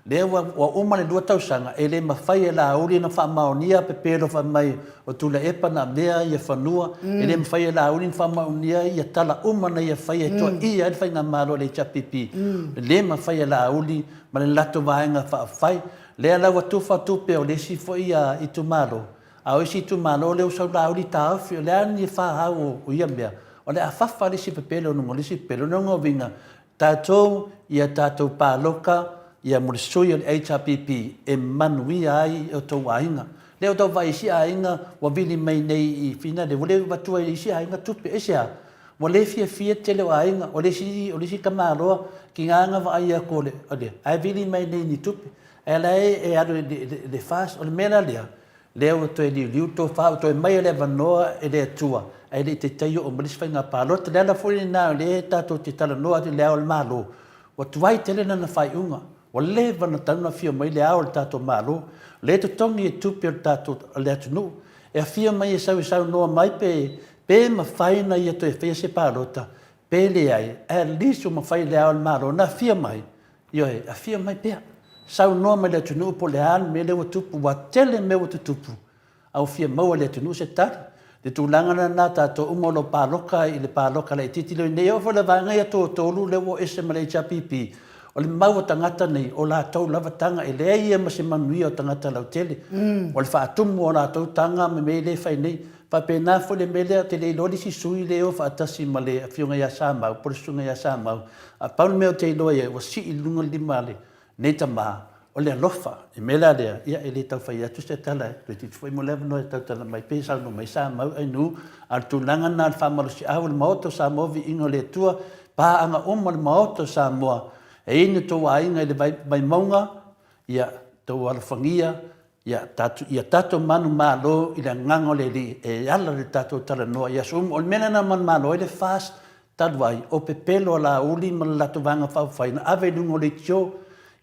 Lea ua ua uma le lua tausaga, e le mafai e Laauli ona faamaonia pepelo fai mai o Tuilaepa na avea ia fanua, e le mafai e Laauli ona faamaonia ia tala uma na ia faia e toaia ai le faigamalo a le HRPP. E le mafai e Laauli ma le latou vaega faaupufai. Lea la ua tufa tupe o le isi foi itumalo, a o isi itumalo lea ua sau Laauli taofi, o le a ni fahau o ia mea, o le a fafa le isi pepelo i luga o le isi pepelo. O lona uiga, Tatou ia tatou paloka ia mo le sui o le HRPP e manuia ai o tou aiga. Lea ua tau vaai isi aiga ua vili mai nei i Finale ua le avatua e isi aiga tupe. Aisea? Ua le fiafia le tele o aiga. O le isi o le isi tamaloa tiga na vaai atu o le ae vili mai nei ni tupe. Ae la e alu i le FAST. O le mea la lea, Lea ua toe liuliu le tofa, ua toe aumai le avanoa e le Atua, ae le i taitai oo mai le isi faiga palota. O le ala foi lena o lea tatou te talanoa atu i le Ao o le Malo, ua tuai tele lana faaiuga, ua leva ona tatau ona afio mai le Ao o le tatou Malo. O lea e totogi e tupe o le tatou, o le atunuu, e afio mai e sau e saunoa mai pe, pe mafai ona ia toe faia se palota, pe leai, at least ua mafai e le Ao o le Malo ona afio mai Ioe, afio mai pea, saunoa mai i le atunuu po o le a le mea lea ua tupu, ua tele mea ua tutupu, a ua fia maua e le atunuu se tali. Le tulaga lena tatou uma o lo o paloka i le paloka laitiiti lea nei, e oo foi i le vaega ia toatolu lea ua o ese ma le HRPP, o le mau a tagata nei, o latou lava taga, e leai ia ma se manuia o tagata lautele. O le faatumu o latou taga ma mea ia e fai nei. Faapena foi le mea lea, ou te le iloa le isi sui lea e o faatasi ma le Afioga ia Samau po o le Susuga ia Samau, ae pau le mea ou te iloa i ai, ua sii i luga le lima a lenei tama, o le alofa. I le mea la lea, ia e le tau fai atu se tala, toeitiiti foi mo le avanoa e tautala mai pei e saunoa mai Samau Ainuu, a o le tulaga lena o le faamalosiau o le Maota o Samoa, viiga o le Atua, paaga uma o le Maota o Samoa, e i ai ni outou aiga i le Vaimauga, ia outou alofagia, Ia tatou, ia tatou manumalo i le agaga o le Alii e ala i le tatou talanoa i aso uma. O le mea lena na manumalo ai le FAST talu ai, o pepelo a Laauli ma le latou Vaega Faaupufai na ave i luga o leitio,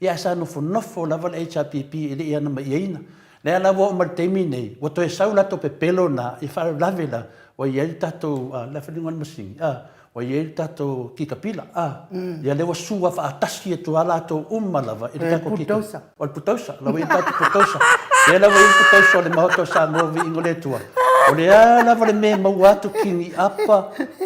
ia ae sa nofonofo lava le HRPP e le i anamaiaina. Lea la ua oo mai i le taimi lenei, ua toe sau latou pepelo na, ia faalavelave la, ua i ai le tatou, a, le a fai luga o le masini, a, Ua i ai le tatou kikapila, a, ia lea ua sua faatasi atu lava latou uma lava i le tatou kikapila. O le putausa, la ua i ai le tatou putausa. Lea la ua i ai le putausa o le Maota o Samoa Viiga o le Atua. O le a lava le mea e maua atu kiniapa,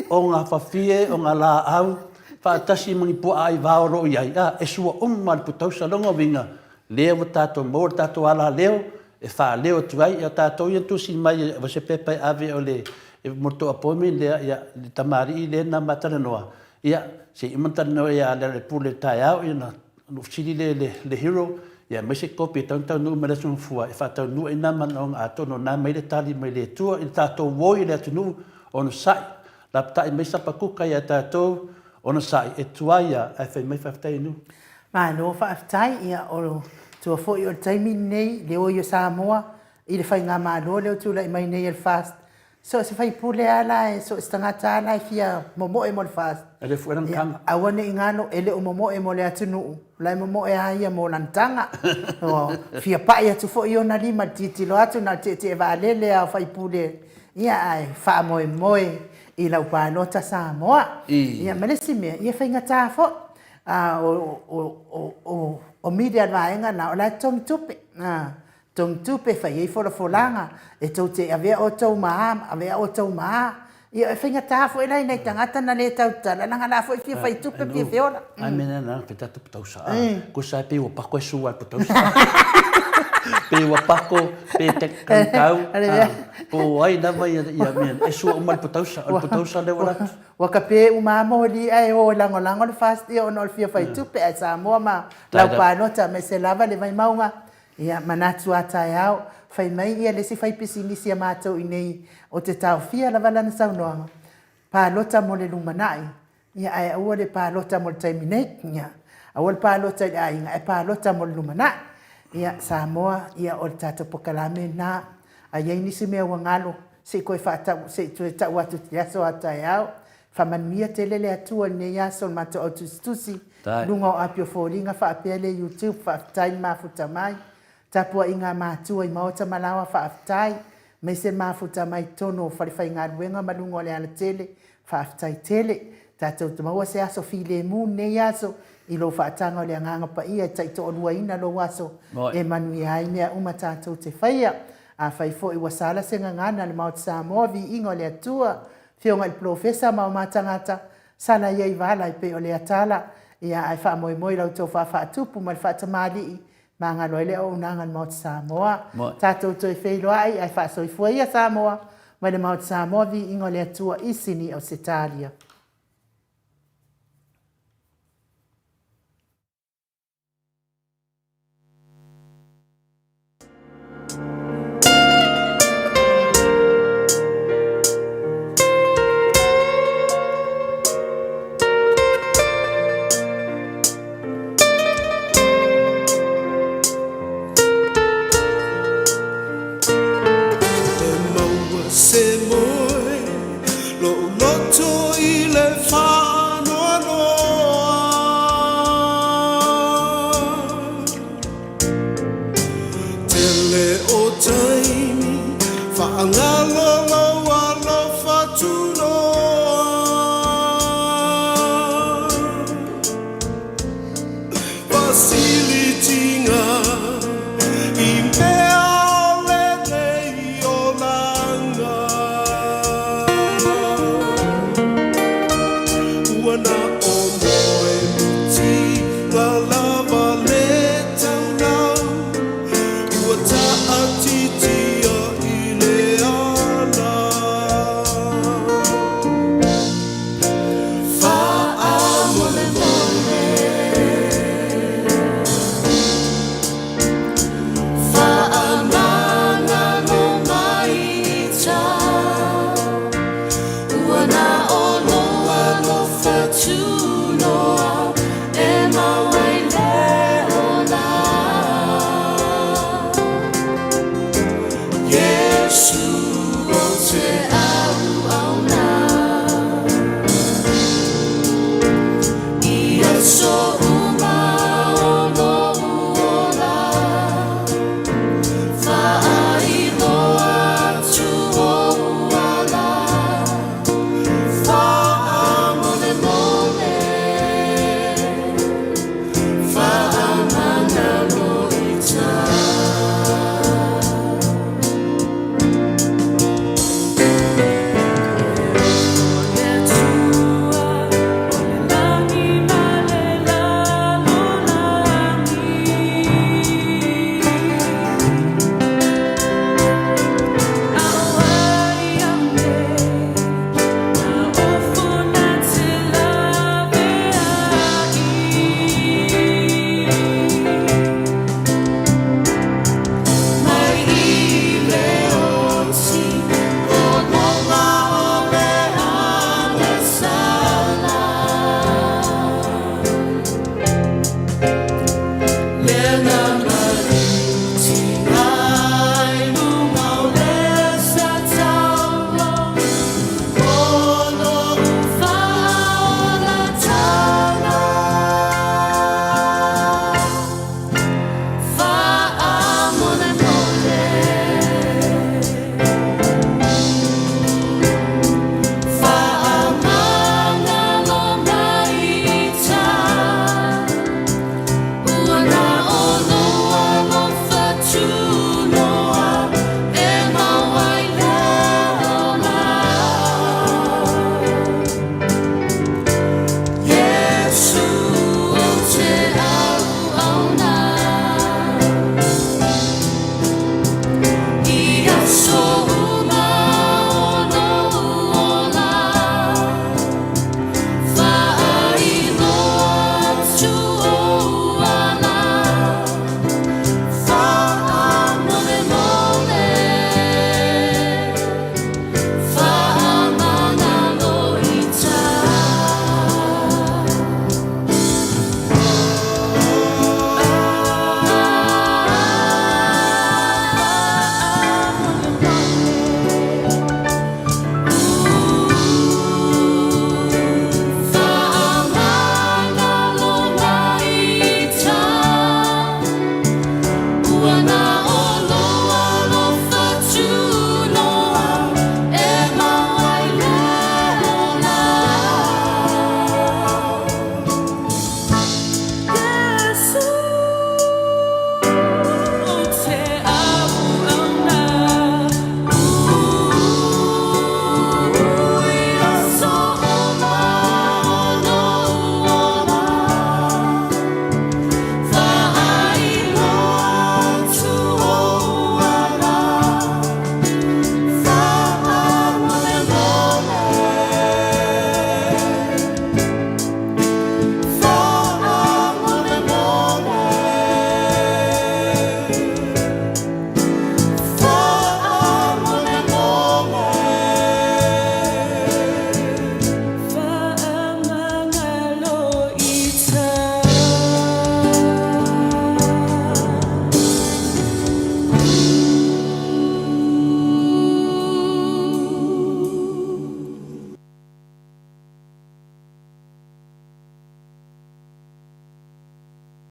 o ngā fafie, o ngā lāau, faatasi ma ni puaa aivao o lo o i ai, a, e sua uma le putausa. Lona uiga, lea ua tatou maua le tatou alaleo e faaleo atu ai, ia tatou ia tusi mai o se pepa e ave o le mo le appointment lea, ia le tamalii lea na ma talanoa, ia se i uma ona talanoa ia Lealailepule i le taeao, ia ona ou fesili lea i le hero, ia aumai se kopi e tatau ona taunuu mai le Aso Gafua e faataunuu ai na manaoga atonu o na aumai le tali mai le Atua i le tatou o i le atunuu onosai, lapatai mai Sapakuka ia tatou onosai e tuai a ae fai mai faafetai e nuu. Malo faafetai, ia o tua foi o le taimi lenei le oi o Samoa i le faigamalo lea ua tulai mai nei e le FAST, so o se faipule lava la, so o se tagata lava la e fia momoe mo le FAST, E le fue lana taga. Aua ne i galo, e le o momoe mo le atunuu, o la e momoe lava ia mo lana taga. Ua fia pai atu foi ona lima i le tilotilo atu na o le tietie vaalele lava o faipule, ia ae faamoemoe i lau palota Samoa. Ia ma le isi mea, ia e faigata foi, o media a le vaega lena, o la e totogi tupe. Totogi tupe e fai ai folafolaga, e tou te avea outou ma a, avea outou ma a. Ia e faigata foi la i nai tagata na le tautala, leaga la foi fia fai tupe fia feola. Ai mea na na fai tatou patausa a. Kusa e pei ua pako e sua le patausa. Pei ua pako pe te kanikau a. Po ai lava ia ia mea e sua uma le patausa. O le patausa lea ua latu. Ua kape uma lava moli ae o e lagolago le FAST ia ona o le fia fai tupe ae Samoa ma lau palota aemaise lava le Vaimauga. Ia manatu a taeao, fai mai ia le isi faipisinisi a matou i inei ou te taofia lava lana saunoaga, palota mo le lumanai, ia ae aua le palota mo le taimi nei, ia aua le palota i le aiga ae palota mo le lumanai. Ia Samoa, ia o le tatou pokalame lena, a i ai nisi mea ua galo, se i koe faatau, se i toe tau atu i le aso a taeao. Faamanuia tele le Atua i lenei aso le matou au tusitusi luga o api o foliga faapea le YouTube faafetai le mafuta mai tapuaiga a matua i maota ma laoa faafetai maise le mafuta mai totonu o fale faigaluega ma luga o le alatele faafetai tele. Tatou te maua se aso filemu lenei aso i lou faataga o le Agaga Paia e taitoaluaina lou aso e manuia ai mea uma tatou te faia. Afai foi ua sala se gagana a le Maota Samoa, viiga o le Atua, Afioga i le Polofesa ma o ma tagata, sala ia i vala e pei o lea tala, ia ae faamoemoe i la outou faafaatupu ma le faatamalii, magalo ai le auaunaga a le Maota Samoa. Tatou toe feiloai ae faasoifua ia Samoa mai le Maota Samoa, viiga o le Atua i Sini Ausetalia. E maua se moe Lou loto i le faanoanoa Tele o taimi faagalo.